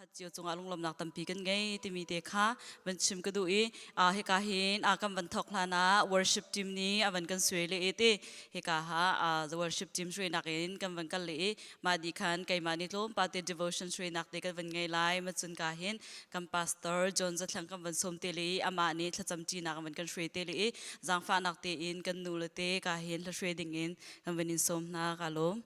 pakhat cio cungah lunglawmnak tampi kan ngei timi te kha van chim ka duh i hika hin kan van thawk hlan ah worship team nih a van kan suai le i ti hika ha the worship team hruainak in kan van kal le i mah di khan keimah nih tlawmpal te devotion hruainak te kan van ngei lai ma cun ka hin kan pastor John Zathlang kan van sawm te le i amah nih thlacam ṭinak an van kan hruai te le i zaangfahnak tein kan nu le te ka hin hla hruai ding in kan van in sawm hna ka lawm.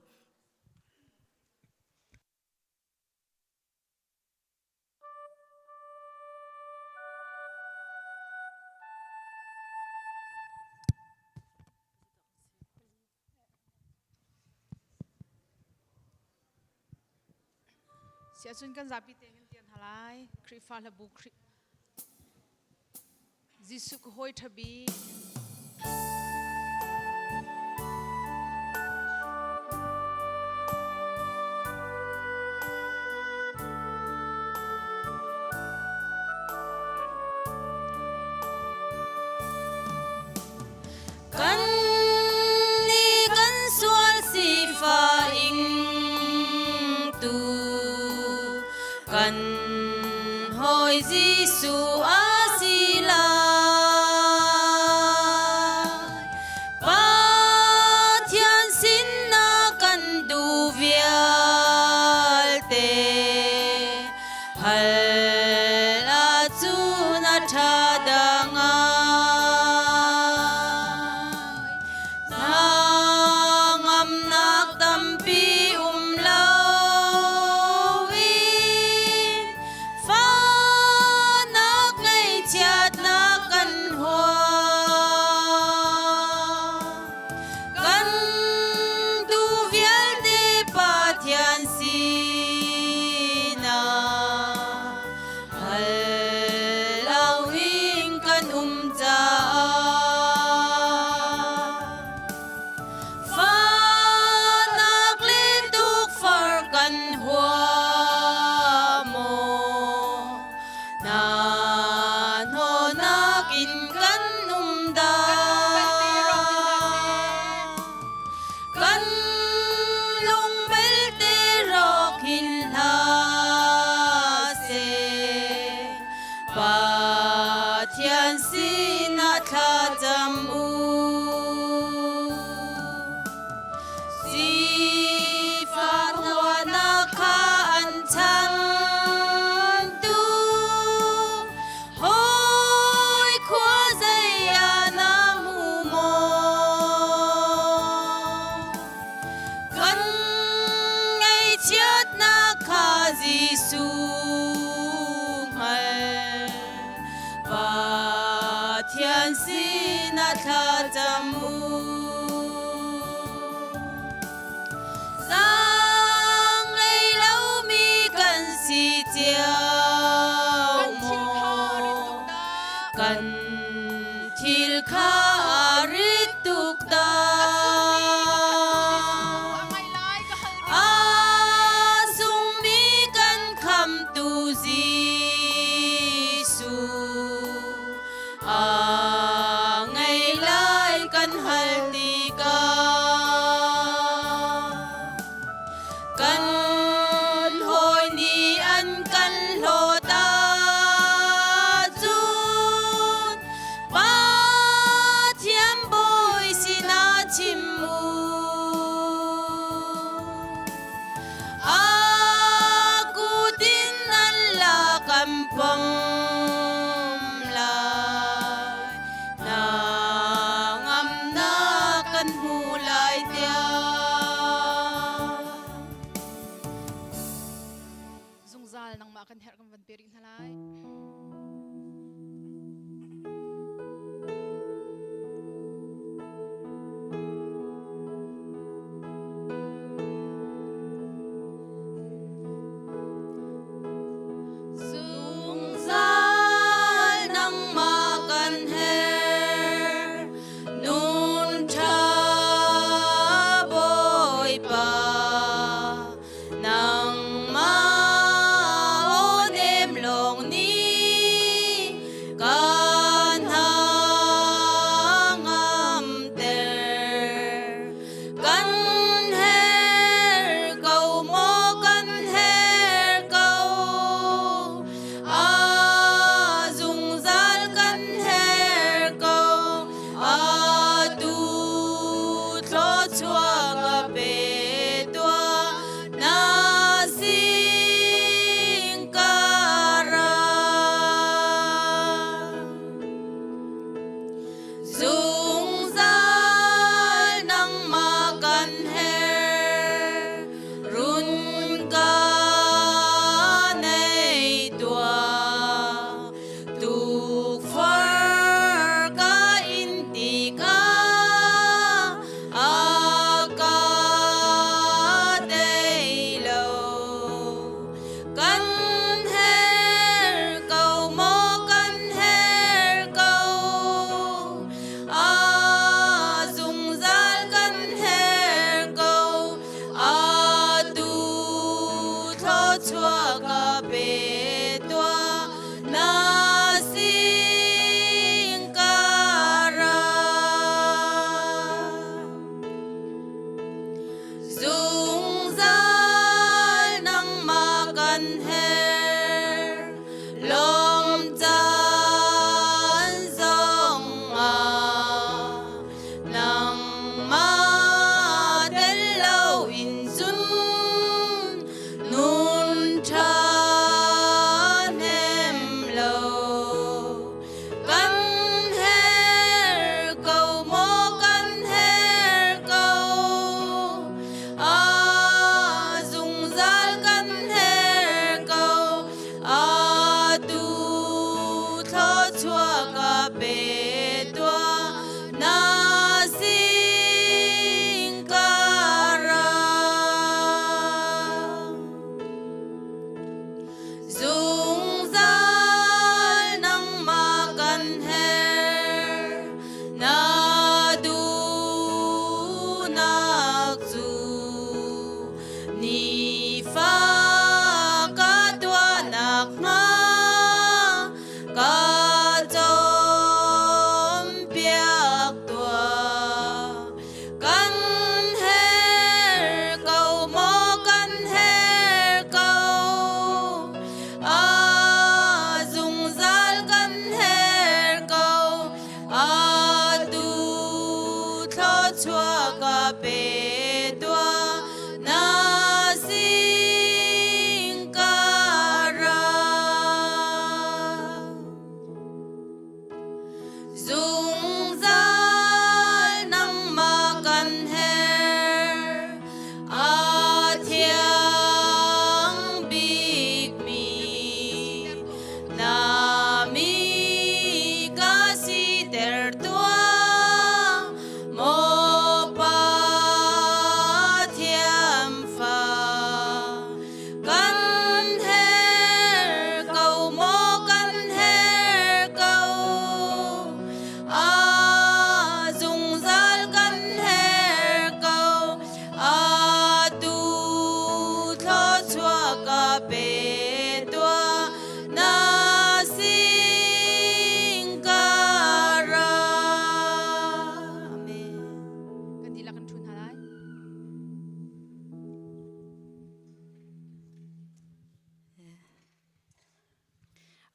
Siahcun kan zapi tein kan tian halai. Khrihfa hlabu Khrih Jesuh ka hawi ṭha bik. Kan nih kan sual sifa ing tu kan hawi Jesuh a si lai. Pathian sinah kan duh vialte hal ahcun a ṭha dah ngai. Hnangamnak tampi um loin fahnak ngaihchiatnak kan huam. Kan duh vialte Pathian sinah hal loin kan um caah fahnak le tukfar kan huam maw? Na hnawhnak in kan um dah? Kan lung belte rawk hin hlah seh. Pathian sinah thlacam u. Sifak ruahnak kha an changtu hawi khua zei ah na hmu maw? Kan ngaihchiatnak kha Jesuh hngal. Pathian sinah thlacam u. Zaang ngei lomi kan si cio maw? Kan thil kha a rit tuk dah. A sungmi kan khamtu Jesuh a ngei lai kan hal tikah kan hawi nih an kan hlawt ahcun Pathian bawi sinah chim u. A kut in an la kan pom lai. Na ngamnak kan hmu lai tiah. Zungzal nangmah kan herh kan van pe rih hna lai. Zungzal nangmah kan herh nun ṭha Bawipa nangmah aw nem lawng nih.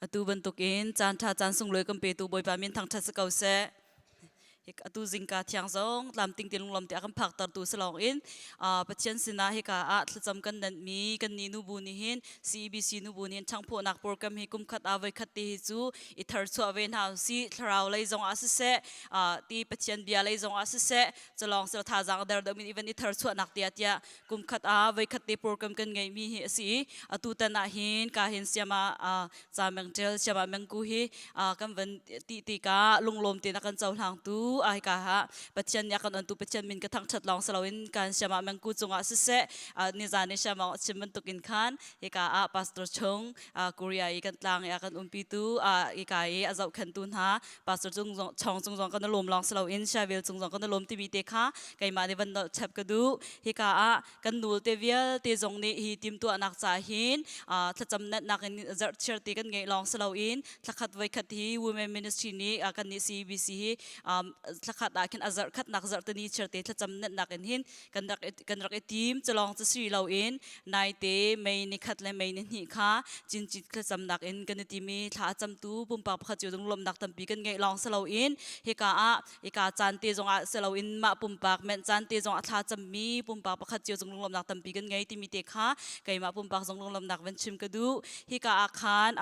Atu bantukin caan ṭha caan sunglawi kan petu Bawipa min thangṭhat si ko seh. Atu zingka thiang zong tlamting te lunglawm te a kan phaktertu si lawng in Pathian sinah hika ah thlacam kan nanhmi kan nih nubu nih hin CEBC nubu nih hin ṭhangphawhnak program hi kum khat ah voi khat te hi cu i tharchuah ve hna usih. Thlarau lei zong ah siseh, ti Pathian bia lei zong ah siseh, culawng sila thazaang der deuh min even i tharchuahnak tiah tiah kum khat ah voi khat te program kan ngeihmi hi a si i atu tan ah hin ka hin siama cha meng ṭel siama mengku hi kan van ti tikah lunglawm tein a kan cohlangtu ai ka ha Pathian nih a kan ontu Pathian min ka thangṭhat lawng si loin kan siama mengku cungah siseh nizan i siama chim bantukin khan hika ah pastor chung Korea i kan tlang i a kan umpitu ika i a zohkhenhtu hna pastor cung zong chong cung zong kan lawm lawng si loin shavel cung zong kan lawm timi te kha keimah nih van nolh chap ka duh. Hika ah kan nul te vialte zong nih hi timtuahnak ca hin thlacam nak in zarhchiar te kan ngeih lawng si loin thlakhat voikhat hi women ministry nih kan nih CBC hi thlakhat ah khin a zarhkhat nak zarhtani chiar te thlacam nak in hin kan rak kan rak i tim. Culawng cu si loin naite mei ni khat le mei ni hnih kha cincit thlacamnak in kan i tim i thla a camtu pumpak pakhat cio zong lawmhnak tampi kan ngeih lawng si loin hika ah hika caan te zong ah si loin mah pumpak menh caan te zong ah thla cammi pumpak pakhat cio zong lunglawmhnak tampi kan ngei timi te kha keimah pumpak zong lunglawmhnak van chim ka duh. Hika ah khan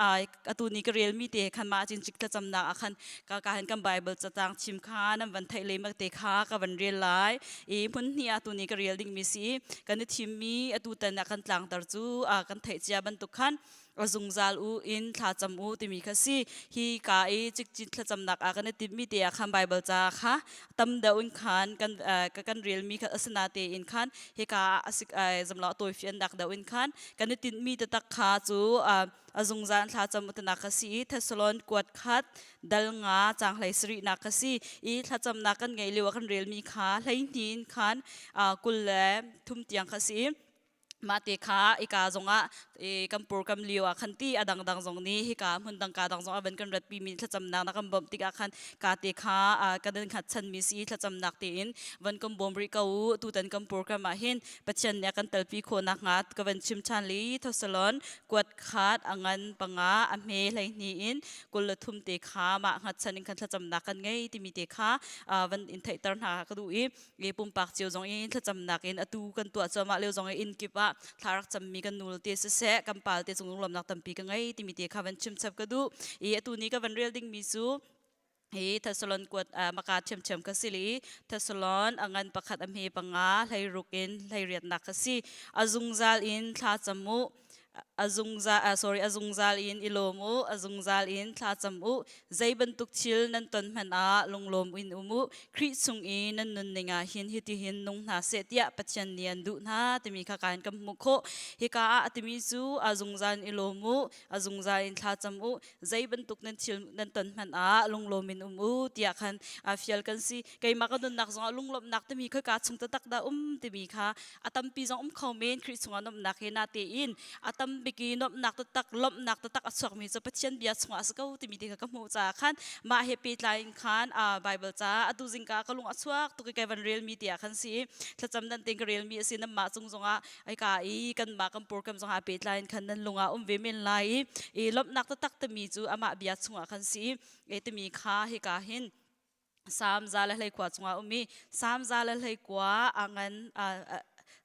atu ni ka relmi te khan mah cincik thlacamnak ah khan ka ka hin kan Bible catang chim kha nan van theih le te kha ka van rel lai i hmun hnih atu ni ka rel dingmi si. Kan i thimmi atu tan ah kan tlangtar cu kan theih cia bantuk khan a zungzal u in thlacam u timi kha si. Hi ka i cikcin thlacamnak ah kan i timmi te ah khan Bible ca kha tam deuh in khan kan kan relmi kha asina te in khan hika asik zamlo tawifiannak deuh in khan kan i tinhmi taktak kha cu a zungzal thlacam utinak ka si i Thessalon kuat khat dal nga cang hlei sarihnak ka si i thlacamnak kan ngei lio ah kan relmi kha hleihnih in khan 23 tiang kha si. Mah te kha ika zongah kan pur kam lio ah khan ti a dangdang zong nih hika hmun dang ka dang zong ah van kan ratpi mi thlacamnak na kan bawmh tikah khan ka te kha kan in khat chan mi si. Thlacamnak tein van kan bawm rih ko u. Tutan kan program ah hin Pathian nih a kan telpi khawhnak hnga ka van chim ṭhan li. Thessalon kuat khat a ngan panga a hme 12 in 23 te kha mah hngatchan in khan thlacamnak kan ngei timi te kha van in theihter hna ka duh i pumpak cio zong in thlacamnak in atu kan tuah cuahmah lio zong in kip ah thla rak cammi kan nul te siseh kan pal te cung lawmnak tampi ka ngei timi te kha van chim chap ka duh i atu ni ka van rel dingmi cu hi Thessalon kuat maka ṭhiamṭhiam ka si li. Thessalon a ngan pakhat a hme panga hlei ruk in hlei riatnak ka si. A zungzal in thla cam u, a zungzal sorry, a zungzal in i lawm u, a zungzal in thla cam u. Zei bantuk thil nan ton hmanh ah lunglawm in um u. Khrih chung i nan nunning ah hin hitihin nung hna seh tiah Pathian nih an duh hna timi kha kan kan hmuh khawh. Hika ah a timi cu a zungzal in i lawm u, a zungzal in thla cam u, zei bantuk nan thil nan ton hmanh ah lunglawm in um u tiah khan fial kan si. Keimah ka nunnak zongah lunglawmhnak timi khoi ka chung taktak dah um timi kha a tampi zong um kho men Khrih chungah nuamhnak he na tein a tam bik i nuamhnak taktak lawmhnak taktak a chuakmi cu Pathian bia chungah a si ko timi te kha ka hmuh caah khan mah he pehtlai in khan Bible ca atu zingka ka lung a chuak tuk i kai van relmi tiah khan si. Thlacam nan tein ka relmi a si. Nan mah cung zongah ai ka i kan mah kan program zongah pehtlai in khan nan lungah um ve men lai i lawmhnak taktak timi cu amah bia chungah khan si i timi kha hika hin Salm 121 chungah um i Salm 121 a ngan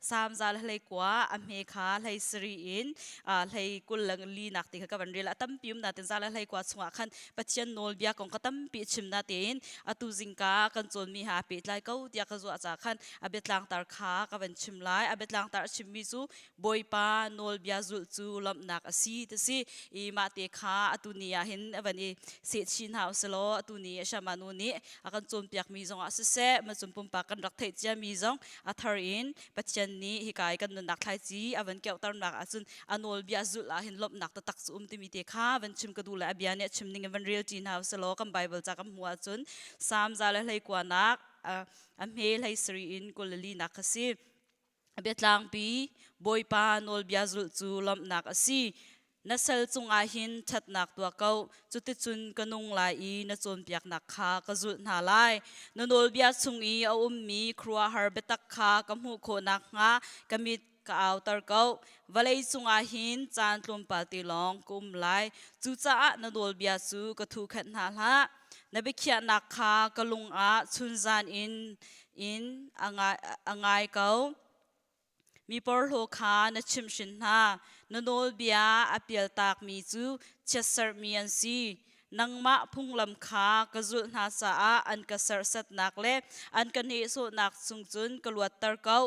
Salm 121 a hme kha 17 in 24 nak ti kha ka van rel. A tampi um natin 121 chungah khan Pathian nawlbia kong ka tampi chim na tein atu zingka kan cawnmi ha pehtlai ko tiah ka zuah ca khan a biatlangtar kha ka van chim lai. A biatlangtar a chimmi cu Bawipa nawlbia zulh cu lawmhnak a si ti si i mah te kha atu ni ah hin a van i sehchih hna uselaw atu ni a Shama nu nih a kan cawnpiakmi zong ah siseh macun pumpak kan rak theih ciami zong a thar in Pathian nih hika i kan nunnak thlaici a van keuhternak ahcun a nawlbia zulh ah hin lawmhnak taktak cu um timi te kha van chim ka duh le a bia nih a chim ning in van rel ṭi hna uselaw kan Bible ca kan hmuh ahcun Salm 121 nak a hme 17 in 24 nak kha si. Biatlangpi Bawipa nawlbia zulh cu lawmhnak a si. Na sal cungah hin ṭhatnak tuah ko, cuticun ka nung lai i na cawnpiaknak kha ka zulh hna lai. Na nawlbia chung i a ummi khuaruahhar biatak kha ka hmuh khawh nakhnga ka mit ka auter ko. Vawlei cungah hin caan tlawmpal te lawng ka um lai. Cucaah na nawlbia cu ka thuhkhenh hna hlah. Na biakhiahnak kha ka lung ah chunzan in a ngai ko. Mi porhlaw kha na chimhhrin hna. Na nawlbia a pialtakmi cu chiatserhmi an si. Nangmah phunglam kha ka zulh hna caah an ka serhsatnak le an ka nehsawhnak chung cun ka luatter ko.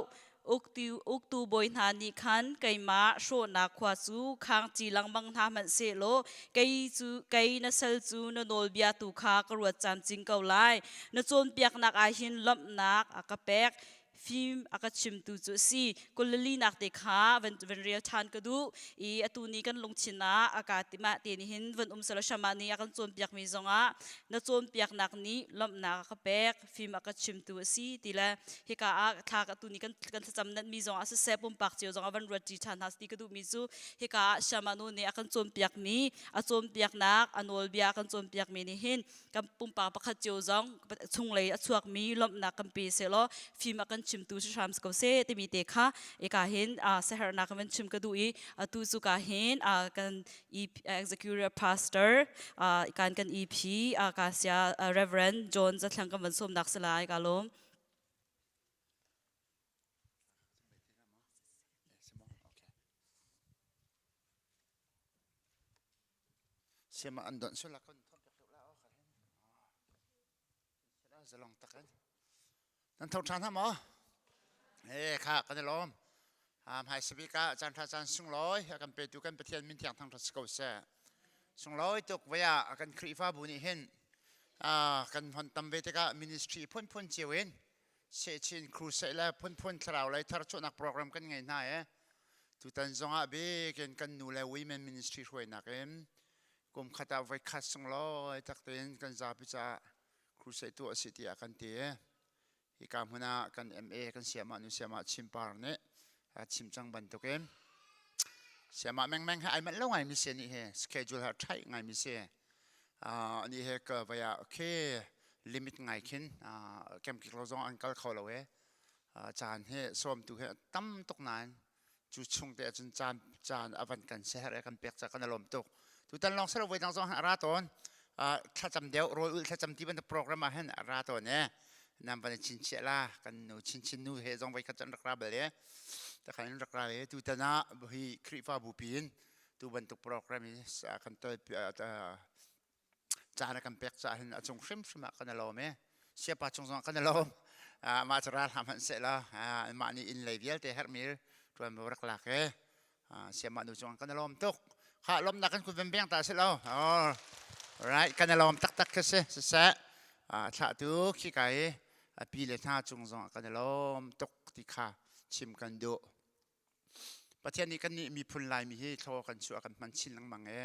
Uktu bawi hna nih khan keimah hrawhnak khua cu khangci lengmang hna hmanh sehlaw kei cu kei na sal cu na nawlbia tu kha ka ruat camcin ko lai. Na cawnpiaknak ah hin lawmhnak a ka pek. Fim a ka chimtu cu a si. Kulilinak te kha van van rel ṭhan ka duh i atu ni kan lungthin ah a ka timah te nih hin van um selaw shama nih a kan cawnpiakmi zongah na cawnpiaknak nih lawmhnak a ka pek, fim a ka chimtu a si ti le hika ah thla atu ni kan kan thlacam natmi zongah siseh pumpak cio zongah van ruat ṭi ṭhan hna ti ka duhmi cu hika ah shama nu nih a kan cawnpiakmi, a cawnpiaknak, a nawlbia a kan cawnpiakmi nih hin kan pumpak pakhat cio zong chunglei a chuakmi lawmhnak kan pe sehlaw fim a kan chimtu si hram ko seh timi te kha ika hin sahernak kan chim ka duh i atu cu ka hin kan executive pastor kan kan EP ka sia Reverend John Zathlang kan van sawmnak si lai ka lawm. Siama an donh sul kan thon pek la o kha zalong tak in nan tho than ha maw e kha kan i lawm hmai sabika caan tha caan sunglawi a kan petu kan Pathian min thiang thang tha si ko seh sunglawi tuk vaya kan Khrihfabu nih hin kan hon tam ve tikah ministry phunphun cio in Sechin crusade le phunphun thlarau lei tharchuahnak program kan ngei hna e tutan zongah bikin kan nu le women ministry hruainak in kum khat ah voi khat sunglawi tak tein kan zapi caah crusade tuah a si tiah kan ti e hika hmun ah kan MA kan siamah nu siamah chimpar nih a chim cang bantukin siamah mengmeng he ai manh lo ngai mi si nih he schedule ha ṭhai ngai mi si ani he ka vaya okay limit ngai khin kemkik lo zong an kal kho lo e caan he sawmtu he tam tuk nain cu chung te ahcun caan caan a van kan seher e kan pek ca kan alom tuk tutan lawng selo voi dang zong a ra tawn thlacam deuh rawl ul thlacam ti bantuk program ah hin a ra tawn e nam van chin chia la kan nu chin chin nu he zong voi khat can rak ra bal e takhan rak ra e tutan ah hi Khrihfabu pin tu bantuk program hi kan tol caan a kan pek caah hin a cung hrimhrim ah kan i lawm i siapa cung zongah kan i lawm. Mah cu ral hna hmanh seh law mah nih inn lei vialte herhmi ṭuanvo rak lak i siamah nu cungah kan i lawm tuk. Khah lawmnak kan kun van beng ta si lo. Right, kan i lawm taktak khi si. Siseh, thlahtu khi ka i a pi le hna cung zongah kan i lawm tuk ti kha chim kan duh. Pathian nih kannih miphun Laimi hi thlaw kan chuah kan hman chin lengmang e.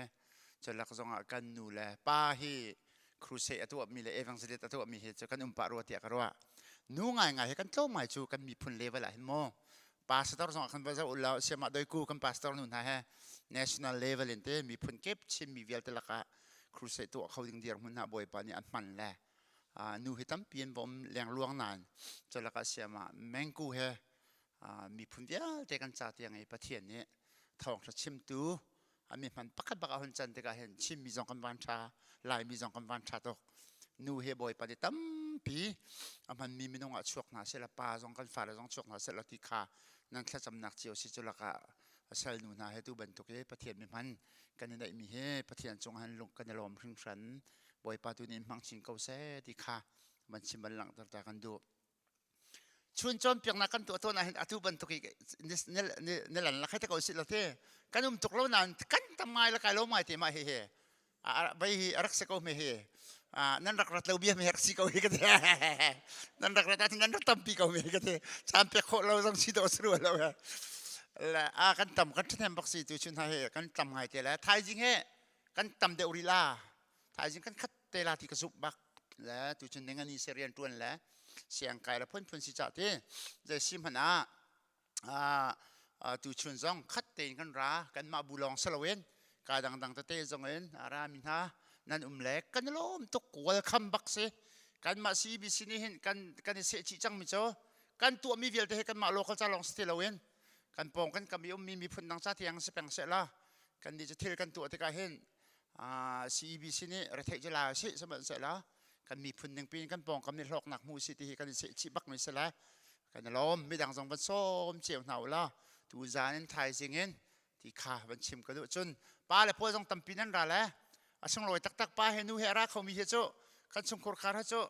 Culak zongah kan nu le pa hi crusade a tuahmi le evangelist a tuahmi hi cu kan um pah rua tiah ka ruah. Nu ngaingai hi kan tlawm ngai cu kan miphun level ah hin mu. Pastor zongah kan va zoh ulaw siamah doiku kan pastor nu hna he national level in te miphun kip Chinmi vialte lakah crusade tuah kho ding dirhmun hna Bawipa nih a hman le nu hi tampi an va um lengluang nain culak ah siamah mengku he miphun vialte kan ca tiang i Pathian nih thawngṭha chimtu a mi hman pakhat bak a hun can tikah hin Chinmi zong kan van ṭha, Laimi zong kan van ṭha tuk. Nu he Bawipa nih tampi a hmanmi minung ah chuak hna sehla, pa zong kan fale zong chuak hna sehla ti kha nan thlacamnak cio si cu lakah sal nu hna he tu bantuk i Pathian mi hman kan i neihmi hi Pathian cung han lung kan i lawm hringhran. Bawipa tu nih in hmang chin ko seh ti kha van chim van langhter ta kan duh. Chun cawnpiaknak kan tuah tawn ahhin atu bantuk i nilan la khai te ko sih lo te kan um tuk lo nain kan tam ngai la kai lo ngai te mah hi hi vai hi a rak si ko me hi nan rak rat lo bia me rak si ko hi ka te nan rak rat ahcun nan rak tampi ko me ka te caan pek khawh lo zong si dawh si rua lo he le a kan tam kan ṭhahnem bak si tu chun ha hi kan tam ngai te le thaizing he kan tam deuh rih la thaizing kan khat te la ti ka zumh bak le tuchun ning ani se rian tuan le siang kai le phunphun si cha ti zei si hmanh ah tuchun zong khat tein kan ra kan mah bu lawng saloin ka dangdang tete zong in ara mi hna nan um le kan lawm tuk welcome bak si kan mah CBC nih hin kan kan i seh chih cang mi cu kan tuah mi vialte he kan mah local ca lawng si ti loin. Kan pawng kan kam i ummi miphun dang ca tiang si peng seh la kan nih cu thil kan tuah tikah hin CEBC nih retheih cu la si sihmanhsehlaw kan miphun ning piin kan pawngkam nih hlawknak hmu si ti hi kan i sehchih bak mi si le kan i lawm. Midang zong van sawm cio hna u law tu zan in thaizing in ti kha van chim ka duh. Cun pa le pawl zong tampi nan ra le a sunglawi taktak. Pa he nu he a ra khomi hi cu kan chungkhur khar he cu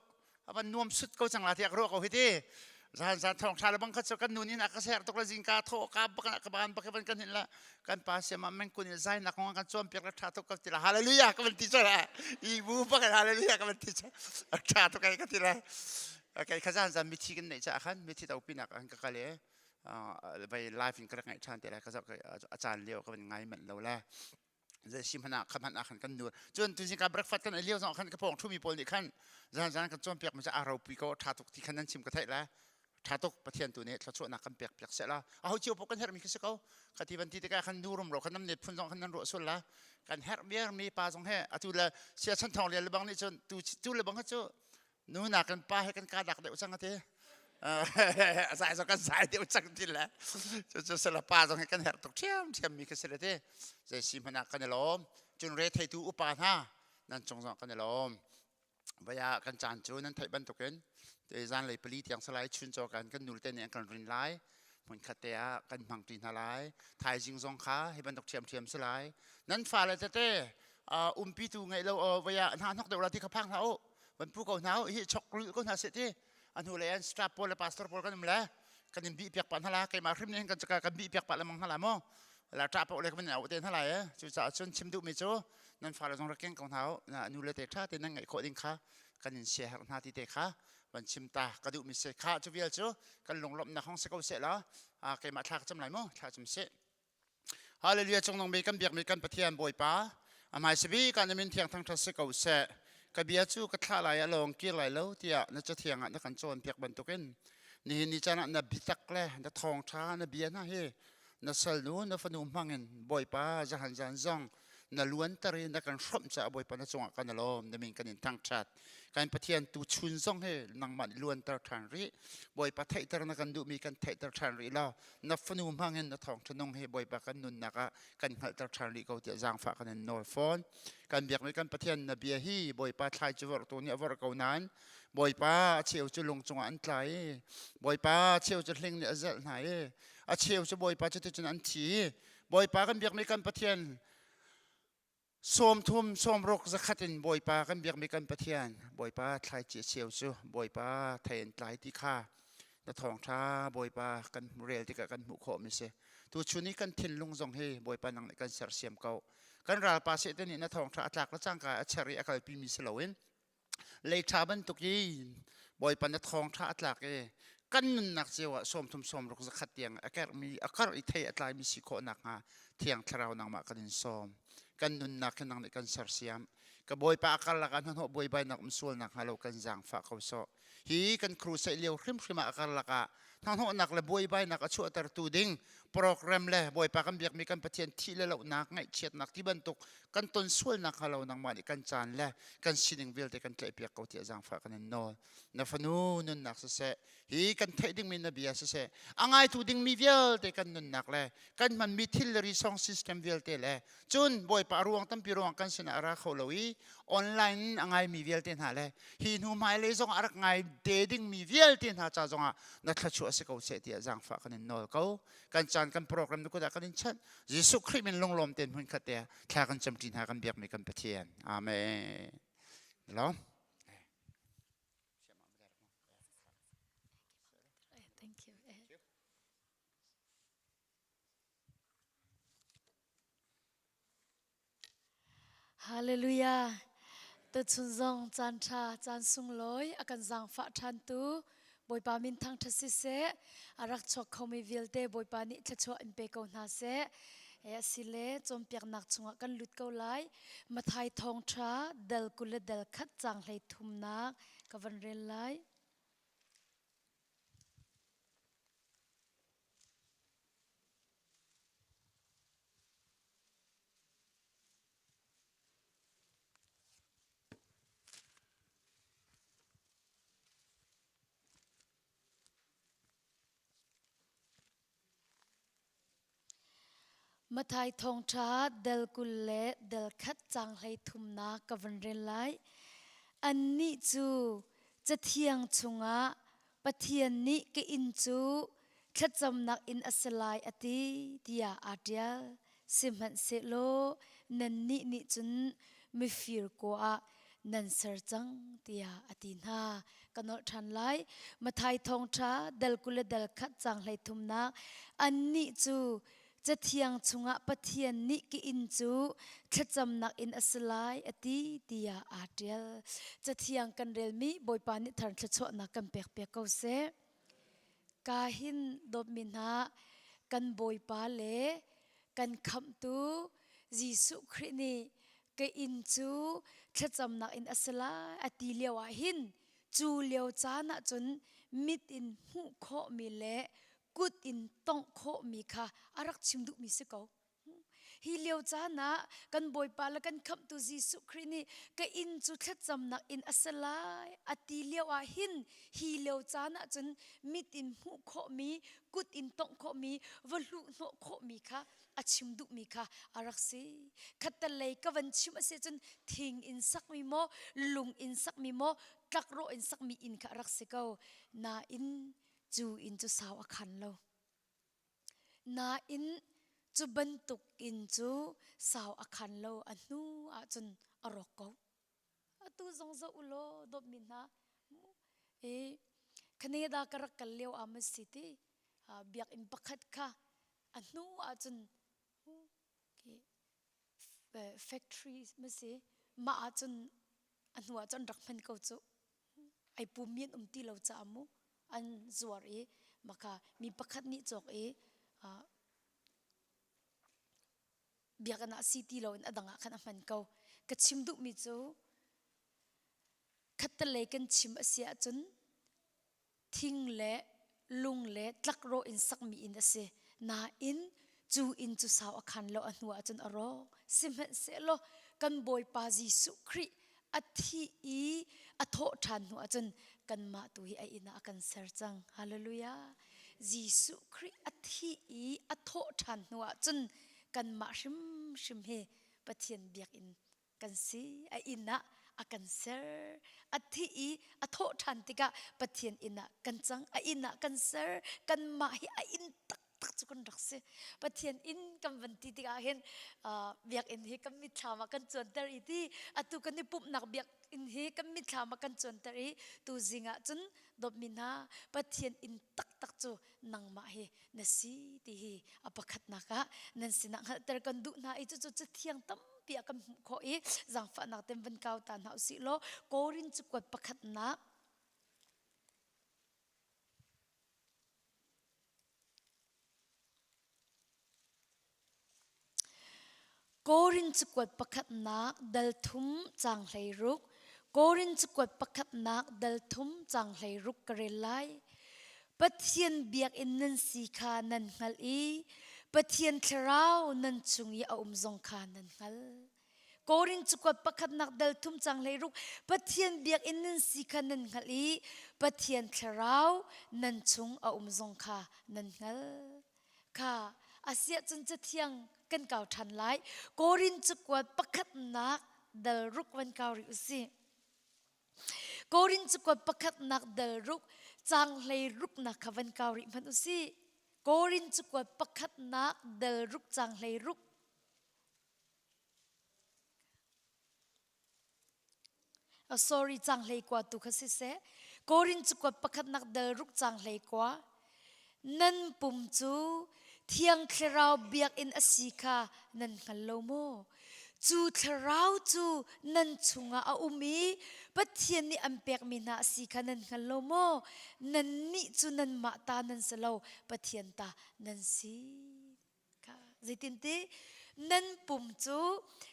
a van nuam sut ko cang la tiah ka ruah ko hi ti. Zan zan thawng tha le bang kha cu kan nun in a ka ser tuk le zingka tho ka bak ka ban bak van kan hin la kan pa siam meng kun in zai nak kong kan chuam piak la tha tuk ka ti la hallelujah ka van ti cha la i bu bak hallelujah ka van ti cha tha tuk ai ka ti la. Okay, kha zan zan mithi kan nei cha khan mithi to pinak an ka kale vai live in ka rak ngai than te la ka a caan lio ka van ngai manh lo la zei si hmanh ah kha hmanh ah khan kan nur. Cun tuzing ka breakfast kan ei lio zong khan ka pawng ṭhumi pawl nih khan zan zan kan cawnpiak mi cu a ropi ko ṭha tuk ti khan nan chim ka theih le ṭha tuk. Pathian tu nih thluachuahnak kan pek piak seh la aho cio paoh kan herhmi khi si ko kha ti van ti tikah khan nu rumro khan nam net phun zong khan nan ruah sual la kan herh mi pa zong he atu le sia chan thong lian le bang nih cun tu tu le bang cu nu nakin pa he kan ka dak deuh cang ati a zai zong kan zai deuh cang ti le cu cu pa zong he kan herh tuk ṭhiam ṭhiam mi khi si le ti zei si hmanh ah kan i lawm. Cun re theitu upa hna nan cung zong kan i lawm. Vaya kan caan cu nan theih bantukin te zan lei pali tiang salai chun chaw kan kan nul te nih an kan rin lai, hmun khat te ah kan hmang ṭi hna lai. Thaizing zong kha hi bantuk ṭhiam ṭhiam si lai. Nan fale tete umpitu ngeih lo vaya hna hnok deuh la ti kha phang hlah u, van pu ko hna u, hi chok rul ko hna seh ti a hnu lei an staff pawl le pastor pawl kan um le kan in bih piak pah hna la. Keimah hrim nih kan kan bih piak pah lengmang hna la mu la ṭah paoh le kan au te hna lai e. Cucaah cun chim duhmi cu nan fale zong rak keng ko hna u, nu le te ṭha te nan ngeih khawh ding kha kan in sia herh hna ti te kha van chim ta ka duhmi si kha. Cu vial cu kan lunglawmhnak hong si ko seh la keimah thla ka cam lai mu, thla cam sih. Hallelujah. Cung nung mi kan biakmi kan Pathian Bawipa amai sabi kan min thiang thangthat si ko seh. Ka bia cu ka thlah lai a lawng kir lai lo tiah na cathiang ah na kan cawn piak bantukin nihin ni caan ah na bitak le na thawngtha na bia hna hi na salnu na fanu hmangin Bawipa zahan zan zong na luanter i na kan hrawmh caah Bawipa na cungah kan lawm, na min kan in thangthat. Kan Pathian tu chun zong hi nangmah nih luanter ṭhan rih. Bawipa theihter na kan duhmi kan theihter ṭhan rih law na fanu hmangin na thawngṭha nung hi Bawipa kan nunnak ah kan hngalhter ṭhan rih ko tiah zaangfah kan in nawl fawn. Kan biakmi kan Pathian na bia hi Bawipa thlai cu vorhtu nih a vorh ko nain Bawipa a cheu cu lung cungah an tla i Bawipa a cheu cu hling nih a zelh hna i a cheu cu Bawipa cuticun an thi. Bawipa kan biakmi kan Pathian 30 60 100 in Bawipa kan biakmi kan Pathian Bawipa thlaici cheu cu Bawipa thei an tlai ti kha na thawngṭha Bawipa kan rel tikah kan hmuh khawh mi si. Tu chun i kan thinlung zong hi Bawipa nang nih kan sersiam ko. Kan ralpa Satan nih na thawngṭha a tlak le cangka a cher i a kalpi mi si loin lei ṭha bantuk in Bawipa na thawngṭha a tlak i kan nunnak cio ah 30 60 100 tiang a kerhmi a karh i thei a tlaimi si khawh nakhnga Thiang Thlarau nangmah kan in sawm. Kan nunnak hi nang nih kan sersiam. Ka Bawipa a karlak ah hnahnawh buaibainak um sual nakhnga lo kan zaangfah ko sawh. Hi kan crusade lio hrimhrim ah a karlak ah hnahnawhnak le buaibainak a chuahtertu ding program le Bawipa kan biakmi kan Pathian thih le lohnak ngaihchiatnak ti bantuk kan ton sual nakhnga lo nangmah nih kan caan le kan sining vialte kan tlaihpiak ko tiah zaangfah kan in nawl. Na fanu nunnak siseh, hi kan theih dingmi na bia siseh, a ngaitu dingmi vialte kan nunnak le kan hmanmi thil le song system vialte le cun Bawipa ruang tampi ruang kan sinah a ra kho lo i online a ngaimi vialte hna le hi hnu hmailei zong a rak ngai te dingmi vialte hna ca zongah na thluachuah si ko seh tiah zaangfah kan in nawl ko. Kan caan kan program na kut ah kan in chanh. Jesuh Khrih min lunglawm tein hmun khat te thla kan camṭi hna kan biakmi kan Pathian. Amen. Lo. Thank you. Hallelujah. Tuchun zong caan ṭha, caan sunglawi a kan zaangfah ṭhan tu Bawipa min thangṭhat siseh, a rak chuak khomi vialte Bawipa nih thluachuah in pe ko hna seh. E asile cawnpiaknak chungah kan lut ko lai. Mathai thawngṭha dal 20 le dal khat caang hlei thumnak ka van rel lai. Mathai thawngṭha del 20 le del khat caang 33nak ka van rel lai. Annih cu Cathiang chungah Pathian nih ka inn cu thlacamnak inn a si lai a ti tiah aa ṭial. Sihmanhsehlaw nannih nih cun mifir kaw ah nan ser cang tiah a ti hna. Ka nolh ṭhan lai. Mathai thawngṭha dal 20 le dal khat caang 33nak annih cu Cathiang chungah Pathian nih ka inn cu thlacamnak inn a si lai a ti tiah aa ṭial. Cathiang kan relmi Bawipa nih thar thluachuahnak kan pekpiak ko seh. Ka hin dawtmi hna kan Bawipa le kan khamhtu Jesuh Khrih nih ka inn cu thlacamnak inn a si lai a ti lio ah hin cu lio caan ah cun mit in hmuh khawhmi le kut in tongh khawhmi kha a rak chim duhmi si ko. Hi lio caan ah kan Bawipa le kan Khamhtu Jesuh Khrih nih ka inn cu thlacamnak inn a si lai a ti lio ah hin hi lio caan ah cun mit in hmuh khawhmi, kut in tongh khawhmi, va hluh hnawh khawhmi kha a chim duhmi kha a rak si. Khattelei ka van chim a si cun thing in sakmi maw, lung in sakmi maw, tlakrawh in sakmi inn kha a rak si ko. Nain cu inn cu sau a khan lo. Nain cu bantuk inn cu sau a khan lo a hnu ahcun a rawk ko. Atu zong zoh u law dawtmi hna i Canada ka rak kal lio ah ma si ti biakinn pakhat kha a hnu ahcun factory ma si mah ahcun a hnu ahcun rak hman ko cu. Ai pummi an um ti lo caah mu an zuar i maka mi pakhat nih cawk i biakinn ah si ti loin a dang ah khan a hman ko. Ka chim duhmi cu khattelei kan chim a si ahcun thing le lung le tlakrawh in sakmi inn a si. Nain cu inn cu sau a khan lo a hnu ahcun a rawk. Sihmanhsehlaw kan Bawipa Jesuh Khrih a thih i a thawh ṭhan hnu ahcun kanmah tu hi a inn ah a kan ser cang. Hallelujah. Jesuh Khrih a thih i a thawh ṭhan hnu ahcun kanmah hrimhrim hi Pathian biakinn kan si a inn ah a kan ser a thih i a thawh ṭhan tikah Pathian inn ah kan cang a inn ah kan ser kanmah hi a inn taktak cu kan rak si Pathian inn kan van ti tikah hin biakinn hi kan mitthlam ah kan cuanter i ti atu kan i pumhnak biakinn hi kan mitthlam ah kan cuanter i tu zing ah cun dawtmi hna Pathian inn taktak cu nangmah hi na si ti hi a pakhatnak ah nan sinah hngalhter kan duh hna i cucu cathiang tampi ah kan hmuh khawh i zaangfahnak ten van kau ta hna usih law Korin cakuat pakhatnak Korin cakuat pakhatnak dal thum caang 16 Korin cakuat pakhatnak dal thum caang 16 ka rel lai. Pathian biakinn nan si kha nan hngalh i Pathian thlarau nan chung i a um zong kha nan hngalh. Korin cakuat pakhatnak dal thum caang 16 Pathian biakinn nan si kha nan hngalh i Pathian thlarau nan chung a um zong kha nan hngalh. Kha asiah cun cathiang kan kau ṭhan lai. Korin cakuat pakhatnak dal ruk van kau rih usih. Korin cakuat pakhatnak dal ruk caang hlei ruknak kha van kau rih hmanh usih. Korin cakuat pakhatnak dal ruk caang hlei ruk. Oh, sorry, cang 11 tu kha siseh. Korin cakuat pakhatnak dal ruk cang 11. Nan pum cu Thiang Thlarau biakinn a si kha nan hngal lo maw? Cu Thlarau cu nan chungah a um i Pathian nih an pekmi hna a si kha nan hngal lo maw? Nannih cu nanmah ta nan si lo, Pathian ta nan si. Zeitinti nan pum cu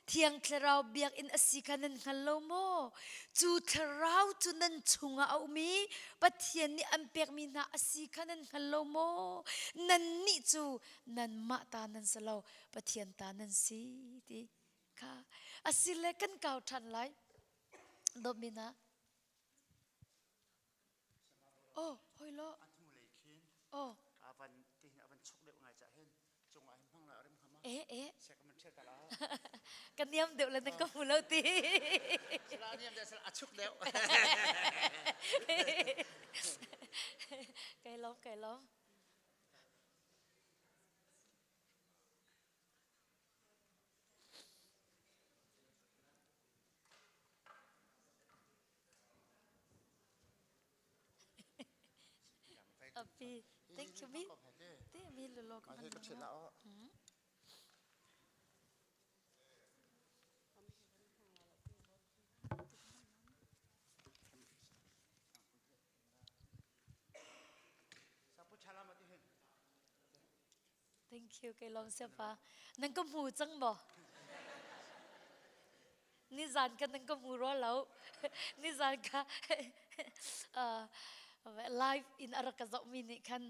Thiang Thlarau biakinn a si kha nan hngal lo maw? Cu Thlarau cu nan chungah a um i Pathian nih an pekmi hna a si kha nan hngal lo maw? Nannih cu nanmah ta nan si lo, Pathian ta nan si ti kha. Asile kan kau ṭhan lai. Dawtmi hna. Oh, hoi lo. A hnulei khin Oh. a van tihin a van chuk deuh ngai cah hin cungah hin hmang la rim hama. Eh eh. Ka niam deuh le nan ka hmu lo ti. Sala niam deuh sala a chuk deuh. Kai lawm kai lawm. Api, thank you mi. Te mi lo ka man. Thank you kai lawm siapa. Nan ka hmu cang maw? Nizan ka nan ka hmu rua lo. Nizan ka uh, live in a rak ka zohmi nih khan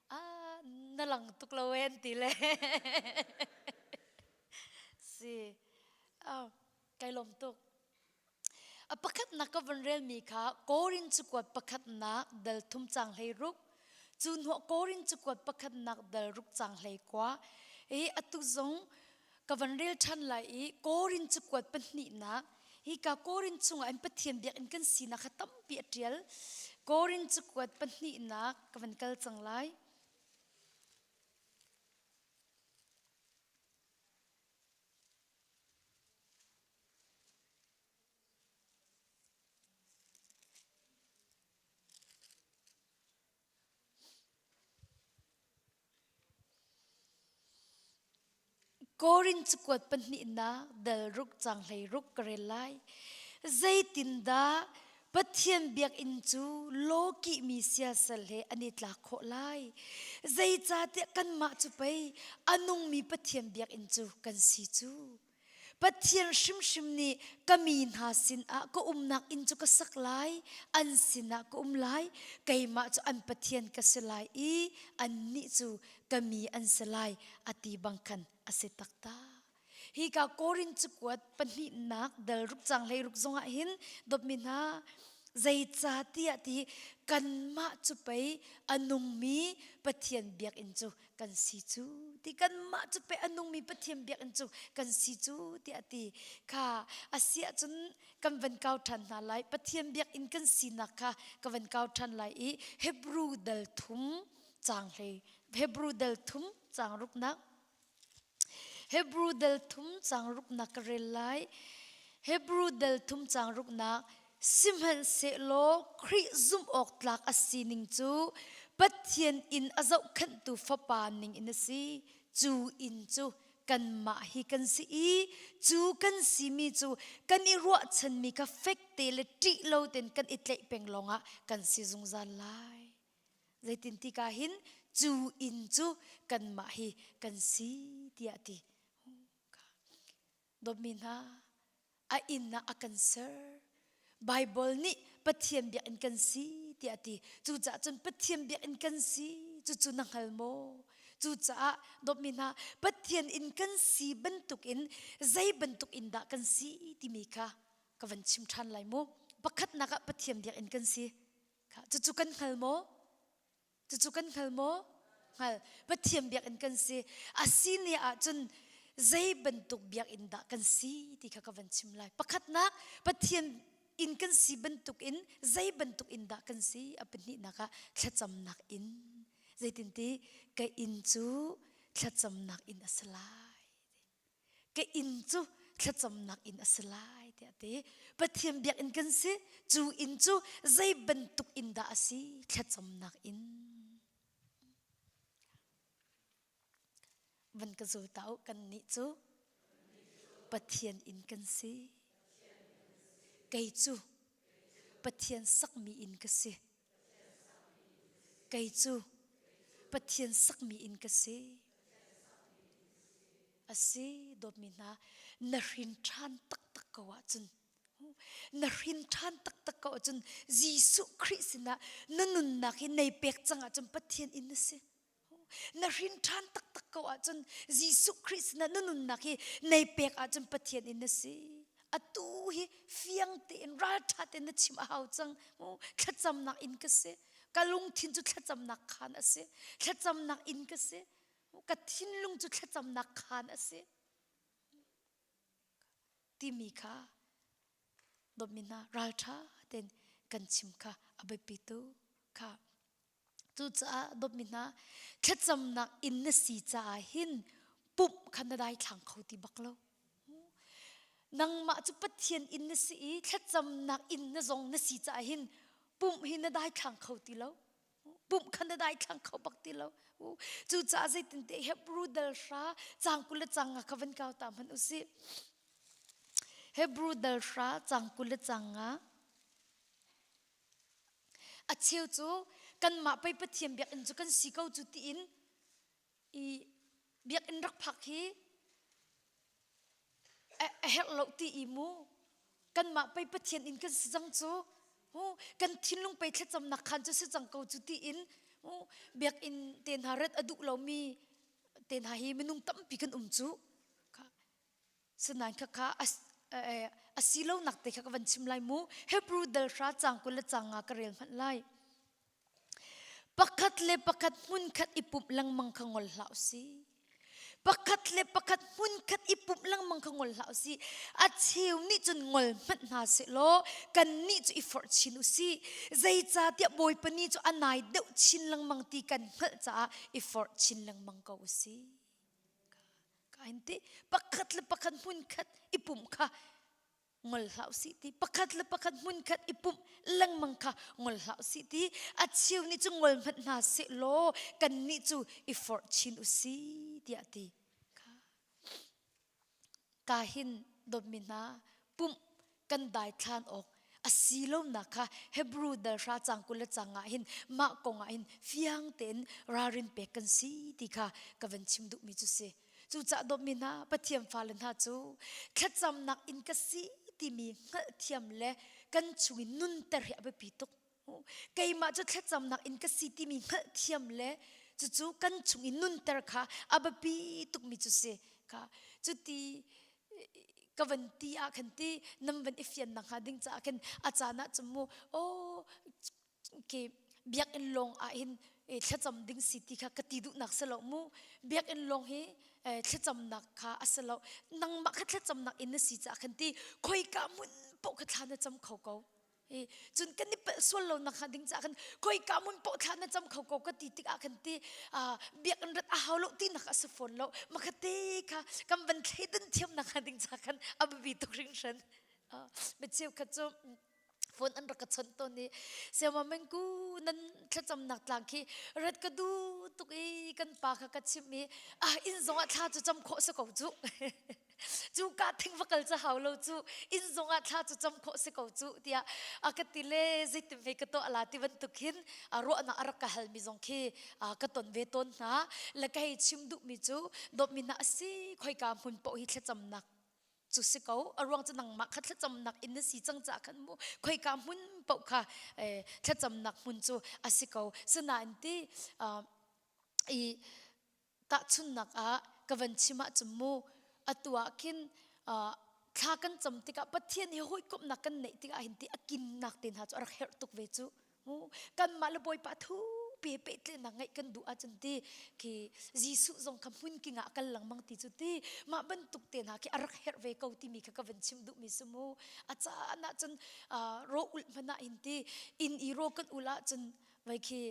ah na lang tuk lo en ti le. Si. Oh, kai lawm tuk. A pakhatnak ka van relmi kha Korin cakuat pakhatnak dal thum cang 16 cu hnuah Korin cakuat pakhatnak dal ruk cang 19 i atu zong ka van rel ṭhan lai i Korin cakuat pahnihnak hika Korin chungah in Pathian biakinn kan sinak kha tampi a ṭial Korin cakuat pahnihnak ka van kal cang lai. Korin cakuat pahnihnak dal ruk cang 16 ka rel lai. Zeitindah Pathian biakinn cu lawkihmi siasal he an i tlak khawh lai? Zeicahtiah kanmah cu pei a nungmi Pathian biakinn cu kan si cu. Pathian hrimhrim nih ka mi hna sinah ka umnak inn cu ka sak lai, an sinah ka um lai, keimah cu an Pathian ka si lai i annih cu ka mi an si lai, a ti bang khan a si taktak. Hi ka Korin cakuat pahnihnak dal ruk cang 16 zongah hin dawtmi hna zeicahtiah ti kanmah cu pei a nungmi Pathian biakinn cu kan si cu ti kanmah cu pei a nungmi Pathian biakinn cu kan si cu tiah ti kha a si ahcun kan van kau ṭhan hna lai Pathian biakinn kan sinak kha ka van kau ṭhan lai i Hebrew dal thum cang hlei Hebrew dal thum cang ruknak Hebrew dal thum cang ruknak ka rel lai Hebrew dal thum cang ruknak Sihmanhsehlaw Khrih zumh awk tlak a sining cu Pathian inn a zohkhenhtu Fapa ning in a si. Cu inn cu kanmah hi kan si i cu kan simi cu kan i ruahchanmi kha fekte le ṭih lo tein kan i tlaih peng lawngah kan si zungzal lai. Zeitin ti ka hin cu inn cu kanmah hi kan si tiah a ti. Dawtmi hna, a inn ah a kan ser. Baibal nih Pathian biakinn kan si tiah a ti. Cucaah cun Pathian biakinn kan si cucu na hngal maw? Cucaah dawtmi hna, Pathian inn kan si bantukin zei bantuk inn dah kan si timi kha ka van chim ṭhan lai mu. Pakhatnak ah Pathian biakinn kan si. Cucu kan hngal maw? Cucu kan hngal maw? Hngal. Pathian biakinn kan si. A si ni ahcun zei bantuk biakinn dah kan si ti kha ka van chim lai. Pakhatnak, Pathian inn kan si bantuk in zei bantuk inn dah kan si? A pahnihnak ah thlacamnak inn. Zeitinti ka inn cu thlacamnak inn a si lai. Ka inn cu thlacamnak inn a si lai tiah a ti. Pathian biakinn kan si. Cu inn cu zei bantuk inn dah a si? Thlacamnak inn. Van ka zul ta u kannih cu Pathian inn kan si. Kei cu Pathian sakmi inn ka si. Kei cu Pathian sakmi inn ka si. A si, dawtmi hna, na hrin ṭhan taktak ko ahcun na hrin ṭhan taktak ko ahcun Jesuh Khrih sinah na nunnak hi nei pek cang ahcun Pathian inn na si. Na hrin ṭhan taktak ko ahcun Jesuh Khrih sinah na nunnak hi nei pek ahcun Pathian in na si. Atu hi fiang tein ralṭha tein na chim a hau cang. Thlacamnak inn ka si. Ka lungthin cu thlacamnak khaan a si. Thlacamnak inn ka si. Ka thinlung cu thlacamnak khaan a si. Timi kha dawtmi hna ralṭha tein kan chim kha a biapi tu kha. Cucaah dawtmi hna thlacamnak inn na si caah hin pumh kha na daithlang kho ti bak lo. Nangmah cu Pathian inn na si i thlacamnak inn na zong na si caah hin pumh hi na daithlang kho ti lo. Pumh kha na daithlang kho bak ti lo. Cucaah zeitintiah Hebrew dal hra cang 20 le cang nga kha van kau ta hmanh usih. Hebrew dal hra cang 20 le cang nga. A cheu cu kanmah pei Pathian biakinn cu kan si ko cu tiin i biakinn rak phak hi a herh lo ti i mu kanmah pei Pathian inn kan si cang cu kan thinlung pei thlacamnak khan cu si cang ko cu tiin biakinn te hna rat a duh lomi te hna hi minung tampi kan um cu Sinain khakha a si lonak te kha ka van chim lai mu. Hebrew dal hra cang 20 le cang nga ka rel hmanh lai. Pakhat le pakhat hmunkhat i pumh lengmang kha ngol hlah usih. Pakhat le pakhat hmunkhat i pumh lengmang kha ngol hlah usih. A cheu nih cun ngol hmanh hna sehlaw kannih cu i forh chin usih. Zeicahtiah Bawipa ni cu a nai deuh chin lengmang ti kan hngalh caah i forh chin lengmang ko usih. Ka in ti pakhat le pakhat hmunkhat i pumh kha ngol hlah usih ti pakhat le pakhat hmunkhat i pumh lengmang kha ngol hlah usih ti a cheu nih cu ngol hmanh hna seh law kannih cu i forh chin usih tiah ti kha ka hin dawtmi hna pumh kan daithlan awk a si lonak kha Hebrew dal hra cang 20 le cang ah hin mah kong ah hin fiang tein ralrin pek kan si ti kha ka van chim duhmi cu si. Cucaah dawtmi hna Pathian fale hna cu thlacamnak in ka si timi hngalhthiam le kan chung in nunter hi a biapi tuk. Keimah cu thlacamnak in ka si timi hngalhthiam le cucu kan chung i nunter kha a biapi tukmi cu si. Kha cuti ka van ti ah khan ti nan van i fian nak hnga ding caah khin a caan ah cun mu aw ke biakinn lawng ah hin thlacam ding si ti kha ka ti duhnak si lo mu biakinn lawng hi thlacamnak kha a si lo nangmah kha thlacamnak in na si caah khan ti khoika hmun paoh kha thla na cam kho ko Cun kan i palh sual lo nak hnga ding caah khan khoika hmun paoh thla na cam kho ko ka ti tikah khan ti biakinn rat a hau lo tinak a si fawn lo makhate kha kan van thleidan thiam nak hnga ding caah khan a biapi tuk hringhran. Mi cheukhat cu phone an rak ka chawnh tawn i Siama Mengku nan thlacamnak tlang khi rat ka duh tuk i kan pa kha ka chimh i ah inn zongah thla cu cam khawh si ko cu. Cu ka thing va kal cu hau lo cu inn zongah thla cu cam khawh si ko cu tiah a ka ti le zeitin hei ka tuah la ti bantuk hin ruahnak a rak ka halmi zong khi ka ton ve tawn hna le ka hei chim duhmi cu dawtmi hna a si khoika hmun paoh hi thlacamnak cu si ko a ruang cu nangmah kha thlacamnak in na si cang caah khan mu khoika hmun paoh kha thlacamnak hmun cu a si ko sinain ti i Tahchunhnak ah ka van chim ahcun mu atu ah khin thla kan cam tikah Pathian he hawikomhnak kan neih tikah hin ti a kinnak te hna cu a rak herh tuk ve cu. Mu kanmah le Bawipa thupi he pehtlaihnak ngeih kan duh ahcun ti khi Jesuh zong kha hmunking ah a kal lengmang ti cu ti mah bantuk te hna khi a rak herh ve ko timi kha ka van chim duhmi si mu. A caan ahcun raw ulh hmanh ah hin ti inn i raw kan ulh ahcun vai khi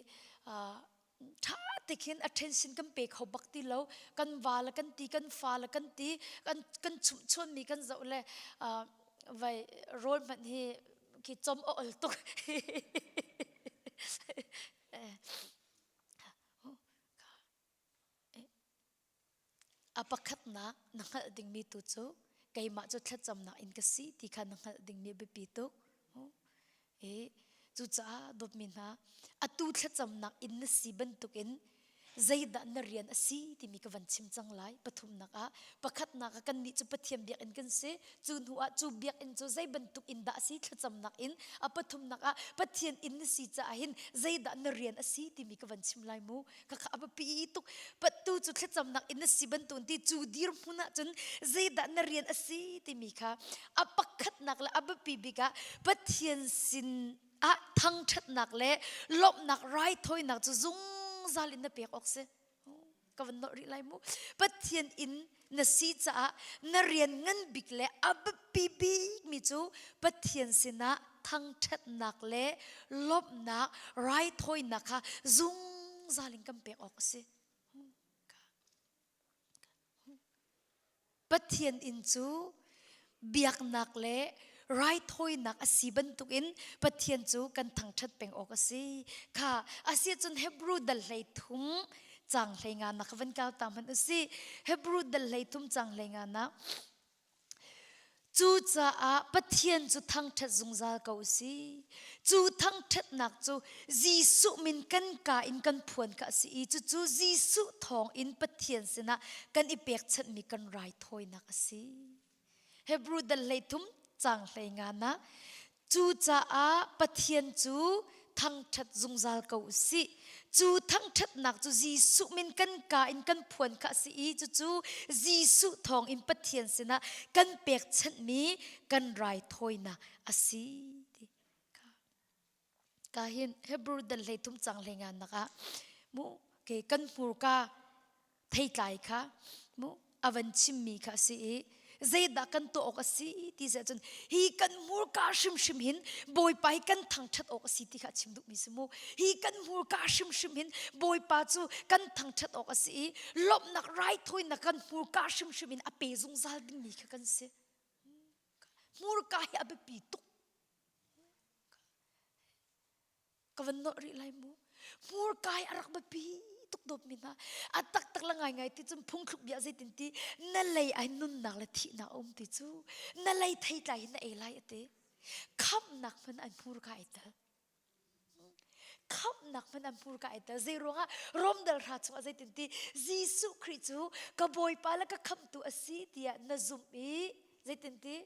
ṭha te khin attention kan pe kho bak ti lo kan va le kan ti kan fa le kan ti kan kan chumhchuanmi kan zoh le vai rawl hmanh hi khi chom a ol tuk A pakhatnak na hngalh dingmi tu cu keimah cu thlacamnak in ka si ti kha na hngalh dingmi a biapi tuk. I cucaah dawtmi hna, atu thlacamnak in na si bantukin zeidah na rian a si timi ka van chim cang lai. Pathumnak ah, pakhatnak ah kannih cu Pathian biakinn kan si. Cu hnu ah cu biakinn cu zei bantuk inn dah a si thlacamnak in. A pathumnak ah Pathian inn na si caah hin zeidah na rian a si timi ka van chim lai mu. Khakha a biapi tuk. Pattu cu thlacamnak in na si bantuk ti cu dirhmun ahcun zeidah na rian a si timi kha a pakhatnak le a biapi bik ah Pathian sin ah thangṭhatnak le lawmhnak raithawinak cu zungzal in na pek awk si. Ka van nolh rih lai mu. Pathian inn na si caah na rian ngan bik le a biapi bikmi cu Pathian sinah thangṭhatnak le lawmhnak raithawinak kha zungzal in kan pek awk a si. Pathian inn cu biaknak le raithawinak a si bantukin Pathian cu kan thangṭhat peng awk a si. Kha a si ahcun Hebrew dal hlei thum cang hlei nga nak van kau ta hmanh u si. Hebrew dal hlei thum cang hlei nga nak Cucaah Pathian cu thangṭhat zungzal ko u si. Cu thangṭhatnak cu Jesuh min kan kaa in kan phuan kha a si i cucu Jesuh thawng in Pathian sinah kan i pekchanhmi kan raithawinak a si. Hebrew dal 13 caang 15 ah Cucaah Pathian cu thangṭhat zungzal ko u sih. Cu thangṭhatnak cu Jesuh min kan kaa in kan phuan kha a si i cucu Jesuh thawng in Pathian sinah kan pekchanhmi kan raithawinak a si. Ka hin Hebrew dal 13 cang hlei nak ah mu ke kan hmurka theitlai kha mu a van chimmi kha a si i zeidah kan tuah awk a si ti si ahcun hi kan hmurka hrimhrim hin Bawipa hi kan thangṭhat awk a si ti kha a chim duhmi si mu hi kan hmurka hrimhrim hin Bawipa cu kan thangṭhat awk a si i lawmhnak raithawinak kan hmurka hrimhrim in a pe zungzal dingmi kha kan si hmurka hi a biapi tuk Ka van nolh rih lai mu. Hmurka hi a rak biapi tuk dawtmi hna. A taktak la ngaingai ti cun phungthluk bia zeitin ti na lei ai nunnak le thihnak a um ti cu na lei theitlai hi na ei lai a ti. Khamhnak hmanh an hmurka ai tel. Khamhnak hmanh an hmurka ai tel. Zei ruangah Rom dal hra chungah zeitin ti Jesuh Khrih cu ka Bawipa le ka khamhtu a si tiah na zumh i zeitin ti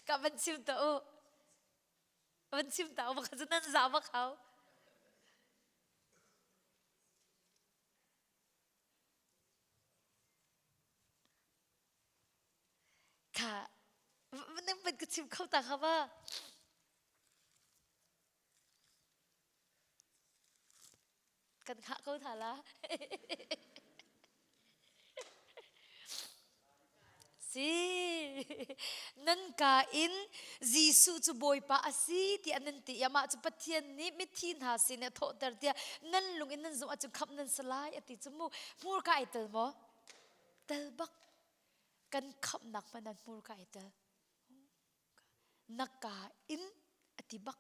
Ka van chim ta u. Van chim ta u bak cu nan za bak hau. Kha nan van ka chim kho ta kha ba. Kan khah ko hna la. Si. Nan ka in Jesuh cu Bawipa a si tiah nan ti i amah cu Pathian nih mithi hna sin a thawhter tiah nan lung in nan zumh ahcun khamh nan si lai a ti cu mu. Hmurka ai tel maw? Tel bak. Kan khamhnak hmanh ah hmurka ai tel. Na ka in a ti bak.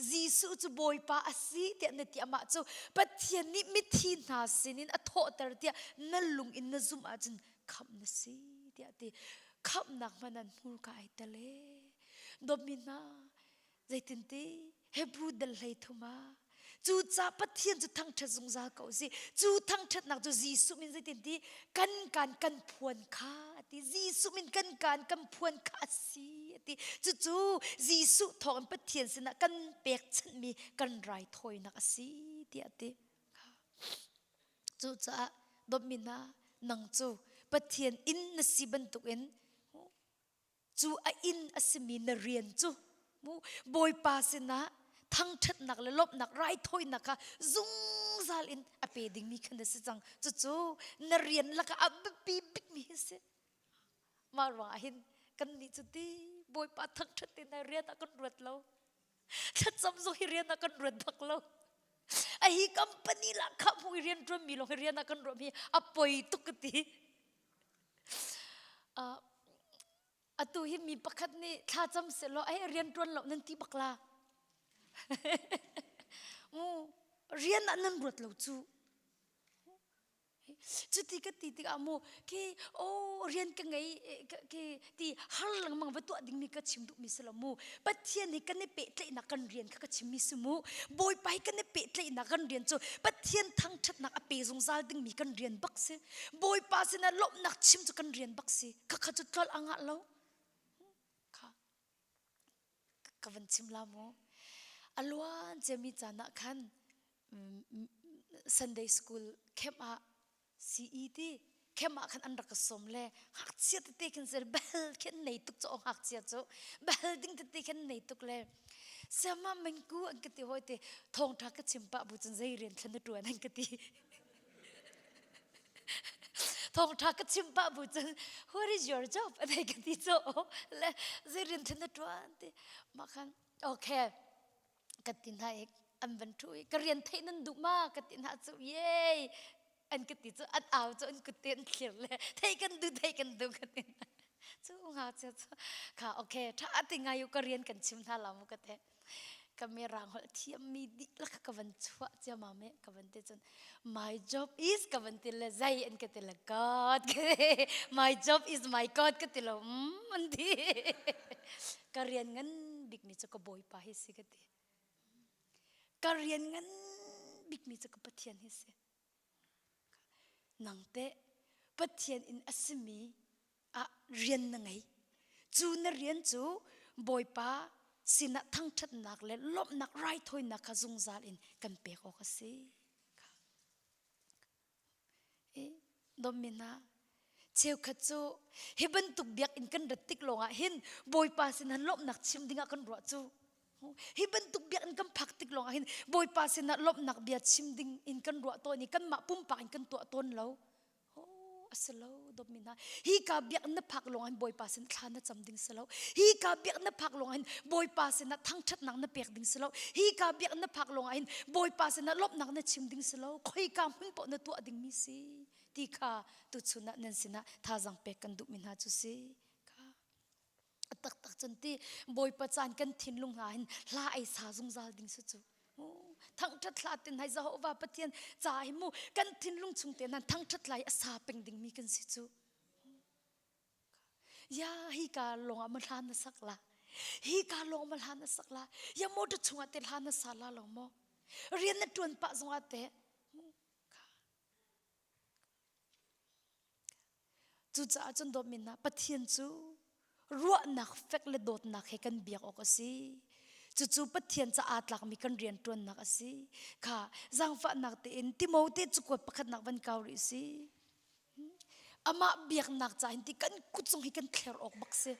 Jesuh cu Bawipa a si tiah na ti amah cu Pathian nih mithi hna sinin a thawhter tiah na lung in na zumh ahcun khamh na si tiah a ti. Khamhnak hmanh an hmurka ai tel ee. Dawtmi hna, zeitinti Hebrew dal 13 ah Cucaah Pathian cu thangṭhat zungzal ko si. Cu thangṭhatnak cu Jesuh min zeitin ti kan kan kan phuan kha a ti. Jesuh min kan kan kan phuan kha a si a ti. Cucu Jesuh thawngin Pathian sinah kan pekchanhmi kan raithawinak a si tiah a ti. Cucaah dawtmi hna nang cu Pathian inn na si bantukin Cu a inn a simi na rian cu mu Bawipa sinah thangṭhatnak le lawmhnak raithawinak kha zungzal in a pe dingmi khan na si cang. Cucu na rian lakah a biapi bikmi hi si. Mah ruangah hin kannih cu ti Bawipa thangṭhat te na rian ah kan ruat lo. Thlacam zong hi rian ah kan ruat bak lo. A hi company lah kha hmu i rian ṭuanmi lawng hi rian ah kan ruahmi a poi tuk ka ti. Uh, atu hi mi pakhat nih thlacam sehlaw ai rian ṭuan lo nan ti bak la. Mu rian ah nan ruat lo cu. Cuti ka ti tikah mu khi oh rian ka ngei khi ti har lengmang va tuah dingmi ka chim duhmi si lo mu. Pathian hi kan i pehtlaihnak kan rian kha ka chimmi si mu. Bawipa hi kan i pehtlaihnak kan rian cu Pathian thangṭhatnak a pe zungzal dingmi kan rian bak si. Bawipa sinah lawmhnak chim cu kan rian bak si. Khakha cu tlolh a ngah lo. Kha ka van chim la mu. A luan ciami caan ah khan Sunday school camp ah CE ti camp ah khan an rak ka sawm le ngakchia tete khin sel bel khin nei tuk cu ngakchia cu bel ding tete khin nei tuk le. Siama mengku an ka ti hoi te thawngtha ka chim pah bu cun zei rian thlan na tuan an ka ti. Thawngtha ka chim pah bu cun what is your job an ka ti cho le zei rian thlan na tuan ti mah khan okay ka ti hna i an van thu i ka rian theih nan duh ma ka ti hna cu yay an ka ti cu an au cu an kut te an thlir le thei kan du thei kan du ka ti cu nga che cu kha okay tha ti ngai u ka rian kan chim hna la mu ka te ka me rang hol thiam mi dihlak ka van chuah cia ma me ka van te cun my job is ka van ti le zai an ka ti le god my job is my god ka ti lo mm an ti ka rian ngan bik mi cu ka bawipa hi si ka ti ka rian ngan bik mi cu ka pathian hi si Nang teh Pathian in a simi ah rian na ngei. Cu na rian cu Bawipa sinah thangṭhatnak le lawmhnak raithawinak kha zungzal in kan pek awk a si. Dawtmi hna, cheukhat cu hi bantuk biakinn kan rat tik lawngah hin Bawipa sinah lawmhnak chim dingah kan ruah cu. Hi bantuk biakinn kan phak tik lawngah hin Bawipa sinah lawmhnak bia chim ding in kan ruah tawn i kanmah pumpak in kan tuah tawn lo. Oh, a si lo dawtmi hna. Hi ka biakinn na phak lawngah hin Bawipa sin thla na cam ding si lo. Hi ka biakinn na phak lawngah hin Bawipa sinah thangṭhatnak na pek ding si lo. Hi ka biakinn na phak lawngah hin Bawipa sinah lawmhnak na chim ding si lo. Khoika hmun paoh na tuah dingmi si ti kha tuchun ah nan sinah thazaang pek kan duhmi hna cu si. Kha. A taktak cun ti Bawipa caan kan thinlung hna hin hla ei sa zungzal ding si cu. Thangṭhat hla tin hai Jehovah Pathian ca hi mu kan thinlung chung te nan thangṭhat lai a sa peng dingmi kan si cu. Ya hi ka lawng ah ma hla na sak la. Hi ka lawng ma hla na sak la. Ya motor chungah te hla na sa la lo mo. Rian na ṭuan pah zongah te Cucaah cun dawtmi hna Pathian cu ruahnak fek le dawtnak he kan biak awk a si. Cucu Pathian ca aa tlakmi kan rianṭuannak a si. Kha zaangfahnak tein Timote cakuat pakhatnak van kau rih si. Amah biaknak ca hin ti kan kut zong hi kan thler awk bak si.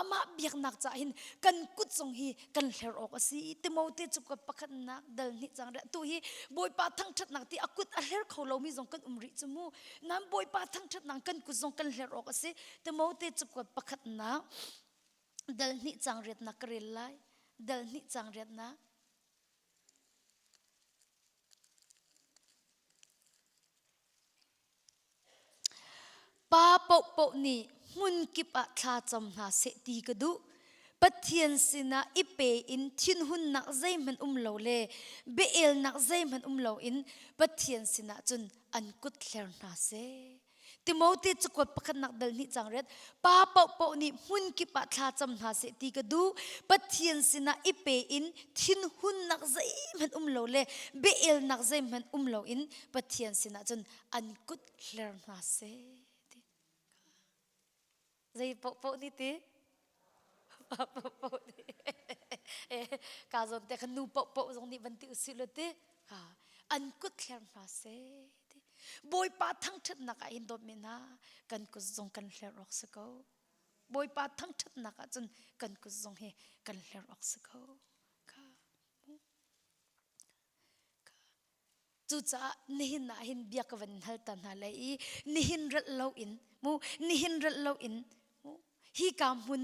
Amah biaknak ca hin kan kut zong hi kan hler awk a si. Timote cakuat pakhatnak dal hnih cang riah tu hi Bawipa thangṭhatnak ti a kut a hler kho lomi zong kan um rih cu mu. Nan Bawipa thangṭhatnak kan kut zong kan hler awk a si. Timote cakuat pakhatnak dal hnih cang riatnak ka rel lai. Dal hnih cang riatnak. Pa paohpaoh nih hmunkip ah thlacam hna seh ti ka duh. Pathian sinah i pe in thinhunnak zeihmanh um lo le bia-elnak zeihmanh um loin Pathian sinah cun an kut hler hna seh. Timote cakuat pakhatnak dal hnih cang riat pa paohpaoh nih hmunkip ah thlacam hna seh ti ka duh. Pathian sinah i pe in thinhunnak zeihmanh um lo le bia-elnak zeihmanh um loin Pathian sinah cun an kut hler hna seh ti. Zei paohpaoh nih ti? Pa paohpaoh nih. Eh, ka zawn te kha nu paohpaoh zong nih van ti usih law ti. Ha, an kut hler hna seh ti. Bawipa thangṭhatnak ah hin dawtmi hna kan kut zong kan hler awk si ko. Bawipa thangṭhatnak ah cun kan kut zong hi kan hler awk si ko. Kha. Cucaah nihin ah hin bia ka van hal ta hna lai i nihin rat loin mu nihin rat loin mu hi ka hmun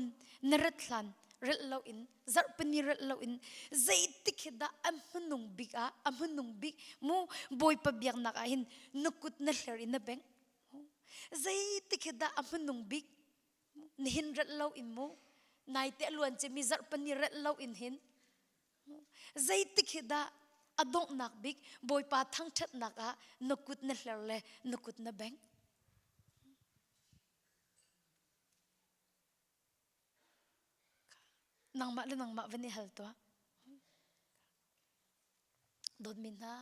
na rat hlan rat loin zarhpini rat loin zeitik hi dah a hmanung bik ah a hmanung bik mu Bawipa biaknak ah hin na kut na hler i na bengh zeitik hi dah a hmanung bik nihin rat loin mu naite a luan cemi zarhpini rat loin hin Zeitik hi dah a donghnak bik Bawipa thangṭhatnak ah na kut na hler le na kut na bengh? Nangmah le nangmah van i hal tuah. Dawtmi hna,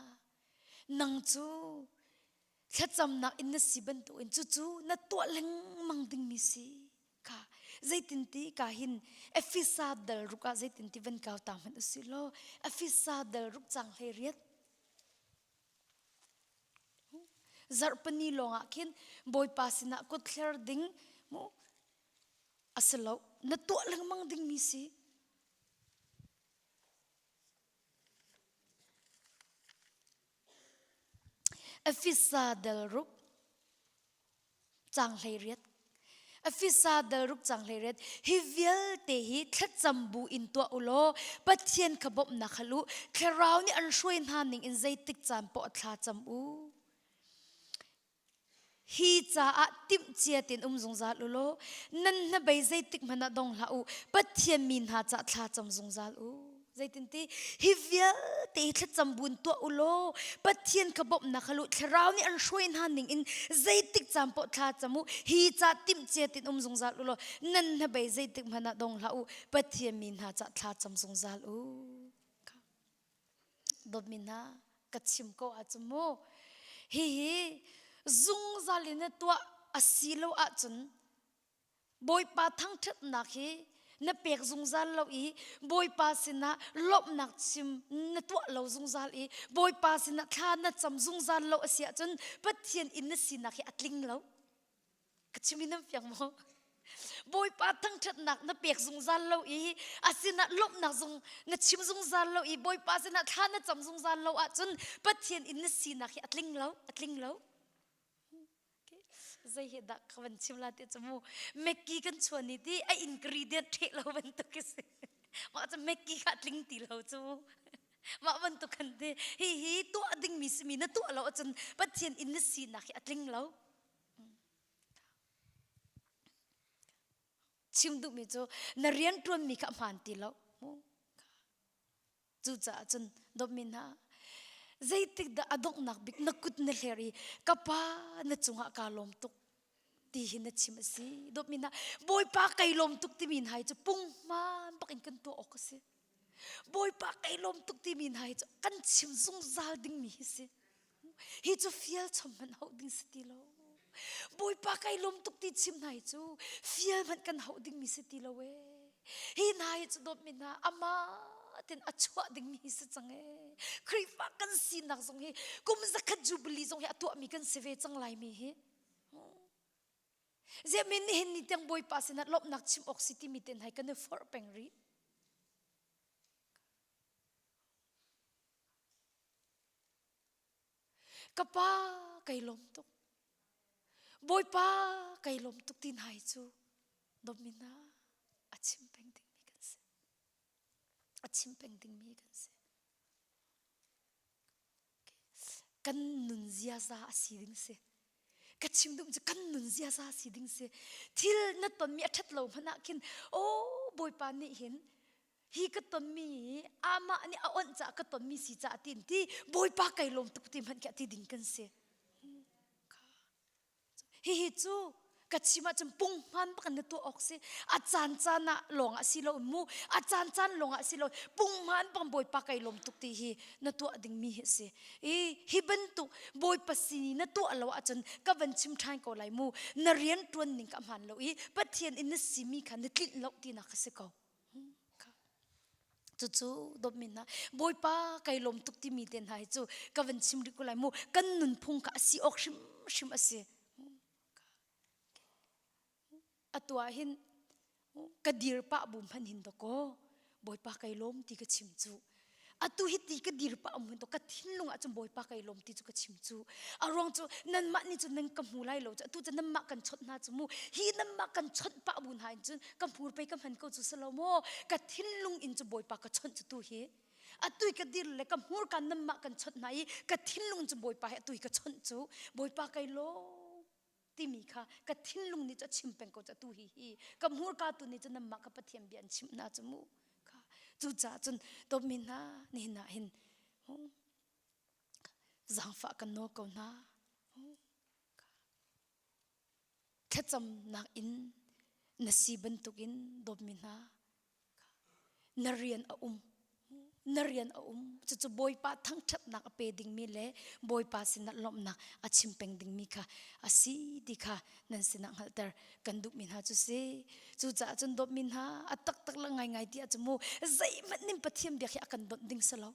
nang cu thlacamnak in na si bantukin cucu na tuah lengmang dingmi si. Kha zeitinti ka hin Efesa dal ruk ah zeitinti van kau ta hmanh usih law Efesa dal ruk cang hlei riat zarhpini lawng ah khin Bawipa sinah kut thler ding mu a si lo na tuah lengmang dingmi si. Efesa dal ruk cang 18. Efesa dal ruk cang 18. Hi vialte hi thlacam bu in tuah u law Pathian kha bawmhnak hal u. Thlarau nih an hruai hna ning in zeitik caan poah thla cam u. Hi caah timhcia tein um zungzal u law nan hnabei zeitik hmanh ah dong hlah u. Pathian mi hna cah thla cam zungzal u. Zeitinti hi vialte hi thlacam buin tuah u law Pathian kha bawmhnak hal u. Thlarau nih an hruai hna ning in zeitik caan paoh thla cam u. Hi ca timhcia tein um zungzal u law nan hnabei zeitik hmanh ah dong hlah u. Pathian mi hna cah thla cam zungzal u. Dawtmi hna, ka chim ko ahcun mu, hihi zungzal in na tuah a si lo ahcun Bawipa thangṭhatnak hi na pek zungzal lo i Bawipa sinah lawmhnak chim na tuah lo zungzal i Bawipa sinah thla na cam zungzal lo a si ahcun Pathian in na sinak hi a tling lo. Ka chim in nan fiang maw? Bawipa thangṭhatnak na pek zungzal lo i a sinah lawmhnak zong na chim zungzal lo i Bawipa sinah thla na cam zungzal lo ahcun Pathian in na sinak hi a tling lo, a tling lo. Zei hi dah ka van chim la ti cu mu Maggi kan chuan ni ti a ingredient ṭheh lo bantuk si. Mah cu Maggi kha tling ti lo cu. Mah bantuk kan ti. Hi hi tuah dingmi simi na tuah lo ahcun Pathian in na sinak hi a tling lo. Chim duhmi cu na rianṭuanmi kha a hmaan ti lo. Cucaah cun dawtmi hna, zeitik dah a donghnak bik na kut na hler i ka pa na cungah kaa lawm tuk ti hi na chim a si. Dawtmi hna, Bawipa kai lawm tuk timi hna hi cu punghman bak in kan tuah awk a si. Bawipa kai lawm tuk timi hna hi cu kan chim zungzal dingmi hi si. Hi cu fial chom hmanh hauh ding si ti lo. Bawipa kai lawm tuk ti chim hna hi cu fial hmanh kan hauh dingmi si ti lo ee. Hi hna hi cu dawtmi hna amah ten a chuah dingmi hi si cang ee. Khrihfa kan sinak zong hi kum zakhat jubilee zong hi a tuahmi kan si ve cang laimi hi. Ziamin nihin ni tiang Bawipa sinah lawmhnak chim awk si timi ten hai kan i forh peng rih. Ka pa kai lawm tuk. Bawipa kai lawm tuk ti hna hi cu domina a chim peng dingmi kan si. A chim peng dingmi kan si. Kan nun ziaza a si ding si. Ka chim duh cu kan nun ziaza si ding si. Thil na tonmi a ṭhat lo hmanh ah khin, oh Bawipa nih hin hi ka tonmi hi amah nih a onh caah ka tonmi si caah tiin ti Bawipa kai lawm tuk ti hmanh khi ti ding kan si. Hihi cu ka chim ahcun punghman bak na tuah awk si. A caan caan ah lawng ah si lo mu. A caan caan lawng ah si lo. Punghman bang Bawipa kai lawm tuk ti hi na tuah dingmi hi si. I hi bantuk Bawipa sin i na tuah lo ahcun ka van chim ṭhan ko lai mu. Na rian ṭuan ning ka hmaan lo i Pathian in na simi kha na tlinh lo tinak a si ko. Cucu dawtmi hna Bawipa kai lawm tuk timi te hna hi cu ka van chim rih ko lai mu kan nunphung kha a si awk hrimhrim a si. Atu ah hin ka dir pah bu hmanh hin dawkaw Bawipa kai lawm ti ka chim cu. Atu hi ti ka dir pah um hin to ka thinlung ah cun Bawipa kai lawm ti cu ka chim cu. A ruang cu nanmah nih cun nan ka hmu lai lo cu atu cu nanmah kan chawnh hna cu mu hi nanmah kan chawnh pah bu hna in cun ka hmur pei ka hman ko cu si lo maw ka thinlung in cu Bawipa ka chawnh cu tu hi atu ka dir le ka hmurka nanmah kan chawnh hna i ka thinlung cu Bawipa hi atu ka chawnh cu Bawipa kai lawm timi kha ka thinlung nih cu a chim peng ko cu atu hi hi ka hmurka tu nih cun nanmah ka Pathian bia an chimh hna cu mu kha cucaah cun dawtmi hna nihin ah hin zaangfah kan nawl ko hna thlacamnak in na si bantukin dawtmi hna Na rian a um. Na rian a um. Cucu Bawipa thangṭhatnak a pe dingmi le Bawipa sinah lawmhnak a chim peng dingmi kha a si ti kha nan sinah hngalhter kan duhmi hna cu si. Cucaah cun dawtmi hna a taktak le ngaingai ti ahcun mu zeihmanh nih Pathian biak hi a kan donh ding si lo.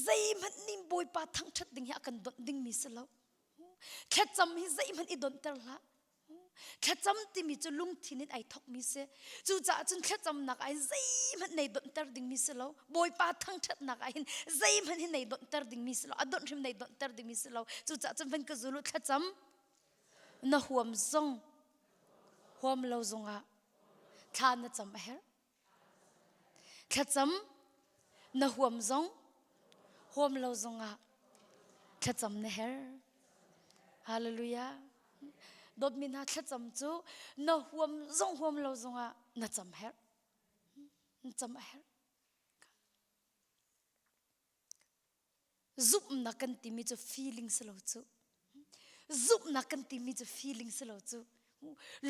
Zeihmanh nih Bawipa thangṭhat ding hi a kan donh dingmi si lo. Thlacam hi zeihmanh i donhter hlah. Thlacam timi cu lungthin in ai thokmi si. Cucaah cun thlacamnak ah hin zeihmanh nei donhter dingmi si lo. Bawipa thangṭhatnak ah hin zeihmanh hi nei donhter dingmi si lo. A donh hrim nei donhter dingmi si lo. Cucaah cun van ka zul u thlacam na huam zong huam lo zongah thla na cam a herh. Thlacam na huam zong huam lo zongah thlacam na herh. Hallelujah. Dawtmi hna thlacam cu na huam zong huam lo zongah na cam herh. Na cam a herh. Zumhnak kan timi cu feeling si lo cu. Zumhnak kan timi cu feeling si lo cu.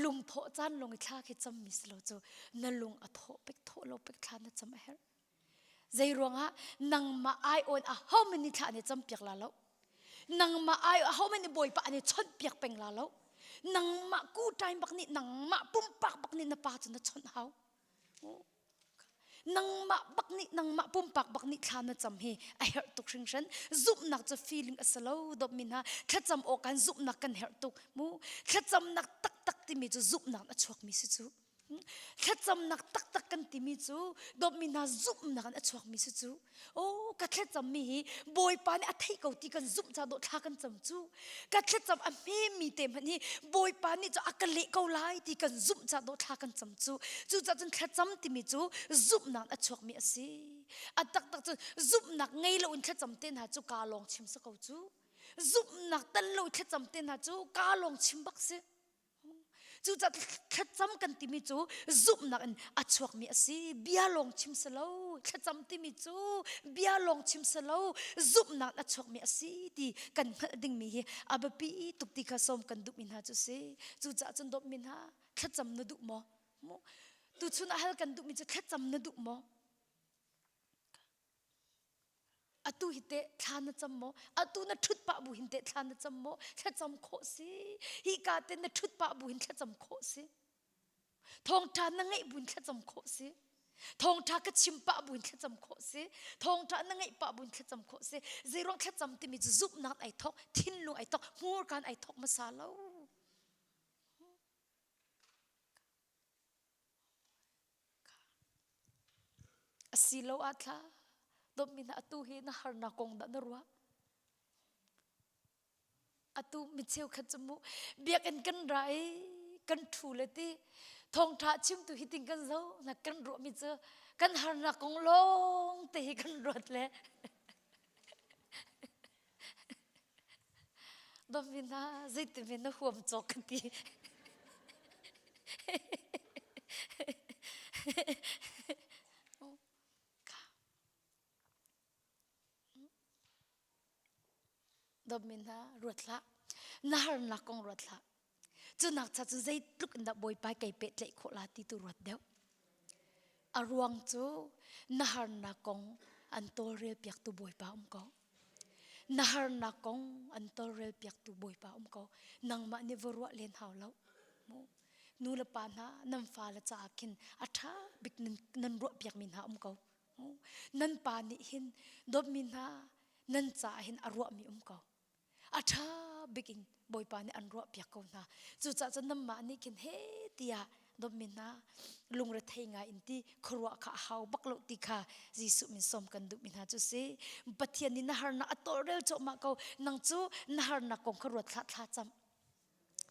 Lungthawh caan lawng i thla khi cammi si lo cu. Na lung a thawh pek thawh lo pek thla na cam a herh. Zei ruangah nangmah ai awn a ho man nih thla an i cam piak la lo. Nangmah ai a ho man nih bawipa an i chawnh piak peng la lo. Nangmah ku time bak nih nangmah pumpak bak nih na pa cu na chawnh hau. Nangmah bak nih nangmah pumpak bak nih thla na cam hi a herh tuk hringhran. Zumhnak cu feeling a si lo dawtmi hna. Thlacam awk kan zumhnak kan herh tuk mu. Thlacamnak taktak timi cu zumhnak a chuakmi si cu. Thlacamnak taktak kan timi cu dawtmi hna zumhnak in a chuakmi si cu. Oh, ka thlacammi hi Bawipa nih a theih ko ti kan zumh ca dawh thla kan cam cu. Ka thlacam a hmemi te hmanh hi Bawipa nih cu a ka leh ko lai ti kan zumh ca dawh thla kan cam cu. Cucaah cun thlacam timi cu zumhnak a chuakmi a si. A taktak cun zumhnak ngei loin thlacam te hna cu kaa lawng chim si ko cu. Zumhnak tel lo thlacam te hna cu kaa lawng chim bak si. Cucaah thlacam kan timi cu zumhnak in a chuakmi a si. Bia lawng chim si lo. Thlacam timi cu bia lawng chim si lo. Zumhnak a chuakmi a si ti kan hngalh dingmi hi a biapi tuk ti kha sawm kan duhmi hna cu si. Cucaah cun dawtmi hna thlacam na duh maw? Tuchun ah hal kan duhmi cu thlacam na duh maw? Atu hi teh thla na cam maw? Atu na ṭhut pah bu hin teh thla na cam maw? Thlacam khawh si. Hi ka te na ṭhut pah bu hin thlacam khawh si. Thawngṭha na ngeih bu in thlacam khawh si. Thawngṭha ka chim pah bu in thlacam khawh si. Thawngṭha na ngeih pah bu in thlacam khawh si. Zeiruang thlacam timi cu zumhnak ai thawk, thinlung ai thawk, hmurkaan ai thawk hmasa lo. Asiloah thla dawtmi hna atu hi na harnak kong dah na ruah? Atu mi cheukhat cu mu biakinn kan ra i kan ṭhu le ti thawngṭha chimtu hi ting kan zo na kan ruahmi cu kan harnak kong lawng te hi kan ruat le Dawtmi hna zeitin na huam cawk ka ti. Dawtmi hna ruat hlah. Na harnak kong ruat hlah. Cu nak cha cun zeitluk in dah Bawipa kei pehtlaih khawh la ti tu ruat deuh. A ruang cu na harnak kong an tawlrel piaktu Bawipa um ko. Na harnak kong an tawlrel piaktu Bawipa um ko. Nangmah nih va ruah len hau lo. Mu. Nu le pa hna nan fale caah khin a ṭha bik nan, nan ruah piakmi hna um ko. Nan pa nih hin dawtmi hna nan caah hin a ruahmi um ko. A ṭha bik in Bawipa nih an ruahpiak ko hna. Cucaah cun nanmah nih khin he tiah dawtmi hna lungrethei ngai in ti khuaruah kha a hau bak lo ti kha Jesuh min sawm kan duhmi hna cu si. Pathian nih na harnak a tawlrel cuahmah ko. Nang cu na harnak kong kha ruat hlah thla cam.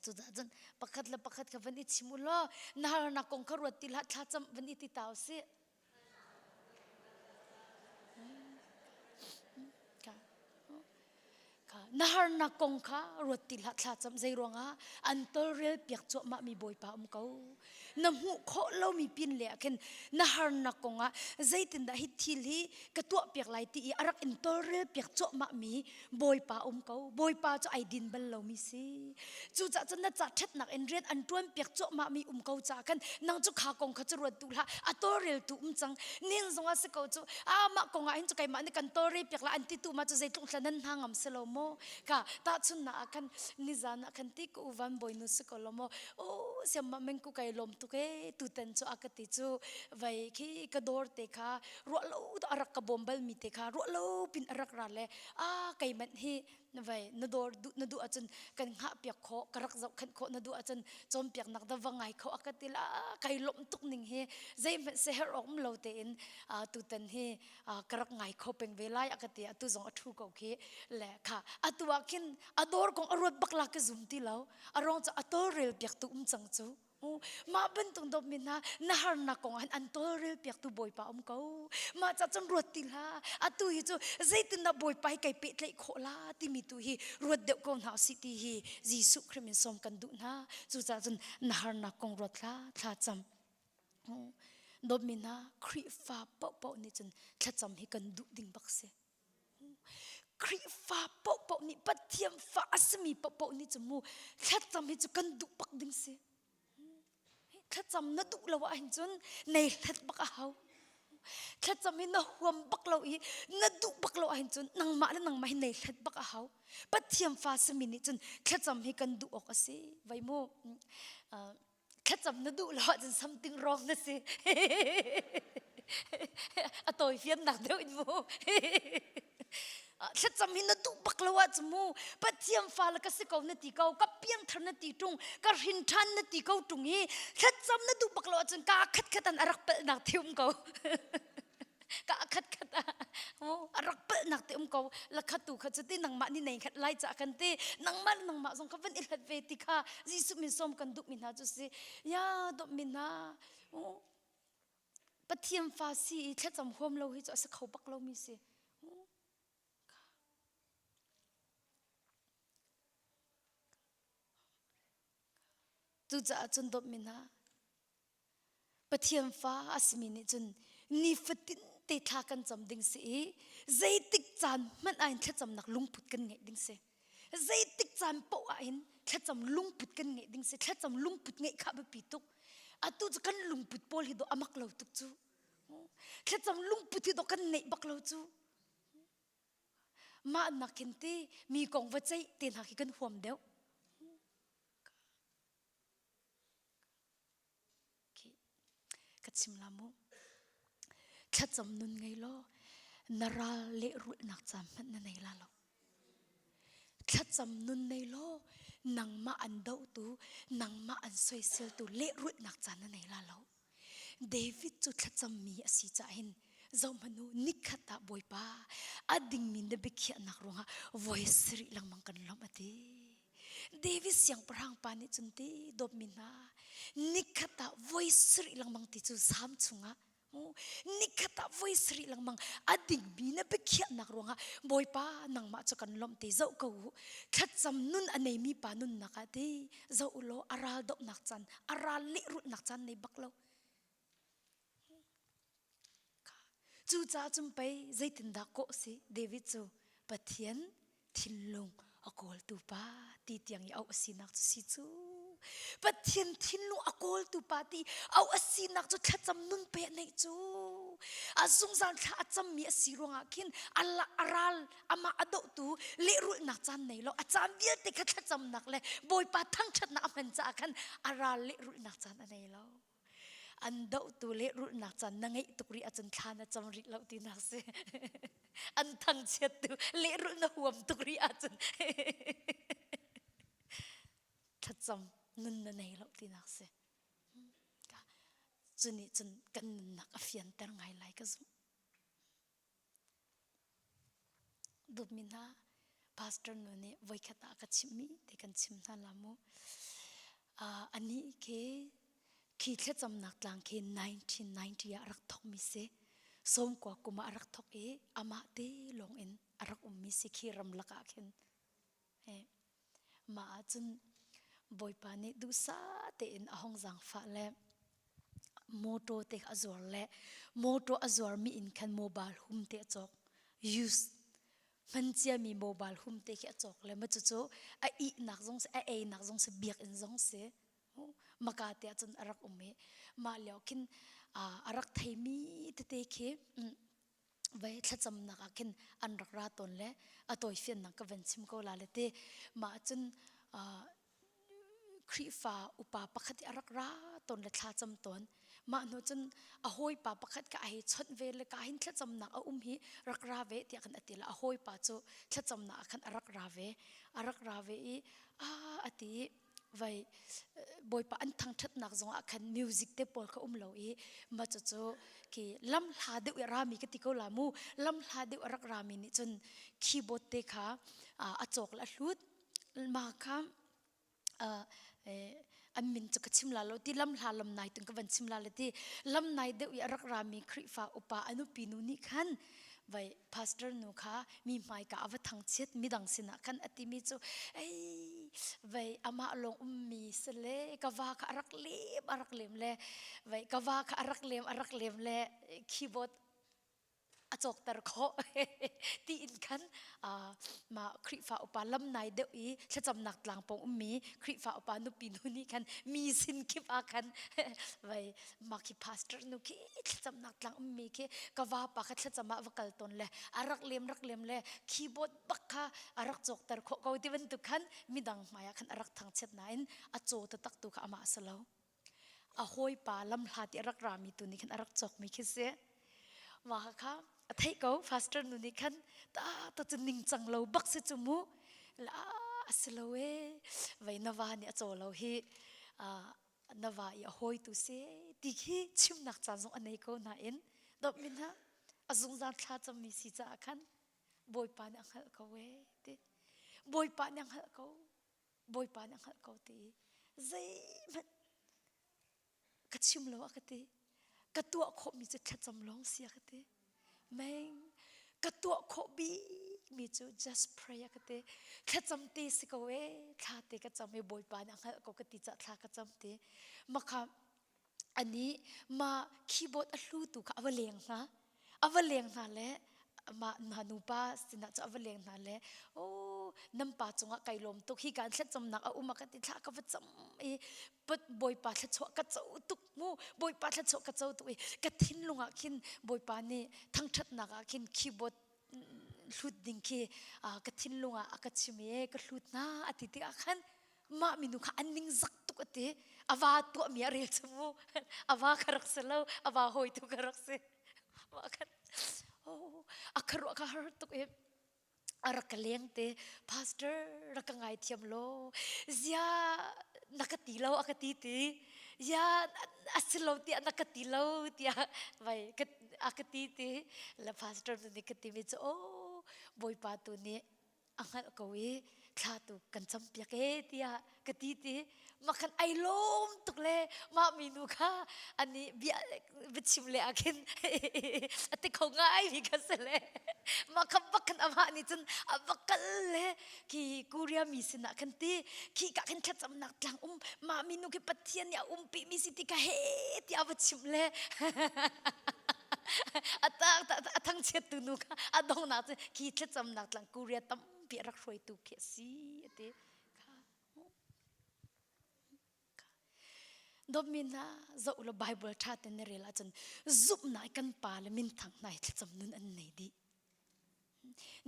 Cucaah cun pakhat le pakhat kha van i chim u law na harnak kong kha ruat ti hlah thla cam van i ti ta u sih. Na harnak kong kha ruat ti hlah thla cam zei ruangah an tolrel piak cuahmah mi Bawipa um ko. Na hmuh khawh lomi pin le ah khin na harnak kong ah zeitindah hi thil hi ka tuah piak lai ti i a rak in tolrel piak cuahmah mi Bawipa um ko. Bawipa cu ai din bal lomi si. Cucaah cun na ca ṭhatnak in rian an ṭuan piak cuahmah mi um ko caah khan nang cu kha kong kha cu ruat duh hlah. A tawlreltu um cang. Nin zongah si ko cu ah mah kong ah hin cu keimah nih kan tawlrel piak la an ti tu ma cu zeitluk hla nan hna ngam si lo maw? Ka tahchunnak ah khan nizan ah khan ti ka u van bawinu si ko lo maw? O siamma meng ku kai lawm tuk e tutan cu a ka ti cu vai khi ka dawr te kha ruah lo a rak ka bawm bal mi te kha ruah lo pin a rak ra le a keimanh hi. Na vai na dawr duh na duh ahcun kan hngah piak khawh ka rak zohkhenh khawh na duh ahcun cawnpiaknak da va ngai kho a ka ti la kai lawmh tuk ning hi zeihmanh siaherh awk um lo tein tutan hi ka rak ngai kho peng ve lai a ka ti atu zong a thu ko khi le kha atu ah khin a dawr kong a ruat bak la ka zum ti lo a rong cu a tawlrel piak tu um cang cu Mah bantuk dawtmi hna na harnak kong ah an tawlrel piaktu Bawipa um ko. Mah ca cun ruat ti hlah. Atu hi cu zeitindah Bawipa hi kai pehtlaih khawh la timi tu hi ruat deuh ko hna usih ti hi Jesuh Khrih min sawm kan duh hna. Cucaah cun na harnak kong ruat hlah, thla cam. Dawtmi hna Khrihfa paohpaoh nih cun thlacam hi kan duh ding bak si. Khrihfa paohpaoh nih Pathian fa a simi paohpaoh nih cu mu thlacam hi cu kan duh bak ding si. Thlacam na duh lo ahhin cun nei hlet bak a hau. Thlacam hi na huam bak lo i na duh bak lo ahhin cun nangmah le nangmah hi nei hlet bak a hau. Pathian fa simi nih cun thlacam hi kan duh awk a si. Vai mu thlacam na duh lo ahcun something wrong na si a tawi fiannak deuh in mu thlacam hi na duh bak lo ahcun mu Pathian fa le ka si ko na ti ko ka piangthar na ti tung ka hrin ṭhan na ti ko tung i thlacam na duh bak lo ahcun ka khat khat an a rak pelhnak thium ko ka khat khat ah a rak palhnak te um ko lakhat tu kha cu ti nangmah ni nei khat lai ca kan ti nangmah le nangmah zong kha van i hlat ve ti kha Jesuh min sawm kan duh mi hna cu si ya dawt mi hna Pathian fa si i thlacam huam lo hi cu a si kho bak lo mi si Cucaah cun dawt mi hna Pathian fa a simi nih cun nifatin te thla kan cam ding si i zeitik caan hmanh ah hin thlacamnak lungput kan ngeih ding si. Zeitik caan paoh ah hin thlacam lungput kan ngeih ding si. Thlacam lungput ngeih kha biapi tuk. Atu cu kan lungput pawl hi dawh a mak lo tuk cu. Thlacam lungput hi dawh kan neih bak lo cu. Mah nak khin ti mi kong va ceih te hna khi kan huam deuh. Ka chim la mu. Thlacam nun ngei law na ral lehrulhnak caan hmanh na nei la lo. Thlacam nun nei law nangmah an dohtu, nangmah an soiseltu lehrulhnak caan na nei la lo. David cu thlacammi a si caah hin zohhmanh u nikhat ah Bawipa a dingmi na biakhiahnak ruangah voi sarih lengmang kan lawmh a ti. David siangpahrang pa nih cun ti dawtmi hna nikhat ah voi sarih lengmang ti cu sam chungah nikhat ah voi sarih lengmang a dingmi na biakhiahnak ruangah Bawipa nangmah cu kan lawmh ti zoh ko u thlacam nun a neimi pa nunnak ah ti zoh u law a ral dohnak caan a ral lehrulhnak caan nei bak lo Cucaah cun pei zeitindah kawh si David cu Pathian thinlung a kawltu pa ti tiang i auh a sinak cu si cu. Pathian thinlung a kawltu pa ti auh a sinak cu thlacam nun pe a neih cu. A zungzal thla a cammi a si ruangah khin a ral amah a dohtu lehrulhnak caan nei lo a caan vialte kha thlacamnak le Bawipa thangṭhatnak a hman caah khan a ral lehrulhnak caan a nei lo. An dohtu lehrulhnak caan na ngeih tuk rih ahcun thla na cam rih lo tinak si. An thangchiattu lehrulh na huam tuk rih ahcun thlacam nun na nei lo tinak si. Cu nih cun kan nunnak a fianter ngai lai ka zumh. Dawtmi hna, pastor nu nih voikhat ah a ka chimhmi te kan chim hna la mu. Uh, anih khi khi thlacamnak tlang khi 1990 ah rak thokmi si. Sawmkua kum ah a rak thok i amah te lawng in a rak ummi si khi ramlak ah khin. Mah ahcun Bawipa nih duhsah tein a hong zaangfah le motor te a zuar le motor a zuarmi in khan mobile hum te a cawk. Use hman ciami mobile hum te khi a cawk le ma cucu a ihnak zong si a einak zong si biakinn zong si maka te ahcun a rak um i mah lio khin a rak theimi tete khi vei thlacamnak ah khin an rak ra tawn le a tawifiannak ka van chim ko la le ti mah cun Khrihfa upa pakhat i a rak ra tawn le thlacam tawn. Mah hnu cun a hawipa pakhat kha a hei chawnh ve le ka hin thlacamnak a um hi rak ra ve tiah khan a ti le a hawipa cu thlacamnak ah khan a rak ra ve. A rak ra ve i a a ti i vai bawipa an thangṭhatnak zongah khan music te pawl kha um lo i mah cucu khi lam hla deuh i rami ka ti ko la mu lam hla deuh a rak rami nih cun keyboard te kha a cawk le a hlut mah kha an min cu ka chim la lo ti lam hla lam nai tung ka van chim la le ti lam nai deuh i a rak rami Khrihfa upa a nupi nu nih khan vai pastor nu kha mi hmaika a va thangchiat midang sinah khan a timi cu ei vai amah lawng ummi si le ka va kha a rak lem a rak lem le vai ka va kha a rak lem a rak lem le keyboard a cawkter khawh tiin khan mah Khrihfa upa lam nai deuh i thlacamnak tlang pawng ummi Khrihfa upa nupi nu nih khan mi sin kip ah khan vai mah khi pastor nu khi thlacamnak tlang ummi khi ka vapa kha thlacam ah va kal tawn le a rak lem rak lem le keyboard bak kha a rak cawkter khawh ko ti bantuk khan midang hmai ah khan a rak thangchiat nain a caw taktak tu kha amah a si lo. A hawipa lamhlat i a rak rami tu nih khan a rak cawkmi khi si. Mah kha a theih ko pastor nu nih khan ta ta cu ningcang lo bak si cu mu. La a si lo e vei na va nih a caw lo hi na va i a hawi tu si ti khi chimnak caan zong a nei ko nain dawp min ha a zungzal thla cammi si caah khan Bawipa nih a hngalh ko e ti Bawipa nih a hngalh ko Bawipa nih a hngalh ko ti zeihmanh ka chim lo a ka ti ka tuah khawhmi cu thlacam lawng si a ka ti meng ka tuah khawh bikmi cu just pray a ka ti thlacam te si ko e thla te ka cam i Bawipa nih a hngalh ko ka ti cah thla ka cam ti makha ani ma keyboard a hlu tu kha a va leng hna a va leng hna le mah na nupa sinah cu a va leng hna le oh nan pa cungah kai lawm tuk hi kan thlacamnak a um a ka ti thla ka va cam i pat bawipa thluachuah ka co tuk mu bawipa thluachuah ka co tuk i ka thinlung ah khin bawipa nih thangṭhatnak ah khin keyboard hlut ding khi ka thinlung ah a ka chim i ka hlut hna a ti tikah khan mah minu kha an ning zak tuk a ti a va tuahmi a rel cu mu a va kha rak si lo a va hawi tu kha rak si mah khan oh a kharuah kha har tuk i a rak ka leng te pastor rak ka ngai thiam lo zia na ka ti lo a ka ti ti ya a si lo tiah na ka ti lo tiah vai a ka ti ti le pastor nu nih ka ti mi cu oh bawipa tu nih a hngalh ko i thla tu kan campiak e tiah ka ti ti makhan ai lawm tuk le mah minu kha ani bia biachim le ah khin a ti kho ngai mi kha si le mah kha bak khan amah nih cun a va kal le khi Korea mi sinah khan ti khi ka khin thlacamnak tlang um mah minu khi Pathian nih a umpi mi si ti ka he ti a va chim le a tak a thangchiat tu nu kha a dongnak cu khi thlacamnak tlang Korea tampi a rak hruaitu khi a si a ti kha Dawtmi hna zoh law Bible ṭha tein na rel ahcun zumhnak kan pa le minthang hna hi thlacam nun an nei dih.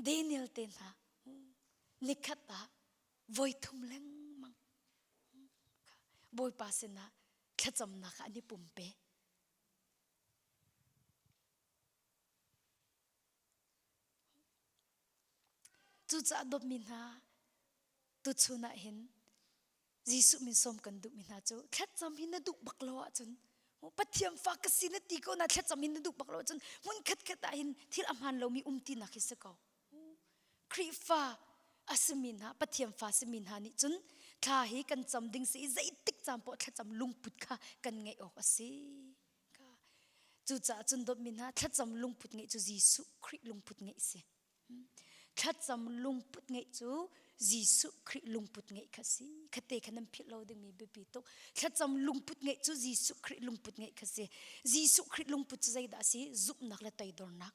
Daniel te hna nikhat ah voi thum lengmang Bawipa sinah thlacamnak ah an i pumpe. Cucaah dawtmi hna tuchun ah hin Jesuh min sawm kan duhmi hna cu thlacam hi na duh bak lo ahcun Pathian fa ka si na ti ko na thlacam hi na duh bak lo ahcun hmun khat khat ah hin thil a hmaan lomi um tinak hi si ko. Khrihfa a simi hna Pathian fa simi hna nih cun thla hi kan cam ding si i zeitik caan poah thlacam lungput kha kan ngeih awk a si. Cucaah cun dawtmi hna thlacam lungput ngeih cu Jesuh Khrih lungput ngeih si. Thlacam lungput ngeih cu Jesuh Khrih lungput ngeih kha si. Khate kha nan philh lo dingmi biapi tuk. Thlacam lungput ngeih cu Jesuh Khrih lungput ngeih kha si. Jesuh Khrih lungput cu zeidah a si? Zumhnak le toidornak.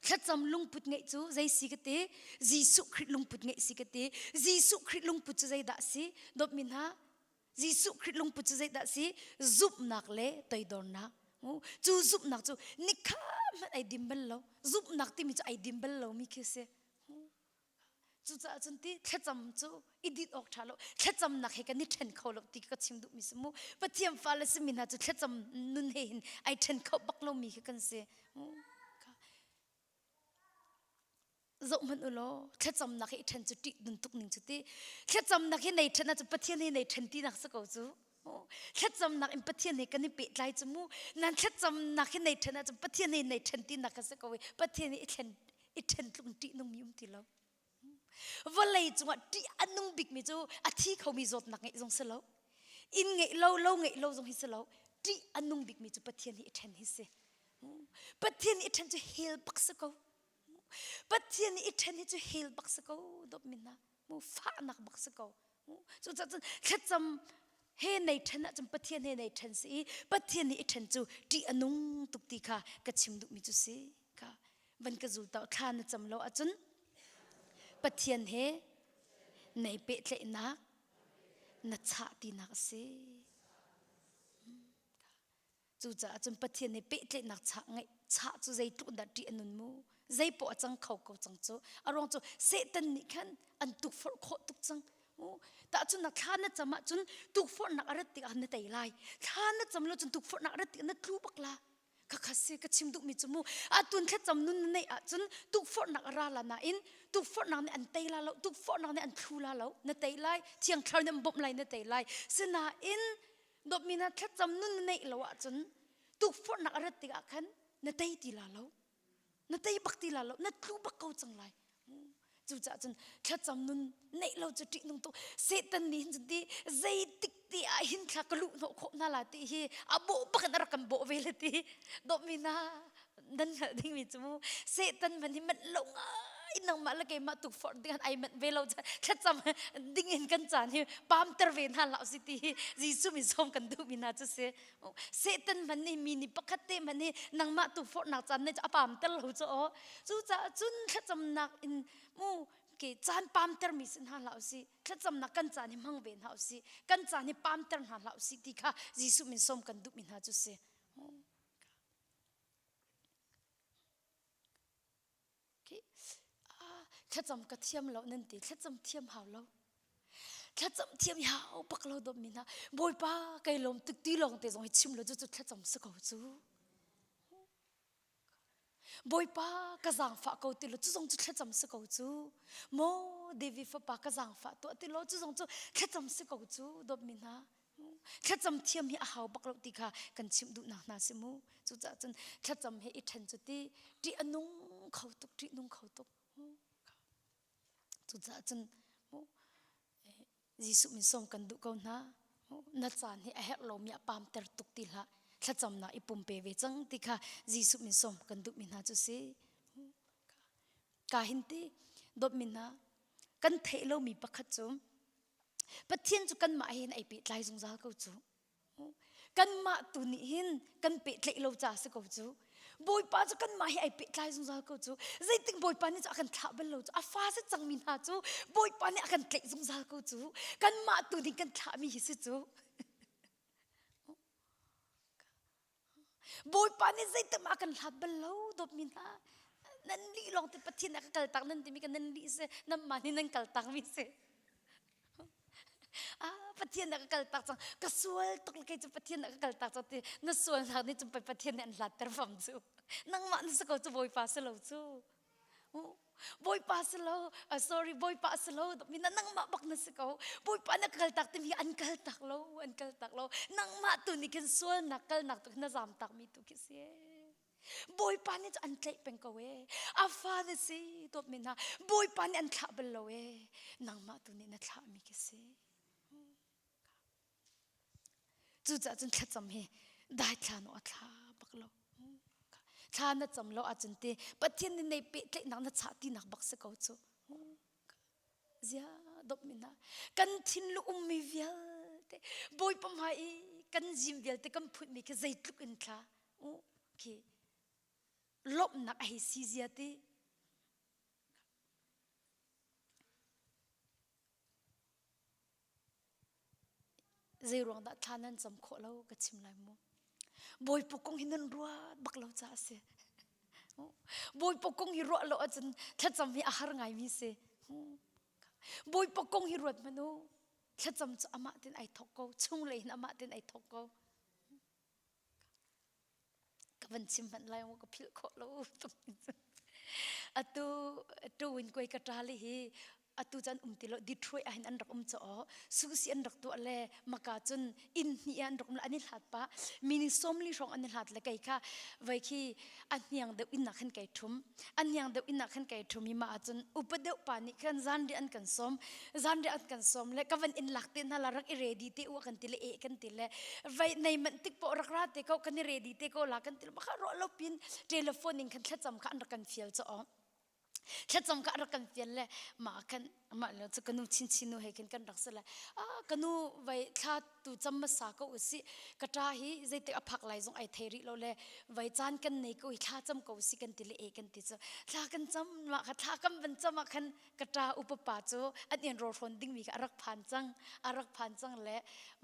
Thlacam lungput ngeih cu zei si ka ti? Jesuh Khrih lungput ngeih si ka ti. Jesuh Khrih lungput cu zeidah a si? Dawtmi hna, Jesuh Khrih lungput cu zeidah a si? Zumhnak le toidornak. Cu zumhnak cu nikha hmanh ai dim bal lo. Zumhnak timi cu ai dim bal lomi khi a si. Cucaah cun ti thlacam cu i dinh awk ṭha lo. Thlacamnak he kan i ṭhen kho lo ti ka chim duhmi si mu. Pathian fale simi hna cu thlacam nun he hin ai ṭhen kho bak lomi khi kan si. Zoh hmanh u law thlacamnak he i ṭhen cu ṭih nun tuk ning cu ti. Thlacamnak he nei ṭhen ahcun Pathian he nei ṭhen tinak si ko cu. Thlacamnak in Pathian he kan i pehtlai cu mu. Nan thlacamnak he nei ṭhen ahcun Pathian he nei ṭhen tinak ka si ko i Pathian he i thlen i ṭhen tluk in ṭih nungmi um ti lo. Vawlei cungah ṭih a nung bikmi cu a thi khomi zawtnak ngeih zong si lo. Inn ngeih lo, lo ngeih lo zong hi si lo. Ṭih a nung bikmi cu Pathian he i ṭhen hi si. Pathian i ṭhen cu hell bak si ko. Pathian i ṭhen hi cu hell bak si ko dawtmi hna. Mu fahnak bak si ko. Cucaah cun thlacam he nei ṭhen ahcun Pathian he nei ṭhen si i Pathian nih i ṭhen cu ṭih a nung tuk ti kha ka chim duhmi cu si. Ka van ka zul tau thla na cam lo ahcun Pathian he nei pehtlaihnak na chah tinak a si. Cucaah cun Pathian he pehtlaihnak chah ngeih chah cu zeitluk dah ṭih a nun mu. Zei poah a cang kho ko cang cu. A ruang cu Satan nih khan an tukforh khawh tuk cang. Tahchunhnak thla na cam ahcun tukforhnak a rat tikah na tei lai. Thla na cam lo cun tukforhnak a rat tikah na tlu bak la. Khakha si ka chim duhmi cu mu. Atun thlacam nun na neih ahcun tukforhnak a ra la nain tukforhnak nih an tei la lo, tukforhnak nih an thlu la lo. Na tei lai, Thiang Thlarau nih an bawmh lai na tei lai. Sinain dawtmi na thlacam nun na neih lo ahcun tukforhnak a rat tikah khan na tei ti la lo na tei bak ti la lo na tlu bak ko cang lai cucaah cun thlacam nun neih lo cu ṭih nung tuk Satan nih hin cun ti zeitik ti ah hin thla ka luh hnawh khawh hna la ti hi a bawh bak in a rak kan bawh ve le ti dawtmi hna nan hngalh dingmi cu mu Satan man hi manh lo ngai nangmah le keimah tukforh ding ai manh ve lo thlacam ding in kan caan hi pamter ve hna hlah si ti hi Jesuh min sawm kan duhmi hna cu si Satan man nih mi nih pakhat te man hi nangmah tukforhnak caan ne a pamter lo cu aw cucaah cun thlacamnak in mu ke caan pamter mi si hna hlah usih thlacamnak kan caan hi hmang ve hna usih kan caan hi pamter hna hlah usih ti kha Jesuh min sawm kan duhmi hna cu si Thlacam ka thiam lo nan ti thlacam thiam hau lo thlacam thiam hau bak lo dawm mi hna bawipa kai lawm tuk ti lawng te zong hi chim lo cu cu thlacam si ko cu bawipa ka zaangfah ko ti lo cu zong cu thlacam si ko cu maw David fapa ka zaangfah tuah ti lo cu zong cu thlacam si ko cu dawt mi hna Thlacam thiam hi a hau bak lo ti kha kan chimh duhnak hna si mu. Cucaah cun thlacam he i ṭhen cu ti ṭih a nung kho tuk, ṭih nung kho tuk. Cucaah cun Jesuh min sawm kan duh ko hna. Na caan hi a herh lomi a pamter tuk ti hlah. Thlacamnak i pumpe ve cang ti kha Jesuh min sawm kan duhmi hna cu si. Ka hin ti dawtmi hna kan theih lomi pakhat cu Pathian cu kanmah he hin ai pehtlai zungzal ko cu. Kanmah tu nih hin kan pehtlaih lo ca si ko cu. Bawipa cu kanmah hi ai pehtlai zungzal ko cu. Zeitik Bawipa nih cu a kan thlah bal lo cu. A fa si cangmi hna cu Bawipa nih a kan tlaih zungzal ko cu. Kanmah tu nih kan thlahmi hi si cu. Bawipa nih zeitik mah a kan hlat bal lo dawtmi hna nan lih lawng te Pathian a ka kaltak nan timi ka nan lih si nanmah nih nan kaltak mi si ah Pathian a ka kaltak cang ka sual tuk kei cu Pathian a ka kaltak cang ti na sualnak nih cun pei Pathian nih an hlatter fam cu nangmah na si ko cu Bawipa si lo cu Bawipa si lo, uh, sorry, Bawipa si lo, mi na nangmah bak na si ko. Bawipa na kal tak timi an kal tak lo, an kal tak lo. Nangmah tu nih khin sualnak kalnak tu na zam tak mi tu khi si. Bawipa nih cu an tlaih peng ko e. A fa na si dawt mi hna. Bawipa nih an thlah bal lo e. Nangmah tu nih na thlah mi khi si. Cucaah cun thlacam hi daithla no a thla bak lo. Thla na cam lo ahcun ti Pathian nih nei pehtlaihnak na chah tinak bak si ko cu. Zia dop mi hna kan thinlung ummi vialte Bawipa hmai i kan zim vialte kan phutmi khi zeitluk in thla khi lawmhnak a hei si zia ti Zeiruang dah thla nan cam khawh lo ka chim lai mu. Bawipa kong hi nan ruat bak lo caah a si. Bawipa kong hi ruah lo ahcun thlacam hi a har ngaimi si. Bawipa kong hi ruat hmanh u. Thlacam cu amah tin ai thok ko. Chunglei hin amah tin ai thok ko. Ka van chim hmanh lai ka philh khawh lo. Atu tu in koi ka ṭal hi atu cun um ti lo Detroit ah hin an rak um caw susi an rak tuah le maka cun inn hnih an rak um le an i hlat pah mini sawmli hrawng an i hlat le kei kha vai khi a hniang deuh inn ah khan kei ṭhum a hniang deuh inn ah khan kei ṭhum i mah ahcun upa deuh pa nih khan zanriah an kan sawm zanriah an kan sawm le ka van in lak te hna la rak i ready te u kan ti le e kan ti le vai nei manh tik poh rak ra te ko kan i ready te ko la kan ti le baka ruah lo pin telephone in khan thlacam kha an rak kan fial caw thlacam kha rak kan fial le mah khan mah le cu kanu chinchin nu he khin kan rak si le ah kanu vai thla tu cam hmasa ko usih ka ṭa hi zeitik a phak lai zong ai thei rih lo le vai caan kan nei ko hi thla cam ko usih kan ti le e kan ti cu thla kan cam mah kha thla kan van cam ah khan ka ṭa upa pa cu an in rawlhrawn dingmi kha a rak phan cang a rak phan cang le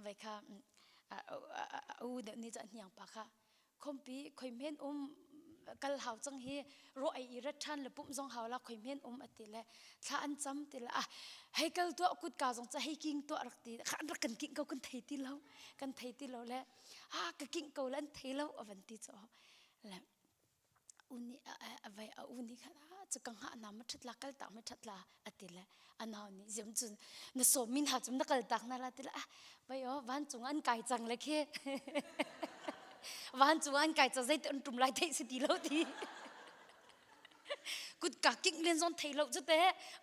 vai kha a u deuh ni cu a hniang pa kha khompi khoi men um kal hau cang hi ro ai i ret than le pum zong hau la khoi men um ati le thla an cam ti le ah hei kal tuah kut ka zong cha hei king tuah rak ti kha an rak kan king ko kan thei ti lo kan thei ti lo le ah ka king ko le an thei lo avan ti cho le uni a vai a uni kha cu ka ngah na ma that la kal tak ma that la ati le a nau nih ziam cun na sawm min ha cum na kal tak na la ti le ah vai o vancung an kai cang le khi vancung an kai cang zei te an tum lai theih si ti lo ti kut ka king len zon thei lo chu te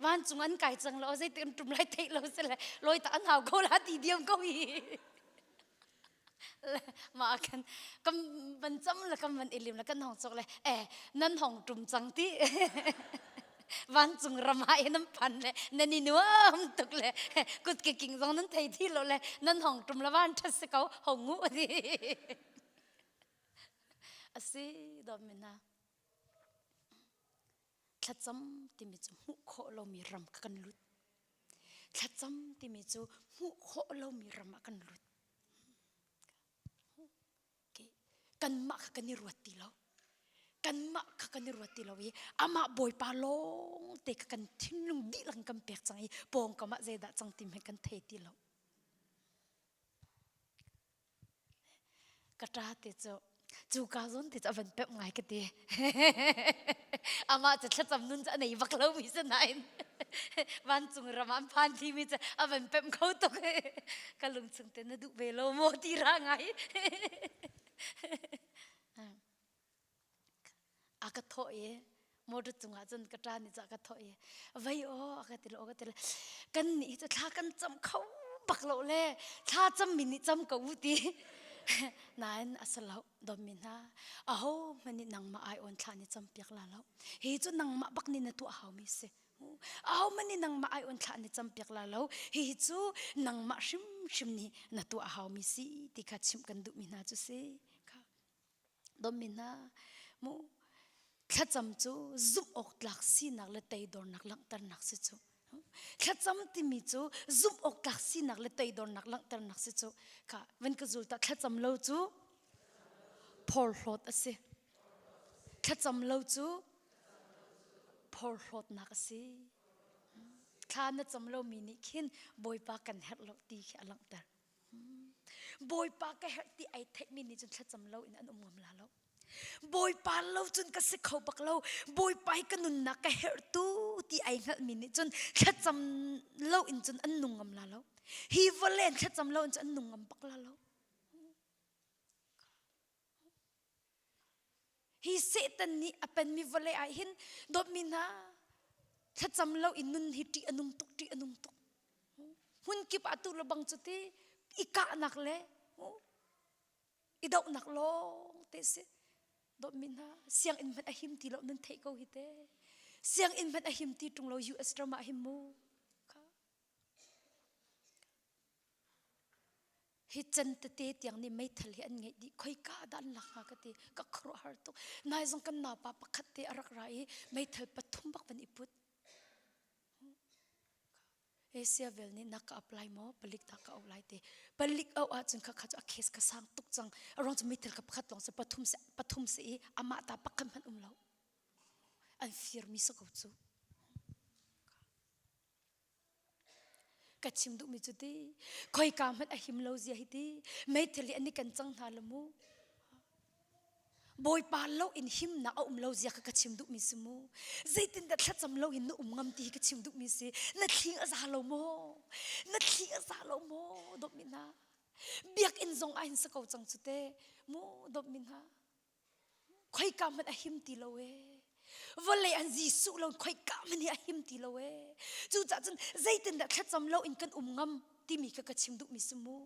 vancung an kai cang lo zei te an tum lai thei lo se le loi ta an hau ko la ti diam ko hi mah khan kan van cam le kan van ilim le kan hong chok le eh nan hong tum cang ti vancung ram ah nan phan le nan i nuam tuk le kut ke king zong nan thei thi lo le nan hong tum le van ṭhat si ko hong ngu ti asi dom mina thlacam timi cu hmuh khawh lomi ram kha kan lut thlacam timi cu hmuh khawh lomi ram ah kan lut kanmah kha kan i ruat ti lo kanmah kha kan i ruat ti lo i amah bawipa lawng te kha kan thinlung dihlak kan pek cang i pawngkam ah zeidah cang ti hmanh kan thei ti lo Ka ṭa te cu cu ka zawn te cu a van pemh ngai ka ti. Amah cu thlacam nun cu a nei bak lomi si nain vancung ram ah an phan timi cu a van pemh kho tuk. Ka lungchung te na duh ve lo maw ti ra ngai. A ka thawh i motor cungah cun ka ṭa nih cu a ka thawh i vei aw a ka ti lo a ka ti le kan nih cu thla kan cam kho bak lo le thla cammi nih cam ko u ti nain a si lo dommi hna aho hmanh nih nangmah ai awn thla nih cam piak la lo hi cu nangmah bak nih na tuah haumi si aho hmanh nih nangmah ai awn thla nih cam piak la lo hihi cu nangmah hrimhrim nih na tuah haumi si ti kha chimh kan duhmi hna cu si kha Dommi hna, mu thlacam cu zumh awk tlak sinak le teidornak langhternak si cu. Thlacam timi cu zumh awk tlak sinak le teidornak langhternak si cu. Kha van ka zul ta thlacam lo cu phorhlawt a si. Thlacam lo cu phorhlawtnak a si. Thla na cam lomi nih khin Bawipa kan herh lo ti khi a langhter. Bawipa ka herh ti ai theihmi nih cun thlacam lo in an um ngam la lo. Bawipa lo cun ka si kho bak lo. Bawipa hi ka nunnak ka herh tu ti ai hngalhmi nih cun thlacam lo in cun an nung ngam la lo. Hi vawlei in thlacam lo in cun an nung ngam bak la lo. Hi Satan nih a penmi vawlei ah hin dawtmi hna thlacam lo in nun hi ṭih a nung tuk ṭih a nung tuk. Hmun kip ah tu le bang cu ti i kahnak le i dohnak lawng te si. Dawtmi hna sianginn hmanh a him ti lo nan theih ko hi te. Sianginn hmanh a him ti ṭung lo US ram ah him mu. Hi chan tete tiang nih meithal hi an ngeih dih khoika dah an lak hnga ka ti ka khuaruahhar tuk nai zong kan naupa pakhat te a rak ra i meithal pathum bak van i put Asia vel nih na ka apply maw palik ta ka au lai te palik au ahcun kha kha cu a case ka sang tuk cang a ruang cu meithal ka pakhat lawng si pathum si pathum si i amah ta pakhat hmanh um lo an firmi si ko cu. Ka chim duhmi cu ti khoika hmanh a him lo zia hi ti meithal hi an i kan cang hna lo mu. Bawipa lo in himnak a um lo zia kha ka chim duhmi si mu. Zeitindah thlacam lo in na um ngam ti hi ka chim duhmi si. Na thling a za lo maw? Na thling a za lo maw? Dawtmi hna. Biakinn zong ah hin sa ko cang cu te. Mu dawtmi hna. Khoika hmanh a him ti lo ee. Vawlei an Jesuh lo khoika hmanh hi a him ti lo ee. Cucaah cun zeitindah thlacam lo in kan um ngam timi kha ka chim duhmi si mu.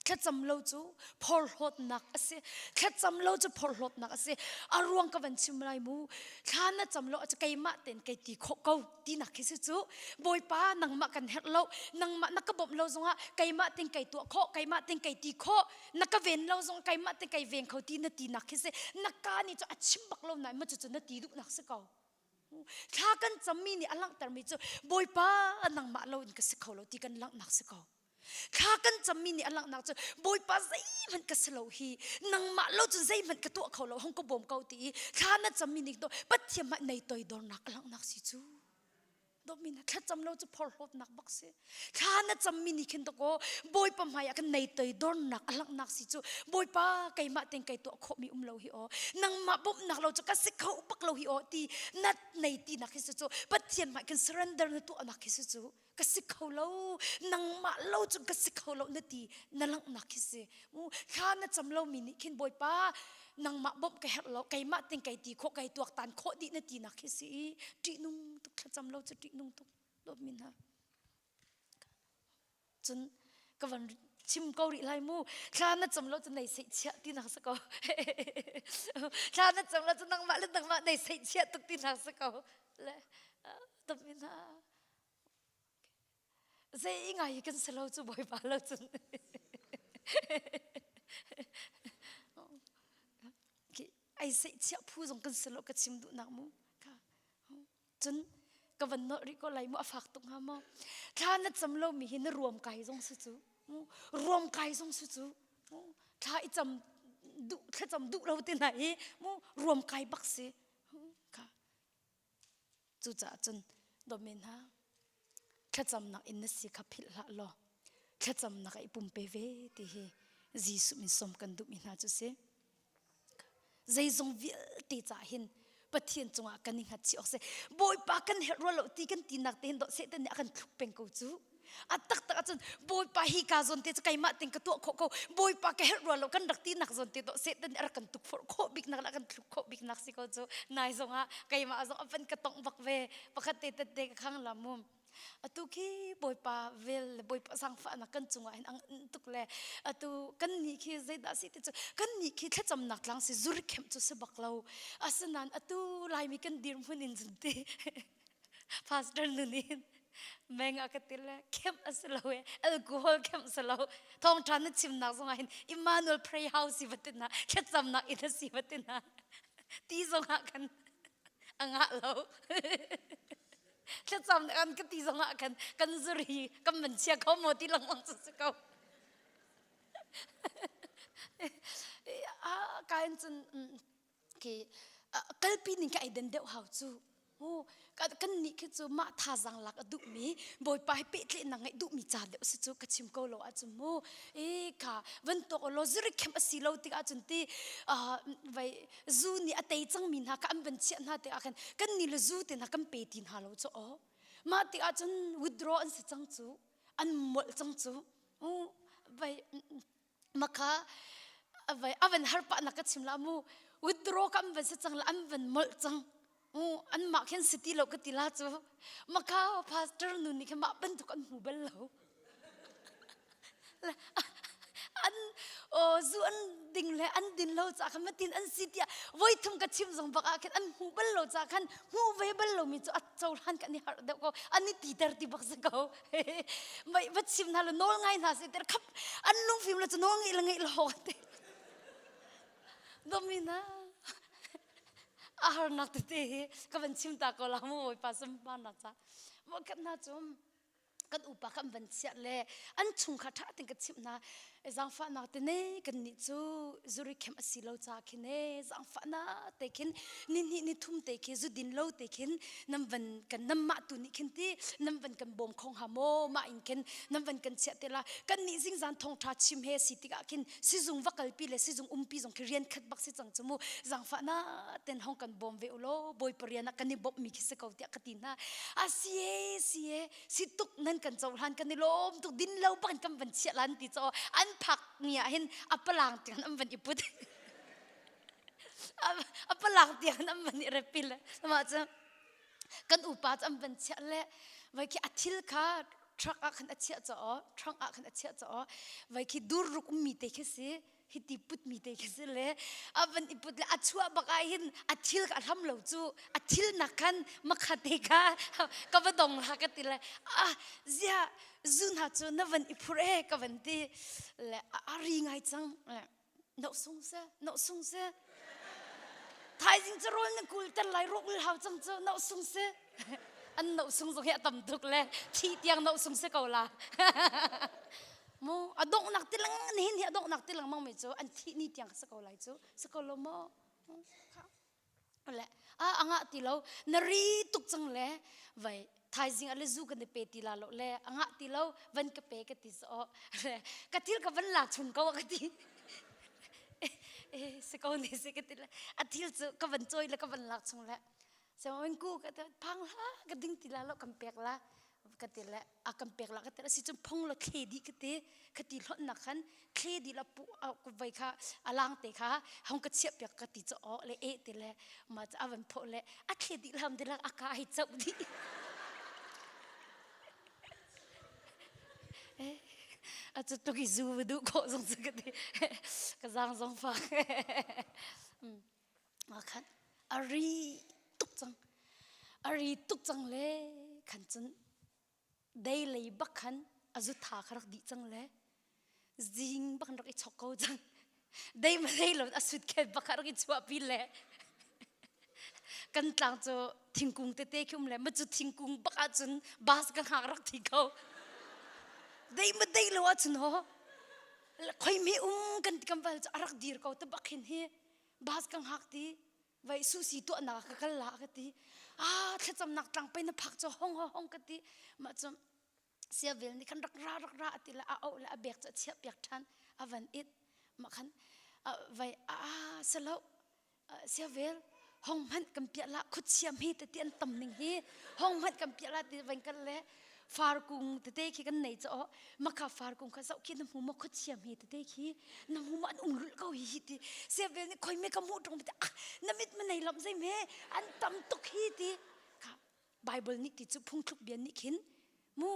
Thlacam lo cu phorhlawtnak a si. Thlacam lo cu phorhlawtnak a si. A ruang ka van chim lai mu. Thla na cam lo cu keimah tein kei ti khawh ko tinak khi si cu. Bawipa nangmah kan herh lo. Nangmah na ka bawmh lo zongah keimah tein kei tuah khawh, keimah tein kei ti khawh. Na ka ven lo zong keimah tein kei veng kho ti na tinak khi si. Na ka nih cu a chim bak lo nain ma cucu na ti duhnak si ko. Thla kan cammi nih a langhtermi cu Bawipa nangmah lo in ka si kho lo ti kan langhnak si ko. Thla kan cammi nih a langhnak cu Bawipa zeihmanh ka si lo hi nangmah lo cun zeihmanh ka tuah kho lo hong ka bawm ko ti i thla na cammi nih to Pathian mah nei toidornak a langhnak si cu. Dawtmi na thlacam lo cu phorhlawtnak bak si. Thla na cammi nih khin dakaw Bawipa hmai ah kan nei toidornak a langhnak si cu Bawipa keimah ten kei tuah khawhmi um lo hi aw nangmah bawmhnak lo cu ka si kho bak lo hi aw ti na nei ti nak hi si cu Pathian hmai kan surrender na tuahnak hi si cu ka si kho lo nangmah lo cu ka si kho lo na ti na langhnak khi si thla na cam lo mi nih khin bawipa nangmah bawmh ka herh lo keimah ting kei ti khawh kei tuak tan khawh dih na ti nak khi si i ṭihnung tuk thlacam lo cu ṭihnung tuk dawt min ha cun ka van chim ko rih lai mu thla na cam lo cu nei seih chiah ti nak si ko thla na cam lo cu nangmah le nangmah nei seih chiah tuk ti nak si ko le dawt min ha Zei ngai kan si lo cu Bawipa lo cun. Ai seihchiah phu zong kan si lo ka chim duhnak mu. Cun ka van nolh rih ko lai mu a fak tuk hnga maw. Thla na cam lo mi hi na ruam kai zong si cu. Ruam kai zong si cu. Thla i cam duh thlacam duh lo te na hi mu ruam kai bak si. Kha Cucaah cun dawtmi hna, thlacamnak in na si kha philh hlah law thlacamnak ah i pumpe ve ti hi Jesuh min sawm kan duhmi hna cu si. Zeizong vialte caah hin Pathian cungah kan i hngatchih awk si. Bawipa kan herh rua lo ti kan tinak te hin dawh Satan nih a kan thluk peng ko cu. A taktak ahcun Bawipa hi ka zawn te cu keimah ting ka tuah khawh ko. Bawipa ka herh rua lo kan rak tinak zawn te dawh Satan nih a rak kan tukforh khawh biknak le a kan thluk khawh biknak si ko cu. Nai zongah keimah zong a van ka tongh bak ve. Pakhat te tette ka khang la mu. Atu khi Bawipa vel le Bawipa zaangfahnak kan cungah hin ang tuk le atu kan nih khi zeidah si ti cu kan nih khi thlacamnak tlang si zuri khemh cu si bak lo. Asinain atu Laimi kan dirhmun in cun ti Pastor nun in meng a ka ti le kemh a si lo e alcohol kemh si lo thawngṭha na chimnak zong ah hin Emmanuel Pray House si va ti na thlacamnak inn a si va ti na ti zong ah khan a ngah lo thlacam kan ka ti zong ah khan kan zuri kan man chia kho maw ti lengmang cu si ko ka in cun khi kalpi ning ka ai den deuh hau cu mu kan nih khi cu mah thazang lak a duhmi bawipa he pehtlaihnak ngeih duhmi ca deuh si cu ka chim ko lo ahcun mu e kha van tuak law zurik khem a si lo tik ahcun ti vai zu nih a tei cangmi hna kha an van chiah hna tik ah khan kan nih le zu te hna kan pe ti hna lo cu aw mah tik ahcun withdraw an si cang cu an molh cang cu vai makha avai avan har pa na ka chim la mu withdraw kam van se chang la an van molh cang u an mah khen city lo ka ti la chu makha pastor nu ni khe ma bantuk an hmu bal lo an o zu an ding le an din lo cha khan matin an si tia voi thum ka chim zong bak ah khan an hmu bal lo cha khan hmu ve bal lo mi chu a cohlan kan i har deuh ko an i ti ter ti bak si ko Mei va chim hna lo nawl ngai hna seh ter khap an lungfim lo cu nawl ngeih le ngeih lo te. Domina a harnak tete hi ka van chim ta ko la mu bawipa sunparnak ca. Mo kat hna cu kan upa kan van chiah le an chungkhar ṭha ten ka chimh hna. Zaangfahnak te ne kan nih cu zuri khem a si lo ca khin e zaangfahnak te khin ni hnih ni thum te khi zu din lo te khin nam van kan nam mah tu nih khin ti nam van kan bawm khong ha maw mah in khin nam van kan chiah te la kan nih zingzan thawngtha chim he si tikah khin sizung va kalpi le sizung umpi zong khi rian khat bak si cang chu mu zaangfahnak ten hong kan bawm ve ulaw bawipa rian ah kan i bawmh mi khi si ko tiah ka ti hna a si e si e si tuk nan kan cohlan kan i lawm tuk din lo bak kan van chiah lan ti cho an phak ni ah hin a palang tiang an van i put a palang tiang an van i repil mah cu kan upa cu an van chiah le vai khi a thil kha truck ah khan a chiah cho trunk ah khan a chiah cho vai khi dur ruk ummi te khi si hiti putmi te khi si le a van i put le a chuah bak ah hin a thil ka hlam lo cu a thil nak khan makha te kha ka va dong la ka ti le ah zia zu hna cu na van i phur e ka van ti le a ri ngai cang no sung se no sung se thaizing cu rawl na kul ter lai ruk hau cang cu no sung se an no sung zong hi a tam tuk le thi tiang no sung se ko la mu a donghnak ti lang nihin hi a donghnak ti lengmang mi cu an thih ni tiang sa ko lai cu sa ko lo maw le a anga ti lo na ri tuk cang le vai thaizing ale zu kan pe ti la lo le anga ti lo van ka pe ka ti so le ka thil ka van la chung ko ka ti eh se ko ne se ka ti le a thil cu ka van choi le ka van lak chung le se ku ka phang la ka ding ti la lo kan pek la ka ti le a kan pek la ka ti si cun phong la thle dih ka ti ka ti hlon nak khan thle dih la pu vai kha alang te kha hong ka chiah piak ka ti cho o le e ti le ma cha avan pho le a thle dih lam di la a ka hi chau di a chu tuk i zu du ko zong chu ka ti ka zang zong fak nga khan a ri tuk cang a ri tuk cang le khan cun dei lei bak khan a zu tha kha rak dih cang le zing bak rak i chok ko cang dei ma dei lo a sut khet bak rak i chuah pi le kan tlang cu thingkung tete khi um le ma cu thingkung bak ahcun bus ka hngak rak thi ko dei ma dei lo ahcun ho khoi me um kan kan val cu a rak dir ko te bak hin hi bus ka hngak ti vai susi tuahnak ka kal la ka ti ah thlacamnak tlang pe na phak cu hong hong ka ti mah cu siavel nih khan rak ra rak ra ati le a auh le a bek cu a chiah piak ṭhan a van it mah khan vai a salo siavel hong hmanh kan piah la khuachia hme tete an tam ning hi hong hmanh kan piah la ti van kal le farkung tete khi kan nei cho makha farkung kha zoh khi na hmu maw khuachia hme tete khi na hmu ma an um lul ko hi hi ti siavel nih khoi me ka hmuh ṭung ti ah na mit ma nei lam zei me an tam tuk hi ti kha Bible nih ti cu phungthluk bia nih khin mu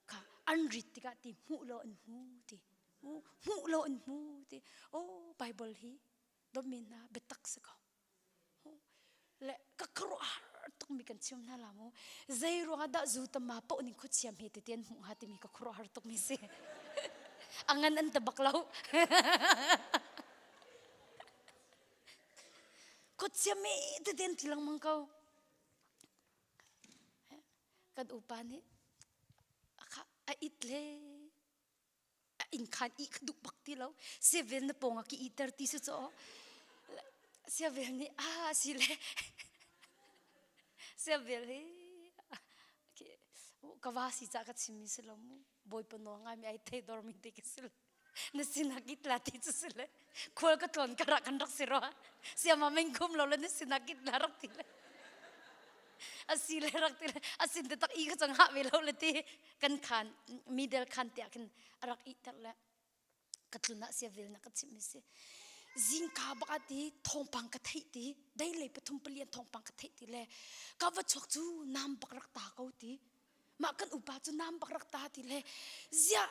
kha an rit tikah ti hmuh lo an hmu ti mu hmuh lo an hmu ti oh Bible hi dawtmi hna biatak si ko le ka khuaruahhar tukmi kan chim hna la mu zei ruangah dah zu tama poh ning khuachiam he tete an hmuh hnga timi ka khuaruahhar tukmi si a ngan an ta bak lo khuachiam he tete an ti lengmang ko kan upa nih a it le a inn khan ih kha duh bak ti lo siavel na pawng ah ki iter ti su caw siavel nih a si le siavel hi ka va si ca ka chim mi si lo mu bawipa nawl ngai mi ai thei dor mi te ka si lo na sinah kit la ti cu si le khual ka tlawn ka rak kan rak si rua siama meng khum lo le na sinah kit la rak ti le asi le rak ti le asin te tak i ka cang ha ve lo le ti kan khan middle khan tiah khin a rak ih ter le ka tlun ah sia vel na ka chimh mi si zingka bak ah ti thawngpang ka theih ti dei lei pathum palian thawngpang ka theih ti le ka va chuak cu nam bak rak ta ko ti mah kan upa cu nam bak rak ta ti le ziah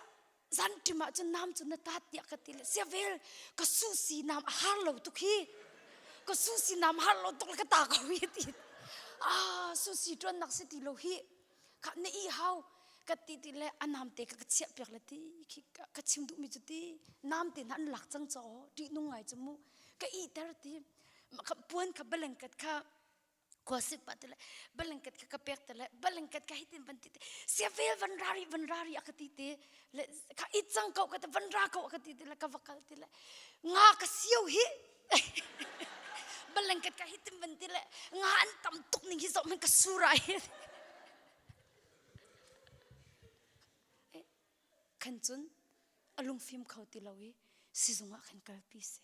zan ṭim ah cun nam cu na tat tiah ka ti le sia vel ka su si nam a har lo tuk hi ka su si nam har lo tuk le ka ta ko hi ti ah su si ṭuan nak si ti lo hi kha na i hau ka ti ti le a nam te ka ka chiah piak le ti khi ka chim duh mi cu ti nam te na an lak cang cho ṭih nung ngai cu mu ka i ter ti puan kha blanket kha. Khuasik pa ti le blanket kha ka pek te le blanket ka hitin van ti te sia vel van rari van rari a ka ti te le kha it cang ko ka te van ra ko ka ti te le ka va kal ti le nga ka siu hi blanket ka hitin van ti le nga an tam tuk ning hi zoh man ka surai khan cun a lungfim kho ti lo i sizung ah khan kalpi si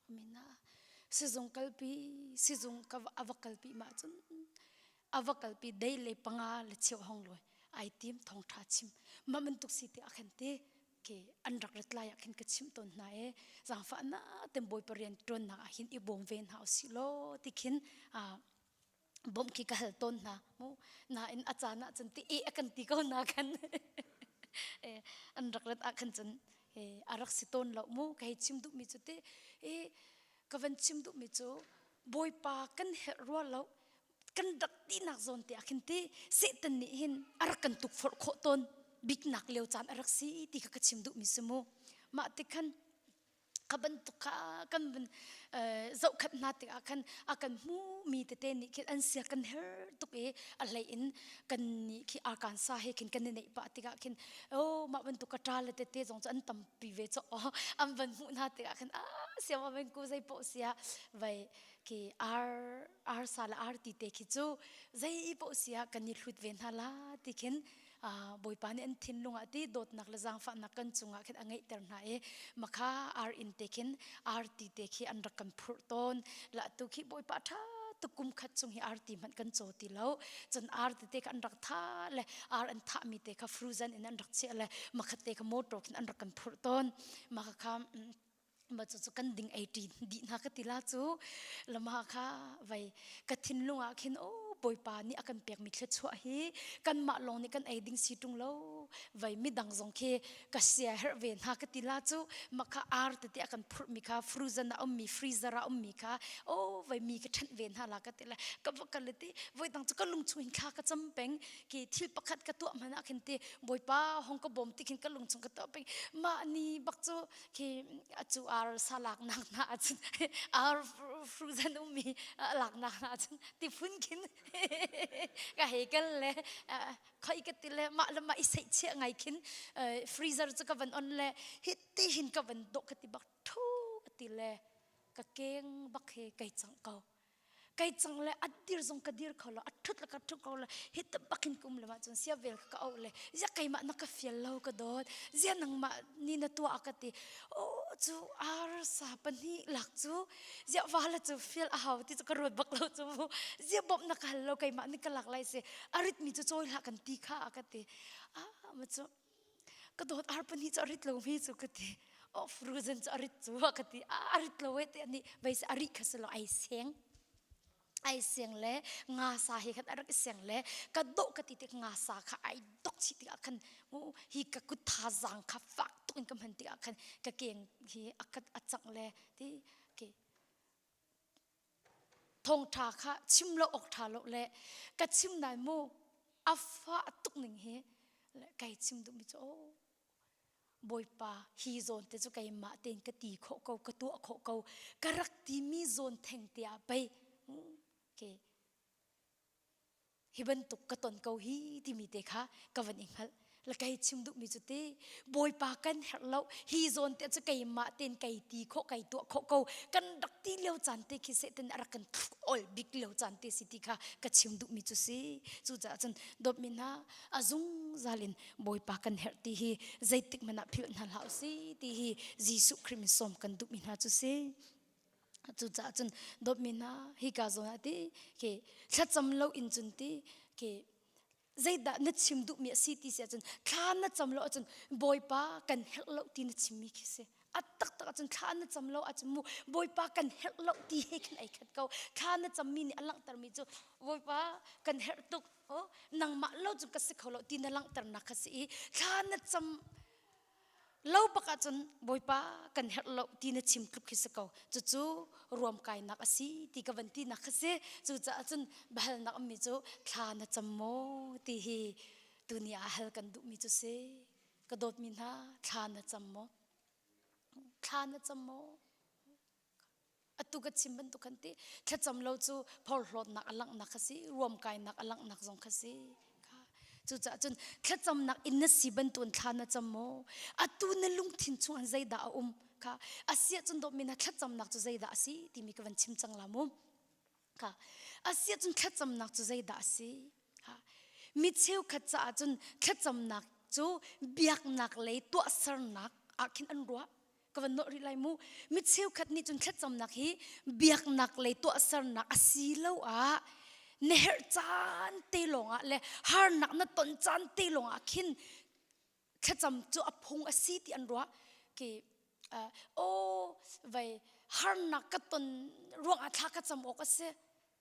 Mina sizung kalpi sizung ka a va kalpi ma cun a va kalpi dei le panga le cheu hong loi ai tim thong tha chim ma bantuk si te akhan te ke an rak rat lai ah khin ka chim ton hna e zangfa na tem boi parian ton nak ah hin i bawm ve hna usi lo ti khin a bawmh khi ka hal tawn hna mu nain a caan ah cun ti e a kan ti ko na khan an rak rat ah khan cun a rak si tawn lo mu ka hei chim duhmi cu te e ka van chim duhmi cu bawipa kan herh rua lo kan rak tinak zawn te ah khin ti Satan nih hin a rak kan tukforh khawh tawn biknak lio caan a rak si ti kha ka chim duhmi si mu mah ti khan kha bantuk kha kan van zohkhat hna tikah khan a kan hmumi tete nih khin an sia kan her tuk i a hlei in kan nih khi arkansa he khin kan i neih pah tikah khin oh mah bantuk ka ṭa le tete zong cu an tampi ve chaw an van hmuh hna tikah khin ah sia ma ben ku zei poh sia vai khi ar ar sa le ar ti te khi cu zei poh sia kan i hlut ve hna la ti khin Bawipa nih an thinlung ah ti dawtnak le zaangfahnak kan cungah khin a ngeihter hna i makha ar inn te khin arti te khi an rak kan phurh tawn la tu khi Bawipa ṭha tuk kum khat chung hi arti hmanh kan caw ti lo cun arti te kha an rak tha le ar an thahmi te kha frozen in an rak chiah le makhat te kha motor khin an rak kan phurh tawn maka kha ma cu cu kan ding ei ṭi dih hna ka ti la cu lama kha vai ka thinlung ah khin o bawipa nih a kan pekmi thluachuah hi kanmah lawng nih kan ei ding si ṭung lo vai midang zong khi ka sia herh ve hna ka ti la cu makha ar tete a kan phurhmi kha frozen a ummi freezer a ummi kha o vai mi ka ṭhenh ve hna la ka ti le ka va kal ti voi dang cu ka lung chung hin thla ka cam peng ki thil pakhat ka tuah hmanh ah khin ti bawipa hong ka bawm ti khin ka lung chung ka tuah peng mah ni bak cu khi cu ar sa laknak hna ahcun ar frozen ummi laknak hna ahcun tifun khin ka hei kal le khoi ka ti le mah le mah i seihchiah ngai khin freezer cu ka van on le hi ti hin ka van dawh ka ti bak thu ka ti le ka keng bak he kai cang ko kai cang le a dir zong ka dir kho lo a thut le ka thut ko le hi ta bakin kum le ma cun sia vel ka au le zia keimah na ka fial lo ka dawt zia nangmah ni na tuah ka ti o cu ar sa pahnih lak cu zia va la cu fial a hau ti cu ka ruat bak lo cu mu zia bawmh na ka hal lo keimah ni ka lak lai si a rit mi cu cawi hlah kan ti kha a ka ti ah ma cu ka dawt ar pahnih cu a rit lo mi cu ka ti oh frozen cu a rit cu ka ti a rit lo e te ani vai a ri kha si lo ai seng ai seng le nga sa he khan a rak i seng le ka dawh ka ti tik nga sa kha ai dok chih tikah khan mu hi ka kut thazaang kha fak tuk in ka hman tikah khan ka keng hi a kat a cangh le ti ke thawngṭha kha chim lo awk ṭha lo le ka chim nai mu a fah tuk ning hi le kai chim duhmi cu aw Bawipa hi zawn te cu keimah tein ka ti khawh ko ka tuah khawh ko ka rak timi zawn theng te ah pei ke hi bantuk ka ton ko hi timi te kha ka van i hngalh la kai chim duhmi cu ti bawipa kan herh lo hi zawn te cu keimah ten kai ti khawh kai tuah khawh ko kan rak ti lio caan te khi seh ten a rak kan ol bik lio caan te si ti kha ka chim duhmi cu si cucaah cun dawtmi hna a zungzal in bawipa kan herh ti hi zeitik hmanh ah philh hna hlah usih ti hi Jesuh Khrih min sawm kan duhmi hna cu si Cucaah cun dawtmi hna hika zawn ah ti khi thlacam lo in cun ti khi zeidah na chim duhmi a si ti si ahcun thla na cam lo ahcun Bawipa kan herh lo ti na chimmi khi si. A taktak ahcun thla na cam lo ahcun mu Bawipa kan herh lo ti he khin ai khat ko. Thla na cammi nih a langhtermi cu Bawipa kan herh tuk oh nangmah lo cu ka si kho lo ti na langhternak kha si i thla na cam Lo bak ahcun Bawipa kan herh lo ti na chim tluk khi si ko. Cucu ruamkainak a si ti ka van tinak kha si. Cucaah cun biahalnak ummi cu thla na cam maw ti hi tuni ah hal kan duhmi cu si. Ka dawtmi hna thla na cam maw? Thla na cam maw? Atu ka chim bantuk khan ti thlacam lo cu phorhlawtnak a langhnak kha si, ruamkainak a langhnak zong kha si. Cucaah cun thlacamnak in na si bantukin thla na cam maw? Atu na lungthin chung an zeidah a um? Kha asiah cun dawtmi na thlacamnak cu zeidah a si timi ka van chim cang la mu. Kha asiah cun thlacamnak cu zeidah a si? Kha mi cheukhat caah cun thlacamnak cu biaknak lei tuahsernak ah khin an ruah. Ka van nolh rih lai mu. Mi cheukhat nih cun thlacamnak hi biaknak lei tuahsernak a si lo ah na herh caan te lawngah le harnak na ton caan te lawngah khin thlacam cu a phung a si ti an ruah. Ki aw vai harnak ka ton ruangah thla ka cam awk a si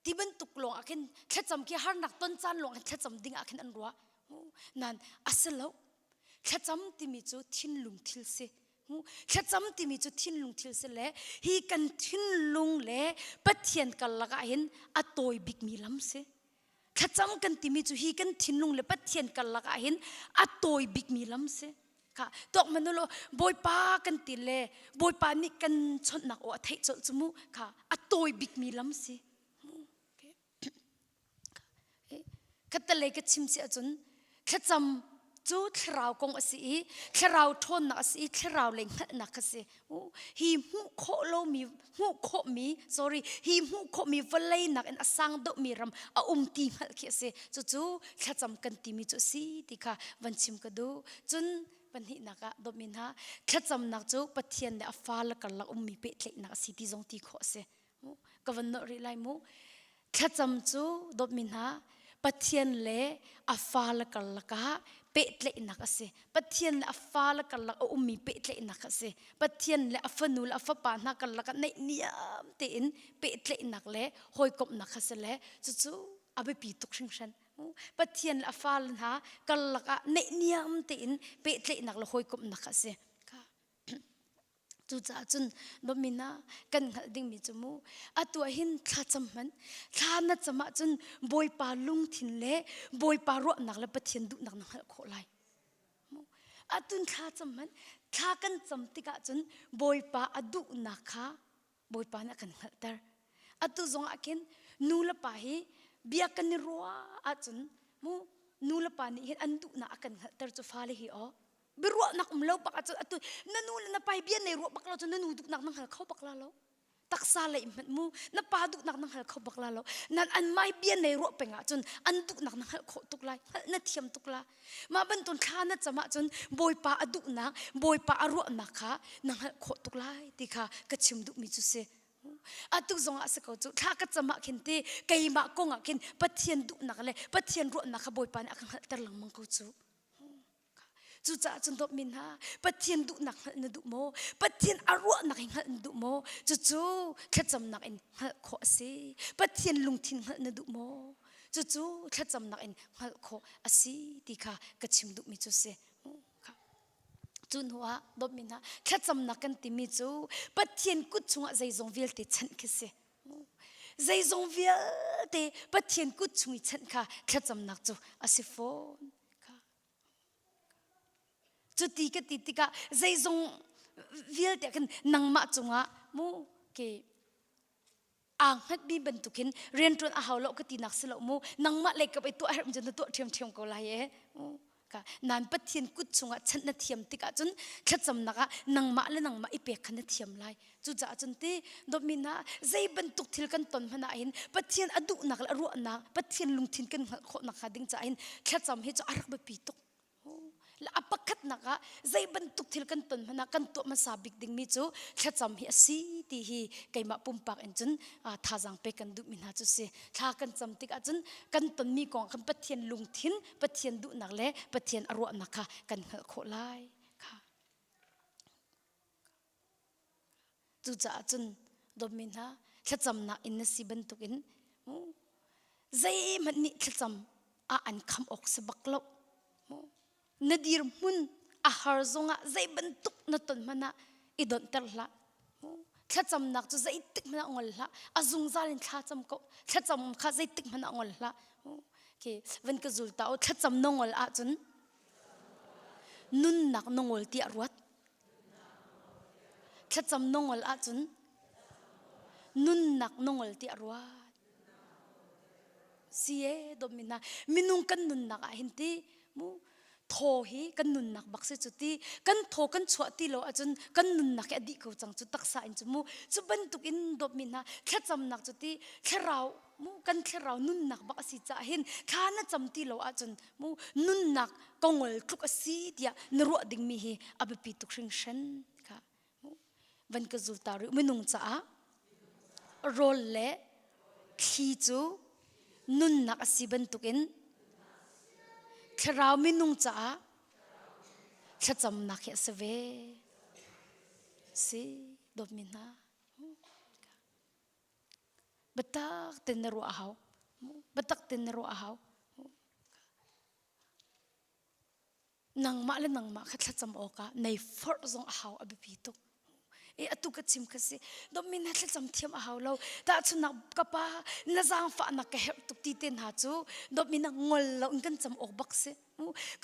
ti bantuk lawng ah khin thlacam khi harnak ton caan lawng ah thlacam ding ah khin an ruah. Nan a si lo. Thlacam timi cu thinlung thil si. Thlacam timi cu thinlung thil si le hi kan thinlung le Pathian karlak ah hin a tawi bikmi lam si. Thlacam kan timi cu hi kan thinlung le Pathian karlak ah hin a tawi bikmi lam si. Kha tuak hmanh law Bawipa kan ti le Bawipa nih kan chawnhnak aw a theih colh cu mu kha a tawi bikmi lam si. Khattelei ka chim si ahcun thlacam cu thlarau kong a si i thlarau ṭhawnnak a si i thlarau lei hngalhnak a si. Hi hmuh khawh lomi hmuh khawhmi sorry hi hmuh khawhmi vawlei nakin a sang deuhmi ram a um ti hngalh khi a si. Cucu thlacam kan timi cu a si ti kha van chim ka duh. Cun pahnihnak ah dawtmi hna thlacamnak cu Pathian le a fale karlak ummi pehtlaihnak a si ti zong ti khawh a si. Ka van nolh rih lai mu. Thlacam cu dawtmi hna Pathian le a fale karlak ah pehtlaihnak a si. Pathian le a fale karlak a ummi pehtlaihnak a si. Pathian le a fanu le a fapa hna karlak ah naihniam tein pehtlaihnak le hawikomhnak a si le cucu a biapi tuk hringhran. Pathian le a fale hna karlak ah naihniam tein pehtlaihnak le hawikomhnak a si. Cucaah cun dawtmi hna kan hngalh dingmi cu mu atu ah hin thlacam hmanh thla na cam ahcun Bawipa lungthin le Bawipa ruahnak le Pathian duhnak na hngalh khawh lai. Atun thla cam hmanh thla kan cam tikah cun Bawipa a duhnak kha Bawipa nih a kan hngalhter. Atu zong ah khin nu le pa hi bia kan i ruah ahcun mu nu le pa nih hin an duhnak a kan hngalhter cu fale hi aw biaruahnak um lo bak ahcun atu na nu le na pa bia nei ruah bak lo cun na nu duhnak na hngal kho bak la lo taksa lei hmanh mu na pa duhnak na hngal kho bak la lo nan an mai bia nei ruah peng ahcun an duhnak na hngalh khawh tuk lai hngalh na thiam tuk la mah bantuk thla na cam ahcun bawipa a duhnak bawipa a ruahnak kha na hngalh khawh tuk lai ti kha ka chim duhmi cu si atu zong ah si ko cu thla ka cam ah khin ti keimah kong ah khin pathian duhnak le pathian ruahnak kha bawipa nih a ka hngalhter lengmang ko cu Cucaah cun dawtmi hna, Pathian duhnak hngalh na duh maw? Pathian a ruahnak hi hngalh na duh maw? Cucu thlacamnak in hngalh khawh a si. Pathian lungthin hngalh na duh maw? Cucu thlacamnak in hngalh khawh a si ti kha ka chim duhmi cu a si. Cu hnu ah dawtmi hna, thlacamnak kan timi cu Pathian kut chungah zeizong vialte chanh khi si. Zeizong vialte Pathian kut chung i chanh kha thlacamnak cu a si fawn. Cuti ka ti tikah zeizong vialte khin nangmah cungah mu ke aa hngatmi bantukin rianṭuan a hau lo ka tinak si lo mu nangmah lei kap i tuah herh cun na tuah ṭhiamṭhiam ko lai e ka nan Pathian kut chungah chanh na thiam tikah cun thlacamnak ah nangmah le nangmah i pek kha na thiam lai Cucaah cun ti dawtmi hna zei bantuk thil kan ton hmanh ah hin Pathian a duhnak le a ruahnak Pathian lungthin kan hngalh khawh nakhnga ding caah hin thlacam hi cu a rak biapi tuk. A pakhatnak ah zei bantuk thil kan ton hmanh ah kan tuah hmasa bik dingmi cu thlacam hi a si ti hi keimah pumpak in cun thazaang pek kan duhmi hna cu si. Thla kan cam tikah cun kan tonmi kong kan Pathian lungthin, Pathian duhnak le Pathian a ruahnak kha kan hngalh khawh lai. Kha. Cucaah cun dawtmi hna thlacamnak in na si bantukin zeihmanh nih thlacam ah an kham awk si bak lo. Na dirhmun a har zongah zei bantuk na ton hmanh ah i donhter hlah. Thlacamnak cu zeitik hmanh ah ngol hlah. A zungzal in thla cam ko. Thlacam kha zeitik hmanh ah ngol hlah. Okay, van ka zul ta o thlacam na ngol ahcun nunnak na ngol tiah ruat. Thlacam na ngol ahcun. Nunnak na ngol tiah ruat. Si e dawtmi hna minung kan nunnak ah hin ti mu thaw hi kan nunnak bak si cu ti kan thaw kan chuah ti lo ahcun kan nunnak hi a dih ko cang cu taksa in cu mu cu bantuk in dawtmi hna thlacamnak cu ti thlarau mu kan thlarau nunnak bak a si caah hin thla na cam ti lo ahcun mu nunnak kongol tluk a si tiah na ruah dingmi hi a biapi tuk hringhran kha van ka zul ta rih minung caah rawl le thli cu nunnak a si bantukin thlarau minung caah thlacamnak hi a si ve si dawtmi hna biatak ten na ruah a hau biatak ten na ruah a hau nangmah le nangmah kha thlacam awkah nei forh zong a hau a biapi tuk e atu ka chim kha si dawtmi na thlacam thiam a hau lo tahchunnak ka pa na zaangfahnak ka herh tuk ti te hna cu dawtmi na ngol lo in kan cam awk bak si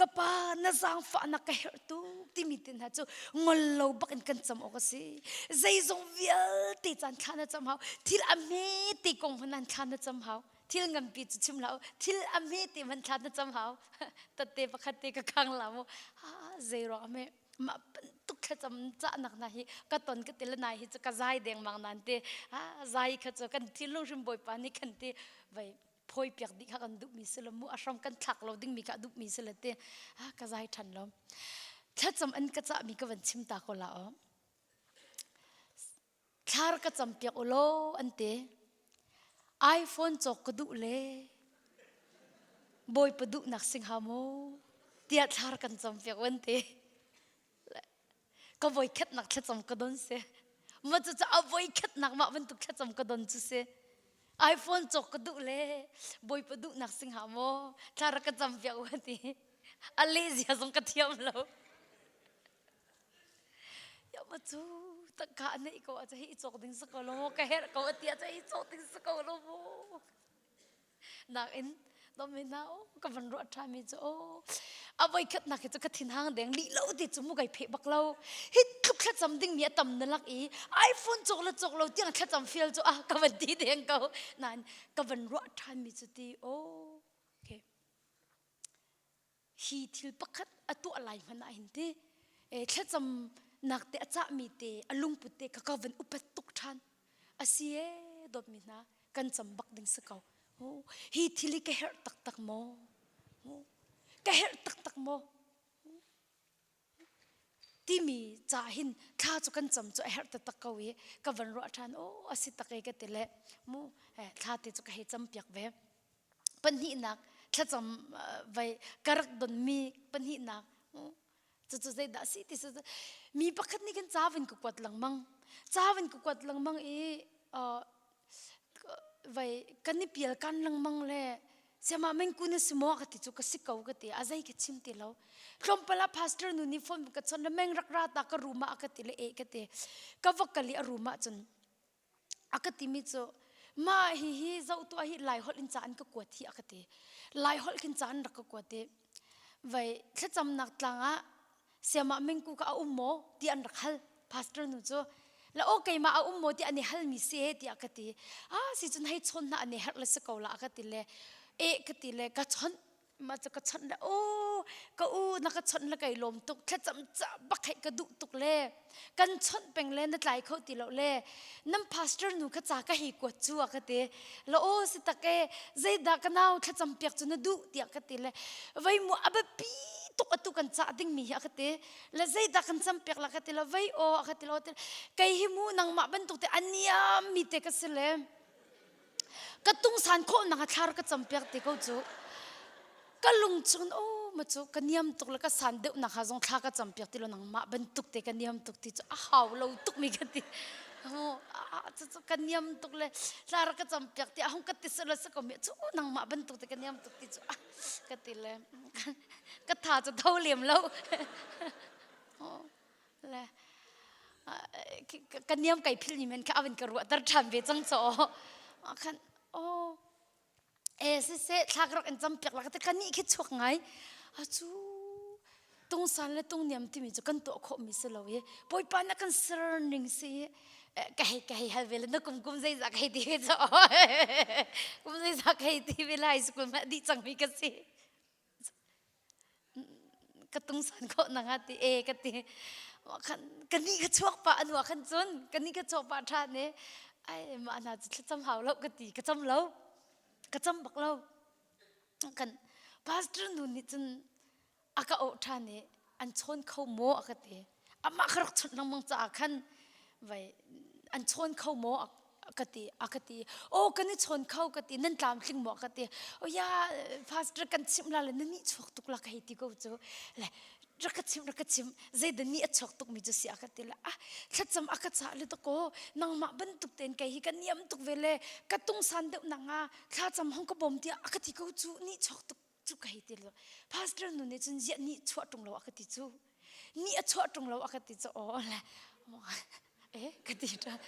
ka pa na zaangfahnak ka herh tuk timi te hna cu ngol lo bak in kan cam awk a si zeizong vialte caan thla na cam hau thil a hme te kong hmanh an thla na cam hau thil nganpi cu chim hlah thil a hme te hmanh thla na cam hau tatte pakhat te ka khang la mu ha zei ruang ame mah bantuk thlacam cahnak na hi ka ton ka til nai hi cu ka zai deng mang nan te ha zai kha cu kan thinlung hrim bawipa nih kan ti vai phoi piak dih kha kan duh mi si lo mu a hram kan thlak lo ding mi kha duh mi si le te ha ka zai than lo thlacam an ka cah mi ka van chim ta ko la o Thlar ka campiak u law an ti. iPhone cawk ka duh le Bawipa duhnak sing ha maw tiah thlar kan campiak an ti. Ka voikhatnak thlacam ka don si. Ma cu a voikhatnak mah bantuk thlacam ka don cu si. iPhone cawk ka duh le Bawipa duhnak sing ha maw thlar ka campiak u an ti. A leh zia zong ka thiam lo. Ya ma cu tangka a neih ko ahcun hi i cawk ding si ko lo maw ka herh ko a ti ahcun i cawk ding si ko lo maw nakin dawmi na o ka van ruah ṭhami cu o a voikhat nak hi cu ka thinhang deng lih lo ti cu mu kai pheh bak lo hi tluk thlacam ding mi a tam na lak i iPhone cawk le cawk lo tiang thlacam fial cu ah ka van ti deng ko nain ka van ruah ṭhan mi cu ti o okay hi thil pakhat a tuah lai hmanh ah hin ti thlacam nak te a cahmi te a lungput te ka ka van upat tuk ṭhan a si e dawtmi hna kan cam bak ding si ko hi thil hi ka herh taktak maw ka herh taktak maw timi ca hin thla cu kan cam cu a herh taktak ko i ka van ruah ṭhan aw a si tak e ka ti le mu thla te cu ka hei cam piak ve pahnihnak thlacam vai ka rak donmi pahnihnak cucu zeidah si ti mi pakhat nih khan ca van ka kuat lengmang ca van ka kuat lengmang i vai kan i pial kan lengmang le siama mengku na si maw ka ti cu ka si ko ka ti a zei ka chim ti lo tlawmpal ah pastor nu nih phone ka chon le meng rak ra ta ka room ah ka ti le e ka ti ka va kal i a room ah cun a ka timi cu mah hi hi zoh tuah hi lai holh in ca an ka kuat hi a ka ti lai holh khin ca an rak ka kuat i vai thlacamnak tlang ah siamah mingku ka a um maw ti an rak hal pastor nu cu la o keimah a um maw ti an i halmi si e tiah ka ti ah si cun hei chawn hna an i herh le si ko la ka ti le e ka ti le ka chawnh mah cu ka chawnh le o ka u na ka chawnh le kai lawm tuk thlacam ca bak hei ka duh tuk le kan chawnh peng le na tlai kho ti lo le nan pastor nu kha ca ka hei kuat cu a ka ti la o si tak e zeidah ka nau thlacam piak cu na duh tiah ka ti le vei mu a biapi tuk atu kan cah dingmi hi a ka ti le zeidah kan cam piak la ka ti lo vei o a ka ti lo kei hi mu nangmah bantuk te a niam mi te ka si le ka tungsan khawh nak a thlar ka cam piak ti ko cu ka lung chung o ma cu ka niam tuk le ka san deuh nak ha zong thla ka cam piak ti lo nangmah bantuk te ka niam tuk ti cu a hau lo tuk mi ka ti cu ka niam tuk le thla ka cam piak ti a hung ka ti selo se ko mi cu nangmah bantuk te ka niam tuk ti cu ka ti le ka tha cu tho lem lo le ka niam kai phil ni men kha avin ka ruah tar ṭhan ve cang cho khan o e siseh thlak rak in cam piak la ka ka nih khi chuak ngai a cu tungsan le tungniam timi cu kan tuah khawh mi si lo i bawipa na kan ser ning si i. Ka hei ka hei hal ve le na kum kum zeizah ka hei ti ve cu. Kum zeizah ka hei ti ve le high school ma dih cangmi ka si. Ka tungsan khawh na nga ti e ka ti. Khan ka ni ka chuak pa anu ah khan cun ka ni ka chuak pa ṭhan e. Ai mah hna cu thlacam hau lo ka ti ka cam lo. Ka cam bak lo. Kan pastor nu nih cun a ka auh ṭhan i an chawn kho maw a ka ti amah ka rak chawnh lengmang caah khan vai an chawn kho maw a ka ti a ka ti aw kan i chawn kho ka ti nan tlamtling maw ka ti oh ya pastor kan chimh la le na nih chuak tuk la ka hei ti ko cu le rak ka chim rak ka chim zeidah ni a chuak tuk mi cu si a ka ti le ah thlacam a ka cah le to ko nangmah bantuk tein kei hi ka niam tuk ve le ka tungsan deuh nak nga thlacam hong ka bawm tiah a ka ti ko cu ni chuak tuk cu ka hei ti lo pastor nu nih cun ziah ni chuah ṭung lo a ka ti cu ni a chuah ṭung lo a ka ti cu aw le eh ka ti ṭhan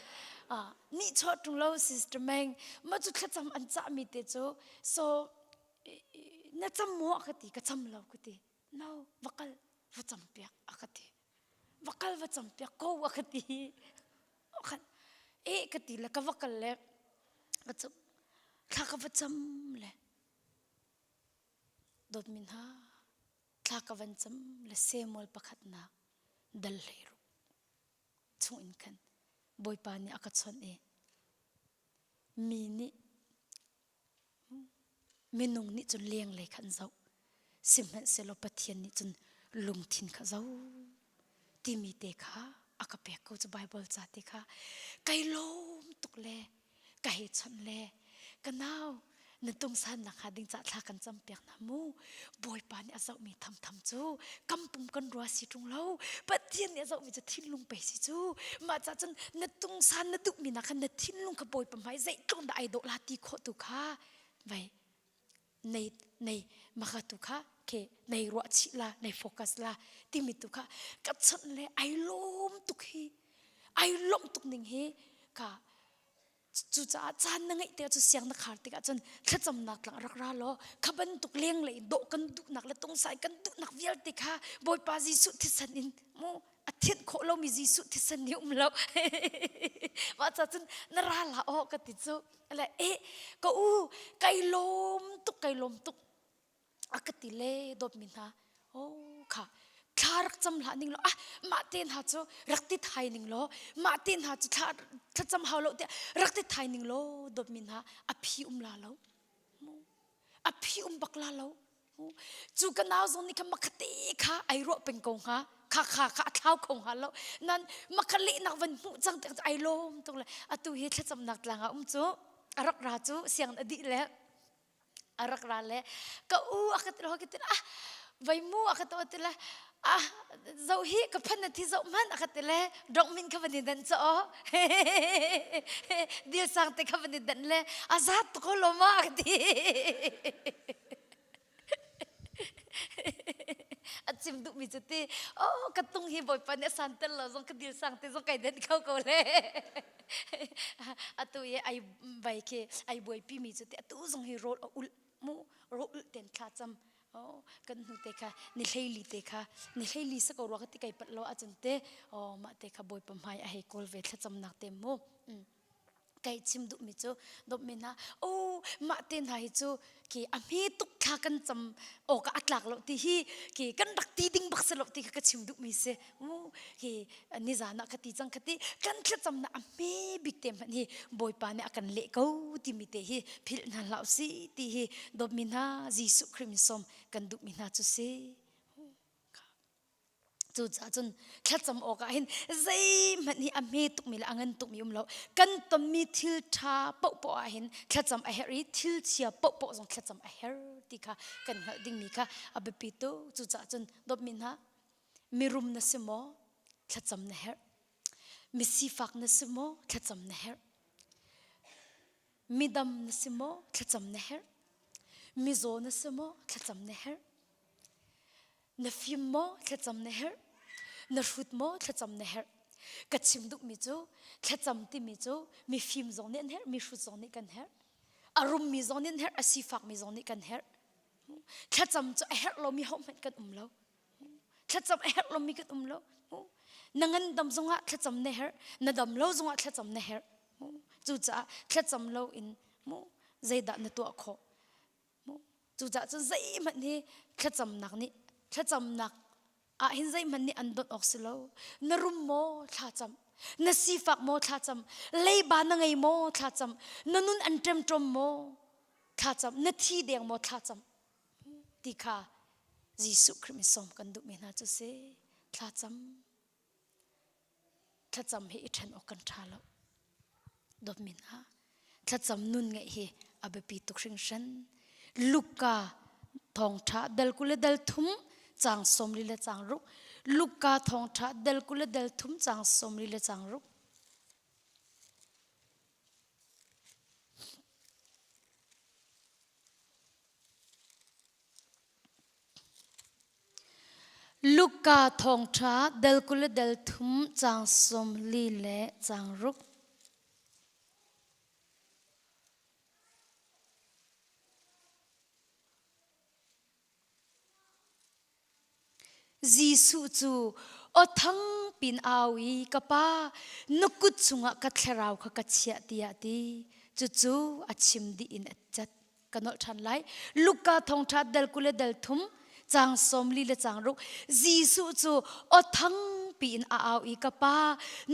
ah ni chuah ṭung lo sister Meng ma cu thlacam an cah mi te cu so na cam maw a ka ti ka cam lo ka ti no va kal va cam piak a ka ti va kal va cam piak ko a ka ti khan eh ka ti le ka va kal le ka cu thla ka va cam le Dawtmi hna, thla ka van cam le Samuel pakhatnak dal 16 chung in khan Bawipa nih a ka chawnh i mi nih minung nih cun lenglei kha an zoh sihmanhsehlaw Pathian nih cun lungthin kha zoh timi te kha a ka pek ko cu Bible ca te kha kai lawm tuk le ka hei chawnh le ka nau na tungsannak hnga ding cah thla kan cam piak hna mu bawipa nih a zohmi thamtham cu kam pum kan rua si ṭung lo pathian nih a zohmi cu thinlung pei si cu mah cah cun na tungsan na duhmi nak khan na thinlung kha bawipa hmai zeitluk dah ai dawh la ti khawh tu kha vai nei nei maka tu kha ke nei ruah chih la nei focus la timi tu kha ka chawnh le ai lawm tuk hi ai lawmh tuk ning hi ka cucaah caan na ngeih tikah cu siang na khar tikah cun thlacamnak tlang rak ra law kha bantuk lenglei dawh kan duhnak le tungsai kan duhnak vialte kha Bawipa Jesuh thisen in mu a thianh khawh lomi Jesuh thisen nih um lo mah ca cun na ra la aw ka ti cu le eh ka u kai lawm tuk kai lawm tuk a ka ti le dawtmi hna oh kha thla rak cam hlah ning law ah mah te hna cu rak ti thai ning law mah te hna cu thla thlacam hau lo tiah rak ti thai ning law dawtmi hna a phi um la lo a phi um bak la lo cu ka nau zong nih khan makhate kha ai ruah peng ko hnga kha kha kha a thlau kho hnga lo nan makha lehnak van hmuh cang tik ai lawm tuk le atu hi thlacamnak tlang ah um cu a rak ra cu siang a dih le a rak ra le ka u a ka ti ka ti ah vai mu a ka to ti le ah zo hi ka phan na thi zo man a ka ti le dong min kha van i dan cho dil sang te kha van i dan le a zat ko lo ma ka ti a chim duh mi cu ti oh ka tung hi bawipa nih a san tel lo zong ka dil sang te zong kai den kho ko le atu i ai bai khi ai buaipi mi cu ti atu zong hi rawl a ulh mu rawl ulh ten thla cam oh kan hnu te kha ni hleili te kha ni hleili sa ko rua ka ti kai pat lo ahcun te oh mah te kha bawipa hmai a hei kawl ve thlacamnak te mu kai chim duhmi cu dawtmi hna oh mah te hna hi cu khi a hme tuk thla kan cam awk ah a tlak lo ti hi khi kan rak ti ding bak si lo ti kha ka chim duhmi si mu khi nizan ah ka ti cang ka ti kan thlacam na a hme bik te hmanh hi bawipa nih a kan leh ko timi te hi philh hna hlah si ti hi dawtmi hna Jesuh Khrih min sawm kan duhmi hna cu si Cucaah cun thlacam awkah hin zeihmanh hi a hme tukmi le a ngan tukmi um lo. Kan tonmi thil ṭha paohpaoh ah hin thlacam a herh i thil chia paohpaoh zong thlacam a herh ti kha kan hngalh dingmi kha a biapi tuk. Cucaah cun dawtmi hna, mirum na si maw? Thlacam na herh. Misifak na si maw? Thlacam na herh. Midam na si maw? Thlacam na herh. Mizaw na si maw? Thlacam na herh. Na fim maw thlacam na herh? Na hrut maw thlacam na herh? Ka chim duhmi cu thlacam timi cu mifim zong nih an herh, mihrut zong nih kan herh. A rummi zong nih an herh, a sifakmi zong nih kan herh. Thlacam cu a herh lomi hohmanh kan um lo. Thlacam a herh lomi kan um lo. Na ngandam zongah thlacam na herh, na dam lo zongah thlacam na herh. Cucaah thlacam lo in mu zeidah na tuah khawh? Cucaah cun zeihmanh hi thlacamnak nih thlacamnak ah hin zeihmanh nih an donh awk si lo. Na rum maw thlacam, na sifak maw thlacam, leiba na ngei maw thlacam, na nun an ṭemṭom maw thlacam, na thi deng maw thlacam ti kha Jesuh Khrih min sawm kan duhmi hna cu si thlacam. Thlacam hi i ṭhen awk kan ṭha lo. Dawtmi hna, thlacam nun ngeih hi a biapi tuk hringhran. Luka thawngṭha dal 20 le dal thum caang 40 le caang ruk. Luka thawngṭha dal 20 le dal thum caang 40 le caang ruk. Luka thawngṭha dal 20 le dal thum caang 40 le caang ruk. Jesuh cu aw thang pin au i ka pa na kut chungah ka thlarau kha ka chiah tiah a ti. Cucu a chim dih in a cat. Ka nolh ṭhan lai. Luka thawngṭha dal 20 le dal thum caang 40 le caang ruk Jesuh cu aw thang piin a au i ka pa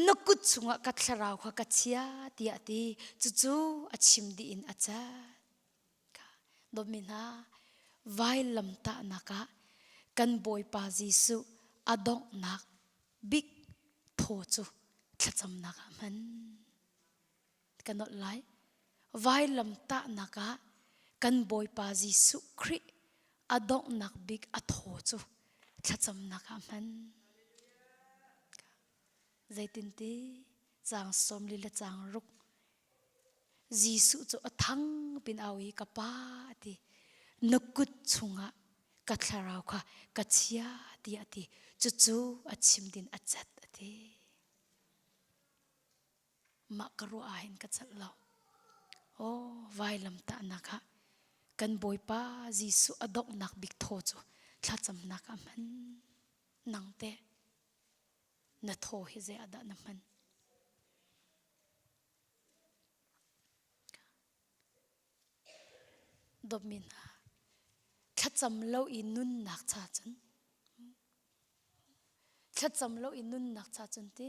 na kut chungah ka thlarau kha ka chia tiah a ti. Cucu a chim dih in a cat. Dawtmi hna, vailamtahnak ah kan Bawipa Jesuh a donghnak bik thaw cu thlacamnak ah hman. Ka nolh lai. Vailamtahnak ah kan Bawipa Jesuh Khrih a donghnak bik a thaw cu thlacamnak ah hman. Zeitinti caang 40 le caang ruk Jesuh cu a thang pin au i ka pa a ti. Na kut chungah ka thlarau kha ka chia tiah a ti. Cucu a chim din a cat a ti. Mah ka ruah ah hin ka celh lo. Oh, vailam tahnak ah kan Bawipa Jesuh a donghnak bik thaw cu thlacamnak ah hman. Nang teh na thaw hi zei ah dah na hman? Dawtmi hna, thlacam lo i nunnak cha cun thlacam lo i nunnak cha cun ti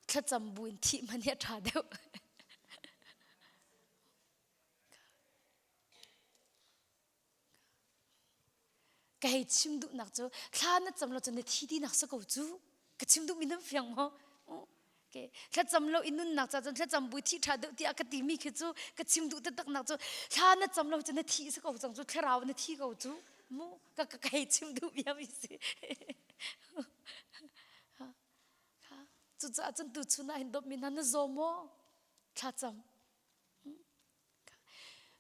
thlacam bu in thih hmanh hi a ṭha deuh. Ka hei chim duhnak cu thla na cam lo cun na thi tinak si ko cu. Ka chim duhmi nan fiang maw? Okay. Thlacam lo i nunnak ca cun thlacam bu thi ṭha deuh tiah ka timi khi cu ka chim duh taktak nak cu thla na cam lo cun na thi si ko cang cu thlarau na thi ko cu mu ka ka ka hei chim duh bia mi si. Cucaah cun tuchun ah hin dawtmi hna na zaw maw? Thlacam.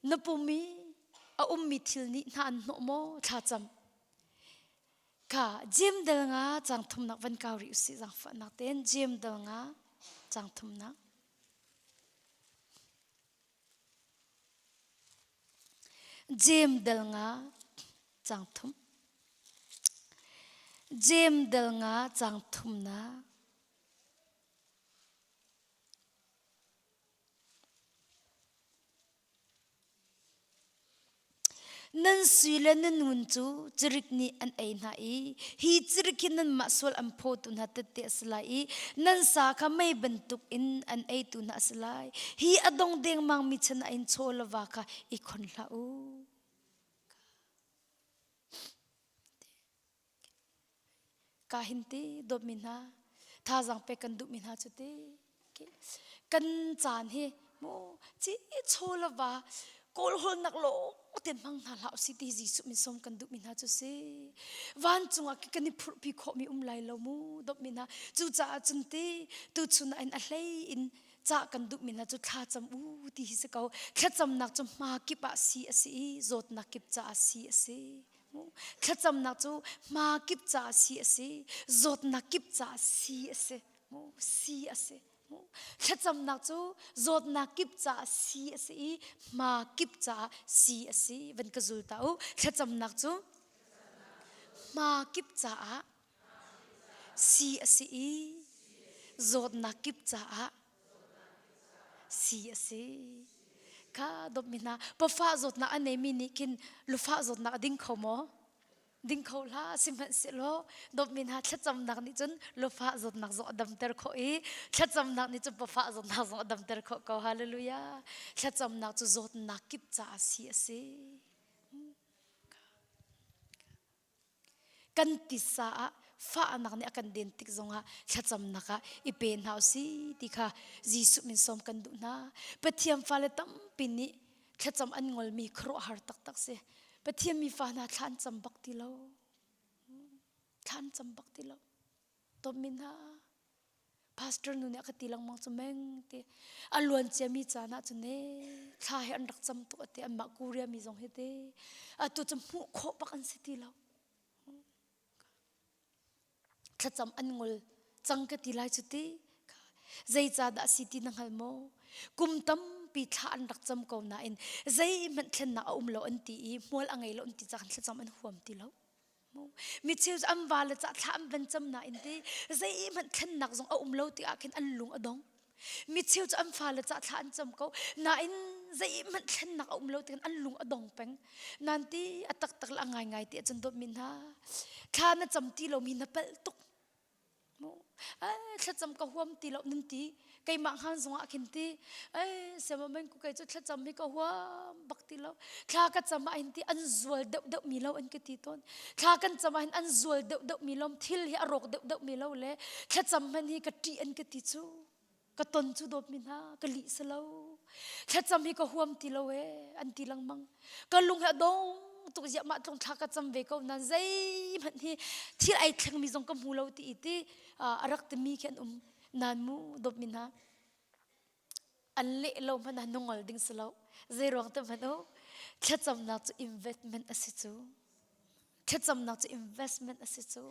Na pum i a ummi thil nih hna an hnawh maw thlacam. Kha Jeim dal nga caang thumnak van kau rih usih zaangfahnak tein Jeim dal nga caang thumnak. Jeim dal nga caang thum. Jeim dal nga caang thumnak. Nan sui le nan ngun cu cirik nih an ei hna i hi cirik hi nanmah sual an phawtu hna tette a si lai i nan sa kha mei bantuk in an eitu hna a si lai. Hi a dong dengmangmi chan ah hin chaw le va kha i khon hlah u. Ka hin ti dawtmi hna thazaang pek kan duhmi hna cu ti kan caan hi mu ci chaw le va kawlhawlnak lawng te hmang hna hlah usih ti Jesuh min sawm kan duhmi hna cu si vancung ah kan i phurhpi khawhmi um lai lo mu dawtmi hna cucaah cun ti tuchun ah in a hlei in cah kan duhmi hna cu thlacam u ti hi si ko thlacamnak cu hma kip ah si a si i zawtnak kip caah si a si Thlacamnak cu hma kip caah si a si, zawtnak kip caah si a si. Si a si. Thlacamnak cu zawtnak kip caah si a si i hma kip caah si a si. Van ka zul ta u. Thlacamnak cu. Hma kip caah si a si i zawtnak kip caah si a si. Kha dawtmi hna, pafa zawtnak a neimi nih khin lufah zawtnak a ding kho maw? Ding kho hlah sihmanhsehlaw dawtmi hna thlacamnak nih cun lufah zawtnak zong a damter khawh i thlacamnak nih cun pafah zawtnak zong a damter khawh ko. Hallelujah. Thlacamnak cu zawtnak kip caah si a si. Kan titsa ah fahnak nih a kan den tik zongah thlacamnak ah i pe hna usih ti kha Jesuh min sawm kan duh hna. Pathian fale tampi nih thlacam an ngolmi khuaruahhar taktak si. Pathian mi fa hna thla an cam bak ti lo. Thla an cam bak ti lo. Dawtmi hna, pastor nu nih a ka ti lengmang cu meng ti a luan ciami caan ah cun ne thla he an rak cam tuk ati anmah Korea mi zong hi te atu cu hmuh khawh bak an si ti lo thlacam an ngol cang ka ti lai cu ti zeicahdah si ti na hngal maw kum tampi thla an rak cam ko nain zeihmanh thlennak a um lo an ti i hmual a ngei lo an ti caah thlacam an huam ti lo Mi cheu cu an vale cah thla an van cam nain ti zeihmanh thlennak zong a um lo tikah khin an lung a dong. Mi cheu cu an fale cah thla an cam ko nain zeihmanh thlennak a um lo tikah an lung a dong peng. Nan ti a taktak le a ngaingai ti ahcun dawtmi hna thla na cam ti lomi na palh tuk. Thlacam ka huam ti lo nan ti keimah hngan zongah khin ti ai siama men ku kei cu thlacam hi ka huam bak ti lo thla ka cam ah hin ti an zual deuh deuh mi lo an ka ti tawn thla kan cam ah hin an zual deuh deuh mi lo thil hi a rawk deuh deuh mi lo le thlacam hman hi ka ṭih an ka ti cu ka ton cu dawtmi hna ka lih si lo thlacam hi ka huam ti lo e an ti lengmang ka lung hi a dong tuk ziah mah tlung thla ka cam ve ko nan zeihmanh hi thil ai thlengmi zong ka hmu lo ti i ti a rak timi khi an um nan mu dawtmi hna an leh lo hmanh ah nungol ding si lo zei ruang te hmanh u thlacamnak cu investment a si cu thlacamnak cu investment a si cu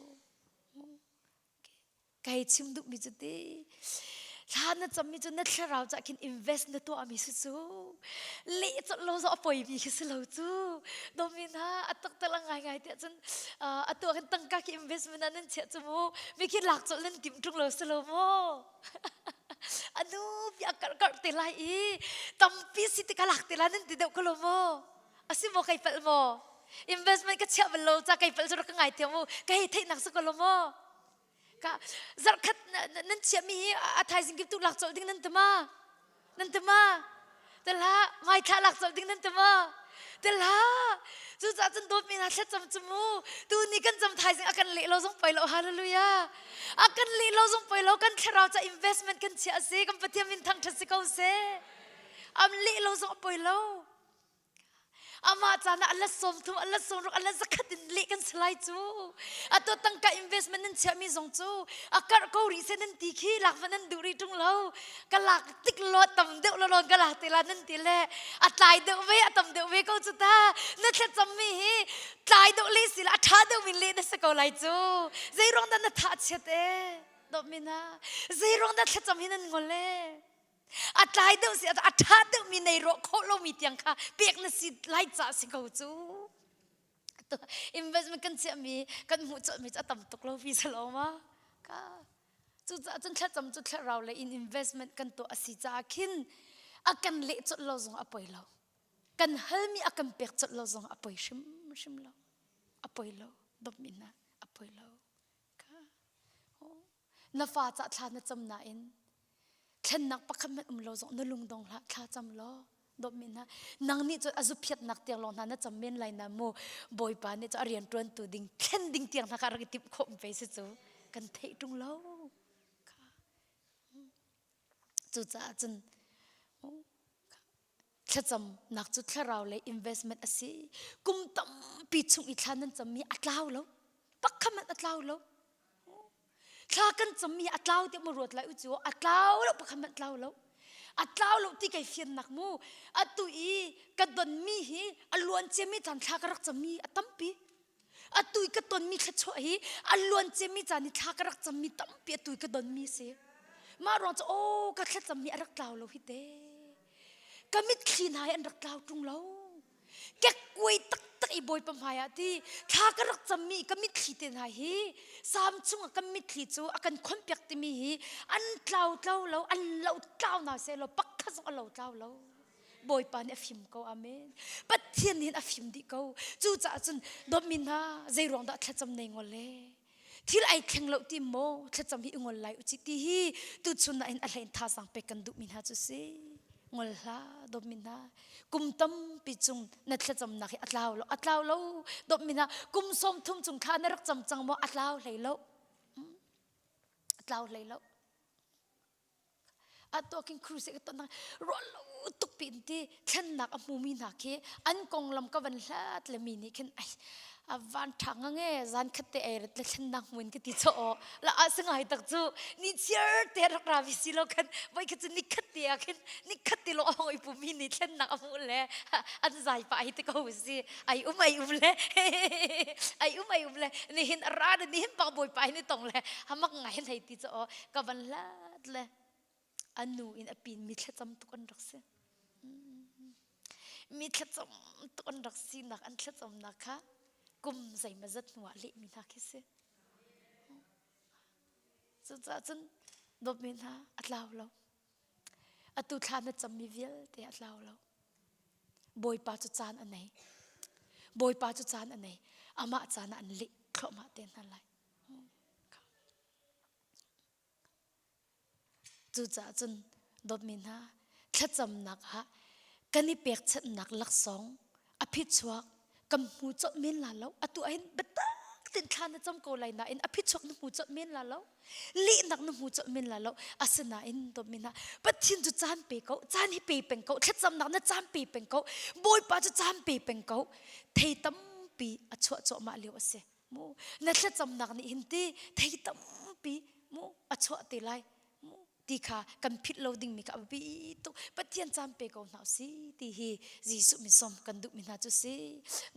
Ka hei chim duhmi cu ti thla na cammi cu na thlarau cah khin invest na tuahmi si cu leh colh lo zawh a poimi khi si lo cu domin ha a taktak a ngaingai tiah cun atu ah khin tangka khi investment ah nan chiah cu mu mi khi lak colh nan tim ṭung lo si lo mu anu pi a karh karh te lai i tampi si ti ka lak te lai nan ti deuh ko lo mu asi maw kai palh maw investment ka chiah bal lo ca kai palh cu rak ka ngai thiam u ka hei theihnak si ko lo maw Ka zarhkhat nan chiahmi hi a thaizing kip tu lak colh ding nan ti ma? Nan ti ma? Tel hlah, hmaithla lak colh ding nan ti ma? Tel hlah. Cucaah cun dawtmi hna thlacam cu mu. Tu ni kan cam thaizing a kan leh lo zong poi lo. Hallelujah. A kan leh lo zong poi lo. Kan thlarau ca investment kan chiah a si. Kan Pathian min thangṭhat si ko seh. Am leh lo zong a poi lo. Amah caan ah a let 30, a let 60, a let 100 in leh kan si lai cu. Atu tangka investment nan chiahmi zong cu a karh ko rih seh nan ti khi lak va nan duh rih ṭung lo. Ka lak tik lo tam deuh lo lawn ka lak te la nan ti le a tlai deuh ve a tam deuh ve ko cu ta. Na thlacammi hi tlai deuh le si la a ṭha deuh min leh na si ko lai cu. Zei ruang dah na tha chiat ee? Dawtmi hna, zei ruang dah thlacam hi nan ngol ee? A tlai deuh si a ṭha deuhmi nei rawh khawh lomi tiang kha pek na si lai ca si ko cu. Investment kan chiahmi kan hmuh colhmi cu a tam tuk lo fi salo ma. Ka cucaah cun thlacam cu thlarau lei in investment kan tuah a si caah khin a kan leh colh lo zong a poi lo. Kan halmi a kan pek colh lo zong a poi hrimhrim lo. A poi lo. Dawtmi hna a poi lo. Ka na fa cah thla na cam nain thlennak pakhat hmanh um lo zong na lung dong hlah thla cam law dawtmi hna nang nih cun a zuphiatnak tiang lawng hna na cam men lai na mu bawipa nih cun a rian ṭuantu ding thlen ding tiang hna kha rak i timh khawh pe si cu kan theih ṭung lo cucaah cun thlacamnak cu thlarau lei investment a si kum tampi chung i thla nan cammi a tlau lo pakhat hmanh a tlau lo Thla kan cammi a tlau tiah mu ruat lai u cu a tlau lo pakhat hmanh tlau lo. A tlau lo ti kai fiannak mu. Atu i ka donmi hi a luan ciami caan thla ka rak cammi a tampi. Atu i ka tonmi thluachuah hi a luan ciami caan i thla ka rak cammi tampi atu i ka donmi si. Mah ruang cu aw ka thlacammi a rak tlau lo hi te. Ka mitthli hna hi an rak tlau ṭung lo. Kekkuai taktak. Biatak i Bawipa hmai ah ti thla ka rak cammi ka mitthli te hna hi Salm chungah kan mitthli cu a kan khonpiak timi hi an tlau tlau lo, an lo tlau hna seh law pakhat zong a lo tlau lo. Bawipa nih a fim ko. Amen. Pathian nih hin a fim dih ko. Cucaah cun dawtmi hna zei ruang dah thlacam nei ngol le thil ai thleng lo ti maw thlacam hi i ngol lai uci ti hi tuchun ah hin a hlein thazaang pek kan duhmi hna cu si ngol hlah dawtmi hna kum tampi chung na thlacamnak hi a tlau lo a tlau lo dawtmi hna kum sawm thum chung thla na rak cam cang maw a tlau hlei lo a tlau hlei lo A tuakin crusade ka ton ruah lo tuk piin ti thlennak a hmumi hna khi an konglam ka van hlat le mi nih khin ai a van ṭha ngang e zan khat te ei rat le thlennak hmuin ka ti cho la a si ngai tak cu ni chiar te rak ra vi si lo khan voi khat cu ni khat te ah khin ni khat te lo a hong i pumi nih thlennak a hmuh le an zai pa hi te ko si ai um ai um le ai um ai um le nihin a ra nihin bang bawipa hi ni tong le hamak ngai hei ti cho ka van hlat le an nu in a pin mi thlacam tuk an rak si mi thlacam tuk an rak sinak an thlacamnak kha kum zeimazat hnu ah lehmi hna khi si cucaah cun dawtmi hna a tlau lo atu thla na cammi vialte a tlau lo Bawipa cu caan a nei Bawipa cu caan a nei amah caan ah an leh thluahmah te hna lai Cucaah cun dawtmi hna, thlacamnak ah kan i pekchanhnak laksawng a phichuak kan hmu colh men la lo. Atu ahhin biatak tein thla na cam ko lai nain a phichuak na hmu colh men la lo. Lehnak na hmu colh men la lo. Asinain dawtmi hna, Pathian cu caan pe ko, caan hi pe peng ko, thlacamnak na caan pe peng ko, Bawipa cu caan pe peng ko. Thei tampi a chuah cuahmah lio a si. Mu na thlacamnak nih hin ti thei tampi mu a chuah te lai mu ti kha kan philh lo dingmi kha a biapi tuk Pathian caan pe ko hna si ti hi Jesuh min sawm kan duhmi hna cu si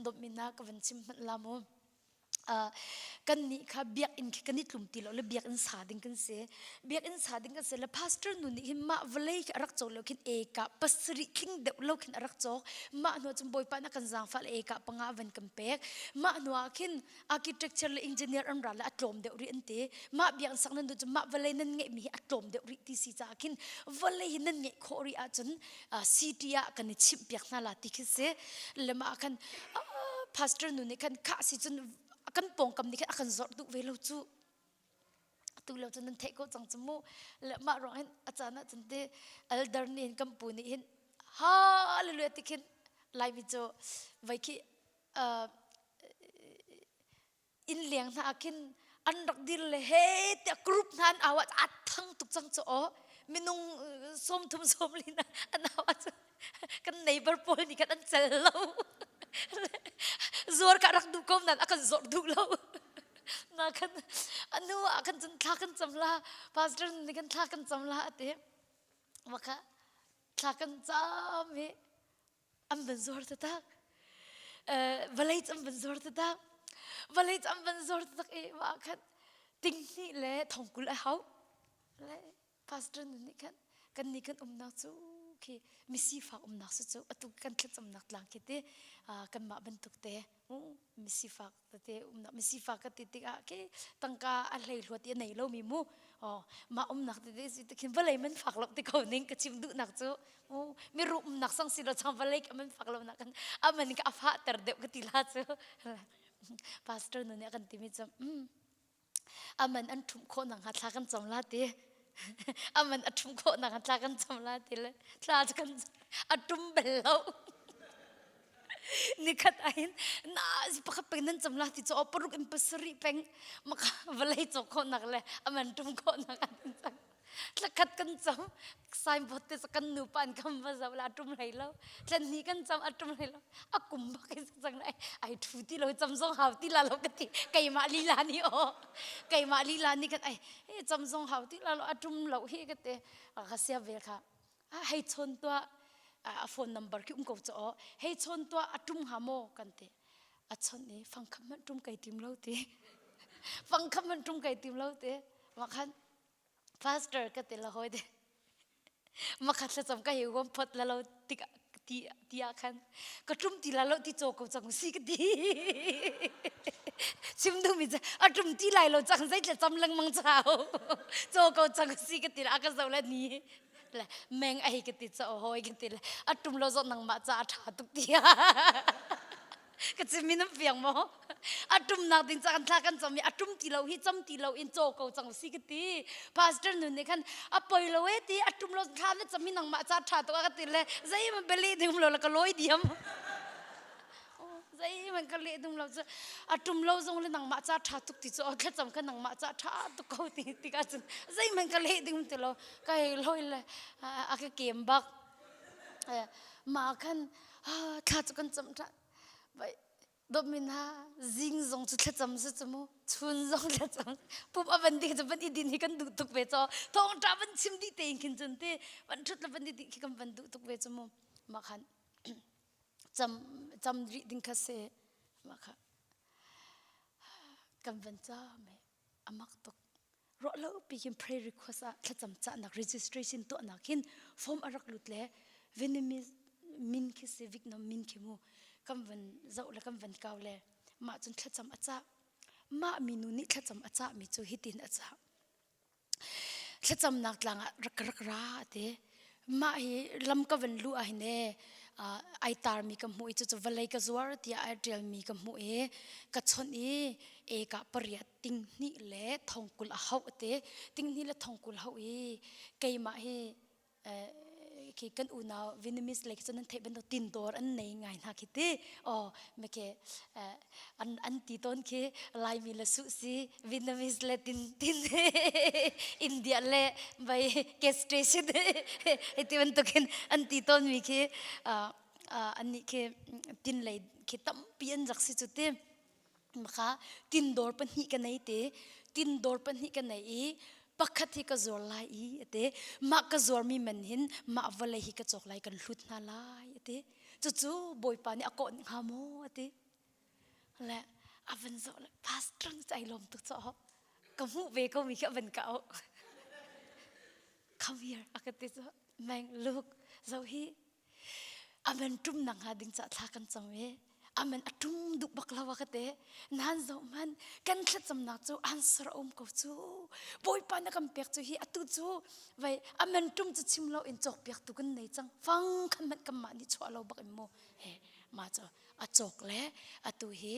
dawtmi hna ka van chim hmanh la mu kan nih kha biakinn khi kan i tlum ti lo le biakinn sa ding kan si biakinn sa ding kan si le pastor nu nih hin mah vawlei khi a rak cawk lo khin eka pasarih tling deuh lo khin a rak cawk mah hnu cun bawipa na kan zaangfah le eka panga van kan pek mah hnu ah khin architecture le engineer an ra le a tlawm deuh rih an ti mah biakinn sak nan duh cun mah vawlei nan ngeihmi hi a tlawm deuh rih ti si caah khin vawlei hi nan ngeih khawh rih ahcun city ah kan i chimh piak hna la ti khi si le mah khan pastor nu nih khan khah si cun kan pawngkam nih khan a kan zorh duh ve lo cu atu lo cu nan theih ko cang cu mu le mah ruang hin a caan ah cun te elder nih hin kan pu nih hin hallelujah ti khin laimi cu vai khi inn leng hna ah khin an rak dir le he tiah group hna an au ah a thang tuk cang cu aw minung sawm thum sawm li na an au ah cun kan neighbor pawl nih khan an cel lo zuar ka rak duh ko nan a kan zawr duh lo na kan anu ah kan cun thla kan cam la pastor nih kan thla kan cam la ati maka thla kan cam hi an van zuar tatak vawlei an van zuar tatak vawlei an van zuar tatak i mah khan ting hnih le thongkul a hau Pastor nu nih khan kan nih kan umnak cu khi misifak umnak si cu atu kan thlacamnak tlang khi te kanmah bantuk te misifak tete umnak misifak ka ti tikah khi tangka a hlei hluat i a nei lomi mu oh mah umnak tete si te khin vawlei man fak lo ti ko ning ka chim duhnak cu mi ru umnak sang si lo chang vawlei ka man fak lo nak kan aman ka a fahter deuh ka ti la cu pastor nu nih a kan timi cu aman an ṭhumh khawh nakhnga thla kan cam la ti aman a ṭhumh khawh nakhnga thla kan cam la ti le thla cu kan a ṭum bel lo nikhat ahin na pakhat peng nan cam la ti cu paruk in pasarih peng maka vawlei cawk khawh nak le aman ṭum khawh nak an cang thlakhat kan cam signboard te kan nu pa an kam va zo la tum hlei lo tlan ni kan cam a tum hlei lo a kum bak in cang lai ai thu ti lo cam zong hau ti la lo ka ti keimah lila ni o keimah lila ni kan ai he cam zong hau ti la lo a tum lo hi ka te ka sia vel kha hei chon tua a phone number ki um ko cho hei chon tua a tum ha mo kan te a chon i fangkham man tum kai tim lo ti fangkham man tum kai tim lo te ma khan Pastor ka ti la hoi de. Makhat thlacam ka hi huam phot la lo tik. Ti ti ah khan ka ṭum ti lai lo ti caw ko cang si ka ti. Chim duhmi cu a ṭum ti lai lo cang zei thlacam lengmang chau. Caw ko cang si ka ti le a ka zoh le ni le meng ai ka ti caw hawi ka ti le a ṭum lo zawt nangmah ca a ṭha tuk tiah. Ka chim in an fiang maw? A ṭumnak ding ca kan thla kan cam i a ṭum ti lo hi cam ti lo in caw ko cang si ka ti. Pastor nun nih khan a poi lo e ti a ṭum lo thla na cam i nangmah ca ṭha tuk a ka ti le zeihmanh bia ding um lo le ka lawi diam. Zeihmanh ka leh ding lo cu a ṭum lo zong le nangmah ca ṭha tuk ti cu o thlacam kha nangmah ca ṭha tuk ko ti tikah cun zeihmanh ka leh ding um ti lo ka hei lawi le a ka kem bak. Mah khan thla cu kan cam ṭhan. Vai dawtmi hna zing zong cu thlacam si cu mu chun zong thlacam pum a van ding cu van i din hi kan duh tuk ve caw thawngṭha van chim dih tein khin cun ti van ṭhut le van i dih khi kan van duh tuk ve cu mu mah khan cam cam rih ding kha si mah kha kan van cam he a mak tuk ruahlo pi khin prayer request ah thlacam cahnak registration tuahnak hin form a rak lut le Vietnamese min khi si Vietnam min khi mu kan van zoh le kan van kau le mah cun thlacam a cah mah minu nih thlacam a cah mi cu hitin a cah thlacamnak tlang ah rak rak ra te mah hi lam ka van lu ah hin e ai tarmi ka hmuh i cucu vawlei ka zuar tiah ai ṭialmi ka hmuh i ka chawnh i eka pariat tinghnih le thongkul a hauh te tinghnih le thongkul hauh i keimah hi khi kan unau Vietnamese lei khi nan theih bantuk tindawr an nei ngai hna khi ti oh me ke an an ti tawn khi Laimi le su si Vietnamese le tin tin India le bai gas station ti bantukin an ti tawn mi khi an nih khi tin lei khi tampi an rak si cu ti Maka tindawr pahnih ka nei te tindawr pahnih ka nei i pakhat hi ka zuar lai i ate mah ka zuarmi man hin mah vawlei hi ka cawk lai kan hlut hna lai ate cucu bawipa nih a kawh hnga maw ati le a van zoh le pastor cu ai lawm tuk caw ka hmuh ve ko mi khi a van ka auh come here a ka ti cu meng look zoh hi Amen ṭum nak hnga ding cah thla kan cam i amen a ṭum duh bak lo a ka ti. Nan zoh hmanh kan thlacamnak cu answer a um ko cu. Bawipa na kan pek cu hi atu cu vai amen ṭum cu chim lo in cawkpiak tu kan nei cang. Fang khan hmanh kanmah nih chuah lo bak in mu. He mah cu a cawk le atu hi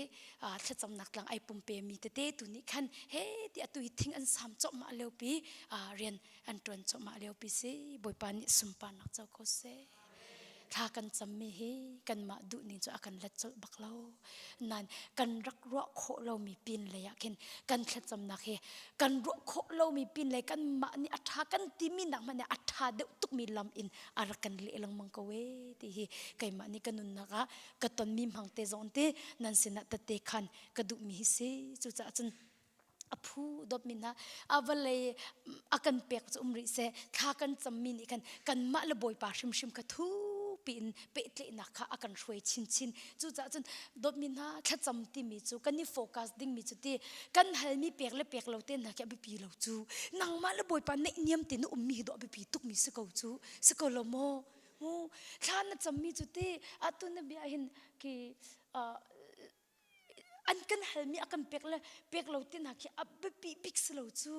thlacamnak tlang ai pumpe mi tete tu nih khan he ti atu hi thing an sam cawhmah lio pi rian an ṭuan cuahmah liopi si Bawipa nih sunparnak co ko seh thla kan cammi hi kanmah duhning cu a kan let colh bak lo nan kan rak ruah khawh lomi pin lei ah khin kan thlacamnak hi kan ruah khawh lomi pin lei kanmah nih a ṭha kan timi nak hmanh a ṭha deuh tukmi lam in a rak kan leh lengmang ko e ti hi keimah nih ka nunnak ah ka tonmi hmang te zong te nan sinah tette khan ka duhmi hi si cucaah cun a phu dawtmi hna a vawlei a kan pek cu um rih seh thla kan cammi nih khan kanmah le bawipa hrimhrim kha thupi in pehtlaihnak kha a kan hruai chinchin cucaah cun dawtmi hna thlacam timi cu kan i focus dingmi cu ti kan halmi pek le pek lo te hna khi a biapi lo cu nangmah le bawipa naihniam te na ummi hi dawh a biapi tukmi si ko cu si ko lo maw mu thla na cammi cu ti atu na bia hin khi an kan halmi a kan pek le pek lo ti hna khi a biapi bik si lo cu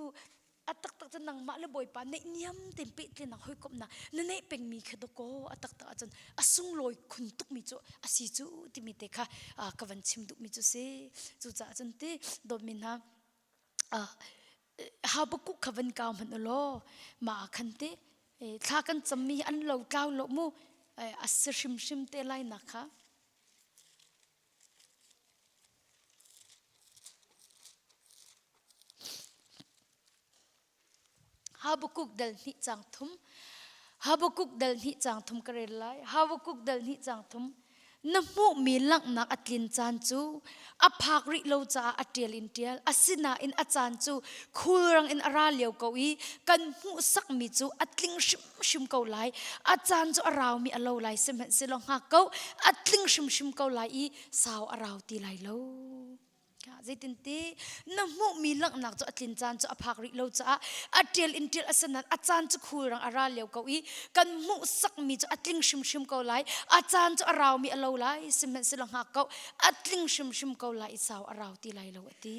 a taktak cu nangmah le bawipa neihniam tein pehtlinak hawikomhnak na neih pengmi kha dawkaw a taktak ahcun a sunglawi khun tukmi cu a si cu timi te kha ka van chim duhmi cu si cucaah cun ti dawtmi hna Habakkuk kha van kau hmanh u law mah ah khan te thla kan cammi hi an lo tlau lo mu a si hrimhrim te lai nak kha Habakkuk dal hnih cang thum Habakkuk dal hnih cang thum ka rel lai Habakkuk dal hnih cang thum na hmuhmi langhnak a tlin caan cu a phak rih lo caah a ṭial in ṭial asinain a caan cu khulrang in a ra lio ko i kan hmuhsakmi cu a tling hrimhrim ko lai a caan cu a raumi a lo lai sihmanhsehlaw hngak ko a tling hrimhrim ko lai i sau a rau ti lai lo. Zeitinti na hmuhmi langhnak cu a tlin caan cu a phak rih lo caah a ṭial in ṭial a si nain a caan cu khulrang a ra lio ko i kan hmuhsakmi cu a tling hrimhrim ko lai. A caan cu a raumi a lo lai, sihmanhsehlaw hngak ko, a tling hrimhrim ko lai i sau a rau ti lai lo a ti.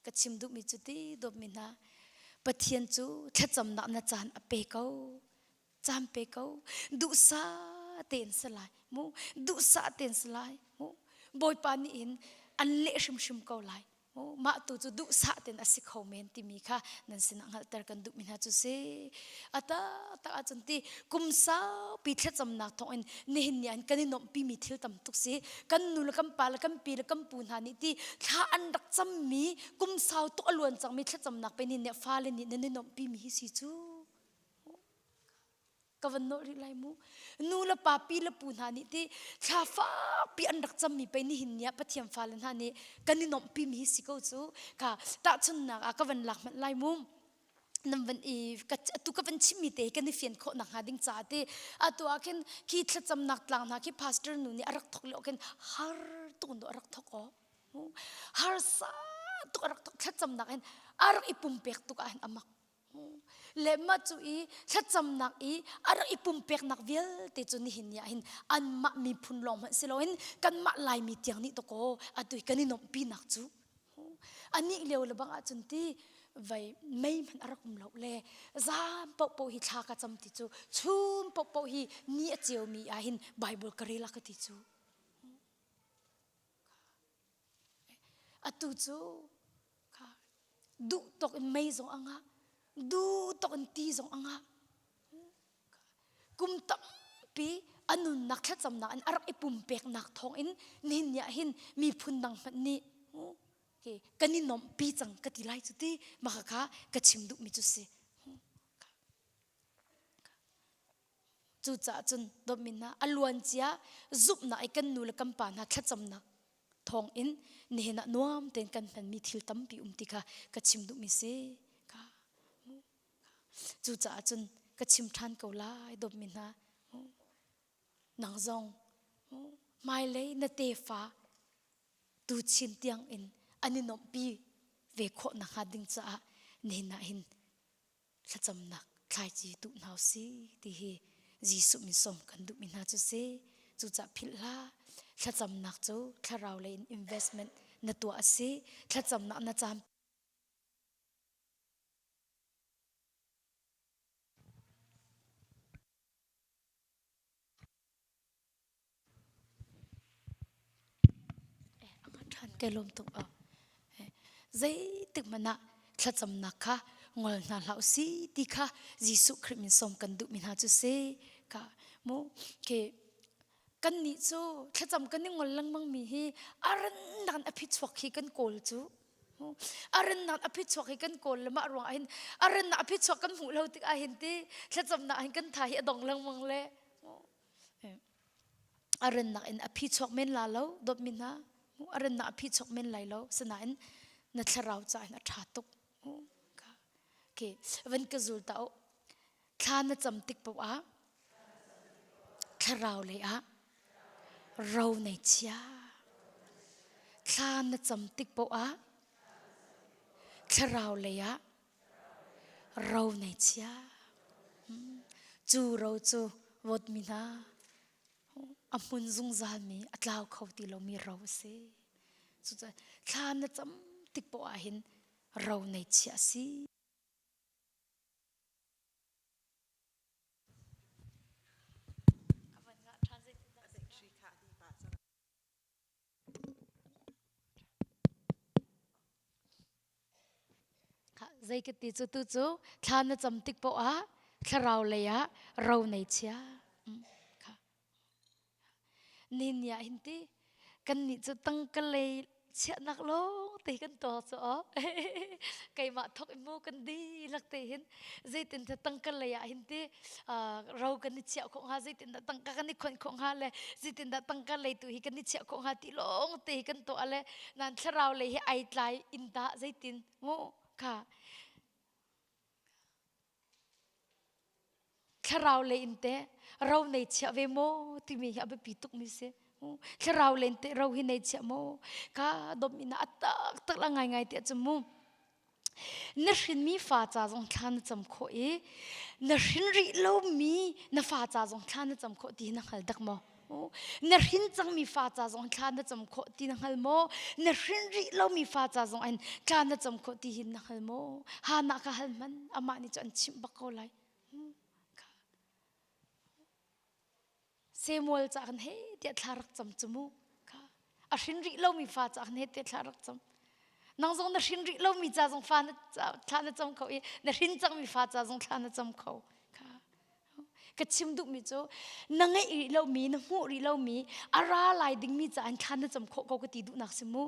Ka chim duhmi cu ti dawtmi hna, Pathian cu thlacamnak na caan a pe ko. Caan pe ko. Duhsah tein si lai. Mu duhsah tein si lai. Mu Bawipa nih hin an leh hrimhrim ko lai. Mu mah tu cu duhsah tein a si kho men timi kha nan sinah hngalhter kan duhmi hna cu si. A taktak ahcun ti kum saupi thlacamnak thawngin nihin ni an kan i nuamhpimi thil tam tuk si. Kan nu le kan pa le kan pi le kan pu hna nih ti thla an rak cammi kum sau tuk a luan cangmi thlacamnak pe nih fale nih nan i nuamhpimi hi si cu. Ka van nawlh rih lai mu. Nu le pa pi le pu hna nih ti thla fakpi an rak cammi pei nihin ni ah Pathian fale hna nih kan i nuamhpimi hi si ko cu. Ka tahchunhnak ah ka van lak hmanh lai mu. Nan van i atu ka van chimmi te kan i fian khawh nakhnga ding caah ti atu ah khin khi thlacamnak tlang hna khi pastor nu nih a rak thok lio khin har tuk in a rak thok aw harsa tuk a rak thok thlacamnak hin a rak i pumpek tuk ah hin a mak le mah cu i thlacamnak i a rak i pumpeknak vialte cu nihin ni ah hin anmah miphun lawng hmanh si loin kanmah Laimi tiang nih takaw atu hi kan i nuamhpinak cu Anih lio le bang ahcun ti vei mei hmanh a rak um lo le zan paohpaoh hi thla ka cam ti cu chun paohpaoh hi ni a ceumi ah hin Bible ka rel a ka ti cu. Atu cu duh tawk in mei zong a ngah, duh tawk in ti zong a ngah. Kum tampi a nunnak thlacamnak in a rak i pumpeknak thawngin nihin ni ah hin miphun dang hmanh nih kan i nuamhpi cang ka ti lai cu ti mah kha ka chim duhmi cu si. Cucaah cun dawtmi hna a luancia zumhnak i kan nu le kan pa hna thlacamnak thawngin nihin ah nuam tein kan hmanmi thil tampi um ti kha ka chim duhmi si. Cucaah cun ka chim ṭhan ko lai dawtmi hna. Nang zong hmailei na tefa tuchin tiang in an i nuamhpi ve khawh nakhnga ding caah nihin ah hin thlacamnak thlaici tuh hna usih ti hi Jesuh min sawm kan duhmi hna cu si. Cucaah philh hlah. Thlacamnak cu thlarau lei in investment na tuah a si. Thlacamnak na caan Kai lawm tuk aw. Zeitik hmanh ah thlacamnak kha ngol hna hlah si ti kha Jesuh Khrih min sawm kan duhmi hna cu si. Ka mu ke kannih cu thlacam kan i ngol lengmang mi hi a rannak in a phichuak hi kan kawl cu. A rannak a phichuak hi kan kawl le mah ruang ah hin a rannak a phichuak kan hmuh lo tik ah hin ti thlacamnak hin kan tha hi a dong lengmang le a rannak in a phichuak men la lo dawtmi hna a rannak a phichuak men lai lo sinain na thlarau ca in a ṭha tuk okay van ka zul ta thla na cam tik paoh ah thlarau lei ah ro nei chia thla na cam tik paoh ah thlarau lei ah ro nei chia cu ro cu vawtmi hna a hmun zungzalmi a tlau kho ti lomi ro a si cucaah thla na cam tik paoh ah hin ro nei chia a si Zei ka ti cu tu cu thla na cam tik paoh ah thlarau lei ah ro nei chia. Ni ni ah hin ti kannih cu tangka lei chiahnak lawng te kan tuah cu aw keimah thok in mu kan dihlak te hin zeitin dah tangka lei ah hin ti ro kan i chiah khawh hnga zeitin dah tangka kan i khonh khawh hnga le zeitin dah tangka lei tu hi kan i chiah khawh hnga ti lawng te hi kan tuah le nan thlarau lei hi ai tlai in tah zeitin mu kha Thlarau lei in teh ro nei chiah ve maw timi hi a biapi tukmi si. Thlarau len te ro hi nei chia maw? Ka dom ina a tak tak la ngai ngai te chu mu. Na hrinmi fa ca zong thla na cam khawh i na hrin rih lomi na fa ca zong thla na cam khawh ti na hngal dak maw? Na hrin cangmi fa ca zong thla na cam khawh ti na hngal maw? Na hrin rih lomi fa ca zong in thla na cam khawh ti hin na hngal maw? Ha na ka hal hman amah nih cu an chimh bak ko lai. Samuel ca kan he tiah thla rak cam cu mu. A hrin rih lomi fa ca kan he tiah thla rak cam. Nang zong na hrin rih lomi ca zong fa na thla na cam kho i na hrin cangmi fa ca zong thla na cam kho. Ka chim duhmi cu na ngeih rih lomi na hmuh rih lomi a ra lai dingmi ca in thla na cam khawh ko ka ti duhnak si mu.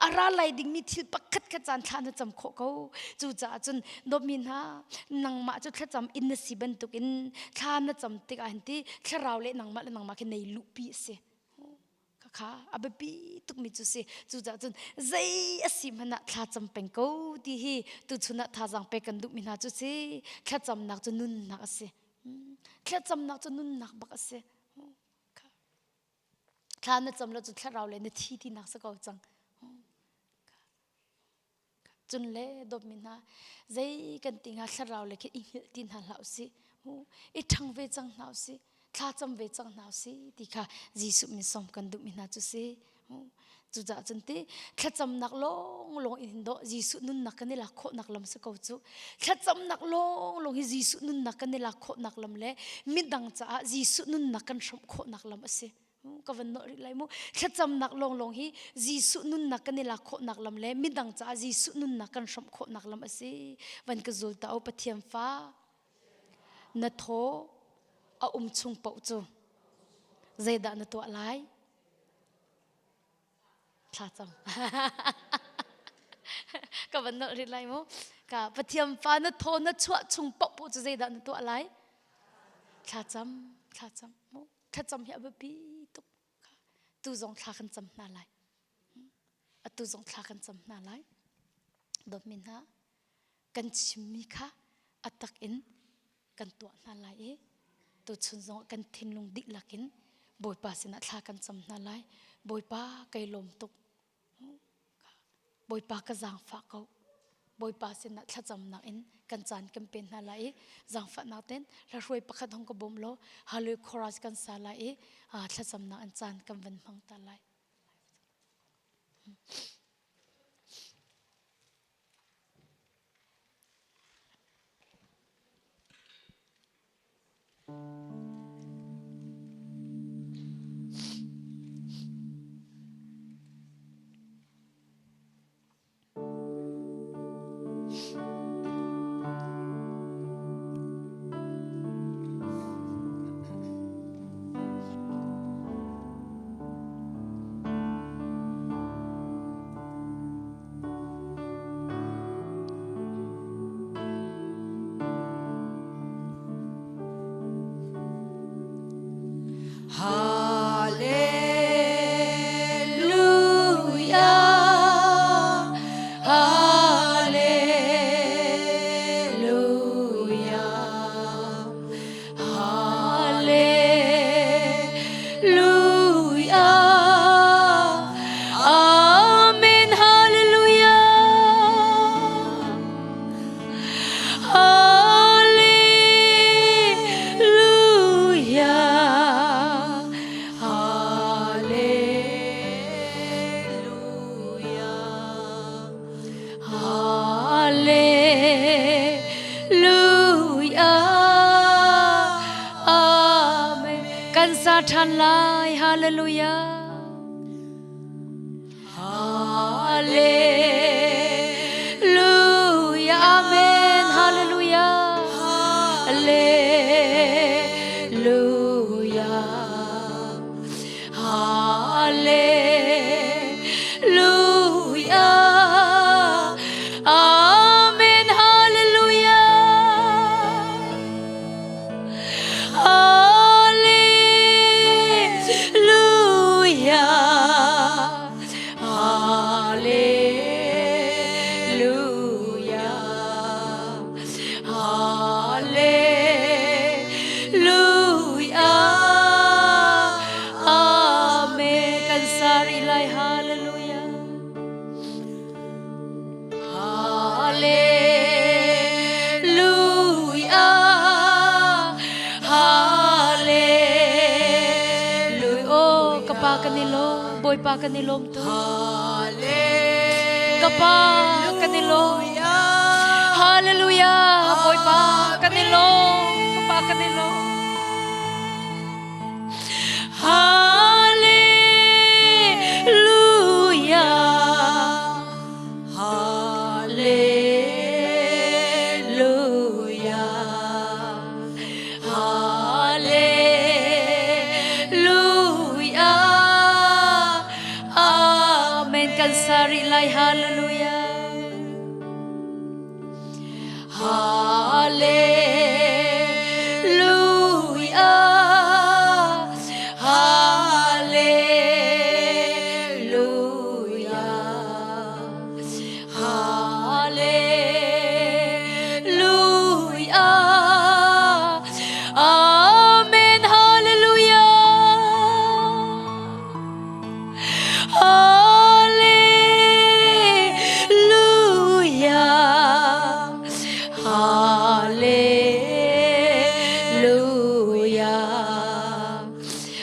A ra lai dingmi thil pakhat khat caan thla na cam khawh ko. Cucaah cun dawtmi hna nangmah cu thlacam in na si bantukin thla na cam tikah hin ti thlarau le nangmah le nangmah khi nei luhpi a si. Khakha a biapi tukmi cu si. Cucaah cun zei a si hmanh ah thla cam peng ko ti hi tuchun ah thazaang pek kan duhmi hna cu si. Thlacamnak cu nunnak a si. Thlacamnak cu nunnak bak a si. Thla na cam lo cu thlarau le na thi tinak si ko cang. Cun le dawtmi hna zei kan ti hnga thlarau le khi i hngilh ti hna hlah usih. I ṭhang ve cang hna usih. Thla cam ve cang hna usih ti kha Jesuh min sawm kan duhmi hna cu si. Cucaah cun ti thlacamnak lawnglawng in dawh Jesuh nunnak kan i lak khawhnak lam si ko cu. Thlacamnak lawnglawng hi Jesuh nunnak kan i lak khawhnak lam le midang caah Jesuh nunnak kan hrawmh khawhnak lam a si. Ka van nawh rih lai mu. Thlacamnak lawnglawng hi Jesuh nunnak kan i lak khawhnak lam le midang caah Jesuh nunnak kan hrawmh khawhnak lam a si. Van ka zul ta o Pathian fa. Na thaw a um chung paoh cu zeidah na tuah lai? Thla cam. Ka van nolh rih lai mu. Ka Pathian fa na thaw na chuah chung paoh paoh cu zeidah na tuah lai? Thla cam, thla cam mu. Thlacam hi a biapi tuk. Tu zong thla kan cam hna lai. Atu zong thla kan cam hna lai. Dawtmi hna, kan chimmi kha a tak in kan tuah hna lai i tuchun zong kan thinlung dihlak in Bawipa sinah thla kan cam hna lai. Bawipa kai lawm tuk. Bawipa ka zaangfah ko. Bawipa sinah thlacamnak in kan caan kan pen hna lai i zaangfahnak ten hlahruai pakhat hong ka bawm law Hallelujah chorus kan sa lai i thlacamnak in caan kan van hmang ta lai. Hallelujah. Hallelujah. Hallelujah. Amen. Hallelujah. Hallelujah. Hallelujah. Hallelujah. Amen. Kan sa ṭhan lai. Hallelujah. Hallelujah. Amen. Hallelujah. Hallelujah. Hallelujah. Amen. Hallelujah. Hallelujah. Hallelujah. Bawipa kan i lawm tuk. Ka Pa kan i lawm. Hallelujah. Bawipa kan i lawm. Ka Pa kan i lawm. Hallelujah. Hallelujah. Hallelujah. Amen. Kan sa rih lai. Hallelujah. Hallelujah. Hallelujah. Hallelujah. Amen. Hallelujah. Hallelujah. Hallelujah.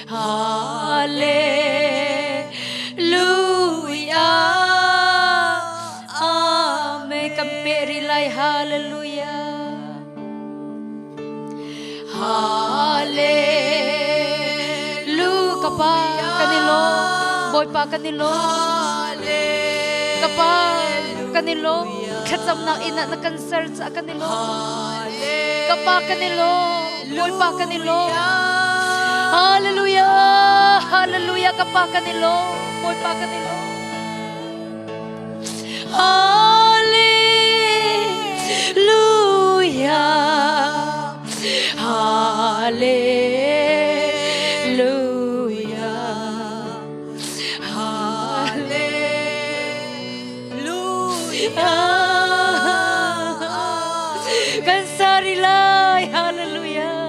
Hallelujah. Amen. Kan pe rih lai. Hallelujah. Hallelujah. Ka Pa kan i lawm. Bawipa kan i lawm. Ka Pa kan i lawm. Thlacamnak inn ah na kan ser caah kan i lawm. Ka Pa kan i lawm. Bawipa kan i lawm. Hallelujah. Hallelujah. Ka Pa kan i lawm. Bawipa kan i lawm. Hallelujah. Hallelujah. Hallelujah. Kan sari lai. Hallelujah.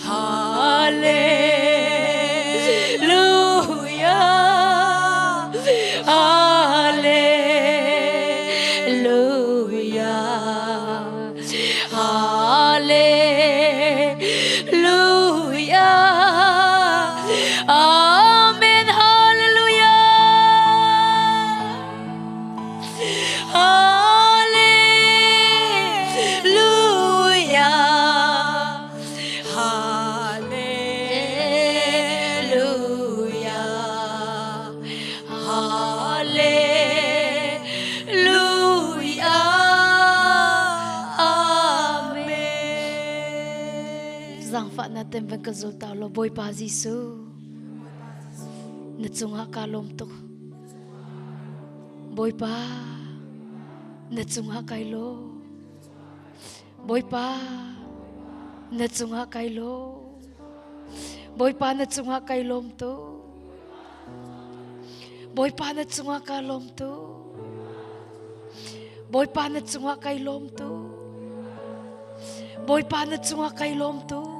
Hallelujah. Hallelujah. Hallelujah. Amen. Hallelujah. Hallelujah. Hallelujah. Hallelujah. Amen. Zangfahnak ten van ka zul ta lo Bawipa Jesuh. Na cungah ka lawm tuk. Bawipa, na cungah kai lawm. Bawipa, na cungah kai lawm. Bawipa, na cungah kai lawm tuk. Bawipa, na cungah ka lawm tuk. Bawipa, na cungah kai lawm tuk. Bawipa, na cungah kai lawm tuk.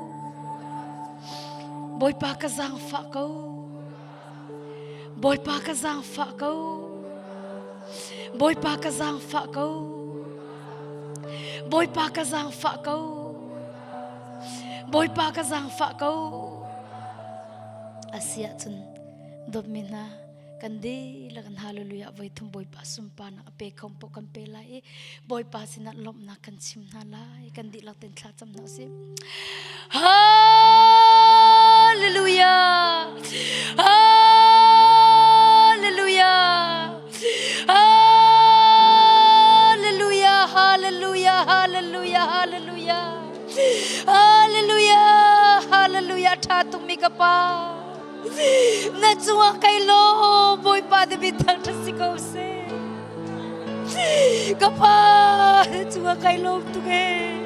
Bawipa ka zaangfah ko. Bawipa ka zaangfah ko. Bawipa ka zaangfah ko. Bawipa ka zaangfah ko. Bawipa ka zaangfah ko. Asi ahcun dawtmi hna kan dihlak in hallelujah voi thum Bawipa sunparnak a pe kho poh kan pe lai i Bawipa sinah lawmhnak kan chim hna lai kan dihlak ten thla cam hna usih. Hallelujah. Hallelujah. Hallelujah. Hallelujah. Hallelujah. Hallelujah. Hallelujah. Hallelujah. Tha tuk mi ka pa. Na cungah kai lawm Bawipa na min thangṭhat si ko seh. Ka pa na cungah kai lawm tuk ee.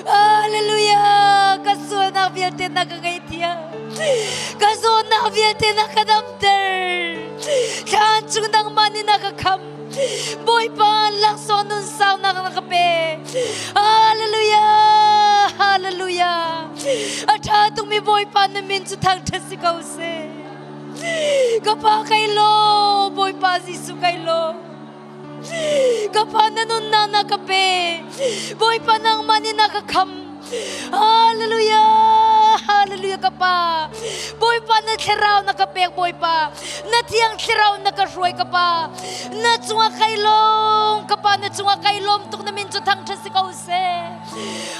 Hallelujah! Ka sualnak vialte na ka ngaihthiam. Ka zawtnak vialte na ka damter. Thlan chung nangmah nih na ka kham. Bawipa laksawng nun saunak na ka pe. Hallelujah! Hallelujah! A ṭha tukmi Bawipa na min cu thangṭhat si ko seh. Ka pa kai lawm, Bawipa Jesuh kai lawm. Ka pa na nunnak na ka pe. Bawipa nangmah nih na ka kham. Hallelujah! Hallelujah ka pa. Bawipa na thlarau na ka pek Bawipa. Na thiang thlarau na ka hruai ka pa. Na cungah kai lawm ka pa na cungah kai lawm tuk na min cu thangṭhat si ko seh.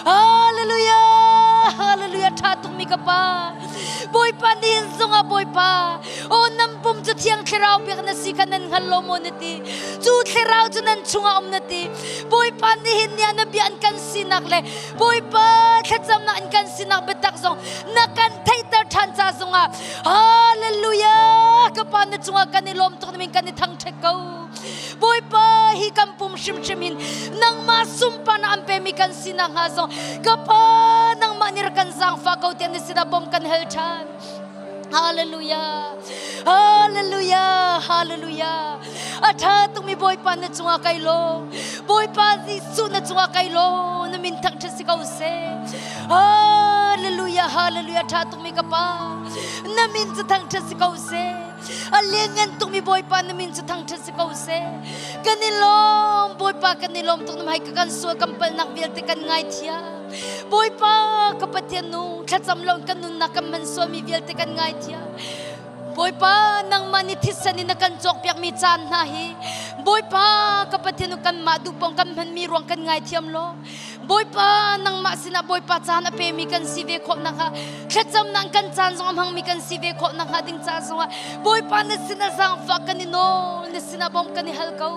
Hallelujah! Hallelujah! Ṭha tukmi ka pa. Bawipa nihin zongah Bawipa, aw nan pum cu thiang thlarau pek na si kha nan hngal lo maw na ti. Cu thlarau cu nan chungah um na ti. Bawipa nihin ni ah na bia an kan sinak le Bawipa thlacamnak an kan sinak biatak zong na kan theihter ṭhan ca zongah Hallelujah! Ka pa na cungah kan i lawm tuk na min kan i thangṭhat ko. Bawipa hi kan pum hrimhrim hin nangmah sunparnak an pemi kan si nakhnga zong ka Pa nangmah nih rak kan zaangfah ko tiah na sinah bawm kan hal ṭhan. Hallelujah. Hallelujah. Hallelujah. A ṭha tukmi Bawipa na cungah kai lawm. Bawipa Jesuh na cungah kai lawm. Na min thangṭhat si ko seh. Hallelujah. Hallelujah. Ṭha tukmi ka Pa. Na min cu thangṭhat si ko seh. A lianngan tukmi Bawipa na min cu thangṭhat si ko seh. Kan i lawm Bawipa kan i lawm tuk na hmai ka kan sual kan palhnak vialte kan ngaithiam. Bawipa ka Pathian nu thlacam lo kan nunnak kan hman sualmi vialte kan ngaithiam. Bawipa nangmah nih thisen in na kan cawkpiakmi caan hna hi Bawipa ka Pathian nu kanmah duhpong kan hmanmi ruang kan ngaithiam law Bawipa nangmah sinah Bawipa caan a pemi kan si ve khawh nakhnga thlacamnak kan caan zong a hmangmi kan si ve khawh nakhnga ding ca zongah Bawipa na sinah zaangfah kan i nawl na sinah bawm kan i hal ko.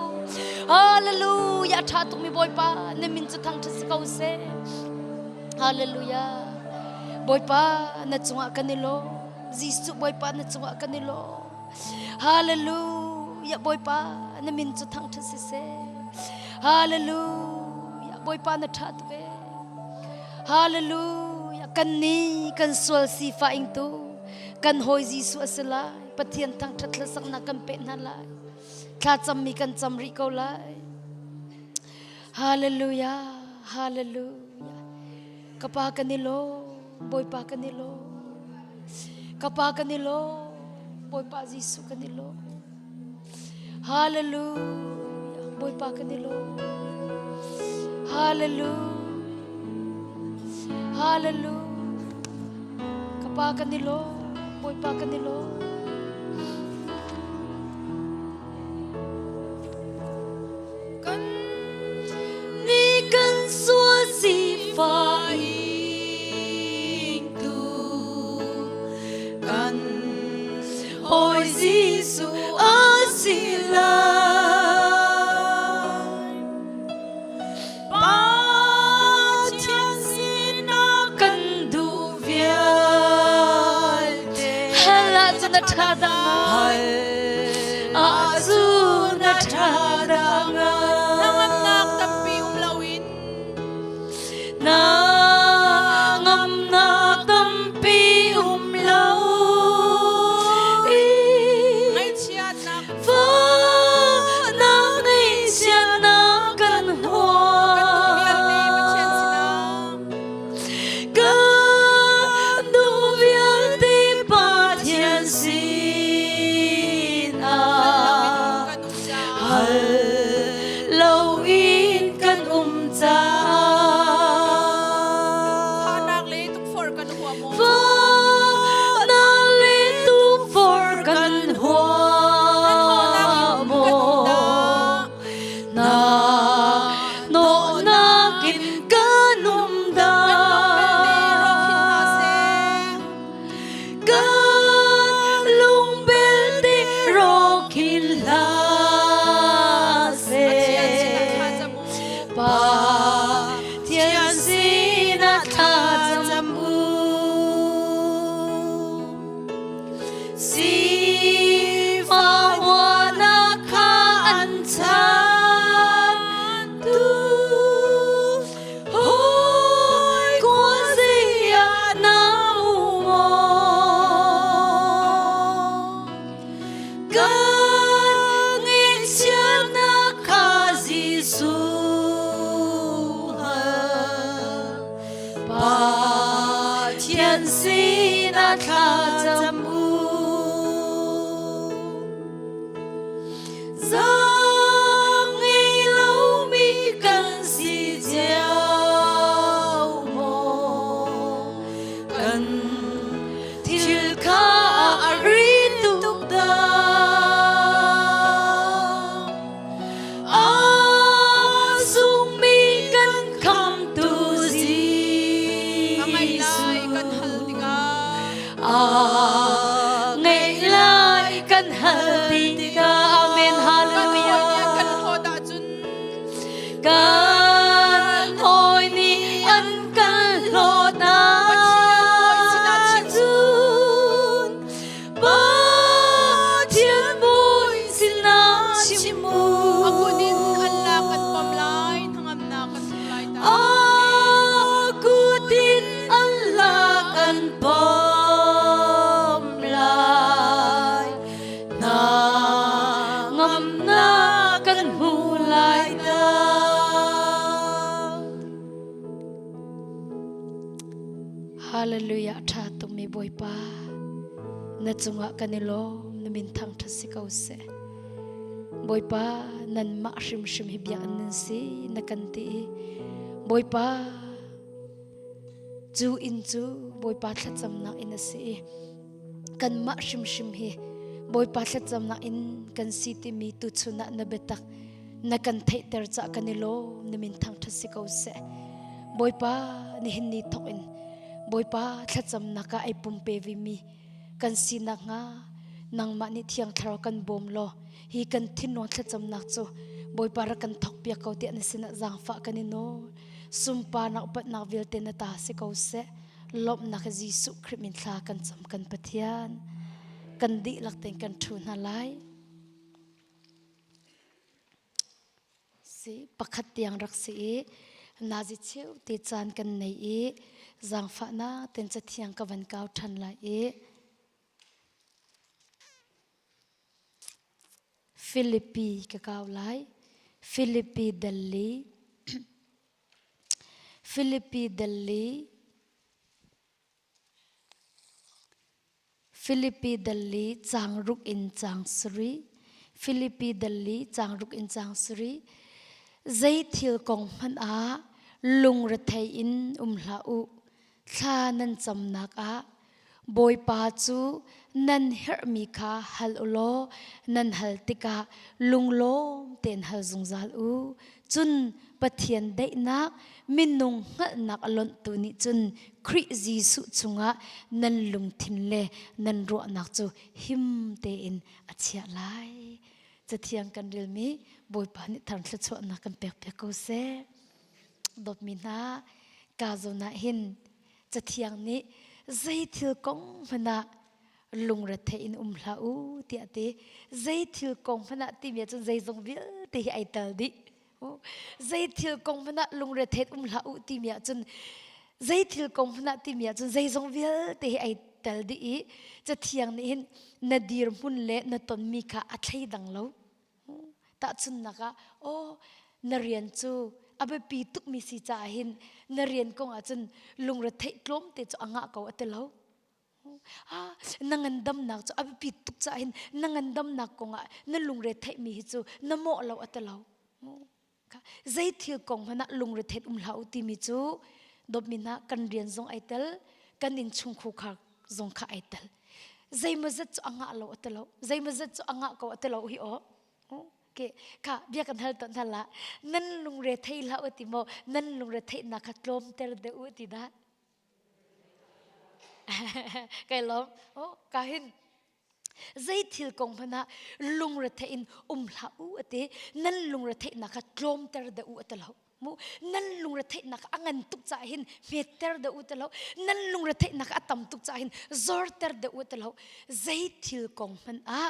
Hallelujah ṭha tukmi Bawipa na min cu thangṭhat si ko seh. Hallelujah. Bawipa na cungah kan i lawm. Jesuh Bawipa na cungah kan i lawm. Hallelujah Bawipa na min cu thangṭhat si seh. Hallelujah Bawipa na ṭha tuk ee. Hallelujah kan nih kan sual sifah ingtu kan hawi Jesuh a si lai. Pathian thangṭhat hlasaknak kan peh hna lai. Thla cammi kan cam rih ko lai. Hallelujah Hallelujah ka pa kan i lawm Bawipa kan i lawm. Ka pa kan i lawm. Bawipa Jesuh kan i lawm. Hallelujah. Bawipa kan i lawm. Hallelujah. Hallelujah. Ka pa kan i lawm. Bawipa kan i lawm. Kan ni kan sual sifah ingtu kan hawi Jesuh a si lai. Pathian sinah kan duh vialte. Hal ahcun na ṭha dah ngai. Ahcun na ṭha dah ngai. Hnangamnak tampi um loin. Na ngamnak tampi um lo. Ngaihchiatnak Fahnak ngaihchiatnak kan kan duh vialte Pathian huam. sinah. Kan duh vialte Pathian sinah. Kan um caah. Hal loin kan um caah. Fahnak le tukforh kan huam maw? Fahnak le tukforh kan huam maw? Na nawhnak in kan um Kan lung belte rawk hin hna dah. seh. Kan lung belte rawk hin hlah Pathian sinah seh. thla cam u. Pathian sinah thla cam u. Sifah kha an chantu hawi khuazei ah na um maw? Kan ngaihchiatnak kha Jesuh hal. Pathian sinah thla cam u. Hallelujah tha tukmi Bawipa na cungah kan i lawm na min thangthat si ko seh Bawipa nanmah hrimhrim hi biakinn nan si na kan ti i Bawipa cu inn cu Bawipa thlacamnak inn a si i kanmah hrimhrim hi Bawipa thlacamnak inn kan si timi tuchun ah na biatak na kan theihter cah kan i lawm na min thangṭhat si ko seh Bawipa nihin ni thawk in Bawipa thlacamnak ah ai pumpe vimi kan sinak hnga nangmah nih thiang thlarau kan bawm law hi kan thinlung thlacamnak cu Bawipa rak kan thawk piak ko tiah na sinah zaangfah kan i nawl sunparnak upatnak vialte na ta si ko seh lawmhnak Jesuh Khrih min thla kan cam kan Pathian kan dihlak tein kan ṭhu hna lai Si pakhat tiang rak si i nazi cheu te caan kan nei i zaangfahnak ten cathiang ka van kau ṭhan lai i Filipi ka kau lai. Filipi Delhi Filipi Delhi Filipi dal li caang ruk in caang sarih. Filipi dal li caang ruk in caang sarih. Zei thil kong hmanh ah lungrethei in um hlah u. Thla nan camnak ah Bawipa cu nan herhmi kha hal u law nan hal tikah lunglawm tein hal zungzal u. Cun Pathian daihnak minung hngalhnak a lonhtu nih cun Khrih Jesuh chungah nan lungthin le nan ruahnak cu him tein a chiah lai. Cathiang kan relmi Bawipa nih thar thluachuahnak kan pekpiak ko seh. Dawtmi hna, ka zawn ah hin Cathiang nih zei thil kong hmanh ah lungrethei in um hlah u tiah ti. Zei thil kong hmanh ah timi ahcun zeizong vialte hi ai tel dih. Zei thil kong hmanh ah lungrethei um hlah u timi ahcun zei thil kong hmanh ah timi ahcun zeizong vialte hi ai tel dih i Cathiang nih hin na dirhmun le na tonmi kha a thleidang lo. Tahchunhnak ah, aw na rian cu a biapi tukmi si caah hin na rian kong ahcun lungretheih tlawmte cu a ngah ko a ti lo. Ah, na ngandamnak cu a biapi tuk caah hin na ngandamnak kong ah na lungre theihmi hi cu na mawh lo a ti lo. Zei thil kong hmanh ah lungretheih um hlah u timi cu dawtmi hna kan rian zong ai tel, kan innchungkhar zong kha ai tel. Zeimawzat cu a ngah lo a ti lo. Zeimawzat cu a ngah ko a ti lo hi aw. Ke kha bia kan hal tawn hna la nan lungre thei hlah u ti maw nan lungre theihnak kha tlawmter deuh u ti dah Kai lawm. Oh, ka hin zei thil kong hmanh ah lungrethei in um hlah u ati nan lungretheihnak kha tlawmter deuh u ati lo mu nan lungretheihnak a ngan tuk caah hin hmetter deuh u ti lo nan lungretheihnak a tam tuk caah hin zorter deuh u ti lo zei thil kong hmanh ah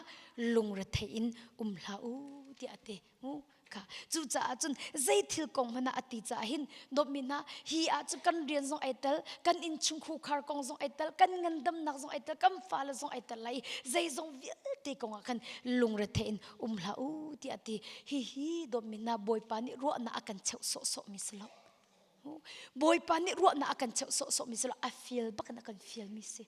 lungrethei in um hlah u tiah a ti mu kha cucaah cun zei thil kong hmanh ah a ti caah hin dawtmi hna hi ah cu kan rian zong ai tel kan innchung khar kong zong ai tel kan ngandamnak zong ai tel kan fale zong ai tel lai zeizong vialte kong ah khan lungrethei in um hlah u tiah ti hihi dawtmi hna bawipa nih ruahnak a kan cheuh sawhsawh mi si lo bawipa nih ruahnak a kan cheuh sawhsawh mi si lo a fial bak in a kan fial mi si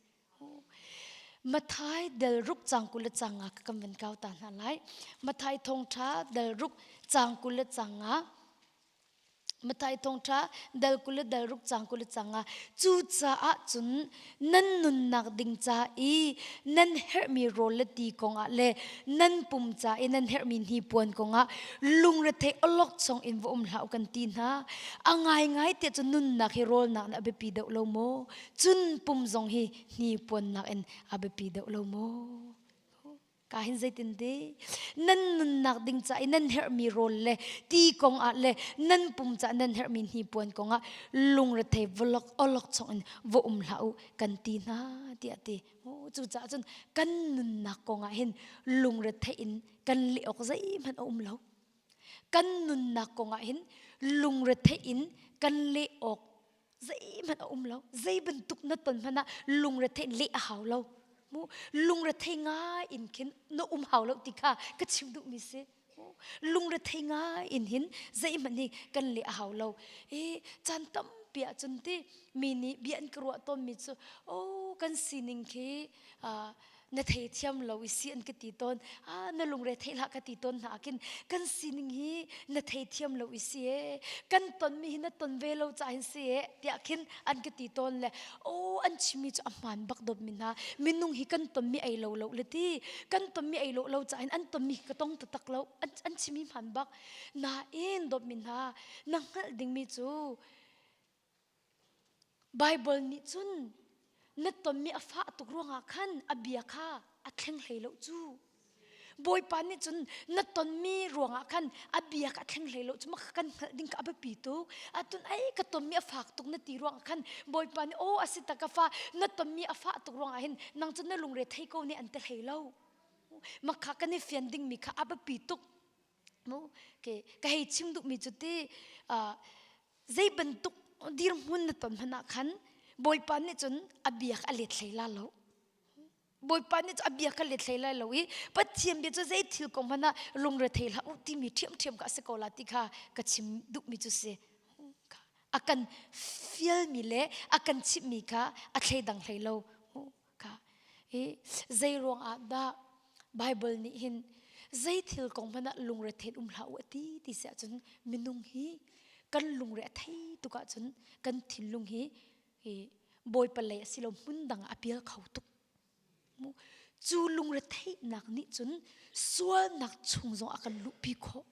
Mathai del ruk cang 20 le cang nga ka kan van kau ta hna lai. Mathai thawngṭha del ruk cang 20 le cang nga. Mathai thawngṭha del 20 le del ruk cang 20 le cang nga. Cucaah cun nan nunnak ding ca i nan herhmi rawl le ti kongah le nan pum ca i nan herhmi hnipuan kongah lungrethei awlokchong in va um hlah u kan ti hna. A ngaingai tiah cun nunnak hi rawlnak nih a biapi deuh lo maw? Cun pum zong hi hnipuannak in a biapi deuh lo maw? Ka hin zeitin ti? Nan nunnak ding ca i nan herhmi rawl le ti kong ah le nan pum ca nan herhmi hnipuan kong ah lungrethei vawlok awlok chung in va um hlah u kan ti hna tiah ti. Cucaah cun kan nunnak kong ah hin lungrethei in kan leh awk zeihmanh a um lo. Kan nunnak kong ah hin lungrethei in kan leh awk zeihmanh a um lo zei bantuk na ton hmanh ah lungretheih leh a hau lo mu lungrethei ngai in khin na um hau lo ti kha ka chim duhmi si. Lungre thei ngai in hin zeihmanh hi kan leh a hau lo. I caan tampi ahcun ti mi nih bia an ka ruah tawnmi cu oh kan sining khi na theithiam lo i si an ka ti tawn. Ah na lungre thei hlah ka ti tawn hna ahkhin kan sining hi na theithiam lo i si ee kan tonmi hi na ton ve lo caah hin si ee tiah khin an ka ti tawn le oh an chimmi cu a hmaan bak dawtmi hna minung hi kan tonmi ei lo lo le ti kan tonmi ei lo lo caah hin an tonmi ka tong taktak lo an, an chimmi hmaan bak nain dawtmi hna na hngalh dingmi cu Bible nih cun na tonmi a fah tuk ruangah khan a bia kha a thleng hlei lo cu. Bawipa nih cun na tonmi ruangah khan a bia kha a thleng hlei lo cu mah kan hngalh ding kha a biapi tuk. Atun ai ka tonmi a fak tuk na ti ruangah khan Bawipa nih aw a si tak ka fa na tonmi a fah tuk ruangah hin nang cu na lungre thei ko nih an ti hlei lo. Mah kha kan i fian dingmi kha a biapi tuk. Mu ke ka hei chim duhmi cu ti zei bantuk dirhmun na ton hmanh ah khan Bawipa nih cun a bia a let hlei la lo. Bawipa nih a bia kha let hlei lai lo i Pathian bia cu zei thil kong hmanh ah lungrethei hlah u timi ṭhiamṭhiam kha a si ko la ti kha ka chim duhmi cu si. A kan fialmi le a kan chimhmi kha a thleidang hlei lo. Kha i zei ruang ah dah Bible nih hin zei thil kong hmanh ah lungrethei um hlah u a ti ti si ahcun minung hi kan lungre a thei tuk ahcun kan thinlung hi hi Bawipa lei a si lo hmun dang ah a pial kho tuk. Cu lungretheihnak nih cun sualnak chung zong a kan luhpi khawh.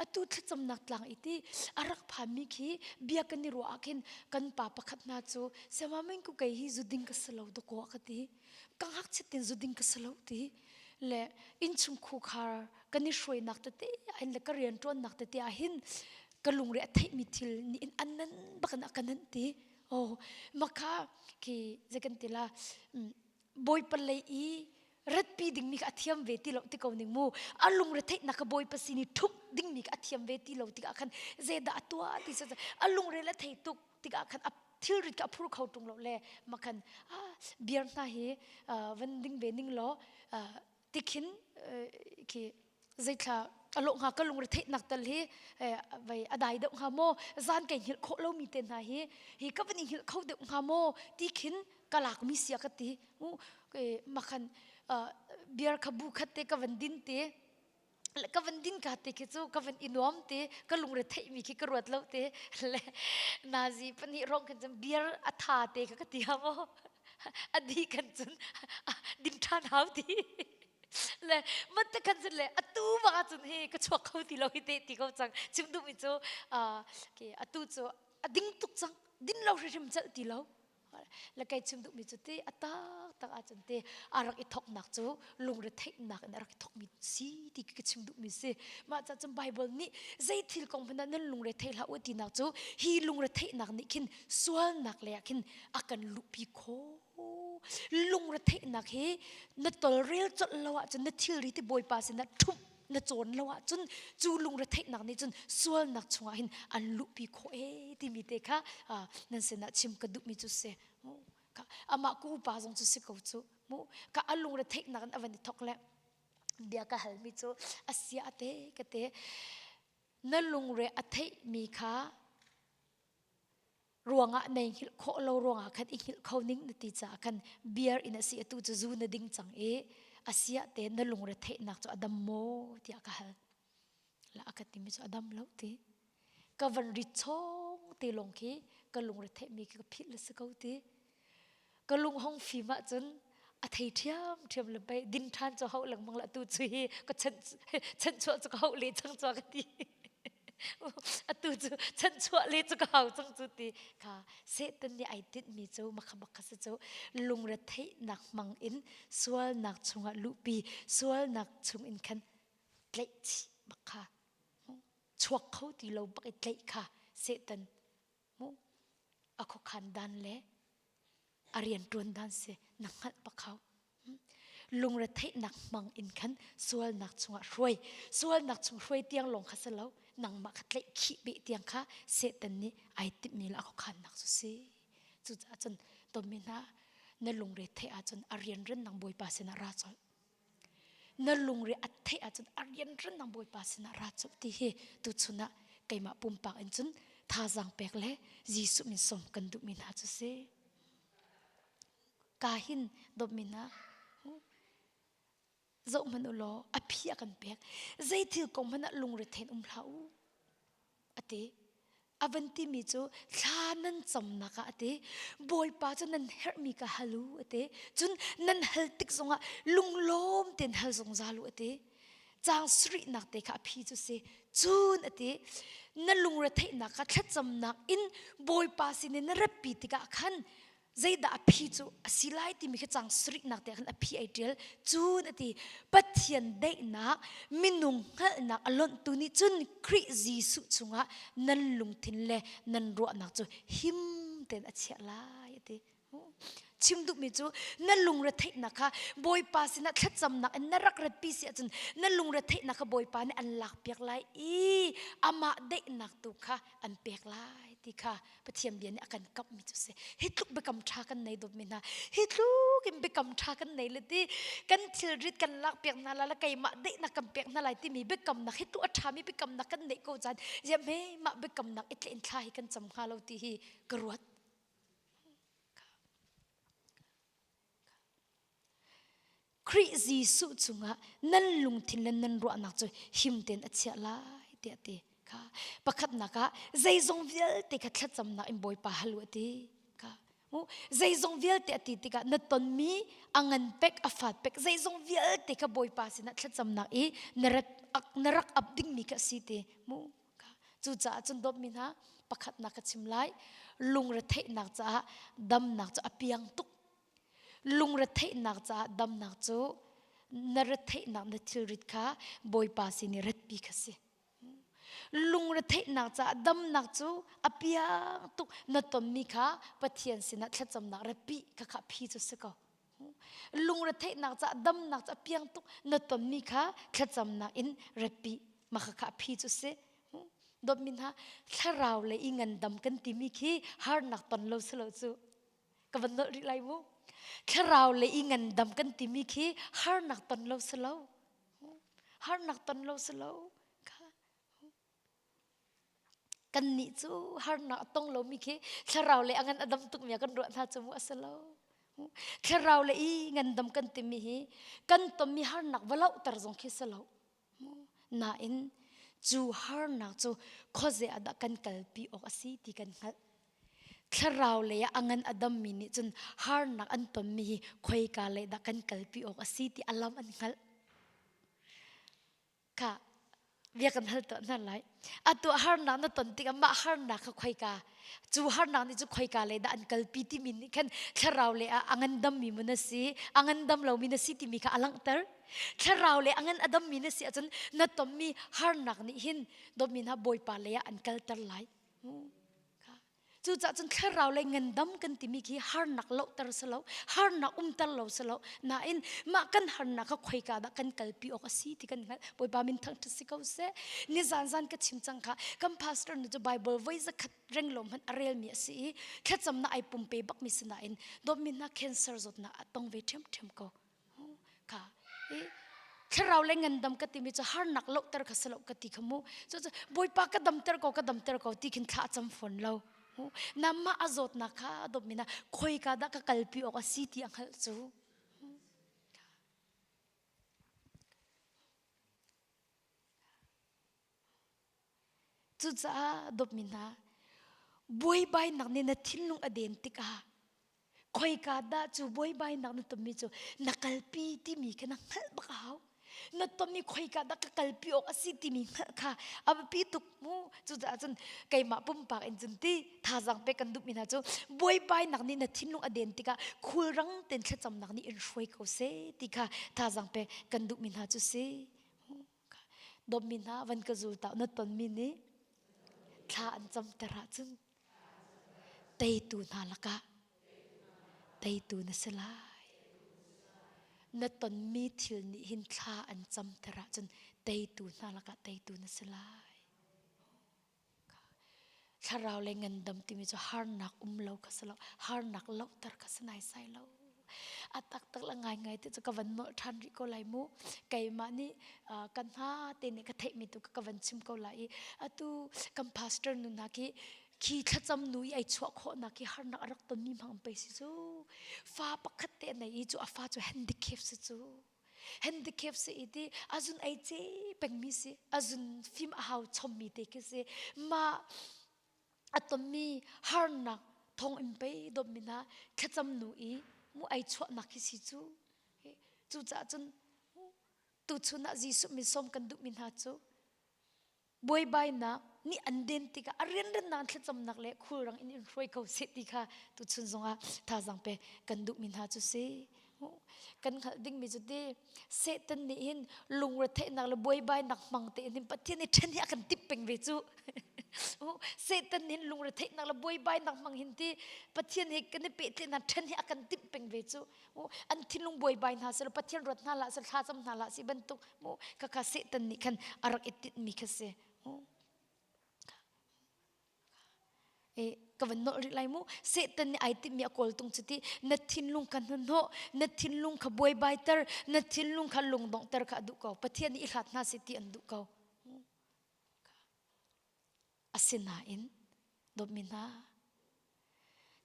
Atu thlacamnak tlang i ti a rak phanmi khi bia kan i ruah ah khin kan pa pakhat hna cu siamaming ku kei hi zuding ka si lo dakaw a ka ti. Ka ngakchiat tin zuding ka si lo ti. Le innchung khukhar kan i hruainak tete ahhin le ka rianṭuannak tete ahhin ka lungre a theihmi thil nih in an nan bak in a ka nanh ti. Oh, makha khi zei kan ti la Bawipa lei i ratpi dingmi kha a thiam ve ti lo ti ko ning mu a lungre theihnak kha Bawipa sin i ṭhumh dingmi kha a thiam ve ti lo tikah khan zeidah a tuah ti a lungre le thei tuk tikah khan a thilrit kha a phur kho ṭung lo le makhan ah beer hna hi van ding ve ning law tikhin khi zeithla a lawh hnga ka lungre theihnak tal hi vai a dai deuh hnga maw zan kai hngilh khawh lomi te hna hi hi ka van i hngilh kho deuh hnga maw ti khin ka lakmi sia ka ti makhan beer kha bu khat te ka van din te ka van din ka te khi cu ka van i nuam te ka lungre theihmi khi ka ruat lo te le nazi pahnih rong khan cun beer a tha te kha ka ti ha maw a di kan cun din ṭhan hau ti le mat te khan cun le atu bak ahcun hi ka chuak kho ti lo hi te ti ko cang chim duhmi cu atu cu a ding tuk cang din lo hrimhrim celh ti lo le kai chim duhmi cu ti a taktak ahcun te a rak i thoknak cu lungretheihnak in a rak i thokmi si ti ka chim duhmi si mah ca cun Bible nih zei thil kong hmanh ah nan lungre thei hlah u tinak cu hi lungretheihnak nih khin sualnak lei ah khin a kan luhpi khawh lungretheihnak hi na tolrel colh lo ahcun na thilri ti Bawipa sinah ṭhumh na cawn lo ahcun cu lungretheihnak nih cun sualnak chungah hin an luhpi khawh ee timi te kha nan sinah chim ka duhmi cu si amah ku upa zong cu si ko cu mu ka a lungretheihnak in a van i thok le bia ka halmi cu a sia te ka te na lungre a theihmi kha ruangah nei hngilh khawh lo ruangah khan i hngilh kho ning na ti caah khan beer in a si atu cu zu na ding cang i a siah te na lungre theihnak cu a dam maw tiah ka hal la a ka timi cu a dam lo ti ka van rit chong te lawng khi ka lungre theihmi khi ka philh le si ko ti ka lung hong fim ahcun a thei ṭhiam ṭhiam le pei din ṭhan cu hauh lengmang la atu cu hi ka chanchuah cu ka hauh le cang cu ka ti atu cu chanchuah le cu ka hau cang cu ti kha Satan nih ai tinhmi cu makha makha si cu lungre theihnak hmang in sualnak chungah luhpi sualnak chung in khan tlaih chih bak kha chuak kho ti lo bak i tlaih kha Satan mu a khuakhan dan le a rianṭuan dan si na hngalh bak hau. Lungretheihnak hmang in khan sualnak chungah hruai. Sualnak chung hruai tiang lawng kha si lo, nangmah kha tlaih khih beh tiang kha Satan nih ai timhmi le a khuakhannak cu si. Cucaah cun tommi hna na lungre theih ahcun a rianren nang Bawipa sinah ra colh. Na lungre a theih ahcun a rianran nang Bawipa sinah ra colh ti hi tuchun ah keimah pumpak in cun thazaang pek le Jesuh min sawm kan duhmi hna cu si. Ka hin dawtmi hna zoh hmanh u law a phi a kan pek. Zei thil kong hmanh ah lungre thein um hlah u. A ti. A van timi cu thla nan camnak ah a ti. Bawipa cu nan herhmi ka hal u a ti. Cun nan hal tik zongah lunglawm tein hal zungzal u a ti. Caang sarihnak te kha a phi cu si. Cun a ti. Na lungretheihnak kha thlacamnak in Bawipa sin in na ratpi tikah khan zeidah a phi cu a si lai timi khi cang sarihnak te khan a phi ai ṭial cun a ti Pathian daihnak minung hngalhnak a lonhtu nih cun Khrih Jesuh chungah nan lungthin le nan ruahnak cu him tein a chiah lai a ti chim duhmi cu na lungretheihnak kha Bawipa sinah thlacamnak in na rak ratpi si ahcun na lungretheihnak kha Bawipa nih an lakpiak lai i amah daihnak tu kha an pek lai ti kha Pathian bia nih a kan kamhmi cu si. Hi tluk biakam ṭha kan nei dawtmi hna. Hi tluk in biakam ṭha kan nei le ti kan thilrit kan lak piak hna la le keimah daihnak kan pek hna lai timi biakamnak hi tluk a ṭhami biakamnak kan neih ko caan ziah hme mah biakamnak i tlein thla hi kan cam hnga lo ti hi ka ruat. Khrih Jesuh cungah nan lungthin le nan ruahnak cu him tein a chiah lai tiah a ti. Kha pakhatnak ah zeizong vialte kha thlacamnak in Bawipa hal u a ti. Kha mu zeizong vialte a ti tikah na tonmi a ngan pek a fat pek zeizong vialte kha Bawipa sinah thlacamnak i na rak na rak ap dingmi kha a si ti mu. Kha cucaah cun dawtmi hna pakhatnak ka chim lai lungretheihnak caah damnak cu a piang tuk Lungretheihnak caah damnak cu na retheihnak na thilrit kha Bawipa sin i ratpi kha si. Lungretheihnak caah damnak cu a piang tuk na tonmi kha Pathian sinah thlacamnak ratpi kha kha phi cu si ko. Lungretheihnak caah damnak cu a piang tuk na tonmi kha thlacamnak in ratpi mah kha kha phi cu si. Dawtmi hna thlarau le i ngandam kan timi khi harnak ton lo si lo cu. Ka van nolh rih lai mu. Thlarau le i ngandam kan timi khi harnak ton lo si lo. Harnak ton lo si lo. Kan nih cu harnak a tong lomi khi thlarau le a ngan a dam tukmi ah kan ruah hna cu mu a si lo. Thlarau le i ngandam kan timi hi kan tonmi harnak va lohter zong khi si lo. Nain cu harnak cu khuaze ah dah kan kalpi awk a si ti kan hngalh. Thlarau lei ah a ngan a dammi nih cun harnak an tonmi hi khoika lei dah kan kalpi awk a si ti a lam an hngalh. Kha bia kan hal tuah hna lai. Atu harnak na ton tikah mah harnak kha khoika cu harnak nih cu khoika lei dah an kalpi timi nih khan thlarau lei ah a ngandammi mu na si, a ngandam lomi na si timi kha a langhter. Thlarau lei a ngan a dammi na si ahcun na tonmi harnak nih hin dawtmi hna Bawipa lei ah an kalter lai. Cucaah cun thlarau lei ngandam kan timi khi harnak lohter si lo, harnak umter lo si lo. Nain mah kan harnak kha khoika dah kan kalpi awk a si ti kan hngalh. Bawipa min thangṭhat si ko seh. Nizan zan ka chim cang kha kan pastor nu cu Bible voi zakhat renglo hmanh a relmi a si i thlacamnak ai pumpe bakmi si nain dawtmi hna cancer zawtnak a tong ve ṭhiamṭhiam ko. Kha i thlarau le ngandam ka timi cu harnak lohter kha si lo ka ti kha mu. Cucu Bawipa ka damter ko ka damter ko ti khin thla a cam fawn lo. Namah a zawtnak kha a dawtmi na khoika dah ka kalpi awk a si ti a hngalh cu. Cucaah dawtmi hna buaibainak nih na thinlung a den tikah khoika dah cu buaibainak na tonmi cu na kalpi timi kha na hngalh bak a hau. Na tonmi khoika dah ka kalpi awk a si timi hngalh kha a biapi tuk mu. Cucaah cun keimah pumpak in cun ti thazaang pek kan duhmi hna cu buaibainak nih na thinlung a den tikah khulrang tein thlacamnak nih in hruai ko seh ti kha thazaang pek kan duhmi hna cu si. Dawtmi hna van ka zul ta na tonmi nih thla an camter ahcun teitu hna lakah teitu na si lai. Na tonmi thil nih hin thla an camter ahcun teitu hna lakah teitu na si lai. Thlarau le ngandam timi cu harnak um lo kha si lo, harnak lohter kha si naisai lo. A taktak la ngaingai te cu ka van nolh ṭhan rih ko lai mu. Keimah nih kan hna te nih ka theihmi tu ka van chim ko lai i atu kan pastor nu hna khi khi thlacam nu i ai chuah khawhnak khi harnak a rak tonmi hmang pei si cu. Fa pakhat te a nei i cu a fa cu handicap si cu. Handicap si i ti azun ei ce pengmi si azun fim a hau chommi te khi si mah a tonmi harnak thong in pei dawtmi hna thlacam nu i mu ai chuahnak khi si cu. Cucaah cun tuchun ah Jesuh min sawm kan duhmi hna cu buaibainak nih an den tikah a rianrannak thlacamnak le khulrang in in hruai ko seh ti kha tuchun zongah thazaang pe kan duhmi hna cu si. Kan hngalh dingmi cu ti Satan nih hin lungretheihnak le buaibainak hmang tein hin Pathian nih ṭhen hi a kan timh peng ve cu. Satan nih hin lungretheihnak le buaibainak hmang hin ti Pathian he kan i pehtlaihnak ṭhen hi a kan timh peng ve cu. An thinlung buaibai hna seh Pathian ruat hna hlah seh thlacam hna hlah si bantuk khakha Satan nih khan a rak i tinhmi kha si. Ka van nolh rih lai mu. Satan nih ai timhmi a kawltung cu ti na thinlung kha hnahnawh, na thinlung kha buaibaiter, na thinlung kha lungdonghter kha a duh ko. Pathian nih i hlat hna seh ti an duh ko. Asinain dawtmi hna,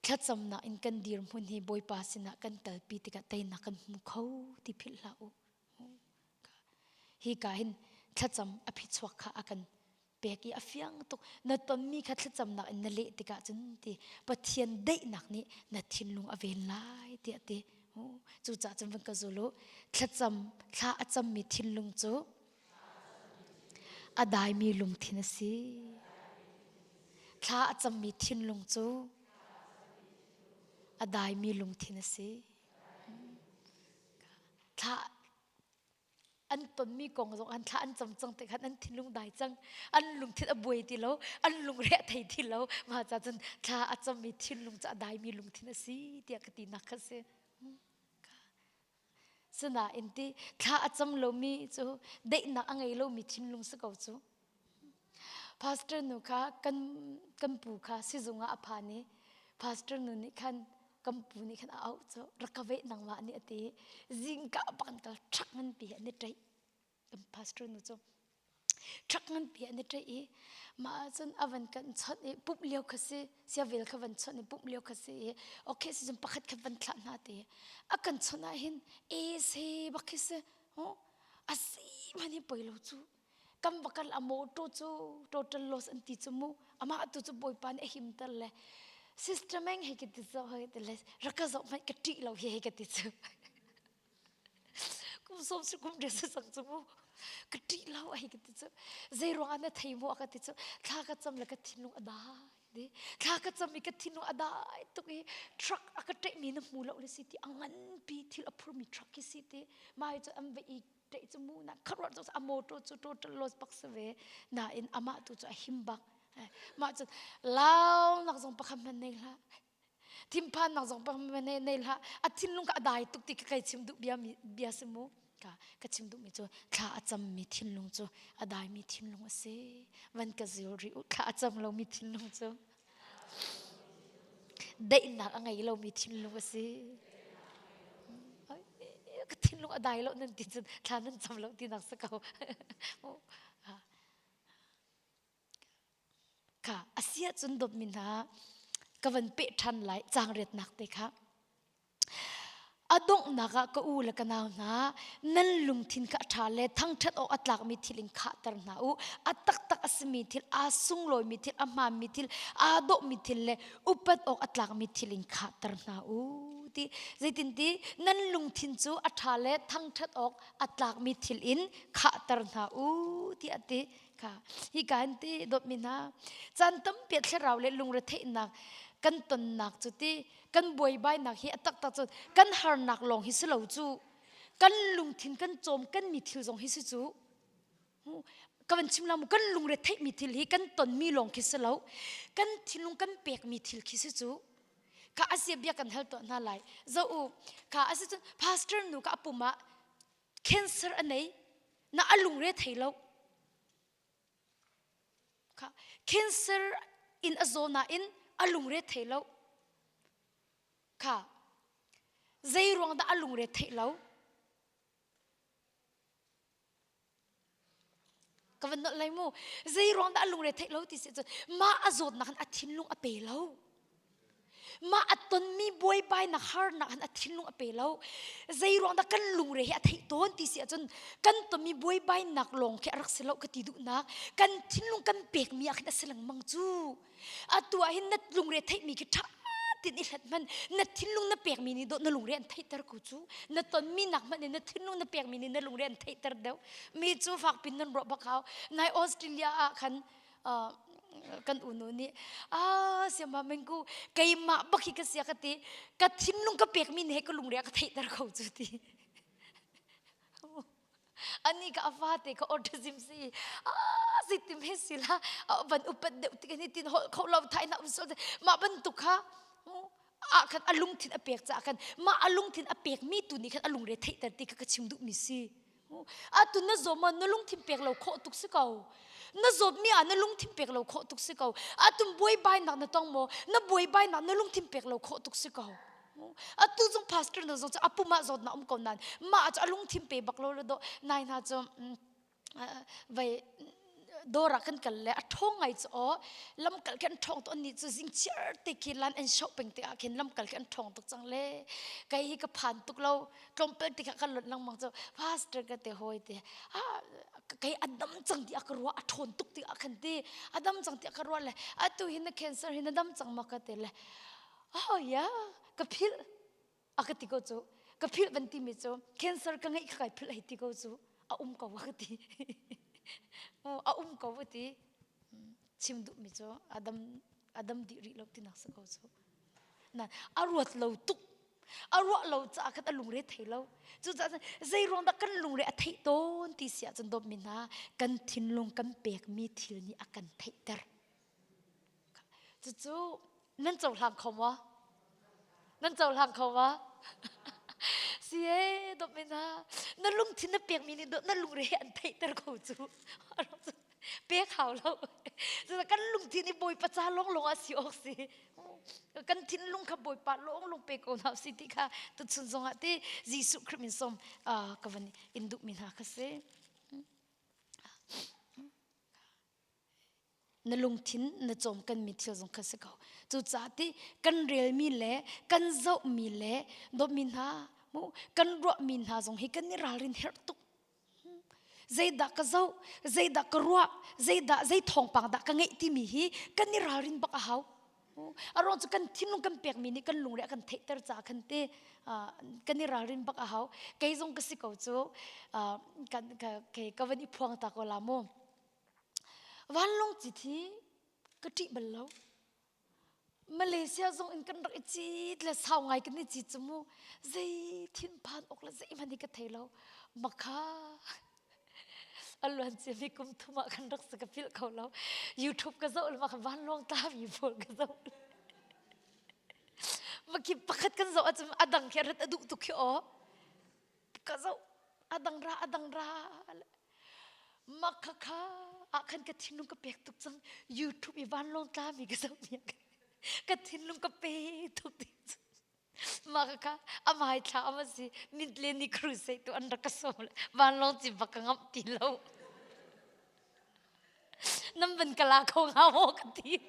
thlacamnak in kan dirhmun hi Bawipa sinah kan kalpi tikah teinak kan hmu kho ti philh hlah u. Hi ka hin thlacam a phichuak kha a kan pek i a fiang tuk. Na tonmi kha thlacamnak in na leh tikah cun ti Pathian daihnak nih na thinlung a ven lai tiah ti. Cucaah cun van ka zul u. Thlacam thla a cammi thinlung cu a daimi lungthin a si. Thla a cammi thinlung cu a daimi lungthin a si. Thla an tonmi kong zong an thla an cam cang te khan an thinlung dai cang an lungthin a buai ti lo an lungre a thei ti lo mah ca cun thla a cammi thinlung cu a daimi lungthin a si tiah ka tinak kha si sinain ti thla a cam lomi cu daihnak a ngei lomi thinlung si ko cu pastor nu kha kan kan pu kha sizung ah a phan i pastor nu nih khan kan pu nih khan a auh cu rak ka veh nangmah nih a ti zingka bang tal ṭhak nganpi an i ṭaih kan pastor nu cu ṭhak nganpi an i ṭaih i mah ahcun a van kan chawnh i pumh lio kha si siavel kha van chawnh i pumh lio kha si i okay si cun pakhat khat van thlah hna ti a kan chawnh ah hin e se bak khi si a si man hi poi lo cu kan va kal a motor cu total loss an ti cu mu amah tu cu bawipa nih a himter le sister meng hei ka ti zo hei ti le rak ka zoh hmanh ka ṭih lo hi hei ka ti cu kum som si kum de si cang cu mu ka ṭih lo hei ka ti cu zei ruang ah na thei mu ka ti cu thla ka cam le ka thinlung a dai thla ka cam i ka thinlung a dai tuk i truck a ka ṭeh mi na hmu lo le si ti a nganpi thil a phurmi truck khi si ti mai cu an va i ṭeih cu mu na kharuat cu a motor cu total loss bak si ve nain amah tu cu a him bak mah cun launak zong pakhat hmanh nei hlah thinphannak zong pakhat hmanh nei hlah a thinlung kha a dai tuk ti ka kai chim duh bia mi bia si mu ka ka chim duh mi cu thla a cam mi thinlung cu a dai mi thinlung a si van ka zil ri u thla a cam lo mi thinlung cu Daihnak a ngei lomi thinlung a si. Ka thinlung a dai lo nan ti cun thla nan cam lo tinak si ko. Kha a si ahcun dawtmi hna ka van peh ṭhan lai caangriatnak te kha. A donghnak ah ka u le ka nau hna, nan lungthin kha a ṭha le thangṭhat awk a tlakmi thil in khahter hna u. A taktak a simi thil, aa sunglawimi thil, a hmaanmi thil, aa dawhmi thil le upat awk a tlakmi thil in khahter hna u. Ti zeitinti nan lungthin cu a ṭha le thangṭhat awk a tlakmi thil in khahter hna u tiah a ti. Kha hika hin ti dawtmi hna, caan tampi thlarau le lungretheihnak kan tonnak cu ti kan buaibainak hi a taktak cu kan harnak lawng hi si lo cu kan lungthin kan cawm kan mi thil zong hi si cu ka van chim la mu kan lungre theihmi thil hi kan tonmi lawng khi si lo kan thinlung kan pekmi thil khi si cu ka asia bia kan hal tuah hna lai zo u ka asi cun pastor nu ka apum ah cancer a nei na a lungre thei lo Kha cancer in a zaw nain a lungre thei lo. Kha. Zei ruang dah a lungre theih lo? Ka van nolh lai mu. Zei ruang dah a lungre theih lo ti si cun mah a zawtnak in a thinlung a pe lo. Mah a tonmi buaibainak harnak in a thinlung a pe lo. Zei ruang dah kan lungre hi a theih tawn ti si ahcun kan tonmi buaibainak lawng khi a rak si lo ka ti duhnak. Kan thinlung kan pekmi ah khin a si lengmang cu. Atu ah hin na lungre theihmi khi ṭha tin i hlat hmanh na thinlung na pekmi nih dawh na lungre an theihter ko cu na tonmi nak hmanh in na thinlung na pekmi nih na lungre an theihter deuh mi cu fak pin nan ruah bak hau nai Australia ah khan kan unu nih ah siama mengku keimah bak hi ka sia ka ti ka thinlung ka pekmi nih ka lungre a ka theihter ko cu ti ani ka a fate ka autism si ah zeitim he si la van upat deuh tik ni tin hol kho lo thai na um so mah bantuk kha ah khan a lungthin a pek ca khan mah a lungthin a pek mi tu nih khan a lungre theihter ti kha ka chim duh mi si atu na zawm ah na lungthin pek lo khawh tuk si ko na zawt mi ah na lungthin pek lo khawh tuk si ko atu buaibainak na tong maw na buaibainak na lungthin pek lo khawh tuk si ko atu zong pastor na zong cu a pum ah zawtnak um ko nain mah cu a lungthin pe bak lo le do nai hna cu vai dawr ah kan kal le a ṭhawng ngai cu aw lamkal khi an ṭhawng tuk annih cu zing chiar te khi lan an shoh peng te ah khin lamkal khi an ṭhawng tuk cang le kei hi ka phan tuk lo tlawmpal te kha kan lonh lengmang cu pastor ka te hawi te ah kei a dam cang ti a ka ruah a ṭhawn tuk ti ah khan ti a dam cang ti a ka ruah le atu hi na cancer hi na dam cang ma ka te le oh yeah ka philh a ka ti ko cu ka philh van timi cu cancer ka ngeih kha kai philh hei ti ko cu a um ko a ka ti a um ko a ti chim duhmi cu adam adam dih rih lo tinak si ko cu na a ruat lo tuk a ruah lo caah khan a lungre thei lo cucaah zei ruang dah kan lungre a theih tawn ti si ahcun dawtmi hna kan thinlung kan pekmi thil nih a kan theihter Cucu nan cohlang kho maw? Nan cohlang kho maw? Si ee, dawt men ha. Na lungthin na pekmi nih dawt na lungre he an theihter ko cu. Pek hau lo. Cucaah kan lungthin hi Bawipa ca lawnglawng ah si awk si. Kan thinlung kha Bawipa lawnglawng pe ko hna si ti kha tuchun zongah ti Jesuh Khrih min sawm ka van in duhmi hna kha si. Na lungthin na cawmkanmi thil zong kha si ko. Cucaah ti kan relmi le kan zohmi le dawtmi hna mu kan ruahmi hna zong hi kan i ralrin herh tuk. Zeidah ka zoh, zeidah ka ruah, zeidah zei thawngpang dah ka ngeih timi hi kan i ralrin bak a hau. A ruang cu kan thinlung kan pekmi nih kan lungre a kan theihter caah khan te kan i ralrin bak a hau. Kei zong ka si ko cu kan ka ka van i phuang ta ko la mu. Vanlawng cit hi ka ṭih bal lo. Malaysia zong in kan rak i cit le sau ngai kan i cit cu mu. Zei thinphan awk le zeihmanh hi ka thei lo. Makha a luan ciami kum thum ah kan rak si ka philh kho lo. YouTube ka zoh le mah vanlawng tlami pawl ka zoh. Makhi pakhat kan zoh ahcun a dang khi a rat a duh tuk khi aw. Ka zoh a dang ra a dang ra mak kha kha ah khan ka thinlung ka pek tuk cang YouTube i vanlawng tlami ka zoh mi ka thinlung ka pe tuk ti mah kha a mai thla ama si mint le ni crusade tu an rak ka sawm le vanlawng ci bak ka ngamh ti lo Nan van ka la kho hnga maw ka ti.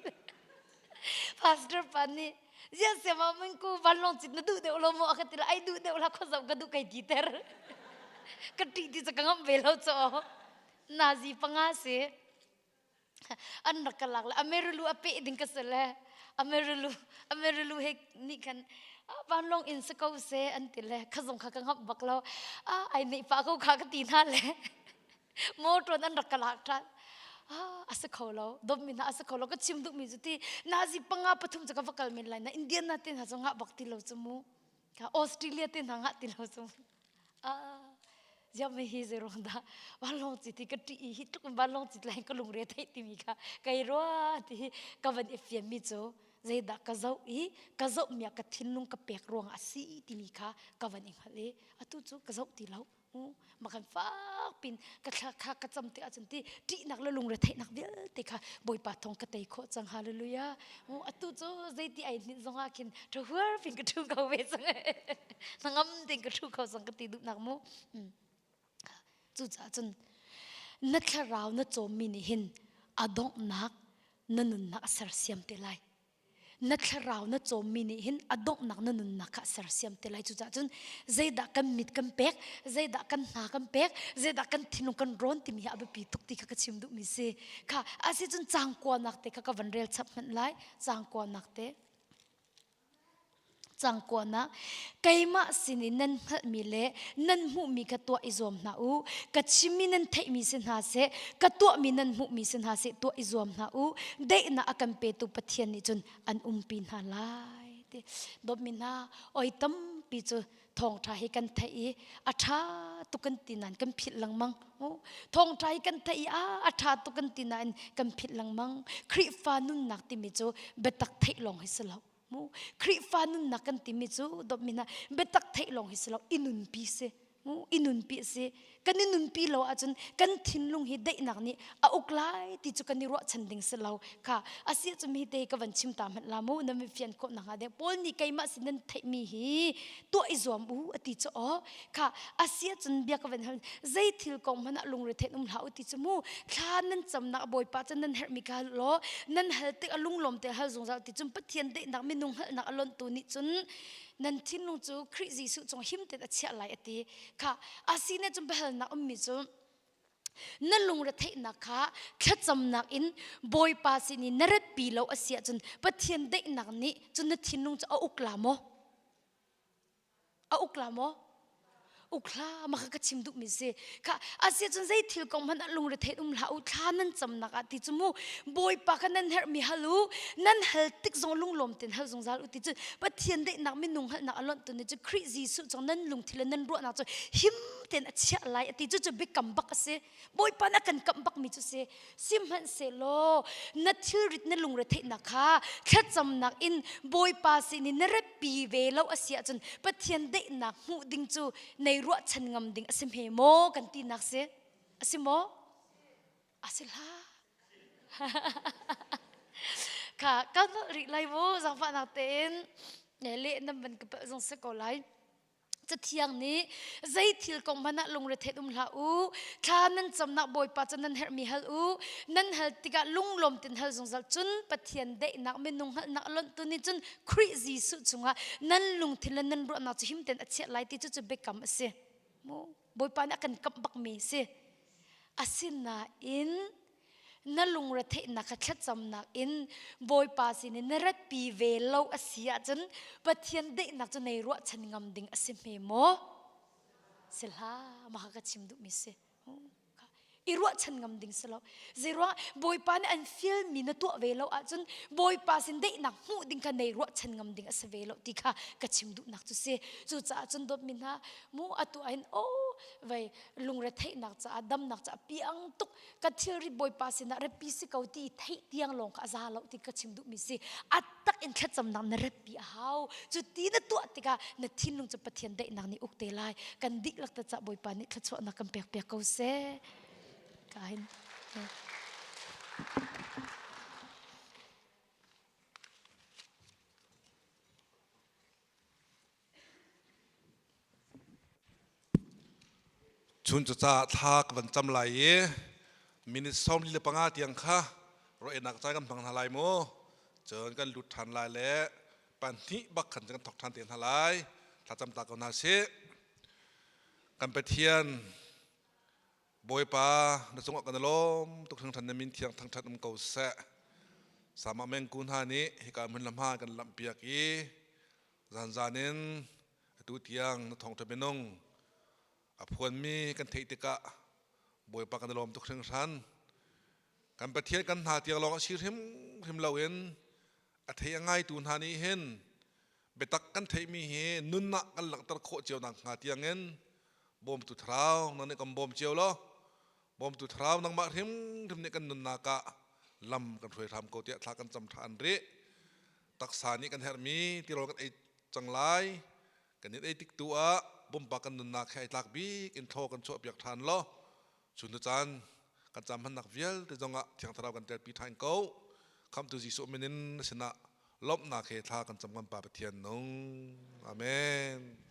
Pastor pa nih ziah siama mun ku vanlawng cit na duh deuh lo maw a ka ti la ai duh deuh la khuazau ka duh kai ti ter. Ka ṭih ti cu ka ngamh ve lo cu. Nazi panga si. An rak ka lak le Amerilu a peh ding ka si le Amerilu Amerilu he nih khan vanlawng in si ko se an ti le kha zong kha ka ngamh bak lo. Ai neih pah ko kha ka ti hna le. Motor an rak ka lak ṭhan. Ah, a si kho lo. Dawtmi hna a si kho lo. Ka chim duhmi cu ti nazi panga pathum cu ka va kal men lai na Indian na te hna cu ngah bak ti lo cu mu. Ka Australia te hna ngah ti lo cu. Ah, ziah mei hi zei ruang dah vanlawng ci ti ka ṭih i hi tluk in vanlawng cit lai ka lungre theih timi kha kai rua ti hi ka van i fianmi cu zeidah ka zoh i ka zohmi ah ka thinlung ka pek ruang a si timi kha ka van i hngalh i atu cu ka zoh ti lo. Makan fak pin ka thla kha ka cam te ahcun ti ṭihnak le lungre theihnak vialte. kha Bawipa thawng ka tei khawh cang. Hallelujah. Atu cu zeiti ai hninh zong ah khin ṭha huar pin ka ṭhu ko ve cang. Hnangam tein ka ṭhu kho cang ka ti duhnak mu. Cucaah cun na thlarau na cawmmi nih hin a donghnak na nunnak a sersiam te lai. Na thlarau na cawmmi nih hin a donghnak na nunnak kha a sersiam te lai. Cucaah cun zeidah kan mit kan pek, zeidah kan hna kan pek, zeidah kan thinlung kan rawn timi hi a biapi tuk ti kha ka chim duhmi si. Kha asicun caang kuanak te kha ka van rel chap hmanh lai. Caang kuanak te. Cangkuan ah keimah sinin nan hngalhmi le nan hmuhmi kha tuah i zuam hna u. Ka chimmi nan theihmi si hna seh, ka tuahmi nan hmuhmi si hna seh tuah i zuam hna u. Daihnak a kan petu Pathian nih cun an umpi hna lai. Ti dawtmi hna, oi tampi cu thawngṭha hi kan theih i a ṭha tuk kan ti nain kan philh lengmang. Thawngṭha hi kan theih i a ṭha tuk kan ti nain kan philh lengmang. Khrihfa nunnak timi cu biatak theih lawng hi si lo. Mu Khrihfa nunnak kan timi cu dawtmi hna biatak theih lawng hi si lo i nunpi si. Mu i nunpi si. Kan i nunpi lo ahcun kan thinlung hi daihnak nih a uk lai ti cu kan i ruahchan ding si lo. Kha asi ahcun mi te ka van chim ta hmanh la mu na mi fian khawh nakhnga deh Paul nih keimah sin nan theihmi hi tuah i zuam u a ti cu aw. Kha asi ahcun bia ka van hal zei thil kong hmanh ah lungre thein um hlah u ti cu mu thla nan camnak Bawipa cu nan herhmi kha hal law nan hal tik a lunglawm te hal zungzal ti cun Pathian daihnak minung hngalhnak a lonhtu nih cun nan thinlung cu Khrih Jesuh cung him tein a chiah lai a ti kha asi ne cun biahalnak ummi cu na lungretheihnak kha thlacamnak in Bawipa sin i na ratpi lo a si ahcun Pathian daihnak nih cun na thinlung cu a uk la maw? A uk la maw? Uk hlah mah kha ka chim duhmi si. Kha asi cun zei thil kong hmanh ah lungre um hlah u thla nan camnak ah ti cu mu Bawipa kha nan herhmi hal u nan hal tik zong lunglawm ten hal zungzal u ti cu Pathian daihnak minung hngalhnak a lonh tu nih cu Khrih Jesuh cong nan lungthil le nan ruahnak cu him ten a chiah lai a ti cu cu biakam bak a si. Bawipa na kan kamh bakmi cu si. Sihmanhsehlaw na thilrit na lungretheihnak kha thlacamnak in Bawipa sin in na ratpi ve lo a si ahcun Pathian daihnak hmuh ding cu nei ruahchan ngam ding a si hme maw kan tinak si? A si maw? A si hlah. Kha kan rih lai mu zaangfahnak tein leh nan van ka palh zong si ko lai. Cathiang nih zei thil kong hmanh ah lungretheih um hlah u. Thla nan camnak Bawipa cu nan herhmi hal u. Nan hal tikah lunglawm ten hal zungzal. Cun Pathian daihnak minung hngalhnak a lonhtu nih cun Khrih Jesuh chungah nan lungthin le nan ruahnak cu him tein a chiah lai ti cu cu biakam a si. Mu Bawipa nih a kan kamh bakmi a si. Asinain na lungretheihnak kha thlacamnak in Bawipa sin in na ratpi ve lo a si ahcun Pathian daihnak cu nei ruahchan ngam ding a si hme maw? Si hlah, mah kha ka chim duhmi si. I ruahchan ngam ding si lo. Zeiruang Bawipa nih an fialmi na tuah ve lo ahcun Bawipa sin daihnak hmuh ding kha nei ruahchan ngam ding a si ve lo ti kha ka chim duhnak cu si. Cucaah cun dawtmi hna mu atu ahhin oh vei lungretheihnak caah damnak caah piang tuk ka thilri Bawipa sinah repi si ko ti theih tiang lawng kha a za lo ti ka chim duhmi si. A tak in thlacamnak na repi a hau. Cu ti na tuah tikah na thinlung cu Pathian daihnak nih uk te lai. Kan dihlak te cah Bawipa nih thluachuahnak kan pek piak ko seh. Ka hin. Chun cucaah thla ka van cam lai i minute 45 tiang kha rawh-einak caan kan hmang hna lai mu. Cun kan lut ṭhan lai le pahnih bak khan kan thok ṭhan te hna lai. Thlacam ta ko hna sih. Kan Pathian Bawipa na cungah kan i lawm tuk hringhran na min thiang thangṭhat um ko seh. Sama mengku hna nih hika hmun le hma kan lamhpiak i zanzan in atu tiang na thawngṭha minung a phuanmi kan theih tikah Bawipa kan i lawm tuk hringhran. Kan Pathian kan hna tiang lawng a si hrimhrim loin a thei a ngaitu hna nih hin biatak kan theihmi hi nunnak kan langhter khawh cio nakhnga tiangin bawmtu thlarau nang nih kan bawm cio law bawmtu thlarau nangmah hrimhrim nih kan nunnak ah lam kan hruai hram ko tiah thla kan cam ṭhan rih. Taksa nih kan herhmi tirawl kan ei cang lai. Kan in ei tik tu ah pumpak kan nunnak he ai tlak bik in thaw kan chuah piak ṭhan law chun caan. Kan cam hmannak vialte zongah Thiang Thlarau kan telpi ṭhan ko. Khamhtu Jesuh min in na sinah lawmhnak he thla kan cam kan Pa Pathian nung. Amen.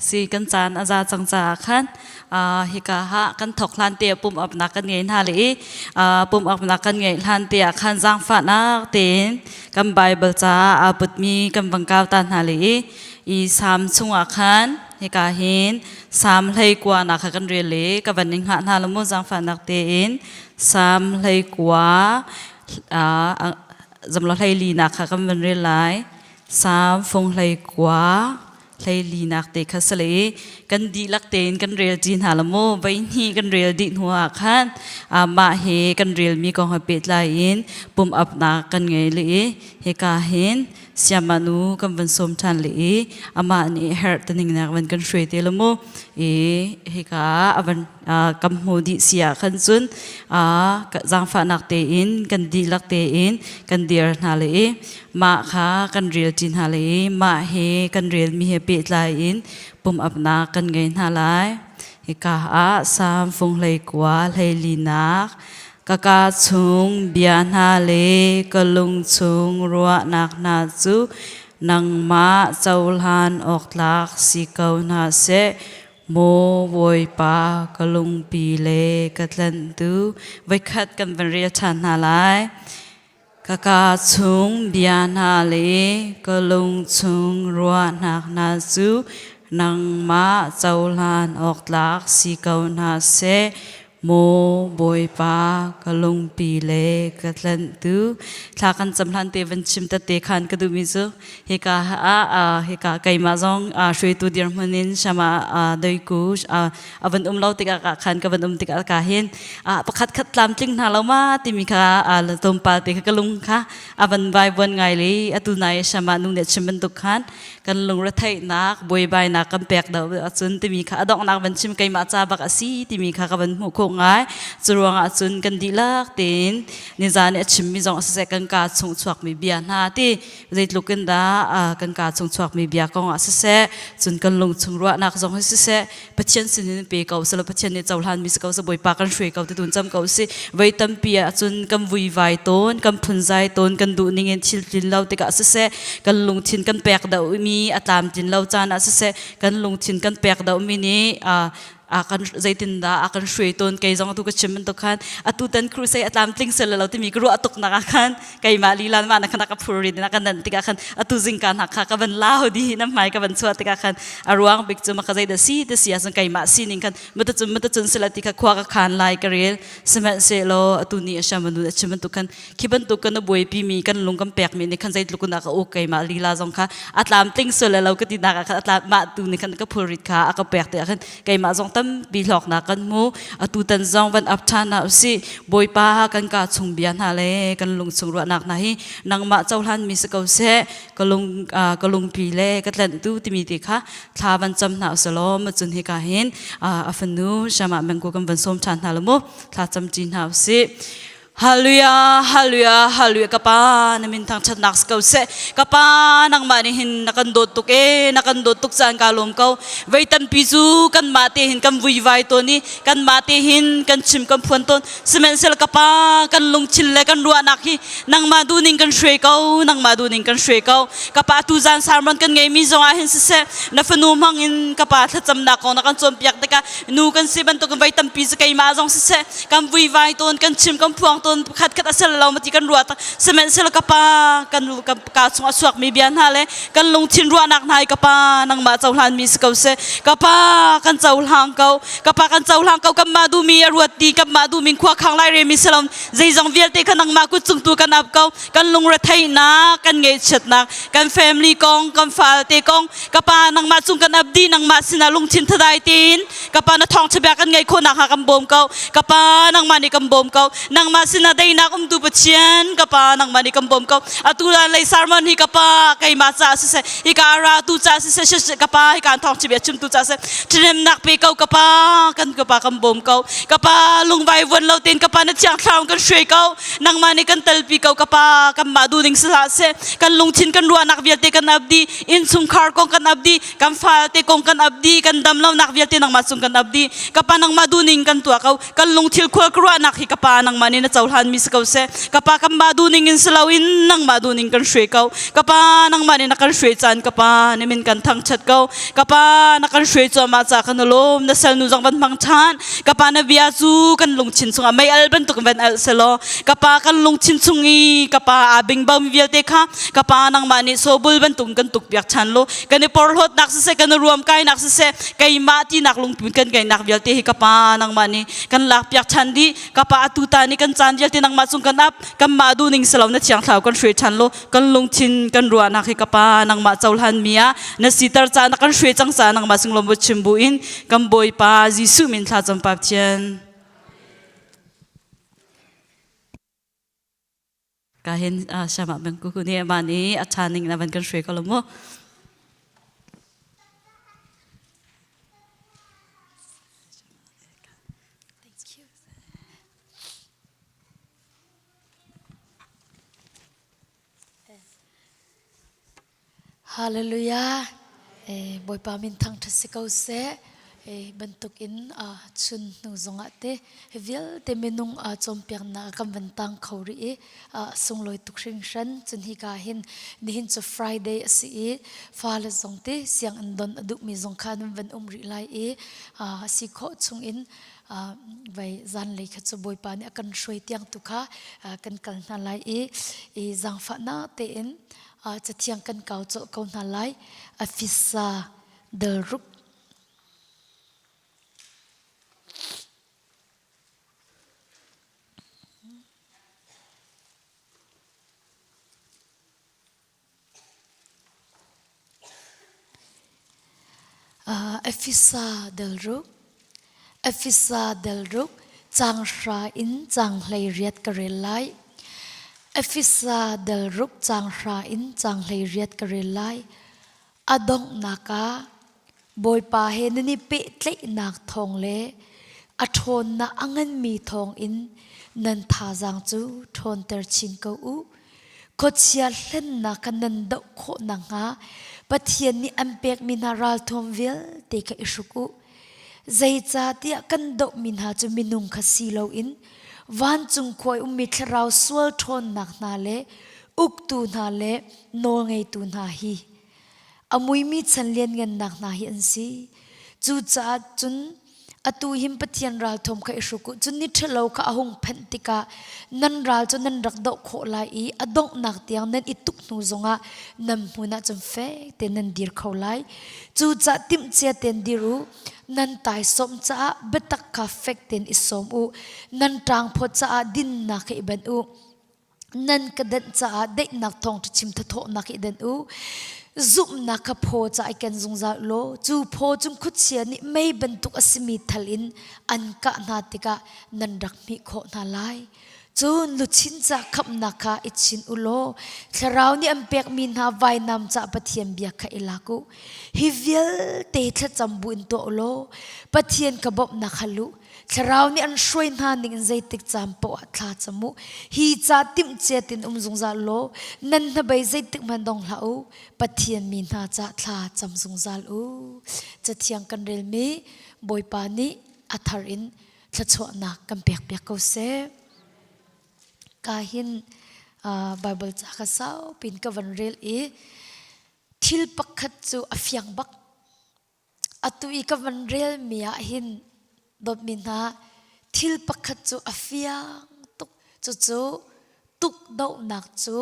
Si kan caan a za cang caah khan hika ha kan thok hlan te pum apnak kan ngei hna le i pum apnak kan ngeih hlan te ah khan zaangfahnak tein kan Bible ca aa putmi kan vang kau ta hna le i i Salm chungah khan hika hin Salm 19 nak kha kan rel i ka van in hngah hna lo mu zaangfahnak tein Salm 19 zamlo 14 nak kha kan van rel lai. Salm fung 19 hleilinak te kha si le kan dihlak tein kan rel ṭi hna la mu voi hnih kan rel dih hnu ah khan mah hi kan relmi kong he pehtlai in pum apnak kan ngei le i hika hin siamanu kan van sawm ṭhan le i amah nih herh taning nak van kan hruai te la mu i hika avan kan hmu dih si ah khan cun zaangfahnak tein kan dihlak tein kan dir hna le i mah kha kan rel ṭi hna le i mah he kan relmi he pehtlai in pum apnak kan ngei hna lai. Hika ah Salm fung 19 hlei linak ka kaa chung bia hna le ka lung chung ruahnak hna cu nangmah cohlan awk tlak si ko hna seh. Maw Bawipa ka lungpi le ka tlanhtu voikhat kan van rel ṭhan hna lai. Ka kaa chung bia hna le ka lung chung ruahnak hna cu nangmah cohlan awk tlak si ko hna seh. Maw Bawipa ka lungpi le ka tlanhtu thla kan cam hlan te van chim tete khan ka duhmi cu hika ah hika keimah zong hruaitu dirhmun in shama doiku a van um lo tikah khan ka van um tikah ka hin pakhat khat tlamtling hna lo ma timi kha tlawmpal te kha ka lung kha a van vai buan ngai le atu nai shama nu nih chim bantuk khan kan lungretheihnak buaibainak kan pek do ahcun timi kha a donghnak van chim keimah ca bak a si timi kha ka van hmuh khawh ngai cu ruangah cun kan dihlak tein nizan i a chimmi zong a siseh kan kaa chung chuakmi bia hna ti zeitluk in dah kan kaa chung chuakmi bia kong ah siseh cun kan lung chung ruahnak zong hi siseh Pathian sinin pe ko selo Pathian nih cohlan mi si ko se Bawipa kan hruai ko ti tun cam ko si voi tampi ah cun kan vuivai tawn kan phunzai tawn kan duh ning in thil tlin lo tikah siseh kan lungthin kan pek deuh mi a tlamtlin lo caan ah siseh kan lungthin kan pek deuh mi nih a kan zeitindah a kan hruai tawn kei zong atu ka chim bantuk khan atu tan crusade a tlamtling sel lo timi ka ruah tuk nak ah khan keimah lila mah na khan ka phur rin na kan nan tikah khan atu zingka hna kha ka van lau di na hmai ka van chuah tikah khan a ruang bik cu ma ka zei da si te si ahcun keimah sining khan mata cun mata cun sila ti kha khua ka khan lai ka rel sihmanhsehlaw atu ni a sham nu a chim bantuk khan khi bantuk kan buaipi mi kan lung kan pek mi nih khan zeitluk in a ka uk keimah lila zong kha a tlamtling sual lo ka ti nak ah khan a tlam mah tu nih khan ka phulrit kha a ka pek te ah khan keimah zong tampi hlawknak kan hmu atu tan zong van up ṭhan ah usih Bawipa kan ka chung bia hna le kan lung chung ruahnak hna hi nangmah cohlan mi si ko seh ka lung ka lungpi le ka tlanhtu timi te kha thla van cam hna usalaw macun hika hin a fanu Shama Mengku kan van sawm ṭhan hna lo mu thla cam ṭi hna usih Hallelujah, hallelujah, hallelujah. Ka pa na min thangṭhatnak si ko seh. Ka pa nangmah nih hin na kan dawt tuk e, na kan dawt tuk caan ka lawm ko. Vei tampi cu kanmah te hin kan vuivai tawn i kanmah te hin kan chim kan phuan tawn. Sihmanhsehlaw ka pa kan lungthin le kan ruahnak hi nangmah duhning kan hruai ko, nangmah duhning kan hruai ko. Ka pa tu zan sermon kan ngeimi zong ah hin siseh, na fanu hmang in ka pa thlacamnak kong na kan cawnpiak tikah nu kan si bantukin vei tampi cu keimah zong siseh kan vuivai tawn kan chim kan phuang tawn pakhat khat a sel lo mati kan ruah tak sihmanhsehlaw ka pa kan ka chung a chuak mi bia hna le kan lungthin ruahnak hna hi ka pa nangmah cohlan mi si ko seh ka pa kan cohlang ko ka pa kan cohlang ko kanmah duhmi a ruat ti kanmah duhmi khua khang lai re mi si lo zeizong vialte kha nangmah kut cung tu kan ap ko kan lungretheihnak kan ngaihchiatnak kan family kong kan falte kong ka pa nangmah cung kan ap dih nangmah sinah lungthin thadai tein ka pa na thawng bia kan ngaih khawhnak hnga kan bawm ko ka pa nangmah nih kan bawm ko nangmah sinah deinak umtu Pathian ka pa nangmah nih kan bawm ko atu lan lei sermon hi ka pa keimah ca siseh hika ra tu ca siseh ka pa hika thawng bia chimtu ca siseh ṭhahnemnak pe ko ka pa kan ka pa kan bawm ko ka pa lungvai vuan lo tein ka pa na thiang thlarau kan hruai ko nangmah nih kan telpi ko ka pa kanmah duhning si hlah seh kan lungthin kan ruahnak vialte kan ap dih innchungkhar kong kan ap dih kan falte kong kan ap dih kan dam lonak vialte nangmah cung kan ap dih ka pa nangmah duhning kan tuah ko kan lungthil khual ka ruahnak hi ka pa nangmah nih na co. cohlan mi si ko seh. Ka pa kanmah duhning in si loin nangmah duhning kan hruai ko. Ka pa nangmah nih na kan hruai caan ka pa na min kan thangṭhat ko. Ka pa na kan hruai cuahmah ca kan lawm. Na salnu zong van hmang ṭhan. Ka pa na bia cu kan lungthin chungah mei al bantuk in van alh selaw ka pa kan lungthin chung i ka pa aa bingbo mi vialte kha ka pa nangmah nih sobul bantuk in kan tukpiak ṭhan law kan i porhlawtnak siseh kan i ruamkainak siseh keimah tinak lungput kan ngeihnak vialte hi ka pa nangmah nih kan lakpiak ṭhan dih. Ka pa atu ta nih kan caan vialte nangmah cung kan ap kanmah duhning si lo na thiang thlarau kan hruai ṭhan law kan lungthin kan ruahnak hi ka pa nangmah cohlan mi ah na siter ca na kan hruai cang ca nangmah singlawm bu chim bu in kan Bawipa Jesuh min thla cam Pathian ka hin shama bang ku ni ma ni a tha ning na van kan hruai ko lo mu. Thank you. Hallelujah. Eh, Bawipa min thangṭhat si ko seh. Eh, bantuk in uh, chun hnu zongah te hi vialte minung uh, cawnpiaknak kan van tang kho rih i uh, sunglawi tuk hringhran. Cun hi ka hin nihin cu Friday a si i fale zong te sianginn don a duhmi zong kha nan van um rih lai i uh, si khawh chung in vai zanlei kha cu Bawipa nih a kan hruai tiang tu kha kan kal hna lai i i zaangfahnak tein cathiang kan kau colh ko hna lai. Afisa delruk. Efesa delruk Efesa delruk caang hra in caang 18 ka rel lai. Efesa delruk caang hra in caang 18 ka rel lai. A donghnak ah Bawipa he nan i pehtlaihnak thawng le a ṭhawnnak a nganmi thawng in nan thazaang cu ṭhawnter chin ko u. Khuachia hlennak kha nan doh khawh nakhnga Pathian nih an pekmi hna ralthuam vialte kha i hruk u. Zeicahtiah kan dohmi hna cu minung kha si loin vancung khua i ummi thlarau sual ṭhawnnak hna le uktu hna le nawlngeitu hna hi a muimi chan lianngannak hna hi an si. Cucaah cun atu hin Pathian ralthuam kha i hruk u. Cun ni ṭhalo kha a hung phanh tikah nan ral cu nan rak doh khawh lai i a donghnak tiang nan i tuk hnu zongah nan hmun ah cun fek tein nan dir kho lai. Cucaah timhcia tein dir u. Nan taisawm caah biatak kha fek tein i sawm u. Nan ṭangphaw caah dinnak kha i banh u. Nan ka danh caah daihnak thawngṭha chim thathawhnak i danh u. Zumhnak kha phaw ca i ken zungzal u law cu phaw cung khuachia nih mei bantuk a simi thal in an kah hna tikah nan rak hmih khawh hna lai. Cun luchin ca khamhnak kha i chin u law Thlarau nih an pekmi hna vainam ca Pathian bia kha i lak u. Hi vialte thlacam bu in tuah u law Pathian ka bawmhnak hal u. Thlarau nih an hruai hna ning in zeitik caan paoh ah thla cam u. Hi ca timhcia tin um zungzal law nan hnabei zeitik hmanh dong hlah u. Pathian mi hna ca thla cam zungzal u. Cathiang kan relmi Bawipa nih a thar in thluachuahnak kan pekpiak ko seh. Ka hin Bible ca ka saupin ka van rel i thil pakhat cu a fiang bak. Atu i ka van relmi ah hin dawtmi hna thil pakhat cu a fiang tuk. Cucu tukdohnak cu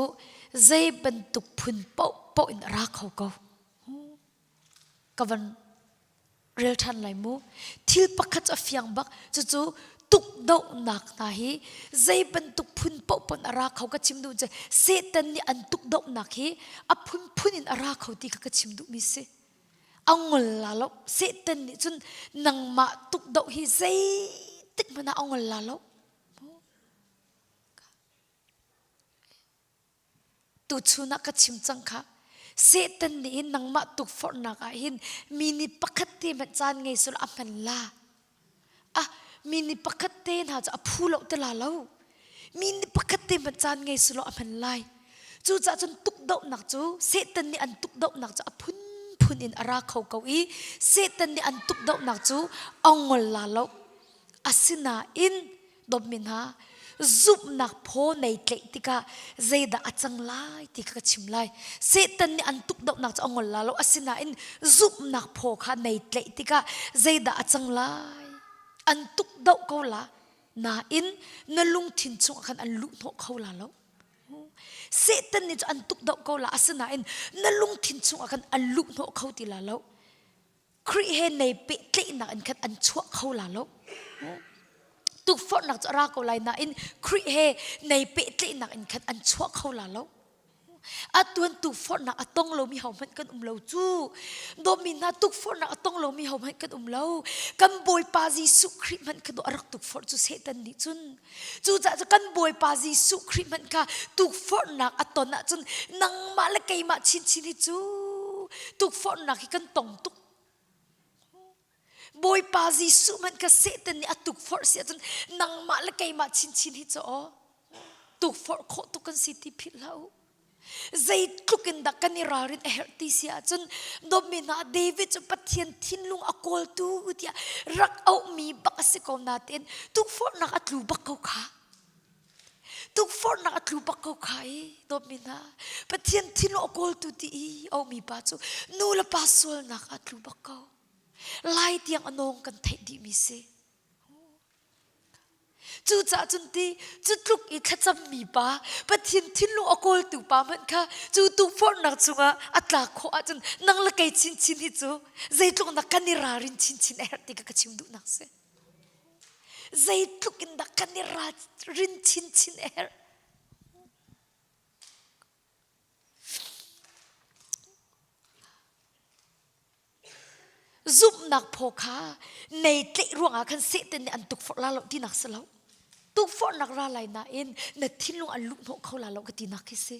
zei bantuk phun paohpaoh in a ra kho ko. Ka van rel ṭhan lai mu. Thil pakhat cu a fiang bak. Cucu tukdohnak hna hi zei bantuk phun paohpaoh in a ra kho ka chim duh cu Satan nih an tukdohnak hi a phunphun in a ra kho ti kha ka chim duhmi si. A ngol la lo. Satan nih cun nangmah tukdoh hi zeitik hmanh ah a ngol la lo. Tuchun ah ka chim cang kha. Satan nih hin nangmah tukforhnak ah hin mi nih pakhat te hmanh caan ngei selaw a hman la. Ah, mi nih pakhat te hna cu a phu lo te la lo. Mi nih pakhat te hmanh caan ngei selaw a hman lai. Cucaah cun tukdohnak cu Satan nih an tukdohnak cu a phunphun in a ra kho ko i Satan nih an tukdohnak cu a ngol la lo. Asinain dawtmi hna, Zumhnak phaw nei tleih tikah zeidah a cang lai ti kha ka chim lai. Satan nih an tukdohnak cu a ngol la lo. Asinain zumhnak phaw kha nei tleih tikah zeidah a cang lai? An tukdoh ko la. Nain na lungthin chungah khan an luh hnawh kho la lo. Satan nih cu an tukdoh ko la. Asinain na lungthin chungah khan an luh hnawh kho ti la lo. Khrih he nei pehtlaihnak in khan an chuah kho la lo. Tukforhnak cu a ra ko lai nain Khrih he nei pehtlaihnak in khan an chuah kho la lo. Atuan tukforhnak a tong lomi hohmanh kan um lo cu. Dawmi hna tukforhnak a tong lomi hohmanh kan um lo. Kan Bawipa Jesuh Khrih hmanh kha a rak tukforh cu Satan nih cun. Cucaah cu kan Bawipa Jesuh Khrih hmanh kha tukforhnak a ton ahcun nangmah le keimah chinchin hi cu tukforhnak hi kan tong tuk. Bawipa Jesuh hmanh kha Satan nih a tukforh si ahcun nangmah le keimah chinchin hi cu aw tukforh khawh tuk kan si ti philh hlah u. Zeitluk in dah kan i ralrin a herh ti si ahcun dawtmi hna David cu Pathian thinlung a kawltu tiah rak auhmi bak a si ko nain tukforhnak a tlu bak ko kha. Tukforhnak a tlu bak ko kha i dawtmi hna Pathian thinlung a kawltu ti i auhmi pa cu nu le pa sualnak a tlu bak ko. Lai tiang a nawng kan theih dihmi si. Cucaah cun ti cu tluk i thlacammi pa Pathian thinlung a kawltu pa hmanh kha cu tukforhnak chungah a tlak khawh ahcun nang le kei chinchin hi cu zeitluk in dah kan i ralrin chinchin a herh ti kha ka chim duhnak si. Zeitluk in dah kan i ralrin chinchin a herh. Zumhnak phaw kha nei tleih ruangah khan Satan nih an tukforh la lo tinak si lo. Tukforhnak ra lai nain na thinlung an luhhnawh kho la lo ka tinak khi si.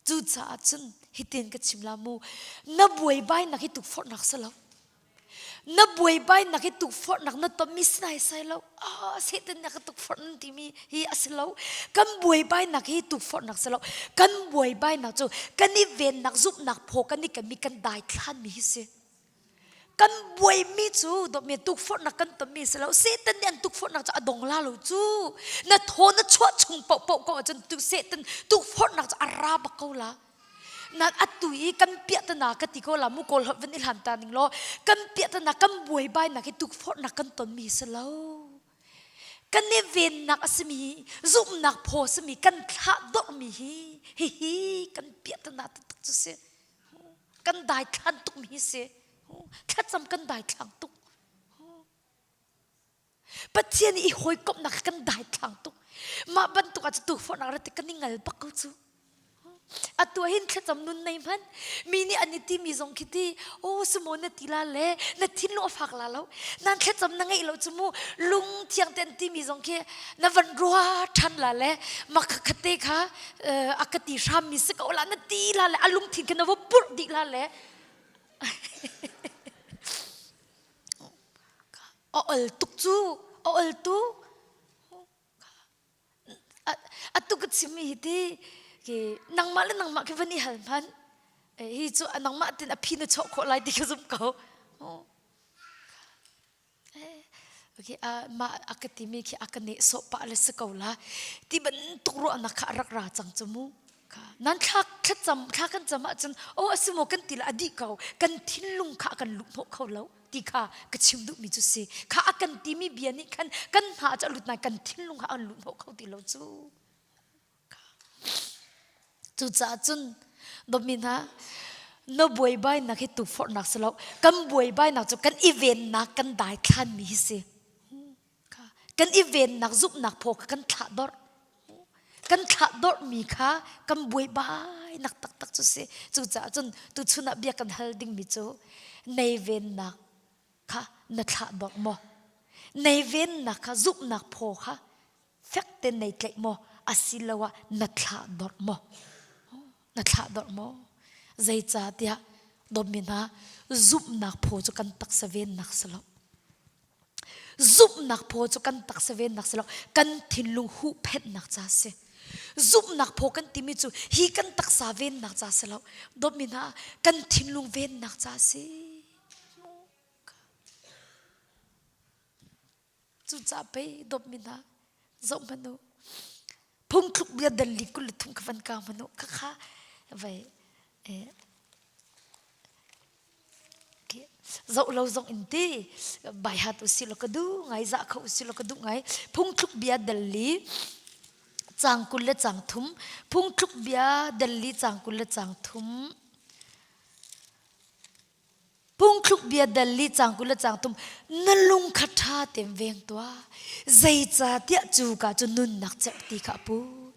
Cucaah cun hitin ka chim la mu na buaibainak hi tukforhnak si lo. Na buaibainak hi tukforhnak na tonmi si naisai lo. Ah, Satan nih a ka tukforh nan timi hi a si lo. Kan buaibainak hi tukforhnak si lo. Kan buaibainak cu kan i vennak zumhnak phaw kan i kenmi kan daithlanmi hi si. Kan buaimi cu dawtmi tukforhnak kan tonmi si lo. Satan nih an tukforhnak cu a dong la lo cu. Na thaw na chuah chung paohpaoh ko ahcun Satan tukforhnak cu a ra bak ko la. Nan atu i kan piahtana ka ti ko la mu kawl holh van i hlan ta ning law kan piahtana kan buaibainak hi tukforhnak kan tonmi si lo. Kan i vennak a simi zumhnak phaw simi kan thlah dorhmi hi hihi kan piahtana taktak cu si. Kan daithlan tukmi hi si. Thlacam kan daithlang tuk. Pathian i hawikomhnak kan daithlang tuk. Mah bantuk ah cu tukforhnak rat kan i ngal bak ko cu. Atu hin thlacam nun nei hmanh mi nih an i timi zong khi ti o sumo na ti la le na thinlung a fak la lo nan thlacam na ngeih lo cu mu lung thiang te an timi zong khi na van rua ṭhan la le mak khate kha a ka ti hram mi si ko la na ti la le a lungthin kha na va purh dih la le A ol tuk cu, a ol tuk. Atu ka chimmi hi ti, nangmah le nangmah khi van i hal hmanh. Hi cu nangmah tin a phi na chawh khawh lai ti ka zumh ko. Okay, mah a ka timi khi a ka nehsawh pah le si ko la. Ti bantuk ruahnak kha a rak ra cang cu mu. Nan thla thlacam thla kan cam ahcun aw a si maw kan ti le a dih ko kan thinlung kha a kan luhhnawh kho lo ti kha ka chim duhmi cu si kha a kan timi bia nih khan kan hna cu a lut nain kan thinlung kha an luhhnawh kho ti lo cu cucaah cun dawtmi hna na buaibainak hi tukforhnak si lo kan buaibainak cu kan i vennak kan daithlanmi hi si Kan i vennak zumhnak phaw kha kan thlah dorh. Kan thlah dorhmi kha kan buaibainak taktak cu si. Cucaah cun tuchun ah bia kan hal dingmi cu nei vennak kha na thlah dorh maw? Nei vennak kha zumhnak phaw kha fek tein nei tlaih maw? Asiloah na thlah dorh maw? Na thlah dorh maw? Zeicahtiah dawtmi hna zumhnak phaw cu kan taksa vennak si lo. Zumhnak phaw cu kan taksa vennak si lo, kan thinlung huhphenhnak ca si. Zumhnak phaw kan timi cu hi kan taksa vennak ca si lo, dawtmi hna kan thinlung vennak ca si. Cucaah pei dawtmi hna zoh hmanh u. Phungthluk bia dal li 23 kha van ka hmanh u. Khakha vai eh, zoh lo zong in ti bai hat u si lo ka duh ngai zah kho u si lo ka duh ngai phungthluk bia dal li cang 20 le cang thum phungthluk bia dal li cang 20 le cang thum Phungthluk bia dal li cang 20 le cang thum na lung kha ṭha tein veng tuah zeicahtiah cu ka cu nunnak cerhti kha a put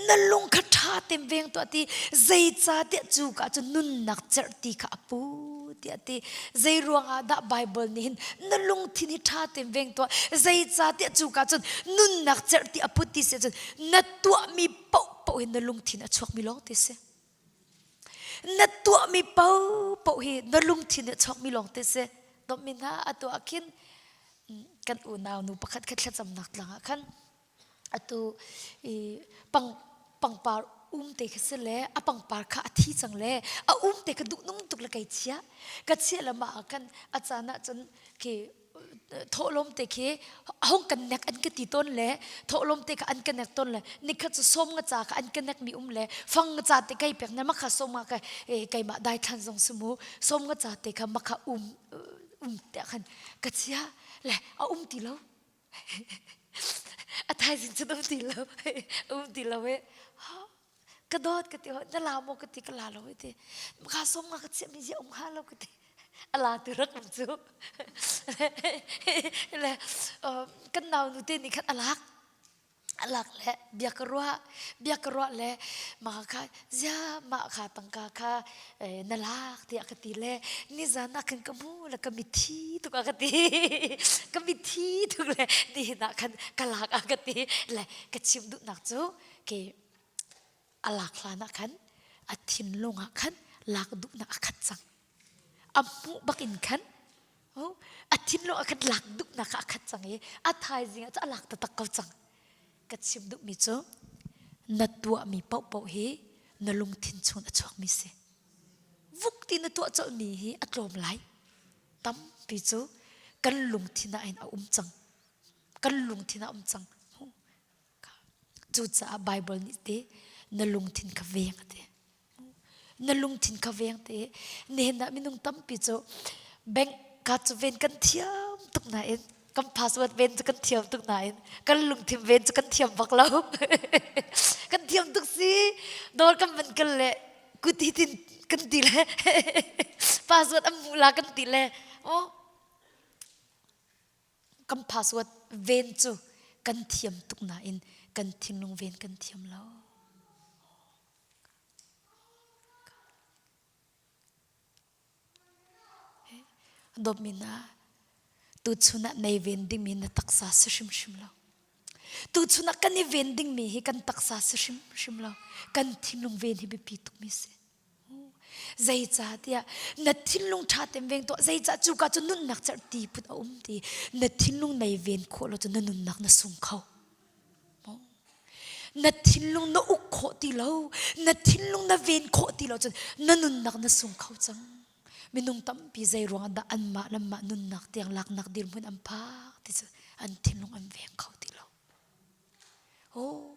na lung kha ṭha tein veng tuah ti zeicahtiah cu ka cu nunnak cerhti kha a put tiah ti zei ruangah dah Bible nih hin na lungthin hi ṭha tein veng tuah zeicahtiah cu ka cun nunnak cerhti a put ti si cun na tuahmi paohpaoh hi na lungthin a chuakmi lawng ti si Na tuahmi paohpaoh hi na lungthin nih a chuakmi lawng te si. Dawtmi hna atu ah khin kan unau nu pakhat kha thlacamnak tlang ah khan atu i pang pangpar um te kha si le a pangpar kha a thi cang le a um te kha duhnung tuk le kei chia ka chia le mah ah khan a caan ah cun khi thawhlawm te khi hong kan nek an ka ti tawn le thawhlawm te kha an ka nek tawn le nikhat cu som nga ca kha an ka nek mi um le fang nga ca te kai pek ne makha som nga ka keimah dai thlan zong sumu som nga ca te kha makha um um te khan ka chia le a um ti lo a thaizing cun um ti lo um ti lo e ka dawt ka ti na la maw ka ti ka la lo ti kha som nga ka chiah mi zia um ha lo ka ti ala tu rak um cu le kan nau nu te nih khan alak alak le bia ka ruah bia ka ruah le ma kha zia ma kha tangka kha na lak tiah ka ti le nizan ah khan ka hmu le ka mithi tuk a ka ti ka mithi tuk le nihin ah khan ka lak a ka ti le ka chim duhnak cu ke a lak hlan ah khan a thinlung ah khan lak duhnak a khat cang a hmuh bak in khan a thinlung ah khan lak duhnak kha a khat cang i a thaizing ah cu a lak taktak ko cang ka chim duhmi cu na tuahmi paohpaoh hi na lungthin chung a chuakmi si vuk ti na tuah colhmi hi a tlawm lai tampi cu kan lungthin ah hin a um cang kan lungthin ah um cang Cucaah Baibal nih te na lungthin kha veng a ti. Na lungthin kha veng te. Nihin ah minung tampi cu bank card cu ven kan thiam tuk nain kan password ven cu kan thiam tuk nain kan lungthin ven cu kan thiam bak lo. kan thiam tuk si. Dawr kan van kal le kut hi tin kan ti le password an hmuh la kan ti le oh kan password ven cu kan thiam tuk nain kan thinlung ven kan thiam lo. Dawtmi hna, tuchun ah nei ven dingmi na taksa si hrimhrim lo. Tuchun ah kan i ven dingmi hi kan taksa si hrimhrim lo. Kan thinlung ven hi biapi tukmi si. Zeicahtiah na thinlung ṭha tein veng tuah. Zeicah cuka cu nunnak cerhti phun a um ti. Na thinlung nei ven khawh lo cu na nunnak na sung kho. Na thinlung na uk khawh ti lo. Na thinlung na ven khawh ti lo cun na nunnak na sung kho cang. Minung tampi zei ruangah dah anmah le anmah nunnak tiang laknak dirhmun an phak ti cu an thinlung an veng kho ti lo. Oh,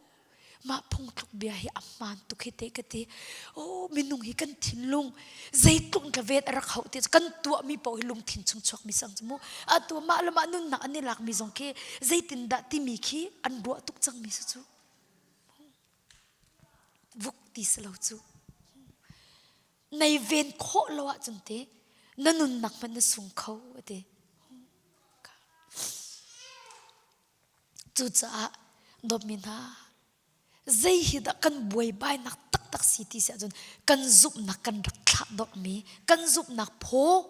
mah phungthluk bia hi a hmaan tuk hi te ka ti. Oh, minung hi kan thinlung zeitluk in ka vet a rak hauh ti kan tuahmi paoh hi lungthin chung chuakmi sang cu mu. Atu mah le mah nunnak an i lakmi zong khi zeitindah timi khi an ruah tuk cangmi si cu. Vuk ti si lo cu. Nei ven khawh lo ahcun te na nunnak hmanh na sung kho ati. Cucaah dawtmi hna, zei hi dah kan buaibainak taktak si ti si ahcun kan zumhnak kan rak thlahdorhmi, kan zumhnak phaw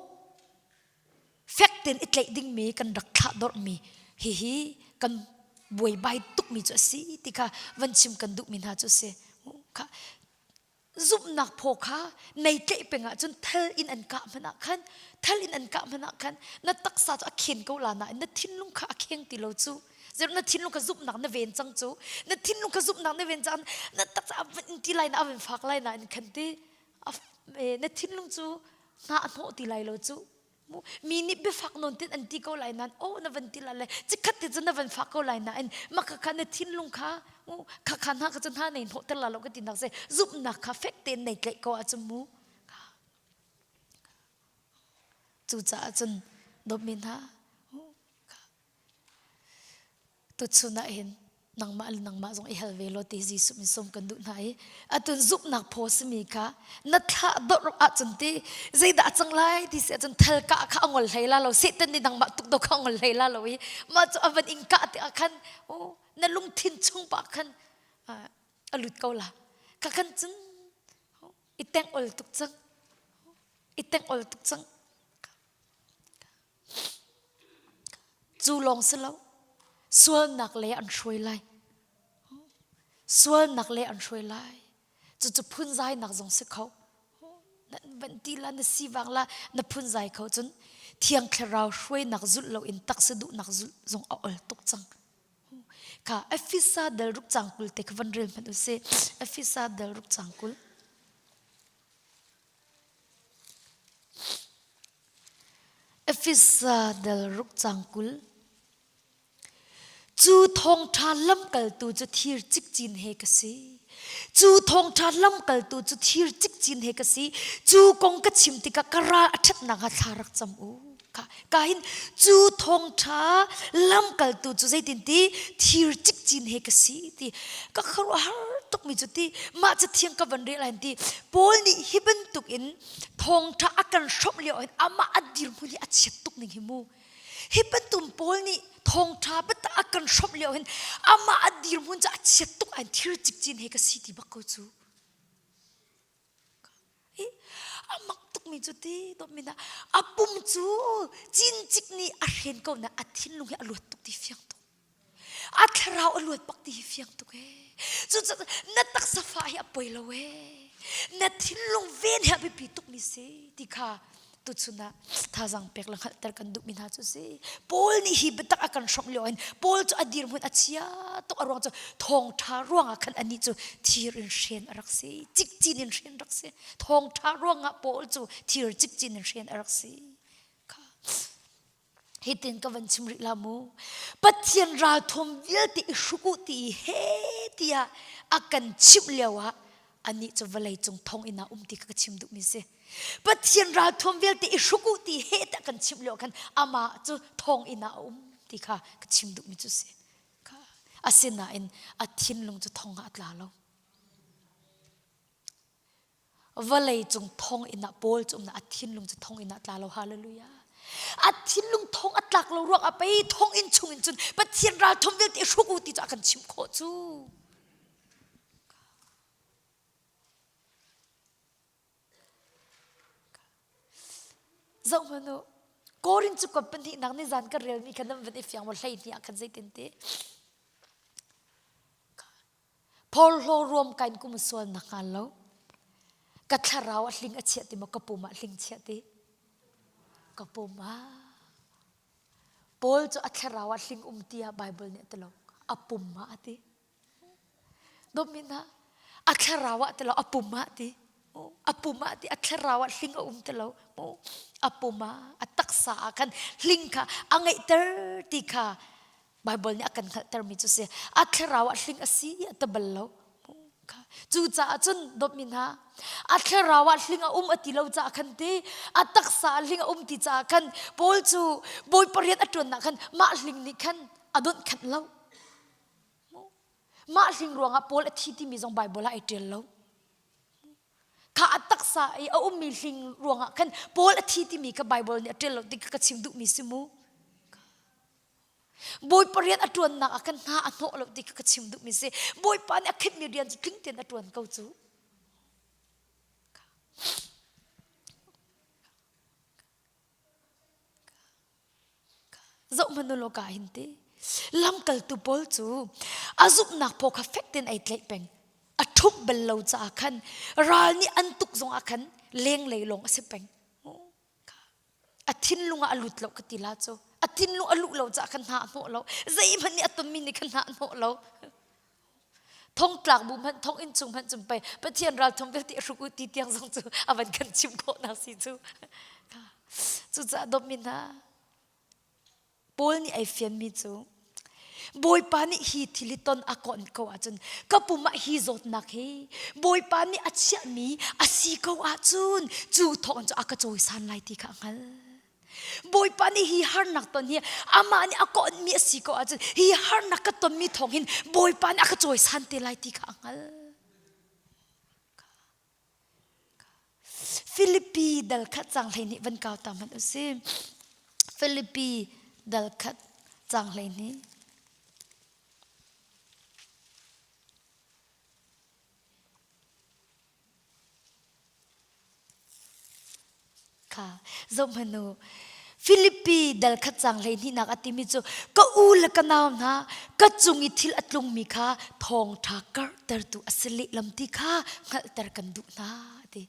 fek tein i tlaih dingmi kan rak thlahdorhmi hihi kan buaibai tukmi cu a si ti kha van chim kan duhmi hna cu a si. Zumhnak phaw kha nei tlaih peng ahcun thal in an kah hmanh ah khan thal in an kah hmanh ah khan na taksa cu a khen ko la nain na thinlung kha a kheng ti lo cu zer na thinlung kha zumhnak na ven cang cu na thinlung kha zumhnak na ven cang na taksa a van in ti lai na a van fak lai nain khan ti na thinlung cu hna a hnawh ti lai lo cu. Mi nih biafak nawn tin an ti ko lai nain oh na van ti la le cikhat te cu na van fak ko lai nain mah kha na thinlung kha kha kha hna kha cu hna nei hnawh ter la lo ka ti nak se zumhnak kha fek tein nei tlaih ko ahcun mu cucaah cun dawtmi hna Tuchun ah hin nangmah le nangmah zong i hal ve law ti Jesuh min sawm kan duh hna i atun zumhnak phaw simi kha na thlah dawrh ahcun ti zeidah a cang lai ti si ahcun thal kah kha a ngol hlei la lo Satan nih nangmah tuk do kha a ngol hlei la lo i mah cu a van in kah tikah khan na lungthin chung pah khan a lut ko la ka khan cun i teng ol tuk cang i teng ol tuk cang Cu lawng si lo, sualnak lei an hruai lai. Sualnak lei an hruai lai. Cucu phunzainak zong si kho. Na van ti la, na sivang la, na phunzai kho cun Thiang Thlarau hruainak zulh loin taksa duhnak zulh zong a ol tuk cang. Kha Efesa dal ruk cang 20 te kha van rel hmanh u sih. Efesa dal ruk cang 20. Efesa dal ruk cang 20. Cu thawngṭha lamkaltu cu thir cikcin he ka si. Cu thawngṭha lamkaltu cu thir cikcin he ka si. Cu kong ka chim tikah ka ral a ṭhatnak hnga thla rak cam u. Ka, ka hin cu thawngṭha lamkaltu cu zeitin ti thir cikcin he ka si ti ka khuaruahhar tukmi cu ti mah cathiang ka van rel ahhin ti Paul nih hi bantuk in thawngṭha a kan hrawmh lio ahhin amah a dirhmun hi a chiat tuk ning hi mu. Hi bantuk Paul nih thawngṭha biatak a kan hrawmh lio hin amah a dirhmun cu a chiat tuk ahhin thir cikcin he ka si ti bak ko cu. A mak tukmi cu ti dawtmi na a pum cu cincik nih a hren ko na a thinlung hi a luat tuk ti fiang tuk. A thlarau a luat bak ti hi fiang tuk ee. Cucu na taksa fah hi a poi lo ee. Na thinlung ven hi a biapi tukmi si ti kha tuchun ah thazaang pek le hngalhter kan duhmi hna cu si. Paul nih hi biatak a kan hrawmh lio hin Paul cu a dirhmun a chia tuk a ruang cu thawngṭha ruangah khan anih cu thir in hren a rak si. Cikcin in hren rak si. Thawngṭha ruangah Paul cu thir cikcin in hren a rak si. Kha hitin ka van chim rih la mu Pathian ralthawm vialte i hruk u ti i he tiah a kan chimh lio ah anih cu vawlei cung thong inn ah um ti kha ka chim duhmi si Pathian ralthawm vialte i hruk u ti he tiah kan chimh lio khan amah cu thong inn ah a um ti kha ka chim duhmi cu si asinain a thinlung cu thong ah a tla lo Vawlei cung thonginn ah Paul cu umnak a thinlung cu thonginn ah tla lo hallelujah a thinlung thong a tlak lo ruang ah pei thonginn chung in cun Pathian ralthum vialte hruk u ti cu a kan chimh khawh cu zoh hmanh u Korin cu kuat pahnihnak ni zan ka relmi kha nan van i fiang maw 12 ah khan zeitin ti Phorhlaw ruam kain kum sual na hngal lo. Ka thlarau a hling a chiah ti maw ka pum ah hling chiah ti? Ka pum ah. Paul cu a thlarau ah hling um tiah Bible nih a ti lo. A pum ah a ti. Dawtmi hna, a thlarau ah ti lo, a pum ah ti. A pum ah ti, a thlarau ah hling a um ti lo. A pum ah, a taksa ah khan hling kha a ngeihter ti kha Baibal nih a kan hngalhtermi cu si a thlarau ah hling a si a ti bal lo cucaah cun dawtmi hna a thlarau ah hling a um a ti lo caah khan ti a taksa ah hling a um ti caah khan Paul cu Bawipa rian a ṭuannak khan mah hling nih khan a donh khanh lo mah hling ruangah Paul a thi timi zong Baibal ah ai ṭial lo kha a taksa i a ummi hling ruangah khan Paul a thi timi kha Baibal nih a ṭial lo ti ka chim duhmi si mu Bawipa rian a ṭuannak ah khan hna a hnawh lo ti kha ka chim duhmi si. Bawipa nih a khinhmi rian cu tling tein a ṭuan ko cu. Zoh hmanh u law ka hin ti. Lamkaltu Paul cu a zumhnak phaw kha fek tein ai tlaih peng. A ṭhumh bal lo caah khan ral nih an tuk zongah khan lenglei lawng a si peng. A thinlung ah a lut lo ka ti la cu. A thinlung a luh lo caah khan hna a hnawh lo. Zeihmanh nih a tonmi nih khan hna a hnawh lo. Thongtlak bu hmanh thonginn chung hmanh cun pei Pathian ralthum vialte a hruk u ti tiang zong cu a van kan chim khawh nak si cu. Cucaah dawtmi hna, Paul nih ai fianmi cu Bawipa nih hi thil hi ton a kawnh ko ahcun ka pum ah hi zawtnak hi Bawipa nih a chiahmi a si ko ahcun cu thawng cu a ka cawisan lai ti kha a hngalh. Bawipa nih hi harnak ton hi amah nih a kawnhmi a si ko ahcun hi harnak ka tonmi thawng hin Bawipa nih a ka cawisan te lai ti kha a hngalh. Filipi dal khat cang 12 van kau ta hmanh u si. Filipi dal khat cang 12. Kha zohhmanh u. Filipi dal khat cang 12nak a timi cu ka u le ka nau hna ka cung i thil a tlungmi kha thawngṭha karhtertu a si lehlam ti kha hngalhter kan duh hna a ti.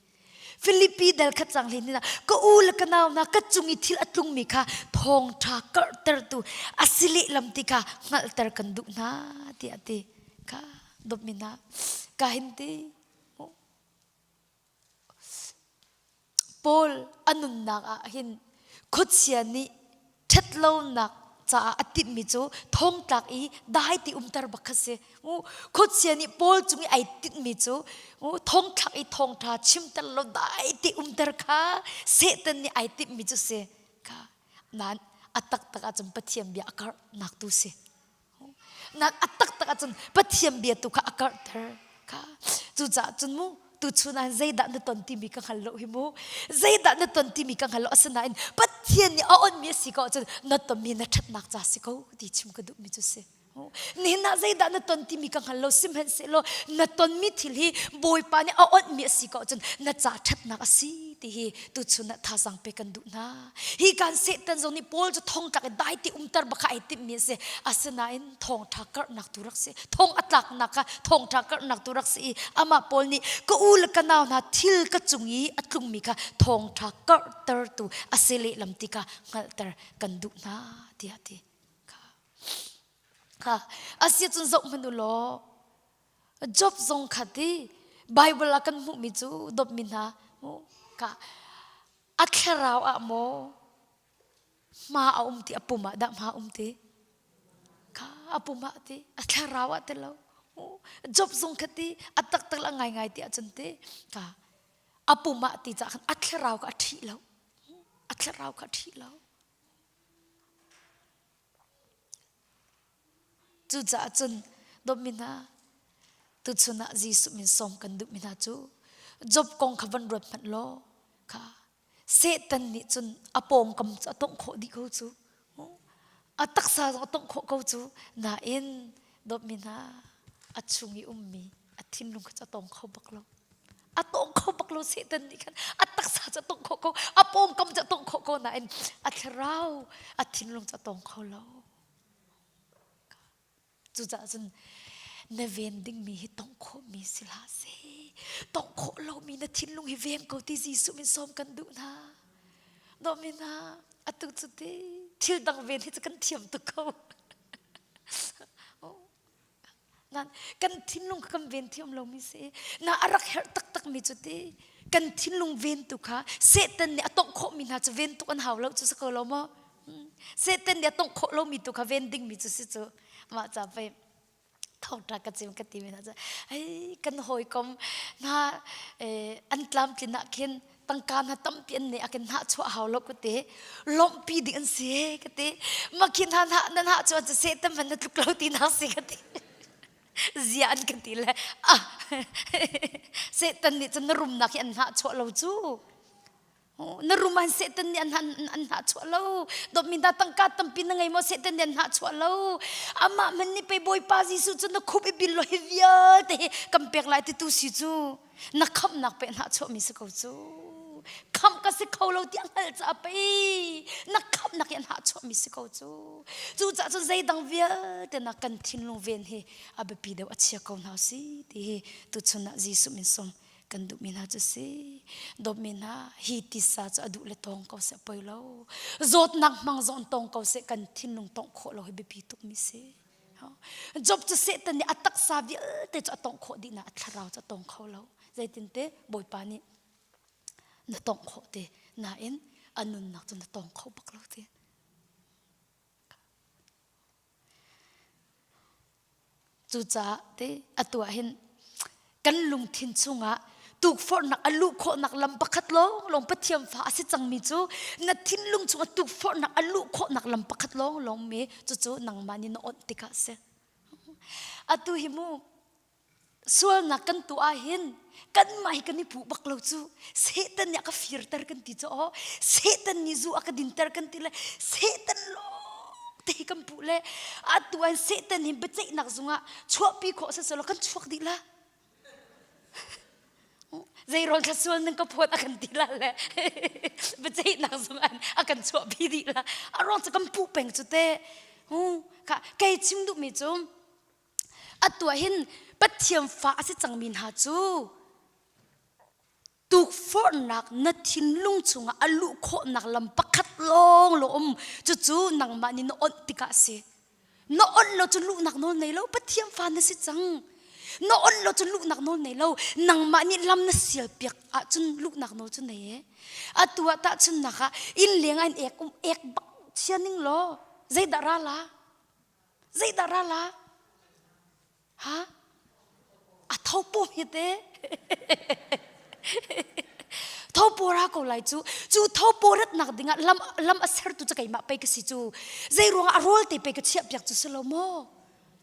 Filipi dal khat cang 12nak ka u le ka nau hna ka cung i thil a tlungmi kha thawngṭha karhtertu a si lehlam ti kha hngalhter kan duh hna tiah a ti. Kha dawtmi hna ka hin ti Paul a nunnak ah hin khuachia nih ṭhatlonak caah a timhmi cu thongtlak i dai ti umter bak kha si. Khuachia nih Paul cung i ai tinhmi cu thongthlak i thawngṭha chimter lo dai ti umter kha Satan nih ai timhmi cu si. Kha nain a taktak ahcun Pathian bia a karhnak tu si. Nak a taktak ahcun Pathian bia tu kha a karhter kha. Cucaah cun mu tuchun ah zeidah na ton timi ka hngal lo hi mu. Zeidah na ton timi ka hngal lo asinain Pathian nih a onmi a si ko ahcun na tonmi na ṭhatnak ca si ko ti chim ka duhmi cu si. Nihin ah zeidah na ton timi ka hngal lo sihmanhsehlaw na tonmi thil hi Bawipa nih a onhmi a si ko ahcun na ca ṭhatnak a si ti hi tuchun ah thazaang pe kan duh hna. Hi kan Satan zong nih Paul cu thongtlak i dai ti umter bak kha ai timhmi a si. Asinain thawngṭha karhnak tu rak si. Thong a tlaknak kha thawngṭha karhnak tu rak si i amah Paul nih ka u le ka nau hna thil ka cung i a tlungmi kha thawngṭha karhtertu a si lehlam ti kha hngalhter kan duh hna tiah a ti. Kha. Kha. Asiahcun zoh hmanh u law Job zong kha ti Bible ah kan hmuhmi cu dawtmi hna ka a thlarau ah maw hma a um ti a pum ah dah hma um ti kha a pum ah ti a thlarau ah ti lo Job zong kha ti a taktak la ngaingai ti ahcun ti ka a pum ah ti cah khan a thlarau kha a ṭhih lo a thlarau kha a ṭhih lo Cucaah cun dawtmi hna, tuchun ah Jesuh min sawm kan duhmi hna cu Job kong kha van ruat hmanh law kha Satan nih cun a pawngkam cu a tongh khawh dih ko cu. A taksa zong a tongh khawh ko cu. Nain dawtmi hna, a chung i ummi a thinlung kha cu a tong kho bak lo. A tong kho bak lo Satan nih khan a taksa cu a tongh khawh ko, a pawngkam cu a tongh khawh ko nain a thlarau, a thinlung cu a tong kho lo. Cucaah cun na ven dingmi hi tongh khawhmi si hlah seh. Tongh khawh lomi na thinlung hi veng ko ti Jesuh min sawm kan duh hna. Dawmi hna, atu cu ti thil dang ven hi cu kan thiam tuk ko. Nan kan thinlung kha kan ven thiam lomi si. Na a rak herh taktakmi cu ti kan thinlung ventu kha Satan nih a tongh khawhmi hna cu ven tuk an hau lo cu si ko lo maw? Satan nih a tongh khawh lomi tu kha ven dingmi cu si cu. Mah ca pei thawngṭha ka chim ka timi hna cu hei kan hawikom hna an tlamtlin ah khin tangka hna tampi an neih ah khin hnahchuah hau lo ka ti lawmhpi ding an si ka ti mah khi hna hna na hnahchuah cu Satan hmanh na tluk lo ti nak si ka ti zia an kan ti le ah Satan nih cun na rumnak hi an hnahchuah lo cu Na rum ah Satan nih an an hnahchuah lo. Dawtmi hna tangka tampi na ngei maw Satan nih an hnahchuah lo. Amah man nih pei Bawipa Jesuh cu na khup i bil law hi vialte hi kan pek lai ti tu si cu na khamhnak pe hnahchuahmi si ko cu. Khamh ka si kho lo tiah hngalh caah pei na khamhnak hi an hnahchuahmi si ko cu. Cucaah cun zeidang vialte na kan thinlung ven hi a biapi deuh a chia ko hna si ti hi tuchun ah Jesuh min sung kan duhmi hna cu si dawtmi hna hi tisa cu a duh le tawng ko seh poi lo zawtnak hmang zong tawng ko seh kan thinlung tongh khawh lo hi biapi tukmi si Job cu Satan nih a taksa vialte cu a tongh khawh dih na a thlarau cu a tong kho lo zeitinte Bawipa nih na tongh khawh te nain. A nunnak cu na tawng kho bak lo ti. Cucaah te atu ah hin kan lungthin chungah tukforhnak a luh khawhnak lam pakhat lawnglawng Pathian fa a si cangmi cu na thinlung chungah tukforhnak a luh khawhnak lam pakhat lawnglawng mi cucu nangmah nih na awnh tikah a si. Atu hi mu sualnak kan tuah ahhin kanmah hi kan i puh bak lo cu. Satan nih a ka firter kan ti cu aw. Satan nih zu a ka dinter kan ti le Satan lawng te hi kan puh le atu an Satan hi biaceihnak zungah chuahpi khawh siselaw kan chuak dih la. Zei rawl thla sual nan ka phawt a kan ti la le biaceihnak zungah a kan chuahpi dih la. A ruang cu kan puh peng cu te. Kha kei chim duhmi cu Atu ah hin Pathian fa a si cangmi hna cu tukforhnak na thinlung chungah a luh khawhnak lam pakhat lawng lo um. Cucu nangmah nih na onh tikah a si. Na onh lo cu luhnak nawl nei lo. Pathian fa na si cang. Na onh lo cu luhnak nawl nei lo. Nangmah nih lam na sial piak ahcun luhnak nawl cu nei e. Atu ah tahchunhnak ah inn leng ah in ek um ek bak chia ning law zeidah ra la? Zeidah ra la? Ha? A tho pum hi te. Tho ra ko lai cu. Cu tho rat nak dingah lam lam a sertu cu keimah pei ka si cu. Zei ruangah a rawl te pei ka chiah piak cu si lo maw?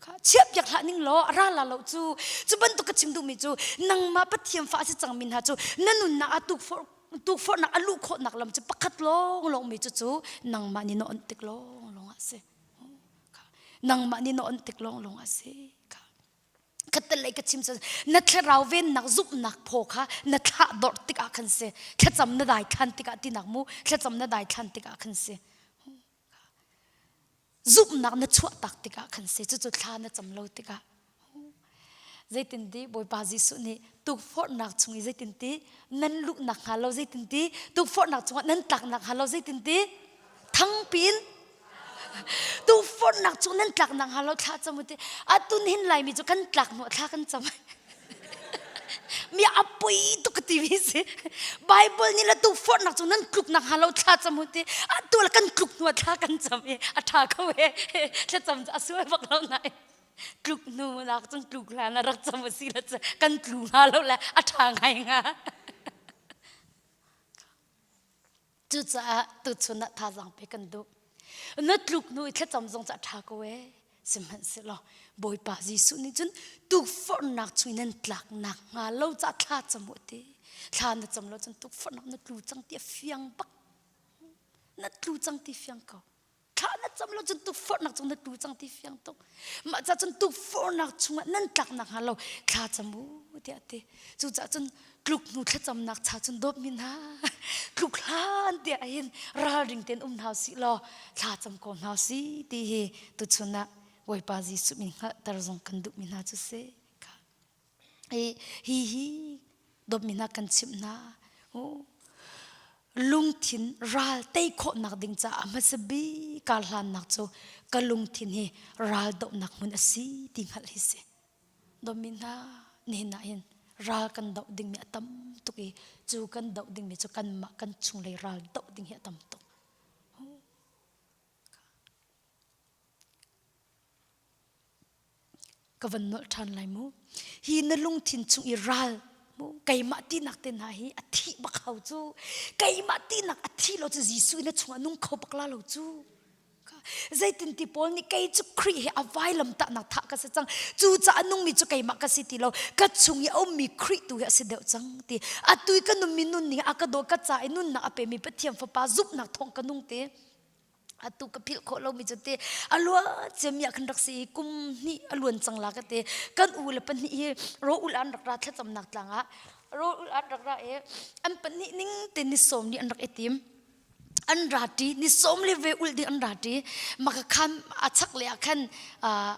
Kha chiah piak hlah ning law a ra la lo cu. Cu bantuk ka chim duhmi cu nangmah Pathian fa a si cangmi hna cu na nunnak ah tukforh tukforhnak a luh khawhnak lam cu pakhat lawng lawng mi cu cu nangmah nih na onh tik lawng lawng ah si. Nangmah nih na on tik lawnglawng a si. Khatalei ka chim na thlarau vennak zumhnak phaw kha na thlah dorh tikah khan si. Thlacam na dai thlan tikah tinak mu thlacam na dai thlan tikah khan si. Zumhnak na chuah tak tikah khan si. Cucu thla na cam lo tikah. Zeitinti Bawipa Jesuh nih tukforhnak chung i zeitinti nan luhnak hnga lo zeitinti tukforhnak chungah nan tlaknak hnga lo zeitinti thangpi in tukforhnak chung nan tlaknak hnga lo thla cam u ti atun hin Laimi cu kan tlak hnuah thla kan cam mi a poi tuk ka ti mi si Bible nih le tukforhnak chung nan tluknak hnga lo thla cam u ti atu le kan tluk hnuah thla kan cam i a ṭha ko e thlacam cu a sual bak lo nain tluk hnu nak cun tluk hlan a rak cam a si le kan tlu hnga lo le a ṭha ngai hnga. Cucaah tuchun ah thazaang pe kan duh. Na tluk hnu i thlacam zong cu a ṭha ko ee. Sihmanhsehlaw Bawipa Jesuh nih cun tukforhnak chung in nan tlaknak hnga lo caah thla cam u ti. Thla na cam lo cun tukforhnak na tlu cang ti a fiang bak. Na tlu cang ti fiang ko. Thla na cam lo cun tukforhnak cung na tlu cang ti fiang tuk. Mah ca cun tukforhnak chungah nan tlaknak hnga lo thla cam u tiah a ti. Cucaah cun tluk hnu thlacamnak cha cun dawt mi hna tluk hlan tiah hin ralring tein um hna usih law thla cam ko hna usih ti hi tuchun ah Bawipa Jesuh min hngalhter zong kan duhmi hna cu si. Hi hi dawtmi hna kan chimh hna. Lungthin ral tei khawhnak ding caah hmasa bik kaa hlannak cu ka lungthin hi ral dohnak hmun a si ti hngalh hi si. Dawtmi hna, nihin ah hin ral kan doh dingmi a tam tuk i cu kan doh dingmi cu kanmah kan chunglei ral doh ding hi a tam tuk. Ka van nolh ṭhan lai mu. Hi na lungthin chung i ral mu keimah tinak te hna hi a thih bak hau cu. Keimah tinak a thi lo cu Jesuh na chungah nung kho bak la lo cu. Zeitin ti Paul nih kei cu Khrih he a vailam tahnak thah ka si cang. Cu caah nungmi cu keimah ka si ti lo. Ka chung i a ummi Khrih tu hi a si deuh cang ti. Atu i ka nunmi nun ning a ka dawt ka ca i nunnak a pemi Pathian Fapa zumhnak thawng ka nung ti. Atu ka philh khawh lomi cu te a luan ciami ah khan rak si i kum hnih a luan cang la ka ti. Kan u le pahnih hi rawul an rak ra thlacamnak tlang ah rawul an rak ra i an pahnih ning te ni sawm ni an rak i tim. An ra ṭi ni sawm le ve ulh ding an ra ṭi. Maka khan a chak le ah khan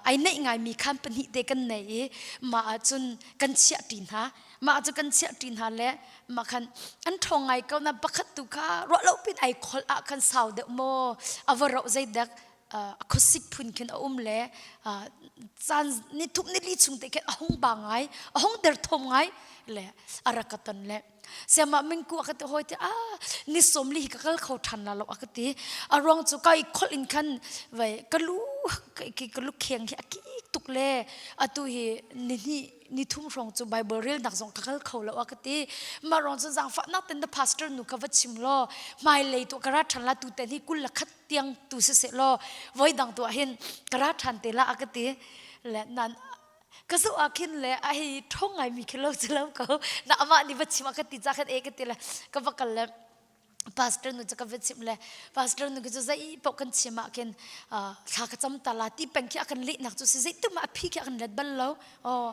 ai neih ngaimi khan pahnih te kan nei i mah ahcun kan chiah ṭi hna. Mah cu kan chiah ṭi hna le mah khan an ṭhawng ngai ko na pakhat tu kha ruah lo pin ai kholh ah khan sau deuh maw a va roh zeidek. a khuasik phun khin a um le caan ni thum ni li chung te khin a hung ba ngai a hung derthawm ngai le a rak ka ton le siamah mingku a ka ti hoi ti a ni som li hi ka kal kho than la lo a ka ti a ruang cu kai kholh in khan vai ka lu ka lu kheng hi a ki tuk le atu hi ni hnih ni thum hrawng cu Bible rel nak zong ka kal kho lo a ka ti mah ruang cun zaangfah nak ten na pastor nu kha va chim law hmailei tu ka ra than la tu ten hi kul la khat tiang tu si se law voi dang tu ah hin ka ra than te la a ka ti le nan ka zu ah khin le a hei ṭhawng ngai mi khi lo cu lo ko na amah nih va chim a ka ti ca khan e ka ti le ka va kal le pastor nu cu ka va chimh le pastor nu cu zei paoh kan chim ah khin thla ka cam ta la ti peng khi a kan lehnak cu si zeitum ah a phi khi a kan let bal lo oh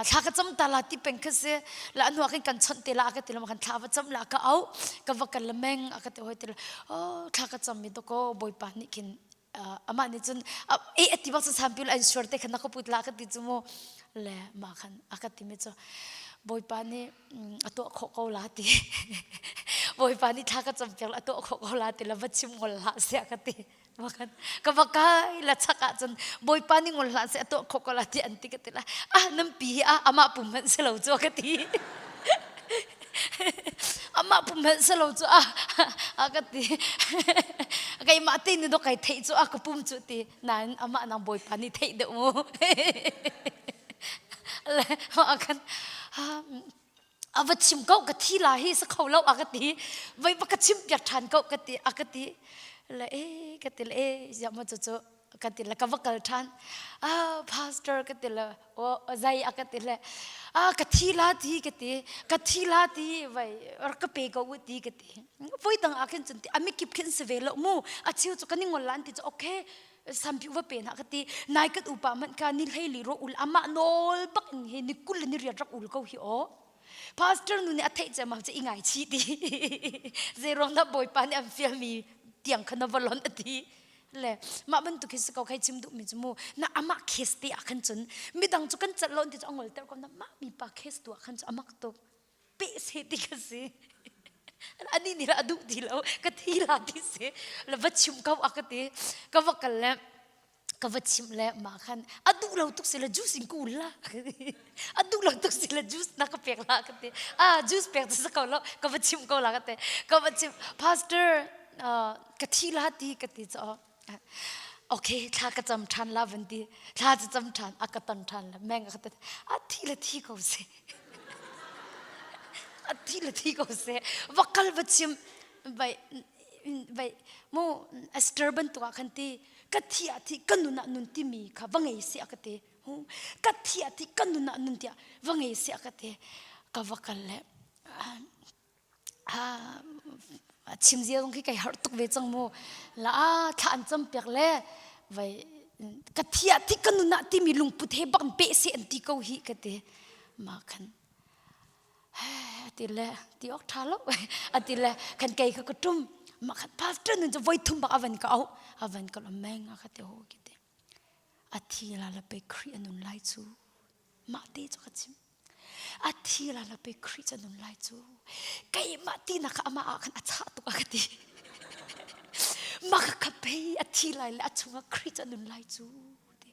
thla ka cam ta la ti peng khi si la anu ah khin kan chawnh te la a ka ti lo kan thla va cam la ka au ka va kal le meng a ka ti hoi ti le oh thla ka cam mi to ko bawipa nih khin amah nih cun e ati bak cu sampi an sure te khan na ka put la ka ti cu mu le mah khan a ka ti mi cu bawipa nih a tuah khawh ko la ti bawipa nih thla ka cam piak la a tuah khawh ko la ti la va chim ngol hlah sia ka ti makan ka va kai la chak ah cun bawipa nih ngol hlah se a tuah khawh ko la ti an ti ka ti la ah nan pi hi ah amah pum hmanh si lo cu ka ti amah pum hmanh si lo cu a a ka ti keimah te ni do kai theih cu a ka pum cu ti nain amah nang bawipa nih theih deuh mu le a kan a va chim ko ka thi la hi sa kho lo a ka ti vai va ka chim piak ṭhan ko ka ti a ka ti le e ka ti le e ziah ma cu cu ka ti le ka va kal ṭhan ah pastor ka ti le o zai a ka ti le ah ka thi la ti ka ti ka thi la ti vai ka pe ko u ti ka ti voi dang ah khin cun ti ami kip khin si ve lo mu a cheu cu kan i ngol lan ti cu okay sampi va pe na ka ti nai kan upa man ka ni hlei li ro ul ama nawl bak in he ni kul ni riat rak ul ko hi o pastor nu nih a theih cem che i ngai chi ti zeirong na bawipa nih an fial mi tiang kha na va lon ati le mah bantuk hi si ko khai chim duh mi chu mu na amah case te ah khan cun midang cu kan chat lon ti chu angol ter ko na mah mi pa case tu ah khan cu amak tuk pe se ti ka si ani nih a duh ti lo ka thi la ti si le va chim ko a ka ti ka va kal le ka va chimh le mah khan a duh lo tuk si le juice in ka ul la a duh lo tuk si le juice na ka pek la ka ti ah juice pek cu ko lo ka va chimh ko la ka ti ka va chimh pastor ka thi la ti ka ti cho okay thla ka cam than la van ti thla cu cam than a ka ton than la meng ka ti a thi le thi ko si a thi le thi ko seh va kal va chim vai vai mu Esther bantuk ah khan ti ka thi ah thi ka nun ah nun timi kha va ngei si a ka ti ka thi ah thi ka nun ah nun tiah va ngei si a ka ti ka va kal le chim zia zong khi kai harh tuk ve cang mu la thla an cam piak le vai ka thi ah thi ka nun ah timi lungput he bak pe se an ti ko hi ka ti ma khan ati le ti ok tha lo ati le kan kei kha ka tum ma khan pastor nun chu voi thum bak avan ka au avan ka lo meng a ka te ho ki te athi la la pe khri anun lai chu mah te chu ka chim A thi la la pe Khrih ca nun lai cu keimah tinak kha amah ah khan a chah tuk a ka ti. Mah ka kha pei a thi lai le a chungah Khrih ca nun lai cu ti.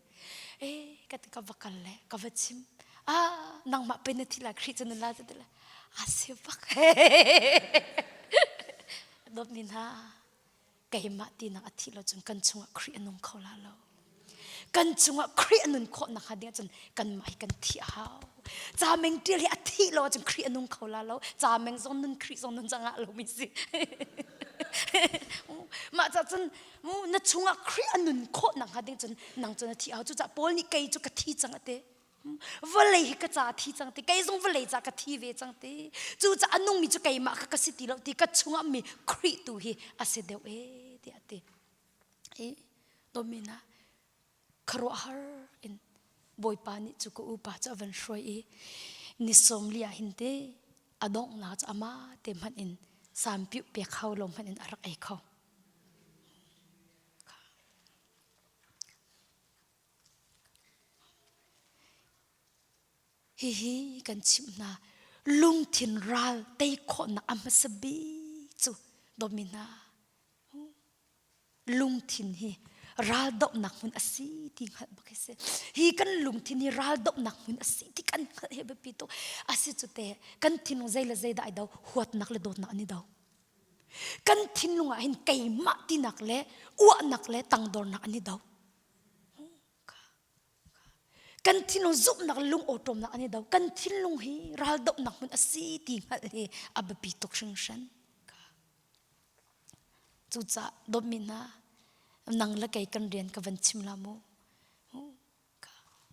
E ka ti ka va kal le ka va chim. Ah nangmah pe na thi lai Khrih ca nun lai ti le a si bak. Dawtmi hna keimah tinak a thih lo cun kan chungah Khrih a nung kho la lo. Kan chungah Khrih a nun khawh nakhnga ding ahcun kanmah hi kan thih a hau. Ca meng ṭial hi a thih lo ahcun Khrih a nung kho la lo. Ca meng zong nun Khrih zong nun cangah lomi si. Mah ca cun na chungah Khrih a nun khawh nakhnga ding cun nang cu na thih a hau. Cucaah Paul nih kei cu ka thi cang a ti. Vawlei hi ka ca thi cang ti kei zong vawlei ca ka thi ve cang ti cucaah a nungmi cu keimah kha ka si ti lo ti ka chungah mi Khrih tu hi a si deuh e tiah a ti i domina khuaruahhar in Bawipa nih cu ka upa cu a van hruai i ni sawm li ah hin te a donghnak cu amah te hmanh in sampiuh pek hau lo hmanh in a rak ei kho. Hihi kan chimh hna lungthin ral tei khawhnak a hmasa bik cu dawtmi hna lungthin hi. Raldohnak hmun a si ti hngalh bak hi si. Hi kan lungthin hi raldohnak hmun a si ti kan hngalh hi biapi tuk. A si cu te kan thinlung zei le zei dah ai do huatnak le dawtnak an i do. Kan thinlung ah hin keimah tinak le uahnak le tangdornak an i do. Kan thinlung zumhnak le lungawṭawmnak an i do. Kan thinlung hi raldohnak hmun a si ti hngalh hi a biapi tuk hringhran. Cucaah dawtmi hna, nang le kei kan rian ka van chim la mu.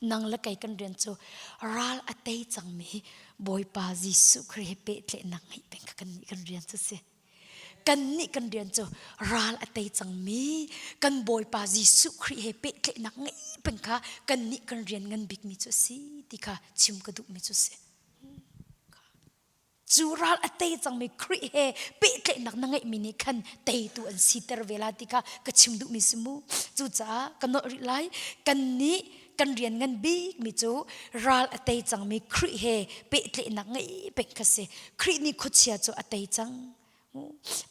Nang le kei kan rian cu ral a tei cangmi Bawipa Jesuh Khrih he pehtlaihnak ngeih peng kha kannih kan rian cu si. Kannih kan rian cu ral a tei cangmi kan Bawipa Jesuh Khrih he pehtlaihnak ngeih peng kha kannih kan rian ngan bikmi cu a si ti kha chim ka duhmi cu a si. Cu ral a tei cangmi Khrih he pehtlaihnak na ngeihmi nih khan teitu an siter ve la ti kha ka chim duhmi si mu. Cucaah ka nolh rih lai. Kannih kan rian ngan bikmi cu ral a tei cangmi Khrih he pehtlaihnak ngeih peng kha si. Khrih nih khuachia cu a tei cang.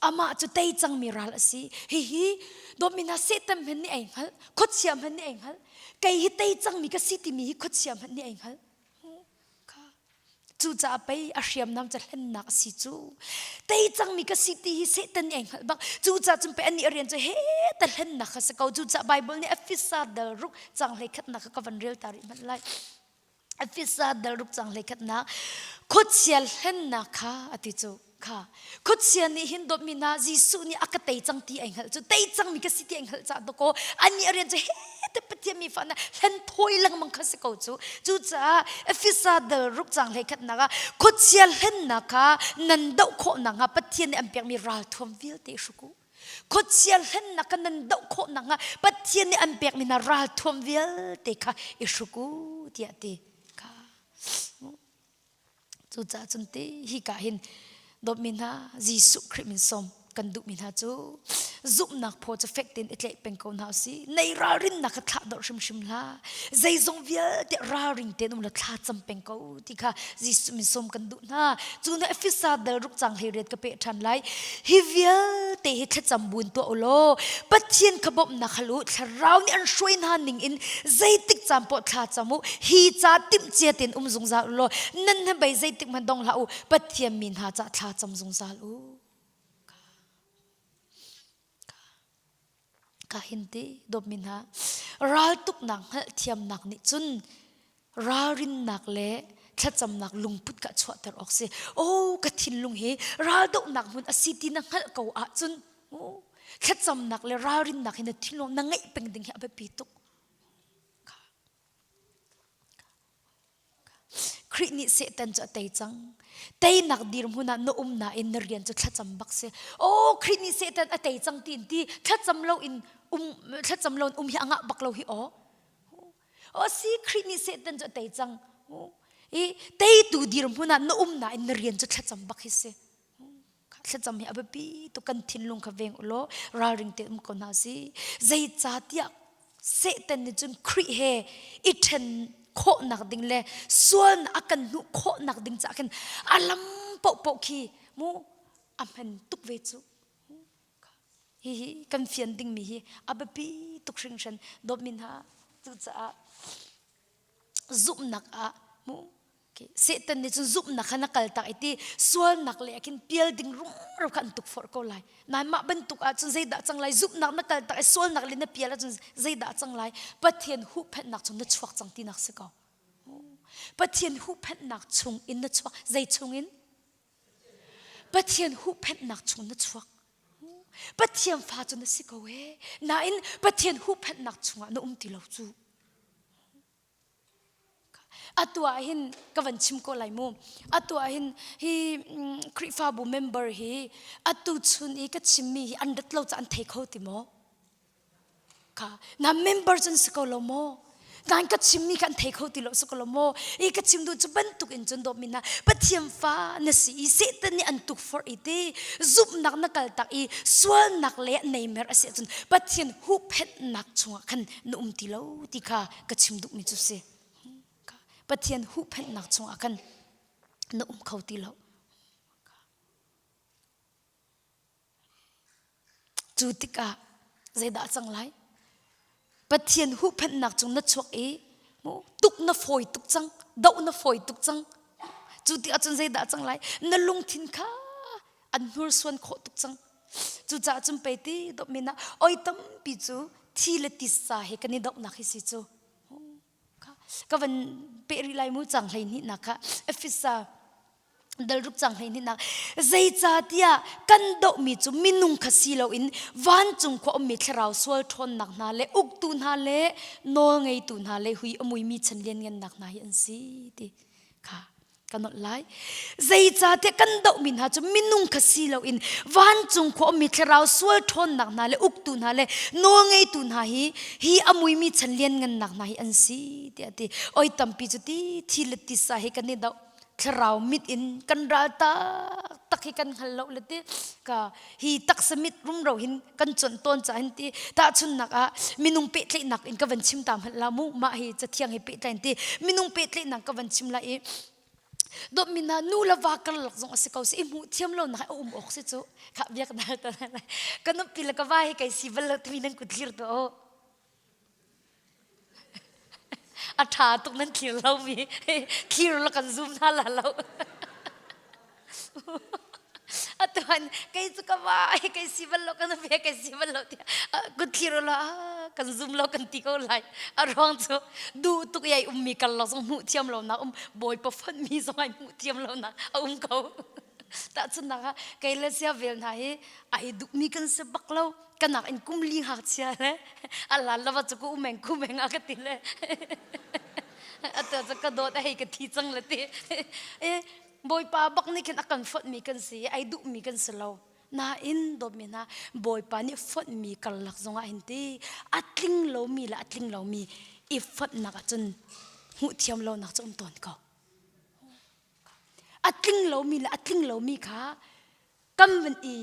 Amah cu tei cangmi ral a si. Hihi dawtmi hna Satan hmanh nih ai hngalh, khuachia hmanh nih ai hngalh. Kei hi tei cangmi ka si timi hi khuachia hmanh nih ai hngalh. Cucaah pei a hriamnam cu hlennak a si cu. Tei cangmi ka si ti hi Satan nih ai hngalh bak. Cucaah cun pei anih a rian cu he ta hlennak kha si ko. Cucaah Bible nih Efesa dal ruk cang hlei khatnak kha ka van rel ta rih hmanh lai. Efesa dal ruk cang hlei khatnak khuachia hlennak kha a ti cu. Kha khuachia nih hin dawtmi hna Jesuh nih a ka tei cang ti ai hngalh cu tei cangmi ka si ti ai hngalh caah dawkaw anih a rian cu he te Pathian mi fa na hlen thawi lengmang kha si ko cu cucaah Efesa dal ruk cang hlei khatnak ah khuachia hlennak kha nan doh khawh nakhnga Pathian nih an pekmi ralthuam vialte hruk u khuachia hlennak kha nan doh khawh nakhnga Pathian nih an pekmi hna ralthuam vialte kha i hruk u tiah ti kha Cucaah cun ti hika hin dawtmi hna Jesuh Khrih min sawm kan duhmi hna cu zumhnak phaw cu fek tein i tlaih peng ko hna usih. Nei ralrinnak kha thlah dorh hrimhrim hlah. Zeizong vialte ralring tein um law thla cam peng ko ti kha Jesuh min sawm kan duh hna. Cu na Efesa dal ruk cang hlei riat ka peh ṭhan lai. Hi vialte hi thlacam buin tuah u law Pathian kha bawmhnak hal u. Thlarau nih an hruai hna ning in zeitik caan poah thla cam u hi ca timhcia tein um zungzal u law nan hnabei zeitik hmanh dong hlah u Pathian mi hna cah thla cam zungzal u ka hin ti dawtmi hna raltuknak hngalhthiamnak nih cun ralrinnak le thlacamnak lungput ka chuahter awk si oh ka thinlung hi raldohnak hmun a si ti na hngalh ko ahcun thlacamnak le ralrinnak hi na thinlung na ngeih peng ding hi a biapi tuk Khrih nih Satan cu a tei cang. Teinak dirhmun ah na um nain na rian cu thlacam bak si. Oh, Khrih nih Satan a tei cang tiin ti thlacam lo in um thlacam lo in um hi a ngah bak lo hi aw. Oh si Khrih nih Satan cu a tei cang. I teitu dirhmun ah na um nain na rian cu thlacam bak hi si. Thlacam hi a biapi tuk kan thinlung kha veng u law ralring te um ko hna si. Zeicahtiah Satan nih cun Khrih he i ṭhen khawhnak ding le sualnak a kan hnuh khawhnak ding caah khin a lam paohpaoh khi mu a hman tuk ve cu. Hihi kan fian dingmi hi a biapi tuk hringhran dawtmi hna cucaah zumhnak ah mu Satan nih cun zumhnak kha na kaltak i ti sualnak le ah khin pial ding rumro kha an tukforh ko lai. Nain mah bantuk ahcun zeidah cang lai zumhnak na kaltak i sualnak le na pial ahcun zeidah cang lai Pathian huhphenhnak chung na chuak cang tinak si ko. Pathian huhphenhnak chung in na chuak zei chung in? Pathian huhphenhnak chung na chuak. Pathian fa cu na si ko ee. Nain Pathian huhphenhnak chungah na um ti lo cu. Atu ah hin ka van chim ko lai mu. Atu ah hin hi Khrihfabu member hi atu chun i ka chimmi hi an rat lo ca an thei kho ti maw? Kha na member cun si ko lo maw? Nain ka chimmi kha an thei kho ti lo si ko lo maw? I ka chim duh cu bantuk in cun dawtmi hna Pathian fa na si i Satan nih an tukforh i ti zumhnak na kaltak i sualnak le neimer a si ahcun Pathian huhphenhnak chungah khan na um ti lo ti kha ka chim duhmi cu si. Pathian huhphenhnak chungah khan na um kho ti lo. Cu tikah zeidah a cang lai? Pathian huhphenhnak cung na chuak i tuk na fawi tuk cang, doh na fawi tuk cang. Cu ti ahcun zeidah cang lai? Na lungthin kha an hnursuan khawh tuk cang. Cucaah cun pei ti dawtmi na oi tampi cu thi le tisa he kan i dohnak hi si cu. Ka van peh rih lai mu cang 12 nak kha Efesa dalruk cang 12 nak zeicahtiah kan dohmi cu minung kha si loin vancung khua ummi thlarau sual ṭhawnnak hna le uktu hna le nawlngeitu hna le hui a muimi chan lianngannak hna hi an si ti kha ka nolh lai. Zeicahtiah kan dohmi hna cu minung kha si loin vancung khua ummi thlarau sual ṭhawnnak hna le uktu hna le nawlngeitu hna hi hi a muimi chan lianngannak hna hi an si tiah a ti. Oi tampi cu ti thi le tisa hi kan i doh. Thlarau mit in kan ral taktak hi kan hngal lo le ti ka hi taksa mit rumro hin kan cuanh tawn ca hin ti tahchunnak ah minung pehtlaihnak in ka van chim ta hmanh la mu mah hi cathiang he pehtlai ti minung pehtlaihnak ka van chim la i dawtmi hna nu le va karlak zong a si ko si i hmuh thiam lo nak a um awk si cu kha biak dal ta ka nupi le ka va hi kai si bal lo timi nan kut thlir to A ṭha tuk nan thlir lomi thlir la kan zum hna la lo. Atuan kei cu ka va kei si bal lo kan ve kei si bal lo tiah kut thlir la kan zum lo kan ti ko lai. A ruang cu duh tuk i ai ummi kal lo zong hmuh thiam lo nak um bawipa fonh mi zong ai hmuh thiam lo nak a um ko. Tahchunhnak ah kei le sia vel hna hi ai duhmi kan si bak lo. Kanak in kum li ngakchia le a lan lava cu ku umeng ku meng a ka ti le atu cu ka dawt a hei ka thi cang le ti e bawipa bak nih khin a kan fonh mi kan si ai duh mi kan si lo nain dawtmi hna bawipa nih fonh mi karlak zongah hin ti a tling lomi le a tling lomi i fonhnak ahcun hmuh thiam lonak cu um tawn ko a tling lomi le a tling lomi kha kan van i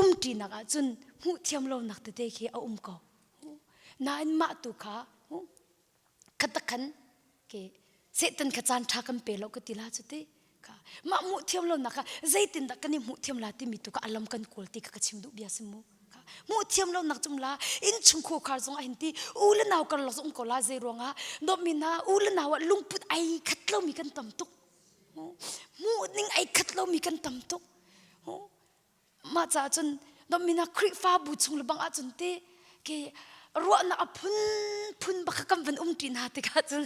umṭinak ahcun hmuh thiam lonak tete khi a um ko. Nain mah tu kha khatakhan ke Satan kha caan ṭha kan pe lo ka ti la cu ti kha mah hmuh thiam lonak kha zeitindah kan i hmuh thiam la timi tu kha alam kan kawl ti kha ka chim duh bia si mu hmuh thiam lonak cum la inn chung khar zong ah hin ti u le nau karlak zong um ko la zei ruangah dawtmi hna u le nau ah lungput ai khat lomi kan tam tuk Hmuh ning ai khat lomi kan tam tuk. Mah caah cun domina Khrihfabu chung le bang ahcun te ke ruahnak a phun phun bak kan van um ṭi hna tikah cun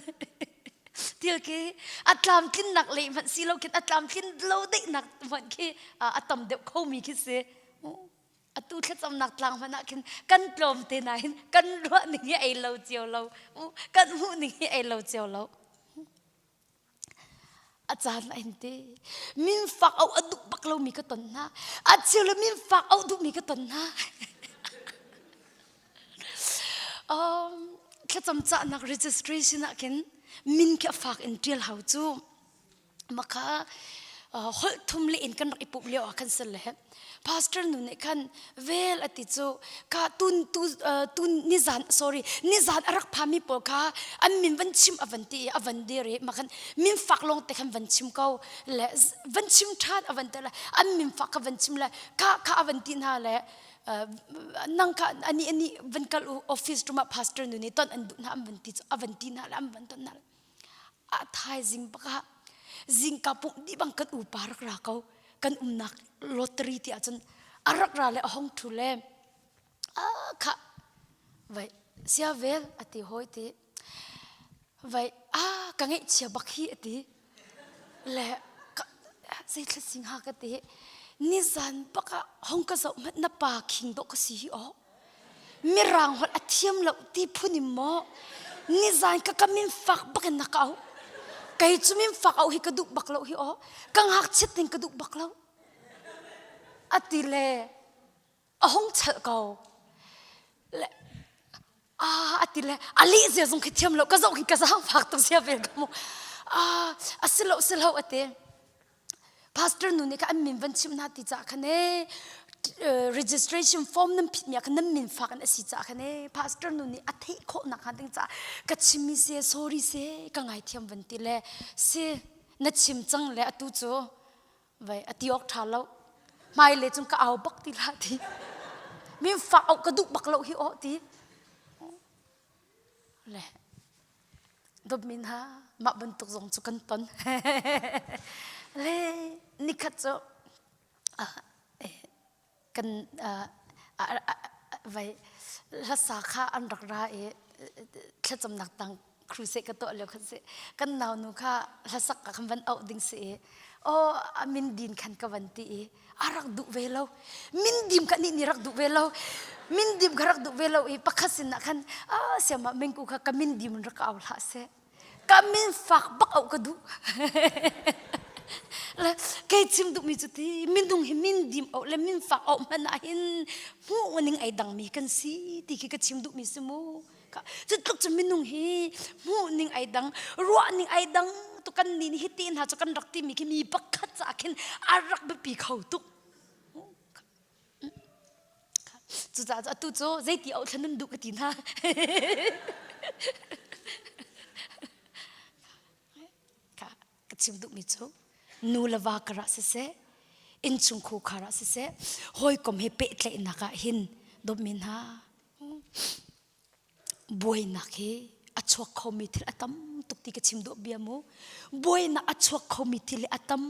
til khi a tlamtlinnak lei hmanh si lo khin a tlamtlin lo deihnak hmanh khi a tam deuh khomi khi si. Atu thlacamnak tlang hmanh ah khin kan tlawm te nain kan ruah ning hi ei lo cio lo kan hmuh ning hi ei lo cio lo. A caan ah hin ti min fak auh a duh bak lomi ka ton hna. A cheu le min fak auh duhmi ka ton hna. um, thlacam cahnak registration ah khin min khi a fak in ṭial hau cu. Maka holh thum le in kan rak i pumh lio ah khan si le pastor nu nih khan vel a ti cu ka tun tu tun nizan sorry nizan a rak phami pawl kha an min van chim a van ti i a van dir i makhan min fak lawng te khan van chim ko le van chim ṭhan a van ti le an min fak kha van chim le kha kha a van ti hna le nang kha ani ani van kal u office room ah pastor nu nih ton an duh hna an van ti cu a van ti hna le an van ton hna a thaizing bak ah zingka pumh dih bang kan upa rak ra ko kan umnak lottery ti ahcun a rak ra le a hong ṭhu le a kha vai sia vel a ti hawi ti vai a ka ngeihchia bak hi a ti le zeithla sing ha ka ti nizan bak ah hong ka zoh hmanh na pa khing dawh ka si hi aw Mirang holh a thiam lo ti phun in maw nizan ka ka min fak bak in na ka auh. Kei cu min fak auh hi ka duh bak lo hi aw. Ka ngakchiat ning ka duh bak lo. A ti le a hung chalh ko. Le ah a ti le a lih zia zong khi thiam lo ka zoh khi ka zaang fak tuk sia vel ka mu. Ah a si lo si lo a ti. Pastor nu nih kha an min van chimh hna ti caah khan ee registration form nan phit mi ah khan nan min fak in a si caah khan ee pastor nu nih a theih khawh nak hnga ding caah ka chim mi se sorry se ka ngaithiam van ti le si na chim cang le atu cu vai a ti awk ṭha lo hmai le cung ka au bak ti hlah ti min fak auh ka duh bak lo hi aw ti. Le dawtmi hna mah bantuk zong cu kan ton. Le nikhat cu kan vai hlasa kha an rak ra i thlacamnak tang crusade ka tuah lio khan si kan naunu kha hlasak ka kan van auh ding si i oh a min din khan ka van ti i a rak duh ve lo min dim ka nih nih rak duh ve lo min dim ka rak duh ve lo i pakhat sin ah khan a siamah mengku kha ka min dim rak au hlah seh ka min fak bak au ka duh le kei chim duhmi cu ti minung hi min dim au le min fak au hmanh ah hin hmuh ning ai dangmi kan si ti khi ka chim duhmi si mu Cu tluk cu minung hi hmuh ning ai dang, ruah ning ai dang tu kan ni hi ti hna cu kan rak timi khi mi pakhat caah khin a rak biapi kho tuk. Cucaah cu atu cu zeiti auh thlan nan duh ka ti hna. Ka chim duhmi cu nu le va karah siseh, innchungkhar karah siseh, hawikom he pehtlaihnak ah hin dawtmi hna Buainak hi a chuak khomi thil a tam tuk ti ka chim duh bia mu. Buainak a chuak khomi thil hi a tam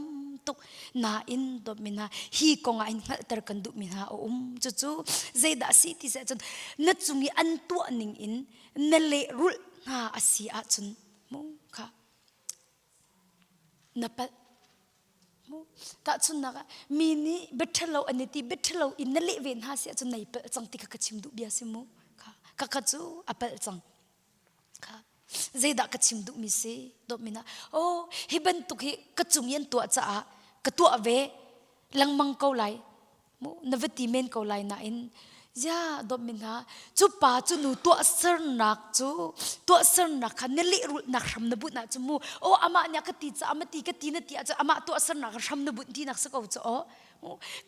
tuk. Nain dawtmi hna hi kong ah hin hngalhter kan duhmi hna a um. Cucu zeidah a si ti si ahcun na cung i an tuah ning in na lehrulh hna a si ahcun mu kha na palh. Tahchunhnak ah mi nih biaṭhalo an i ti biaṭhalo in na leh ve hna si ahcun nei palh cang ti kha ka chim duh bia si mu. Kha kha cu a palh cang. Kha zeidah ka chim duhmi si dawtmi na oh hi bantuk hi ka cung i an tuah caah ka tuah ve lengmang ko lai mu na va ti men ko lai nain zia dawtmi hna cu pa cu nu tuahsernak cu tuahsernak kha na lehrulhnak hram na bunh ahcun mu aw amah nih a ka ti caah ma ti ka ti na ti ahcun amah tuahsernak hram na bunh tinak si ko cu aw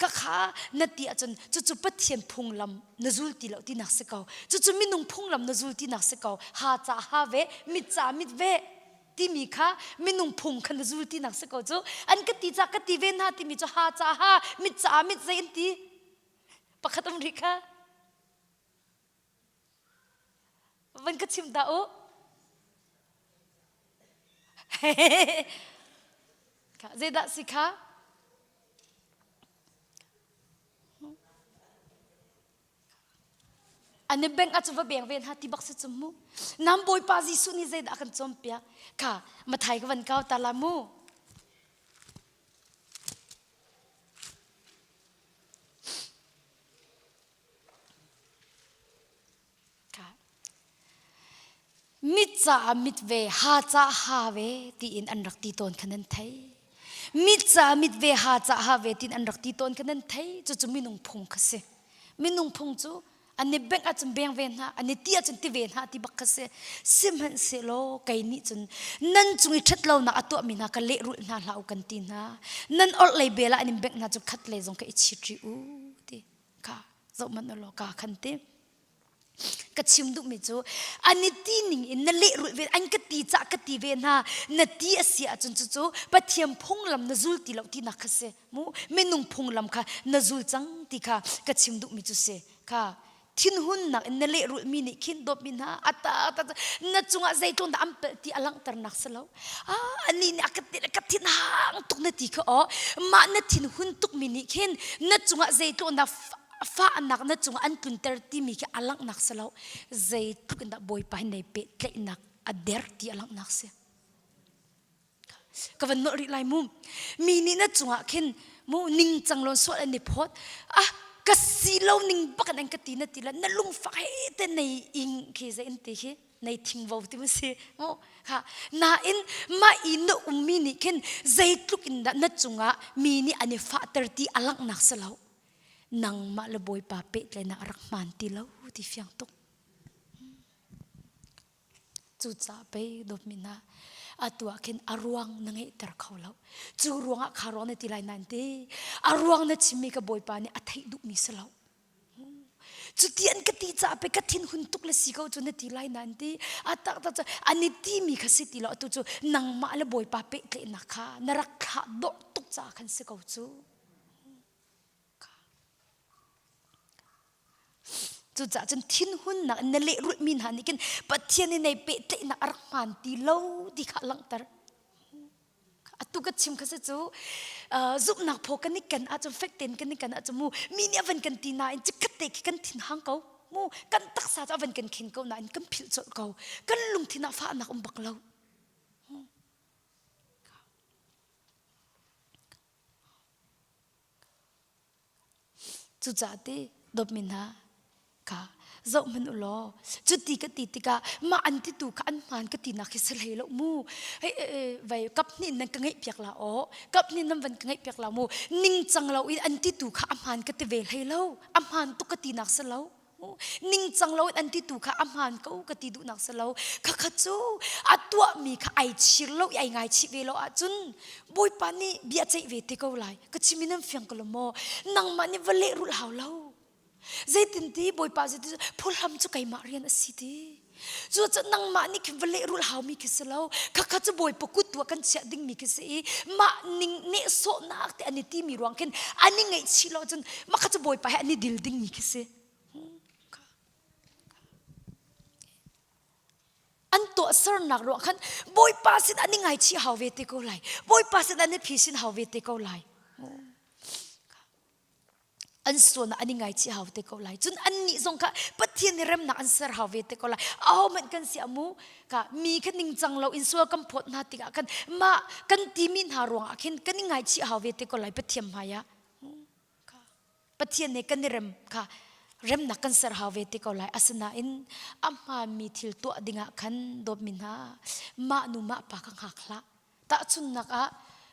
ka kha na ti ahcun cucu Pathian phunglam na zul ti lo tinak si ko cucu minung phunglam na zul tinak si ko ha ca ha ve mit ca mit ve timi kha minung phung kha na zul tinak si ko cu an ka ti ca ka ti ve hna timi cu ha ca ha mit ca mit zei an ti pakhat um rih kha van ka chim ta u zeidah si kha An i bengh ahcun va beng ve hna ti bak si cu mu. Nam Bawipa Jesuh nih zeidah a kan cawnpiak? Kha Mathai ka van kau ta la mu. Mit caah mit ve, ha caah ha ve tiin an rak ti tawn kha nan thei. Mit caah mit ve, ha caah ha ve tiin an rak ti tawn kha nan thei. Cucu minung phung kha si. Minung phung cu an i bengh ahcun beng ve hna, an i ti ahcun ti ve hna ti bak kha si. Sihmanhsehlaw kei nih cun nan cung i ṭhatlonak a tuahmi hna ka lehrulh hna hlah u kan ti hna. Nan orhlei bel ah an in bengh hna cu khat lei zong ka i chit rih u ti kha zoh hmanh u law ka khan ti. Ka chim duhmi cu an i ti ning in na lehrulh ve an ka ti cah ka ti ve hna na ti a si ahcun cucu Pathian phunglam na zul ti lo tinak kha si mu minung phunglam kha na zul cang ti kha ka chim duhmi cu si kha thinhunnak in na lehrulhmi nih khin dawtmi hna ata ta na cungah zeitlun dah an pelh ti a langhternak si lo ah anih nih a ka ti ka thin hang tuk na ti kha aw mah na thinhun tukmi nih khin na cungah zeitlun dah fahnak na cungah an tlunter timi khi a langhnak si lo zeitluk in dah bawipa hi nei pehtlaihnak a der ti a langhnak si ka van nolh rih lai mu mi nih na cungah khin mu ningcang lon sual an i phawt ah ka si lo ning bak in an ka ti na ti la na lungfak he te nei ing khi zei in ti khi nei thingvo ti mu si mu kha nain mah i na ummi nih khin zeitluk in dah na cungah mi nih an i fahter ti a langhnak si lo nangmah le Bawipa pehtlaihnak a rak hmaan ti lo ti fiang tuk. Cucaah pei dawtmi hna atu ah khin a ruang na ngeihter kho lo. Cu ruangah kha ruang na ti lai nain ti a ruang na chimmi ka Bawipa nih a theih duhmi si lo. Cuti an ka ti caah pei ka thinhun tuk le si ko cu na ti lai nain ti a tak tak cu an i timi kha si ti lo atu cu nangmah le Bawipa pehtlaihnak kha na rak thlah dawh tuk caah khan si ko cu. Cucaah cun thinhunnak in na lehrulhmi hna nih khin Pathian in nei pehtlaihnak a rak hmaan ti lo ti kha a langhter. Atu ka chim kha si cu zumhnak phaw kan i ken ahcun fek tein kan i ken ahcun mu mi nih a van kan ti nain chikkhat te khi kan thin hang ko mu kan taksa cu a van kan khen ko nain kan philh colh ko kan lungthin ah fahnak um bak lo. Cucaah ti dawtmi hna kha zoh hmanh u law cuti ka ti tikah mah an titu kha an hmaan ka tinak khi si hlei lo mu. Hei vai kap hnih nan ka ngeih piak la aw kap hnih nan van ka ngeih piak la mu ningcang lo in an titu kha a hmaan ka ti ve hlei lo a hmaan tuk ka tinak si lo. Ningcang lo in an ti tu kha a hmaan ko ka ti duhnak si lo. Khakha cu a tuahmi kha ai chir lo i ai ngaichih ve lo ahcun Bawipa nih bia ceih ve te ko lai. Ka chim in nan fiang ko lo maw? Nangmah nih va lehrulh hau lo. Zeitinti Bawipa zeitin phuhlam cu keimah rian a si ti. Cu cu nangmah nih khin va lehrulh haumi khi si lo. Khakha cu Bawipa kut tu ah kan chiah dingmi khi si i mah ning nehsawhnak te an i timi ruang khin an i ngaihchih lo cun mah kha cu Bawipa he an i dil dingmi khi si. An tuahsernak ruang khan Bawipa sin an i ngaichih hau ve te ko lai. Bawipa sin an i phisin hau ve te ko lai. An sual ah an i ngaichih hau te ko lai. Cun annih zong kha Pathian nih remnak an ser hau ve te ko lai. Ahohmanh kan si ah mu ka mi kha ningcang lo in sual kan phawt hna tikah khan mah kan timi hna ruangah khin kan i ngaichih hau ve te ko lai Pathian hmai ah. Pathian nih kan i rem kha remnak kan ser hau ve te ko lai. Asinain a hmaanmi thil tuah dingah khan dawtmi hna mah nu mah pa kha hngak hlah. Tahchunhnak ah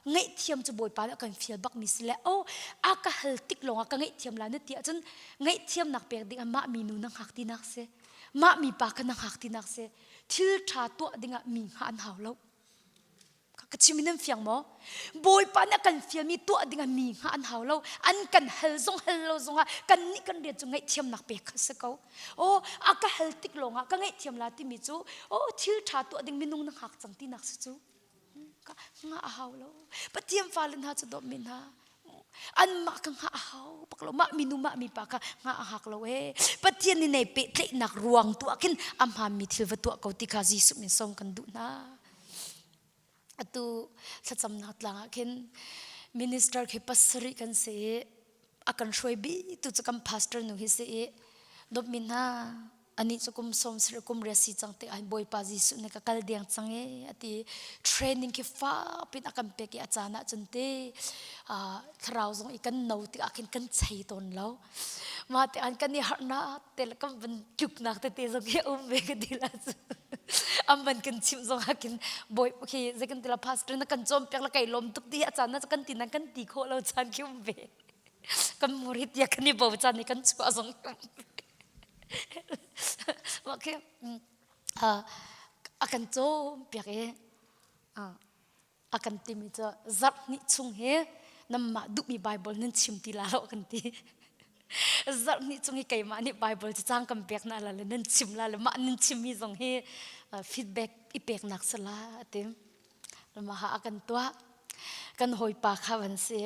ngaihthiam cu Bawipa nih a kan fial bakmi si le oh a ka hal tik lawngah ka ngaihthiam lai na ti ahcun ngaihthiamnak pek dingah mah mi nu na hngak tinak si. Mah mi pa kha na hngak tinak si. Thil ṭha tuah dingah mi hngah an hau lo. Ka chim in nan fiang maw? Bawipa nih a kan fialmi tuah dingah mi hngah an hau lo. An kan hal zong hal lo zongah kan nih kan rian cu ngaihthiamnak pek kha si ko. Aw a ka hal tik lawngah ka ngaihthiam la timi cu aw thil ṭha tuah ding minung na hngak cang tinak si cu. Hngah a hau lo. Pathian fale hna cu dawtmi hna anmah ka hngah a hau bak lo. Mah minu mah mipa kha hngah a hak lo ee. Pathian nih nei pehtlaihnak ruang tu ah khin a hmaanmi thil va tuah ko ti kha Jesuh min sawm kan duh hna. Atu thlacamnak tlang ah khin minister khi pasarih kan si i a kan hruai tu cu kan pastor nu hi si i dawtmi hna anih cu kum sawm sarih kum riat si cang tik ah Bawipa Jesuh nih ka kal deng cang e ati training khi fakpin a kan pek i a caan ah cun te thlarau zong i kan no tik ah khin kan chei tawn lo mah te an kan i harhnak te le kan van tluknak tete zong hi a um ve ka ti la cu an van kan chimh zong ah khin bawi khi zei kan ti la pastor na kan cawm piak la kai lawm tuk ti a caan na kan ti nan kan ti khawh lo caan khi um ve kan muri tia kan i bo caan i kan chuah zong mah khi a kan cawm piak i a kan timi cu zarh hnih chung hi nanmah duhmi Bible nan chim ti la lo kan ti. Zarh hnih chung hi keimah nih Bible cu cang kan pek na la le nan chim la le mah nan chimmi zong hi feedback i peknak si la ati. Mah ha a kan tuah. Kan hawipa kha van si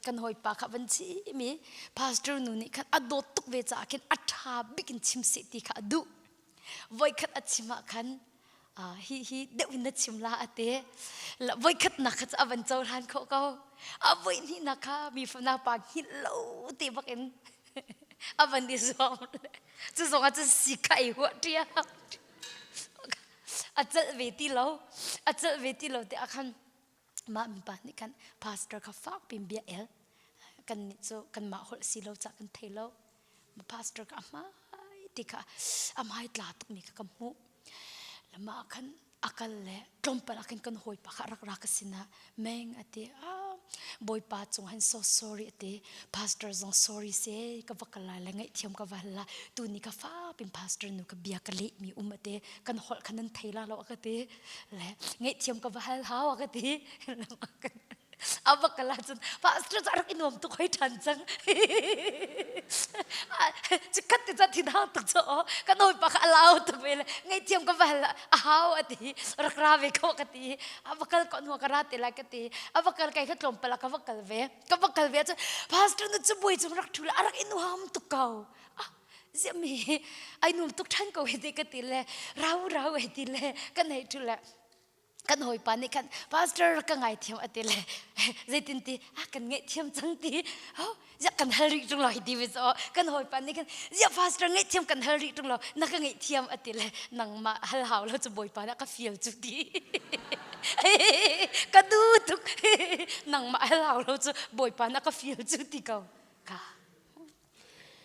kan hawipa kha van chim i pastor nu nih khan a dawt tuk ve caah khin a ṭha bik in chim seh ti kha a duh. Voikhat a chim ah khan hi hi deuh in na chim la a ti voikhat nak kha cu a van cohlan khawh ko a voi hnih nak kha mi fana pa hngilh lo te bak in a van i zuam cu zong ah cun si kha ei huah ṭia a celh ve ti lo a celh ve ti lo te ah khan mah mipa nih khan pastor kha fak pin bia el kan nih cu kanmah holh si lo cah kan thei lo pastor ka hmai ti kha a hmai tla tukmi kha ka hmuh lama ah khan a kal le tlawmpal ah khan kan hawipa kha rak ra ka sinah meng a ti ah bawipa cung han so sorry a ti pastor zong sorry se ka va kal lai le ngaihthiam ka va hal la tu ni ka fa pin pastor nu ka bia ka leh mi um a ti kan holh khan nan thei la lo a ka ti le ngaihthiam ka va hal hau a ka ti a va kal ahcun pastor cu a rak i nuam tuk hoi ṭhan cang chikkhat te cu thinhang tuk cu aw kan hawipa kha a lau tuk ve le ngaihthiam ka va hal a hau a ti rak ra ve ko ka ti a va kal ko hnu ka ra te lai ka ti a va kal kai kha tlawmpal ah ka va kal ve ka va kal ve ahcun pastor nu cu buai cung rak ṭhu le a rak i nuam tuk ko ah. Ziah mi ai nuam tuk ṭhan ko hei ti ka ti le rau rau hei ti le kan hei ṭhu le kan hawipa nih khan pastor ka ngaithiam a ti le zeitin ti a kan ngaihthiam cang ti ho ziah kan hal rih ṭung lo hi ti ve so kan hawipa nih khan ziah pastor ngaihthiam kan hal rih ṭung lo na ka ngaihthiam a ti le nangmah hal hau lo cu bawipa nih a ka fial cu ti ka du tuk nangmah hal hau lo cu bawipa nih a ka fial cu ti ko ka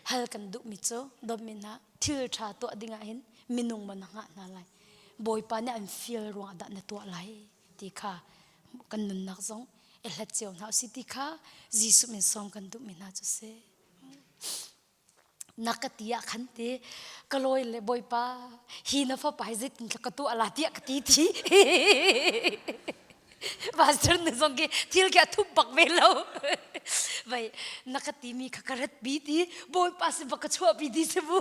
Hal kan duhmi cu dawtmi hna thil ṭha tuah dingah hin minung maw na hngah hna lai Bawipa nih an fial ruangah dah na tuah lai ti kha kan nunnak zong i hlat cio hna usih ti kha Jesuh min sawm kan duhmi hna cu si. Na ka ti ah khan ti ka lawi le Bawipa hi na fapa hi zeitin ka tuah la tiah ka ti ti Pastor nu zong khi thil khi a thup bak ve lo. Vai na ka timi kha ka rat pi ti Bawipa sin bak ka chuah pi ti si mu.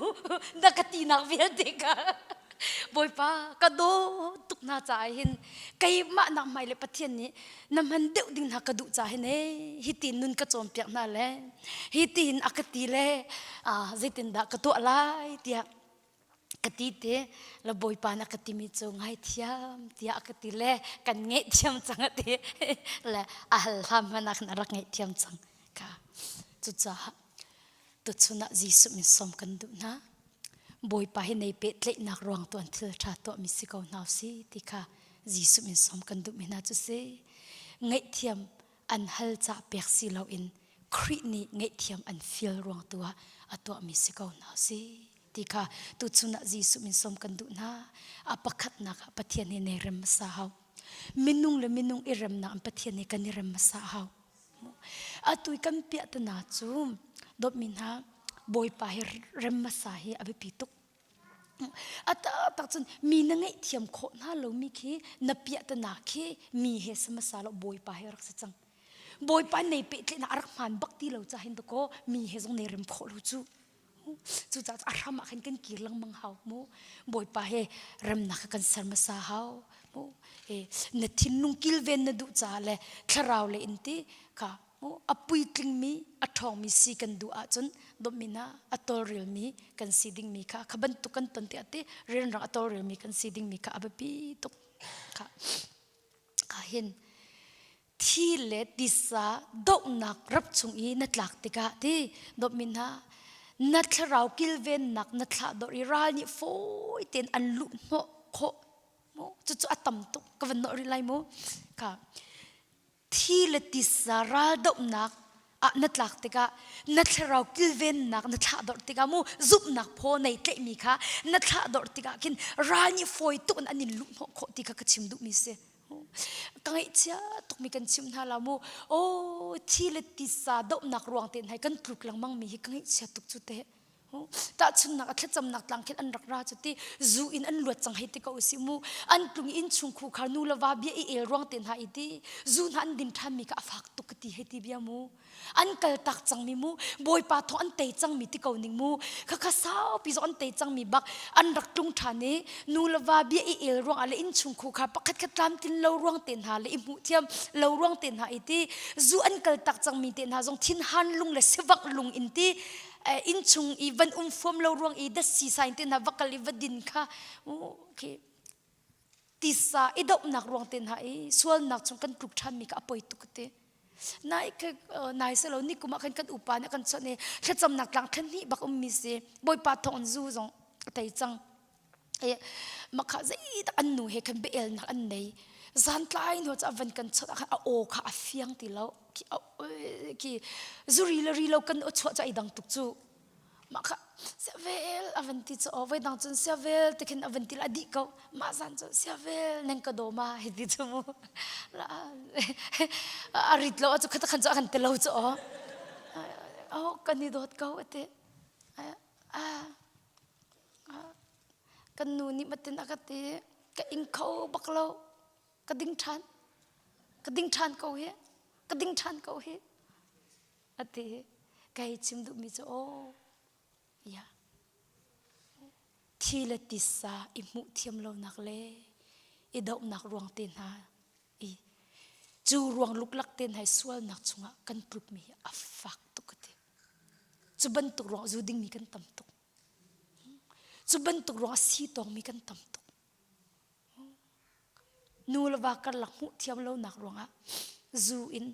Na ka tinak vialte kha. Bawipa ka daw tuk hna caah hin keimah nak hmai le Pathian nih na hman deuh ding hna ka duh caah hin ee hi tin nun ka cawnpiak hna le hi tin a ka ti le zeitindah ka tuah lai tiah ka ti te la bawipa na ka timi cu ngaithiam tiah a ka ti le kan ngaihthiam cang a ti le a hal hlam hmanh ah khan a rak ngaihthiam cang ka cucaah tuchun ah Jesuh min sawm kan duh hna bawipa hi nei pehtlaihnak ruang tuan thil ṭha tuahmi si ko hna si ti kha Jesuh min sawm kan duhmi hna cu si ngaihthiam an hal ca pek si loin Khrih nih ngaihthiam an fial ruang tu ah a tuahmi si ko hna si ti kha tuchun ah Jesuh min sawm kan duh hna. A pakhatnak ah Pathian hi nei rem hmasa hau. Minung le minung i remnak in Pathian hi kan i rem hmasa hau. Atu i kan piah tana cu dawtmi hna Bawipa hi rem hmasa hi a biapi tuk. A taktak cun mi na ngaihthiam khawh hna lomi khi na piah tana khi mi he si hmasa lo Bawipa he rak si cang. Bawipa nei pehtlaihnak a rak hmaan bak ti lo ca hin dakaw mi he zong nei rem khawh lo cu. Cucaah a hram ah khan kan kir lengmang hau mu. Bawipa he remnak kha kan ser hmasa hau mu. E, na thinlung kilven na duh caah le thlarau le in ti kha mu a puitlingmi a ṭhawngmi si kan duh ahcun dawtmi hna a tawlrelmi kan si dingmi kha kha bantuk kan ton tiah ti rianrang a tawlrelmi kan si dingmi kha a biapi tuk kha ka hin thi le tisa dohnak rap chung i na tlak tikah ti dawtmi hna na thlarau kilvennak na thlah dawr i ral nih fawi tein an luh hnawh khawh mu cucu a tam tuk ka van nawh rih lai mu ka thi le tisa ral dohnak ah na tlak tikah na thlarau kilvennak na thlah dawr tikah mu zumhnak phaw nei tlaihmi kha na thlah dawr tikah khin ral nih fawi tuk in an in luh hnawh khawh ti kha ka chim duhmi si Ka ngaihchia tukmi kan chim hna la mu. Aw thi le tisa dohnak ruang te hna kan tluk lengmang mi hi ka ngaihchia tuk cu te. Tahchunnak a thlacamnak tlang khin an rak ra cu ti zu in an luat cang hei ti ko usih mu. An tlung in chung khu khar nu le va bia i el ruang te hna i ti zu hna an din ṭhan mi kha a fak tuk ka ti hei ti bia mu. An kal tak cangmi mu bawipa thawng an tei cangmi ti ko ning mu khakha saupi zong an tei cangmi bak an rak tlung ṭhan i nu le va bia i el ruangah le innchung khu kha pakhat khat tlamtlin lo ruang te hna le i hmuh thiam lo ruang te hna i ti zu an kal tak cangmi te hna zong thinhan lung le sivangh lung in ti innchung i van um fuam lo ruang i datsi sain te hna va kal i va din kha okay. tisa i dohnak ruang te hna i sualnak chung kan tluk ṭhanmi kha a poi tuk te nai nai selo ni kum ah khan kan upa nih kan chawnh i thlacamnak tlang thlen hnih bak ummi si bawipa thawng in zu zong a tei cang e makha zeidak an nu he khan biaelnak an nei zan tlai hnu cu a van kan chawnh ah khan a aw kha a fiang ti lo ki zuri le ri lo kan aw chuah cu ai dang tuk cu mah kha siavel a van ti cu aw voi dang cun siavel ti khin a van ti la dih ko mah zan cu siavel neng ka daw ma hei ti cu mu a rit lo cu khat khan cu a kan ti lo cu aw oh kan i dawt ko ati kan nu nih matin a ka ti ka ing kho bak lo ka ding ṭhan ka ding ṭhan ko hi ka ding ṭhan ko hi A ti. Ka hei chim duhmi cu aw ya thi le tisa i hmuh thiam lonak le i dohnak ruang te hna i cu ruang luklak te hna i sualnak chungah kan tlukmi hi a fak tuk ka ti. Cu bantuk ruang zu dingmi kan tam tuk. Cu bantuk ruang a si tawngmi kan tam tuk. Nu le va karlak hmuh thiam lonak ruangah zu in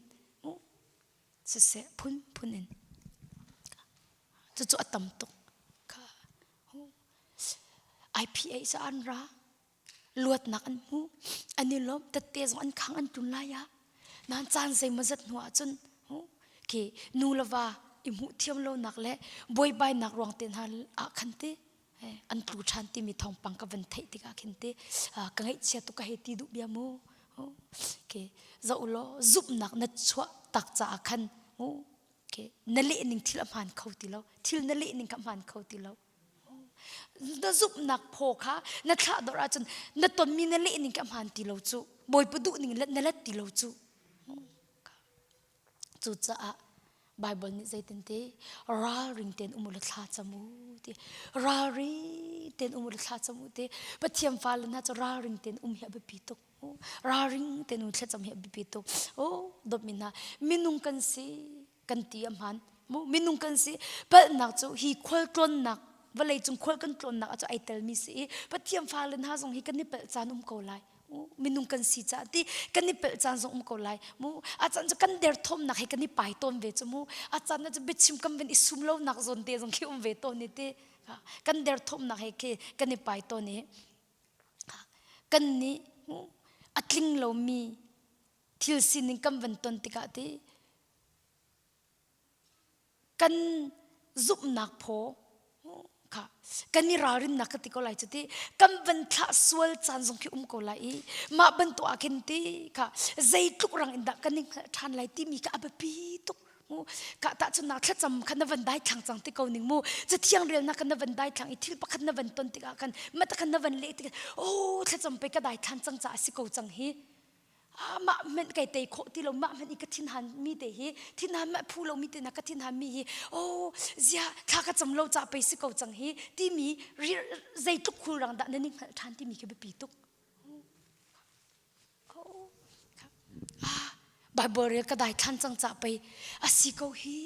siseh phunphun in cucu a tam tuk. IPA cu an ra luatnak an hmu an i lawm tette zong an khang an tlun lai ah nan caan zeimawzat hnu ah cun khi nu le va i hmuh thiam lonak le buaibainak ruang te hna ah khan te an tlu ṭhan timi thawngpang ka van theih tikah khin te ka ngaihchia tuk ka hei ti duh bia mu ke zoh law zumhnak na chuah tak caah khan ke na leh ning thil a hmaan kho ti lo thil na leh ning kha hmaan kho ti lo na zumhnak phaw kha na thlah dor ahcun na tonmi na leh ning kha hmaan ti lo cu bawipa duh ning na let ti lo cu Cucaah Baibal nih zeitin ti ralring tein um u law thla cam u ti ralring tein um u law thla cam u ti Pathian fale hna cu ralring tein um hi a biapi tuk ralring tein um thlacam hi a biapi tuk oh dawtmi hna minung kan si kan ti a hmaan mu minung kan si palhnak cu hi khualtlawnnak vawlei cung khual kan tlawnnak ah cu ai telmi si i Pathian fale hna zong hi kan i palh caan um ko lai minung kan si caah ti kan i pelh caan zong um ko lai mu a caan cu kan derthawmnak he kan i pai tawn ve cu mu a caan cu biachim kan van i sum lo nak zawn te zong khi um ve tawn i ti kan derthawmnak he khi kan i pai tawn i kan nih a tling lomi thil sining kan van ton tikah ti Kan zumhnak phaw kha kan i ralrinnak ka ti ko lai cu ti kan van thlah sual caan zong khi um ko lai i mah bantuk ah khin ti kha zeitluk rang in dah kan i hngalh ṭhan lai timi kha a biapi tuk mu ka tahchunhnak thlacam kha na van dai thlang cang ti ko ning mu cathiang relnak kha na van dai thlang i thil pakhat na van ton tikah khan mata khan na van leh tikah oh thlacam pei ka dai thlan cang caah a si ko cang hi mah hmanh kai tei khawh ti lo mah hmanh i ka thinhan mi te hi thinhan mah phu lo mi te na ka thinhan mi hi oh zia thla ka cam lo ca pei si ko cang hi timi zeitluk khulrang dah nan i hngalh ṭhan timi khi biapi tuk Bible rel ka dai thlan cang ca pei asi ko hi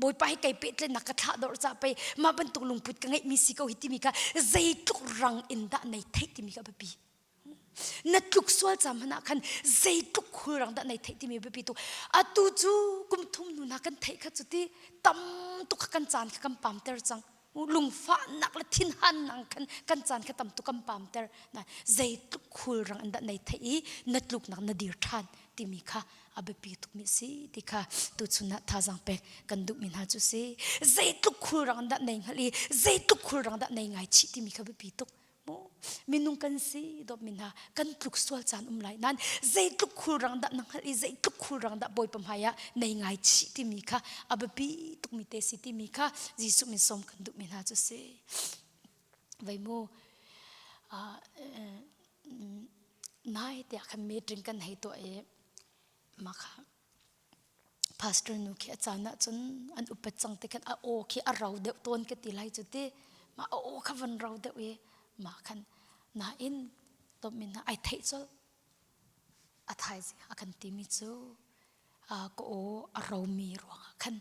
Bawipa hi kei pehtlaihnak ka thlah dawr ca pei mah bantuk lungput ka ngeih mi si ko hi timi kha zeitluk rang in dah nei theih timi kha biapi Na tluk sual cam hmanh ah khan zeitluk khulrang dah nei theih timi biapi tuk. Atu cu kum thum hnu hna kan theih kha cu ti tam tuk kha kan caan kha kan pamter cang. Lungfahnak le thinhannak khan kan caan kha tam tuk kan pamter. Na zeitluk khulrang in dah nei theih i na tluknak na dir ṭhan timi kha a biapi tukmi si ti kha tuchun ah thazaang pek kan duhmi hna cu si. Zeitluk khulrang dah nei hngalh i zeitluk khulrang dah nei ngaichih timi kha biapi tuk. Minung kan si dawtmi hna kan tluk sual caan um lai nain zeitluk khulrang dah na hngalh i zeitluk khulrang dah Bawipa hmai ah nei ngai chih timi kha a biapi tukmi te si timi kha Jesuh min sawm kan duhmi hna cu si. Vei mu nai tiah khan meeting kan hei tuah i mah kha Pastor nu khi a caan ahcun an upat cang ti khan a aw khi a ro deuh tawn ka ti lai cu ti. Mah a aw kha van ro deuh i mah khan nain tawmin ai theih colh. A thaizing a kan timi cu ka aw a romi ruangah khan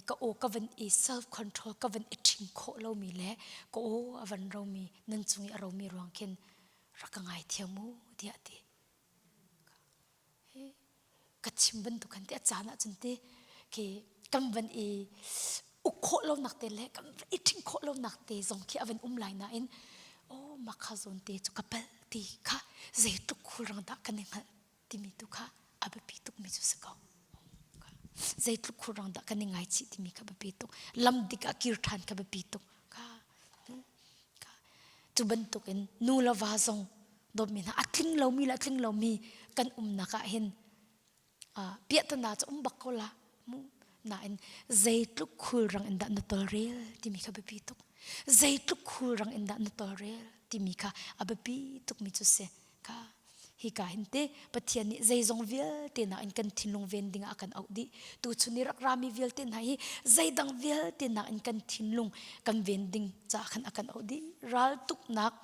ka aw ka van i self control ka van i ṭhing khawh lomi le ka aw a van romi nan cung i a romi ruang khin rak ka ngaithiam u tiah a ti. Ka chim bantuk khan ti a caan ahcun ti khi kan van i uk khawh lonak te le kan van i ṭhing khawh lonak te zong khi a van um lai nain oh mah kha zawn te cu ka palh ti kha zeitluk khulrang dah kan i hngalh timi tu kha a biapi tukmi cu si ko. Zeitluk khulrang dah kan i ngaichih timi kha biapi tuk. Lam dik ah kir ṭhan kha biapi tuk. Kha Cu bantukin nu le va zong dawtmi hna a tling lomi le a tling lomi kan umnak ah hin piahtana cu um bak ko la mu nain zeitluk khulrang in dah na tawlrel timi kha biapi tuk zeitluk khulrang in dah na tawlrel timi kha a biapi tukmi cu si Kha hika hin te Pathian nih zeizong vialte nakin kan thinlung ven dingah a kan auh dih. Tuchun i rak rami vialte hna hi zeidang vialte nakin kan thinlung kan ven ding caah khan a kan auh dih. Raltuknak.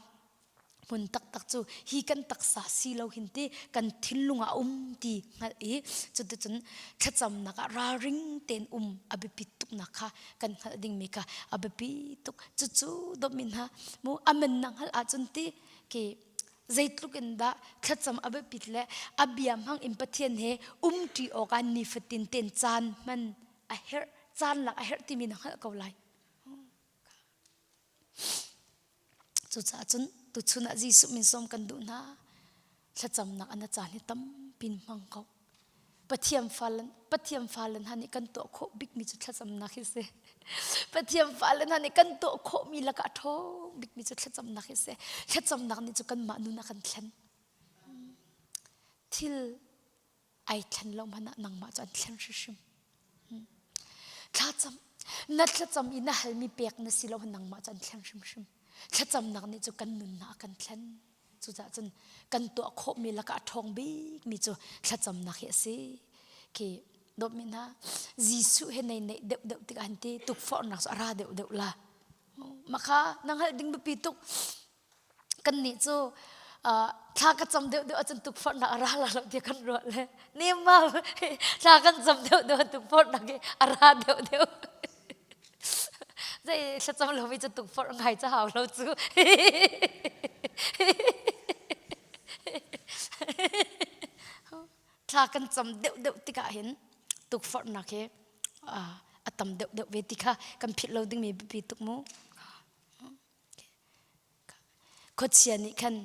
Hmun taktak cu hi kan taksa si lo hin ti kan thinlung ah um ti hngalh i cuticun thlacamnak ah ralring tein um a biapit tuknak kha kan hngalh dingmi kha a biapi tuk. Cucu dawtmi hna mu amen na hngalh ahcun ti ki zeitluk in dah thlacam a biapit le a bia hmang in Pathian he umṭi awkah nifatin tein caan hman a herh caan lak a herh timi na hngalh ko lai. Cucaah cun tuchun ah Jesuh min sawm kan duh hna. Thlacamnak an caan hi tampi in hmang ko. Pathian fale Pathian fale hna nih kan tuah khawh bikmi cu thlacamnak hi si. Pathian fale hna nih kan tuah khawhmi lakah a ṭhawng bikmi cu thlacamnak hi si. Thlacamnak nih cu kanmah nun a kan thlen. Thil ai thlen lo hmanh ah nangmah cu an thlen hrimhrim. Thlacam na thlacam i na halmi pek na si lo nangmah cu an thlen hrimhrim. Thlacamnak nih cu kan nunnak a kan thlen. Cucaah cun kan tuah khawhmi lakah a ṭhawng bikmi cu thlacamnak hi a si. Khi dawtmi hna Jesuh he nei neih deuh deuh tikah han ti tukforhnak cu a ra deuh deuh la. Mah kha na hngalh ding biapi tuk. Kannih cu thla ka cam deuh deuh ahcun tukforhnak a ra la lo tiah kan ruah le nema thla kan cam deuh deuh tukforhnak hi a ra deuh deuh. Zei thlacam lomi cu tukforh ngai ca hau lo cu. Thla kan cam deuh deuh tikah hin tukforhnak hi a tam deuh deuh ve ti kha kan philh lo dingmi biapi tuk mu. Khuachia nih khan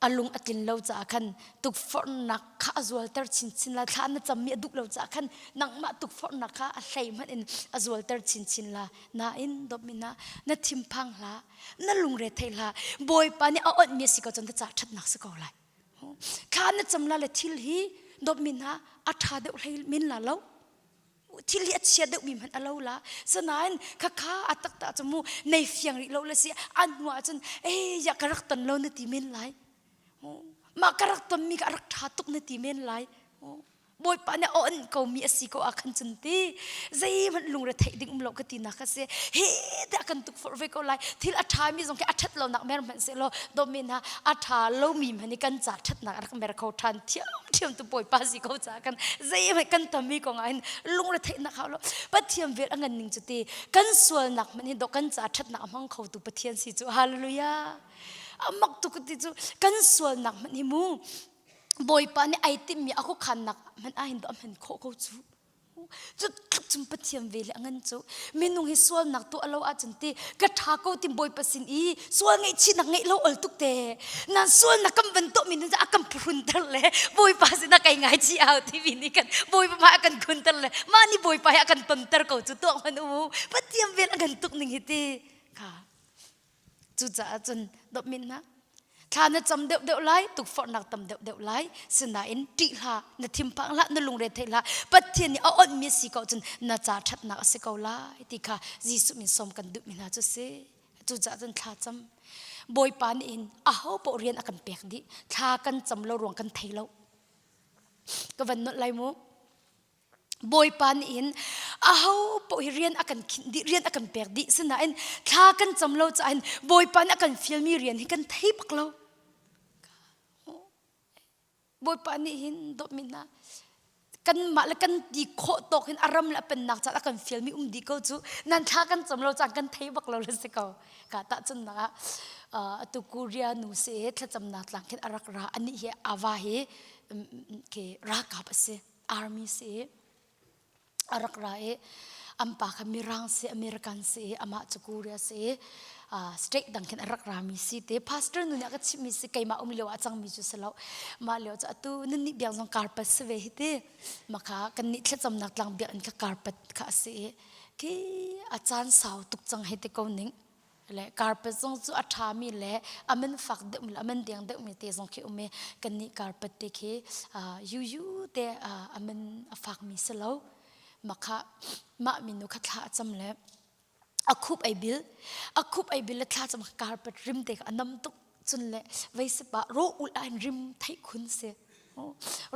a lung a tlin lo caah khan tukforhnak kha a zualter chinchin la. Thla na cammi a duh lo caah khan nangmah tukforhnak kha a hlei hmanh in a zualter chinchin la. Nain dawtmi hna, na thinphang hlah, na lungre thei hlah. Bawipa nih a onhmi a si ko cun na ca ṭhatnak si ko lai. Thla na cam la le thil hi dawtmi hna a ṭha deuh hlei men la lo. Thil hi a chia deuhmi hmanh a lo la. Sinain khakha a taktak cu mu nei fiang rih lo le si an hnu ahcun ei ya ka rak ton lo na ti men lai. Mah ka rak tonmi ka rak ṭha tuk na ti men lai. Bawipa nih a on ko mi a si ko ah khan cun ti zeihmanh lungre theih ding um lo ka ti nak a si. Hi dah kan tukforh ve ko lai. Thil a ṭha mi zong khi a ṭhat lo nak mer hmanh seh law dawmi hna a ṭha lomi hmanh hi kan ca ṭhatnak a rak mer kho ṭhan thiamṭhiam tu Bawipa si ko caah kan zeihmanh kan tammi kong ah hin lungre theihnak hau lo. Pathian vel a ngan ning cu ti kan sualnak hmanh hi dawh kan ca ṭhatnak a hmang kho tu Pathian si cu hallelujah. A mak tuk ti cu kan sualnak hmanh hi mu Bawipa nih ai timhmi a khuakhannak hmanh ah hin dawh a hman khawh ko cu. Cu tluk cun Pathian ve le a ngan cu. Minung hi sualnak tuah lo ahcun ti ka ṭha ko tim Bawipa sin i sual ngaihchihnak ngeih lo ol tuk te. Nan sualnak kan van tuahmi nun a kan phuhrunter le Bawipa sinah kai ngaichih au timi nih kan Bawipa hmai a kan khunter le mah nih Bawipa hi a kan tonter ko cu tuah hmanh u. Pathian vel a ngan tuk ning hi ti. Kha. Cucaah cun dawtmi hna, thla na cam deuhdeuh lai, tukforhnak tam deuhdeuh lai, sinain ṭih hlah, na thinphang hlah, na lungre thei hlah. Pathian nih a onhmi a si ko cun na ca ṭhatnak a si ko lai ti kha Jesuh min sawm kan duhmi hna cu si. Cucaah cun thla cam. Bawipa nih hin aho paoh rian a kan pek dih. Thla kan cam lo ruang kan thei lo. Ka van nolh lai mu. Bawipa nih hin aho paoh hi rian a kan khinh dih, rian a kan pek dih. Sinain thla kan cam lo caah hin Bawipa nih a kan fialmi rian hi kan thei bak lo. Bawipa nih hin dawtmi hna kanmah le kan ti khawh tawk hin a ram le a pennak caah a kan fialmi um dih ko cu nan thla kan cam lo caan kan thei bak lo le si ko. Ka tahchunhnak ah atu Korea nu si thlacamnak tlang khin a rak ra anih hi ava hi ke ralkap a si. Army si a rak ra i an pa kha Mirang si American si i amah cu Korea si i state dang khin a rak rami si te pastor nu nih a ka chimhmi si keimah um lio ah cangmi cu si lo mah lio cu atu nan nih biak zong karpat si ve hi ti maka kan nih thlacamnak tlang biakinn kha karpat kha a si i khi a caan sau tuk cang hei ti ko ning Le carpet zong cu a ṭhami le a man fak deuhmi le a man deng deuhmi te zong khi um i kannih carpet te khi yuyu te a man a fakmi si lo. Mah kha mah minu kha thla a cam le a khup ei bil a khup ei bil le thla cam carpet rim te kha a nam tuk cun le vei sip ah rawh ulh ah hin rim theih khun si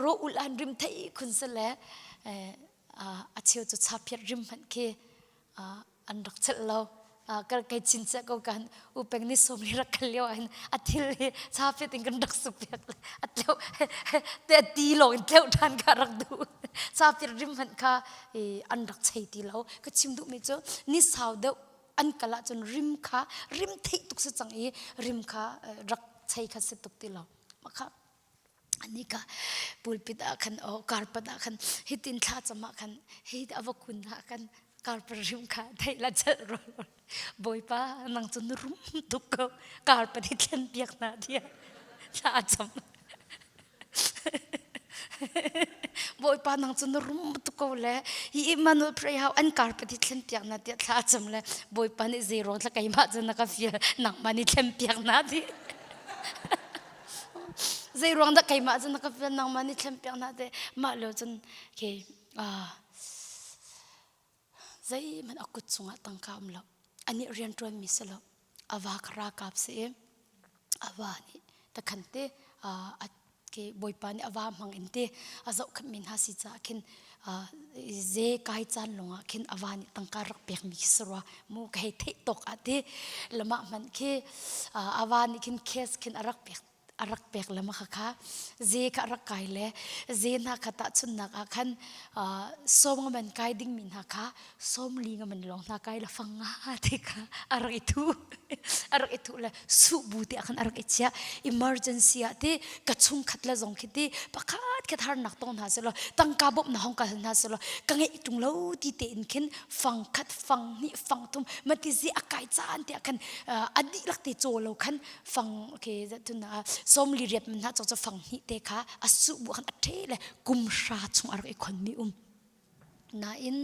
rawh ulh ah hin rim theih khun si le a cheu cu chaphiat rim hmanh khi an rak chelh lo. Kai chin che ko kan u peng ni som li rak kal lio ah hin a thil hi cha fit in kan rak suk piak le a tleu te ti lawng in tleu than ka rak duh. Cha fit rim hmanh kha an rak chei ti lo. Ka chim duh mi cu ni sau deuh an kal ahcun rim kha rim theih tuk si cang i rim kha rak chei kha si tuk ti lo. Mah kha ani ka pulpit ah khan o carpet ah khan hitin thla cam ah khan hi a va kun ah khan carpet rim kha theih la chelh rol bawipa nang cu na rum tuk ko carpet hi thlen piak hna tiah thla a cam Bawipa nang cu na rum tuk ko le hi Emmanuel pray how an carpet hi thlen piak na tiah thla a cam le Bawipa nih zei ruang thla keimah cu na ka fial nangmah nih thlen piak na ti zei ruang dah keimah cu na ka fial nangmah nih thlen piak na ti mah lio cun ke zeihmanh a kut chungah tangka um lo anih rian ṭuan mi si lo a va kha ralkap si i a va nih takhan te a ke bawipa nih a va hmang in te a zohkhenh mi hna si caah khin ze kai caan lawngah khin a va nih tangka rak pek mi khi si rua mu ka hei theih tawk ah ti lamah hmanh khi a va nih khin case khin a rak pek a rak pek le ma kha ze kha a rak kai le ze hna kha tahchunhnak ah khan sawm nga man kai ding mi hna kha sawm li nga man lawng hna kai la fang nga te kha a rak i thu a rak i thu le su bu te khan a rak i chia emergency ah te ka chung khat le zong khi ti pakhat khat harnak tong hna selaw tangka bawmh na hong ka hna selaw ka ngeih tung lo ti te in khin fang khat fang hnih fang thum mati zi a kai caan te khan a dihlak te chaw lo khan fang okay zatun sawmli riat man hna chok fang hnih te kha a su bu khan a the le kum hra chung a rak i khon mi um nain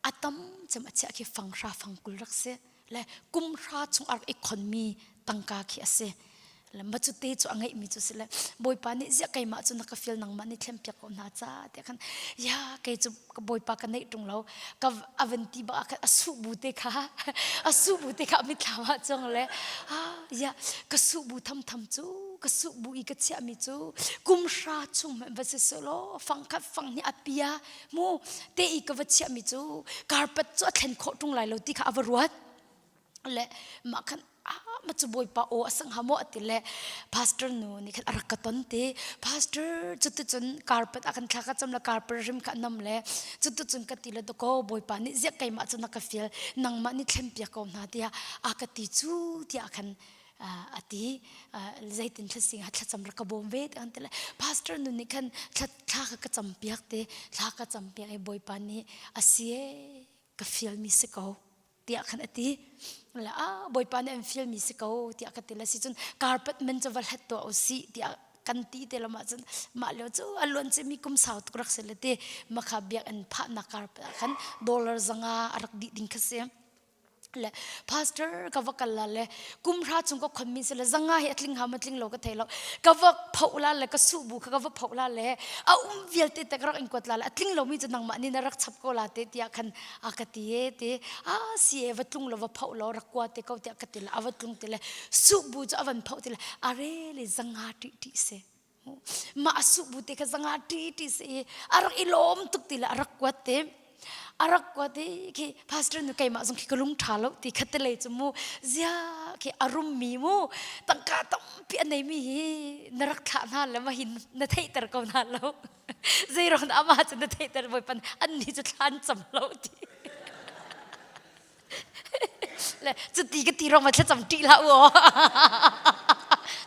a tam cem a chia khi fang hra fang kul rak si le kum hra chung a rak i khon mi tangka khi a si le ma cu te cu a ngeih mi cu si le bawipa nih ziah keimah cu na ka fial nangmah nih thlem piak ko hna ca tiah khan ya kei cu ka bawipa ka neih ṭung lo ka a van ti bak ah khan a su bu te kha a su bu te kha a mitthlam ah cuang le ah ya ka su bu tham tham cu ka su bu i ka chiah mi cu kum hra chung hmanh va si selaw fang khat fang hnih a pia mu te i ka va chiah mi cu carpet cu a thlen khawh ṭung lai lo ti kha a va ruat le mah khan ah ma cu bawipa aw a sang hamo ati le pastor nu nih khan a rak ka ton ti pastor cuti cun carpet a kan thla ka cam le carpet rim kha nam le cuti cun ka ti le ko bawipa nih ziah keimah cu na ka fial nangmah nih thlen piak ko hna tiah a ka ti cu tiah khan a ti zeitin thlasing ha thlacam rak ka bawm ve te kan ti le pastor nu nih khan thla ka ka cam piak te thla ka cam piak i bawipa nih a si ka fial mi si ko tiah khan a ti le a bawipa nih an fialmi si ko tiah ka ti le si cun carpet men cu va hlat tuah u sih tiah kan ti te lam ahcun mah lio cu a luan cimi kum sau tuk rak si le ti makha biakinn phahnak carpet ah khan dollar zanga a rak dih ding kha si le pastor ka va kal la le kum hra chung ka khon mi si le zanga hi a tling ha ma tling lo ka thei lo ka va pho la le ka su bu kha ka va pho la le a um vialte te ka rak in kuat la le a tling lo mi cu nangmah nih na rak chap ko la te tiah khan a ka ti e ti a si e va tlung lo va phoh lo rak kua te ko tiah ka ti le a va tlung ti le su bu cu a van phoh ti le a re le zanga ṭih ṭih si mah a su bu te kha zanga ṭih ṭih si i a rak i lawm tuk ti le a rak kuat te a rak kuat i khi pastor nu keimah zong khi ka lung ṭha lo ti kha te lei cu mu zia khi a rum mi mu tangka tampi a nei mi hi na rak thlah hna le ma hi na theihter ko hna lo Zeiruang dah amah cu na theihter Bawipa annih cu thla an cam lo ti. Le cuti ka ti rong ma thlacam ṭih hlah u aw.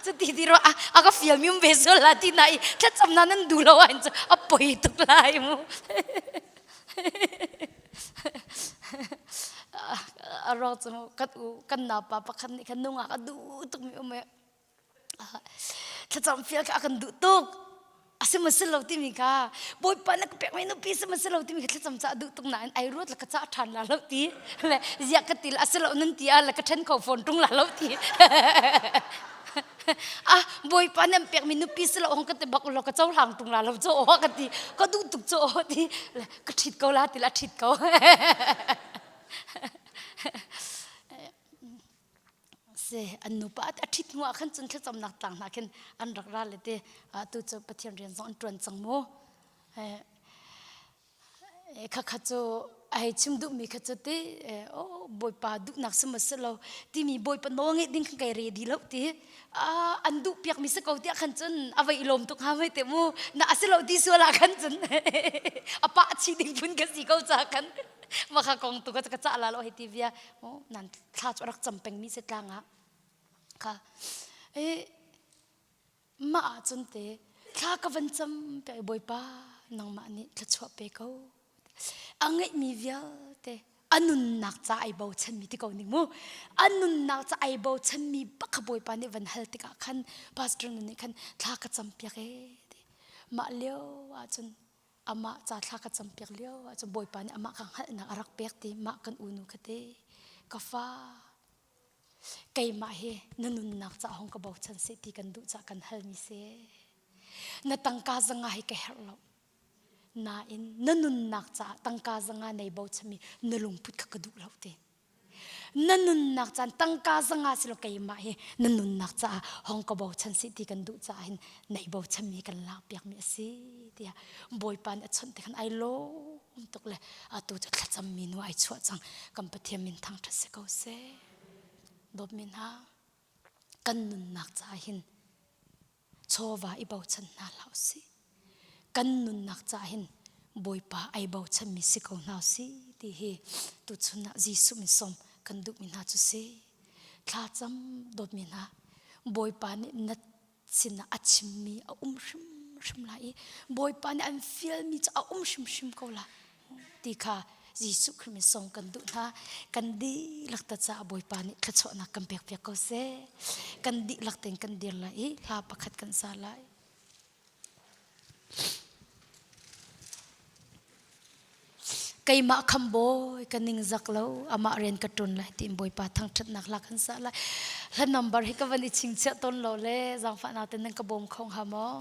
Cuti ti rong a ka fial mi um ve sual la ti na i thlacam na nan duh lo ahhin cu a poi tuk lai mu. A ruang cu kan u kan naupa pakhat nih khan nungak a duh tuk mi um i thlacam fial kha a kan duh tuk a si ma si lo timi kha bawipa na ka pekmi nupi si ma si lo timi kha thlacam ca duh tuk nain ai ruat le ka ca ṭhan la lo ti le ziah ka ti le a si lo nan ti ah le ka ṭhen kho fawn ṭung la lo ti ah bawipa nan pekmi nupi si lo hong ka ti bak lo ka cohlang ṭung la lo cho ka ti ka duh tuk cho ti le ka ṭhit ko la ti la ṭhit ko Si an nupa a ṭhit hnu ah khan cun thlacamnak tlang hna khin an rak ra le te tu cu Pathian rian zong an ṭuan cang mu. Khakha cu. A hei chim duhmi kha cu ti oh Bawipa duhnak si maw si lo timi Bawipa nawl ngeih ding khan kai ready lo ti an duh piakmi si ko tiah khan cun a vai i lawm tuk hnga mei te mu na a si lo ti sual ah khan cun a pah chih ding phun ka si ko ca khan maka kong tu ka ka cah la lo hei ti bia nan thla cu rak cam pengmi si tlang ah kha e mah ah cun te thla ka van cam pe Bawipa nangmah nih thluachuah pe ko a ngeihmi vialte a nunnak ca ai bochanmi ti ko ning mu a nunnak ca ai bochanmi bak kha Bawipa nih van hal tikah khan pastor nu nih khan thla ka cam piak e ti mah lio ahcun amah ca thla ka cam piak lio ahcun Bawipa nih amah ka hngalhnak a rak pek ti mah kan unu kha te ka fa Keimah hi na nunnak ca hong ka bochan seh ti kan duh cah kan halmi si. Na tangka zanga hi ka herh lo. Nain na nunnak caah tangka zanga nei bochanmi na lungput kha ka duh lo ti. Na nunnak caan tangka zanga si lo keimah hi na nunnak caah hong ka bochan seh ti kan duh caah hin nei bochanmi kan lak piakmi a si tiah Bawipa nih a chawnh te khan ai lawm tuk le atu cu thlacammi nu ai chuah cang kan Pathian min thangṭhat si ko seh dawtmi hna kan nunnak caah hin chawva i bochan hna hlah usih kan nunnak caah hin Bawipa ai bochanmi si ko hna usih ti hi tuchun ah Jesuh min sawm kan duhmi hna cu si thlacam dawtmi hna Bawipa nih na sinah a chimmi a um hrimhrim lai i Bawipa nih an fialmi cu a um hrimhrim ko la ti kha Jesuh Khrih min sawm kan duh hna kan dihlak ta caah Bawipa nih thluachuahnak kan pek piak ko seh kan dihlak tein kan dir lai i hla pakhat kan sa lai Keimah khambawi ka ningzak lo amah rian ka ṭun lai tiin Bawipa thangṭhatnak hla kan sa lai. Hla number hi ka van i chingchiah tawn lo le zaangfahnak ten nan ka bawm kho hnga maw?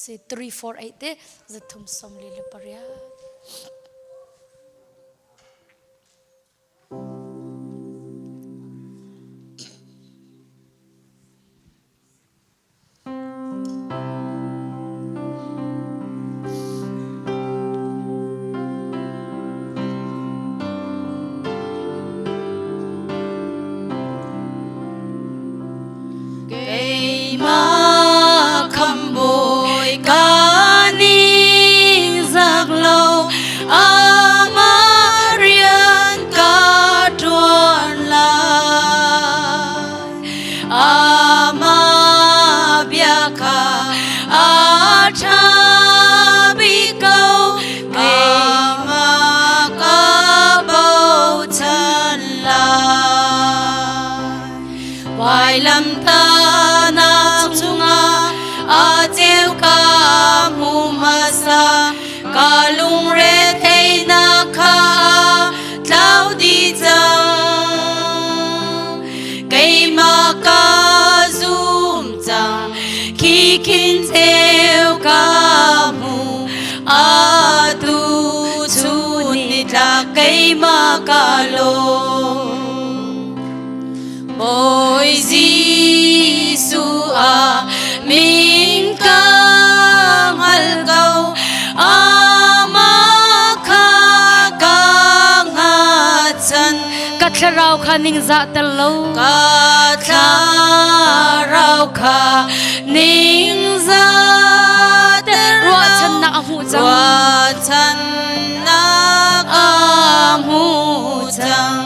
Si 3 4 8 te zathum 48. Keimah khambawi ka ningzak lo amah rian ka ṭuan lai. Amah bia kha a ṭha bik ko, keimah ka bochan lai. Vailamtahnak chungah a ceu ka hmu hmasa, ka lungre theihnak kha tlau dih cang. Keimah ka zum cang, khi khin ceu ka hmu, atu chun nitlak keimah ka lawm. Bawi Jesuh ah min ka hngal ko, amah kha ka hngatchan. Ka thlarau kha ningzah ter lo. Ka thlarau kha ningzah ter lo. Ruahchannak a hmuh cang. Ruahchannak a hmuh cang.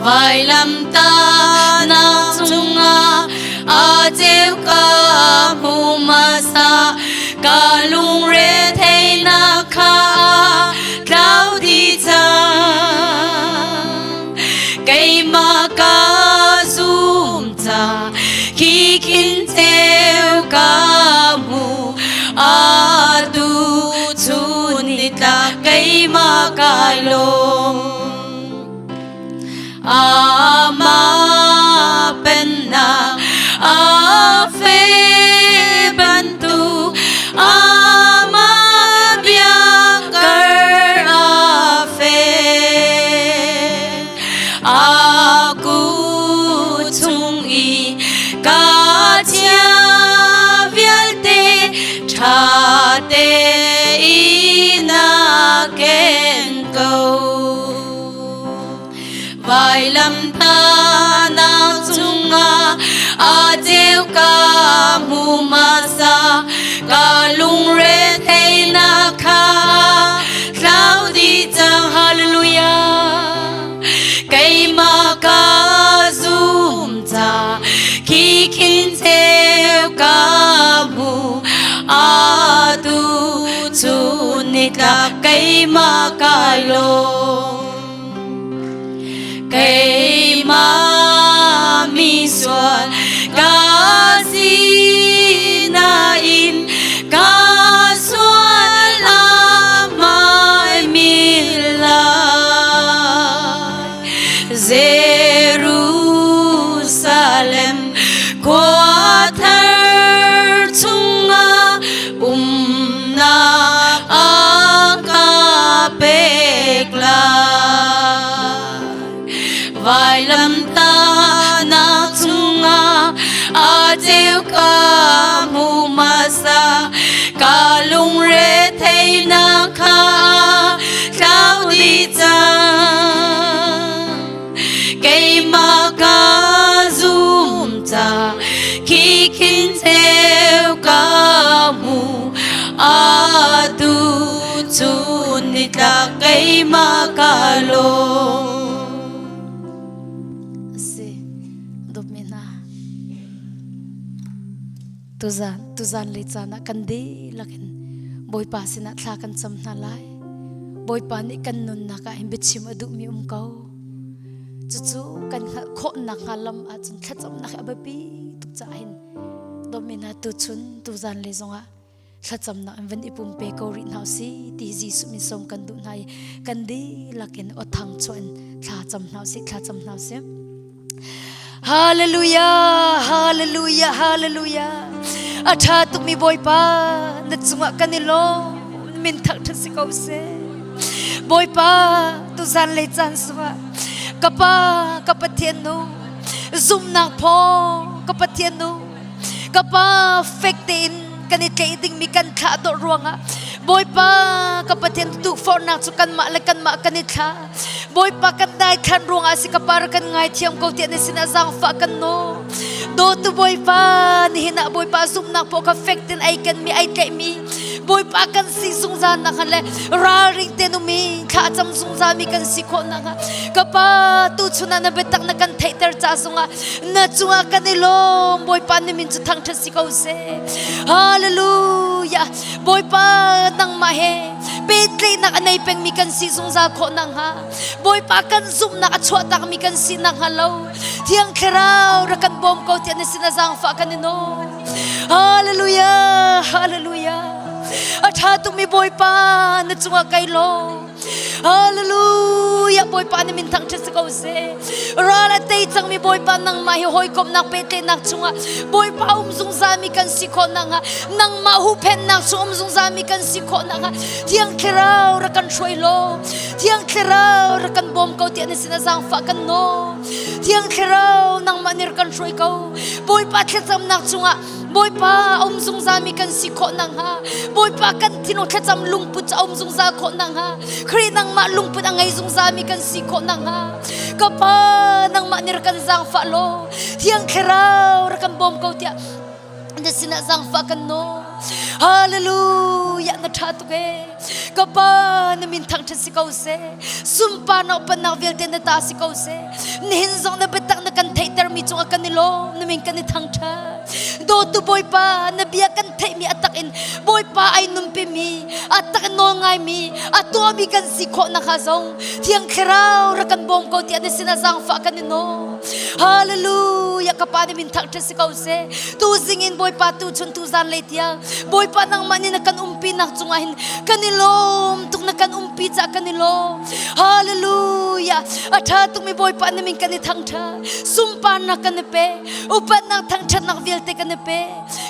Vailamtahnak cungah a ceu ka hmu hmasa ka lungre theihnak kha tlau dih cang keimah ka zum ca khi khin ceu ka hmu atu chun nitlak keimah kai lawm Amah pennak a fe bantuk amah bia kar a fe a ku chung i ka chia vialte. ka hmu hmasa ka lungre theihnak kha thlau dih cang hallelujah keimah ka zum ca khi khin cheu ka hmu atu chun nitlak keimah kai lawm Keimah mi sual ka si nain ka sual a hmai mi lai. Jerusalem khua thar chungah umnak a ka pek lai. Vailamtahnak chungah a ceu ka hmu hmasa ka lungre theihnak kha thlau dih cang. Keimah ka zum ca khi khin cheu ka hmu atu chun nitlak keimah ka lawm. Si dawtmi hna tuzan tuzan le caan ah kan dihlak in Bawipa sinah thla kan cam hna lai. Bawipa nih kan nunnak ah hin biachim a duhmi um ko. Cucu kan hngalh khawhnak hnga lam ahcun thlacamnak hi a biapi tuk caah hin dawtmi hna tuchun tuzan le zongah thlacamnak in van i pumpe ko rih hna si ti Jesuh min sawm kan duh hna i kan dihlak in aw thang chuah in thla cam hna usih thla cam hna usih. Hallelujah, hallelujah, hallelujah. A ṭha tukmi Bawipa, na cungah kan i lawm. Min thangṭhat si ko seh. Bawipa, tuzan lei caan sungah ka Pa, ka Pathian nu, zumhnak phaw, ka Pathian nu, ka Pa fek tein kan i tlaih dingmi kan thlah dawh ruangah Bawipa ka Pathian tukforhnak cu kanmah le kanmah kan i thlah. Bawipa kan daithlan ruangah si ka par kan ngaithiam ko tiah na sinah zaangfah kan nawl. Dawtu Bawipa nihin ah Bawipa zumhnak pawh kha fek ten ai ken mi ai tlaih mi Bawipa kan si zungzal nak le ralring ten umi thla cam zungzal mi kan si khawh nak ka pa tu chun ah na biatak na kan theihter ca zungah na cungah kan i lawm Bawipa na min cu thangṭhat si ko seh. Hallelujah. Bawipa nangmah he pehtlaihnak a nei pengmi kan si zungzal khawh nakhnga Bawipa kan zumhnak a chuahtakmi kan si nakhnga lo Thiang Thlarau rak kan bawm ko tiah na sin a zaangfah kan i nawl. Hallelujah, hallelujah. A ṭha tukmi Bawipa na cungah kai lawm. Hallelujah Bawipa na min thangṭhat si ko seh. Ral a tei cangmi Bawipa nangmah hi hawikomhnak pehtlaihnak chungah Bawipa um zungzalmi kan si khawh nakhnga nangmah huhphenhnak chung um zungzalmi kan si khawh nakhnga Thiang Thlarau rak kan hruai law Thiang Thlarau rak kan bawm ko tiah na sinah zaangfah kan nawl. Thiang Thlarau nangmah nih rak kan hruai ko. Bawipa thlacamnak chungah Bawipa a um zungzalmi kan si khawh nakhnga Bawipa kan thinlung thlacam lungput cu a um zungzal khawh nakhnga Khrih nangmah lungput a ngei zungzalmi kan si khawh nakhnga ka Pa nangmah nih rak kan zaangfah law Thiang Thlarau rak kan bawm ko tiah na sinah zaangfah kan nawl Hallelujah na ṭha tuk ee ka Pa na min thangṭhat si ko seh sunparnak upannak vialte na ta si ko seh nihin zong na biatak na kan theihtermi cungah kan i lawm na min kan i thangṭhat dawtu bawipa na bia kan theihmi a tak in bawipa ai nunpimi a tak in nawl ngaimi a tuahmi kan si khawh nakhnga zong thiang thlarau rak kan bawm ko tiah na sinah zaangfah kan i nawl hallelujah ka pa na min thangṭhat si ko seh tu zing in bawipa tu chun tu zan lei tiang bawipa nangmah nih na kan umpi nak cungah hin kan i lawm tuk na kan umpi ca kan i lawm hallelujah a ṭha tukmi bawipa na min kan i thangṭhat sunparnak kan i pe upatnak thangṭhatnak vialte kan i pe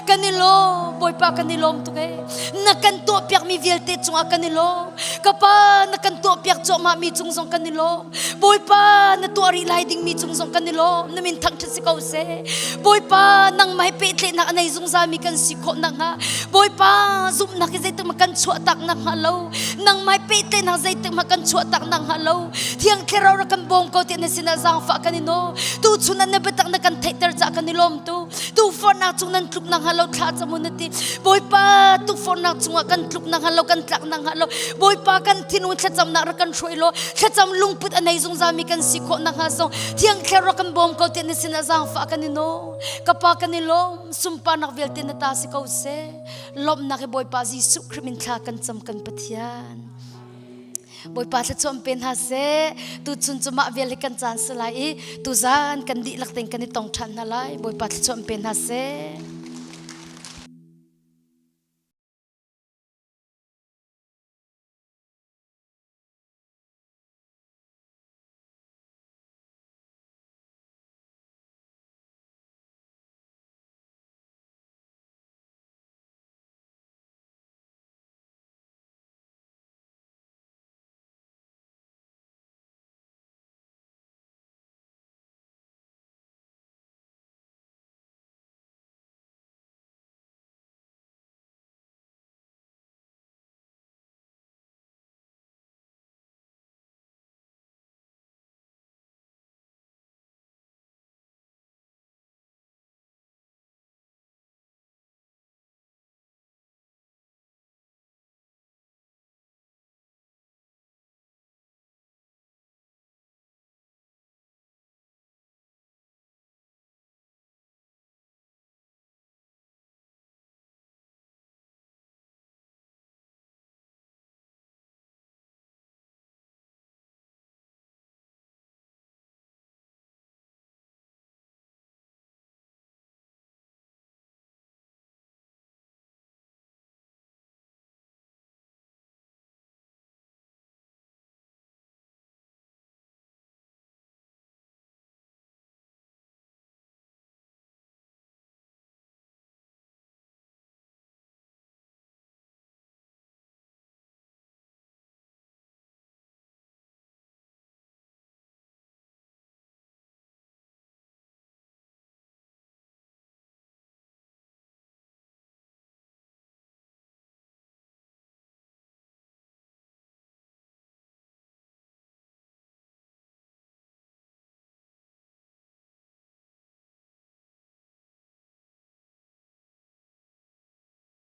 kan i lawm bawipa kan i lawm tuk ee na kan tuahpiakmi vialte cungah kan i lawm ka pa na kan tuahpiak cuahmahmi cung zong kan i lawm bawipa na tuah rih lai dingmi cung zong kan i lawm na min thangṭhat si ko seh bawipa nangmah he pehtlaihnak a nei zungzalmi kan si khawh nakhnga bawipa. Bawipa zumhnak hi zeitik ma kan chuah tak nak hnga lo. Nangmah pehtlaihnak zeitik ma kan chuah tak nak hnga lo. Thiang Thlarau rak kan bawm ko tiah na sinah zaangfah kan i nawl. Tuchun ah na biatak na kan theihter caah kan i lawm tu. Tukforhnak cung nan tluk nak hnga lo thla cam u na ti. Bawipa tukforhnak cungah kan tluk nak hnga lo kan tlak nak hnga lo. Bawipa kan thinlung thlacamnak rak kan hruai law thlacam lungput a nei zungzal mi kan si khawh nak hnga zong Thiang Thlarau rak kan bawm ko tiah na sinah zaangfah kan i nawl. Ka pa kan i lawm. Sunparnak vialte na ta si ko seh. Lawmhnak hi Bawipa Jesuh Khrih min thla kan cam kan Pathian. Bawipa thluachuah pe hna seh. Tuchun cu mah vial hi kan caan si lai i tuzan kan dihlak tein kan i tong ṭhan hna lai. Bawipa thluachuah pe hna seh.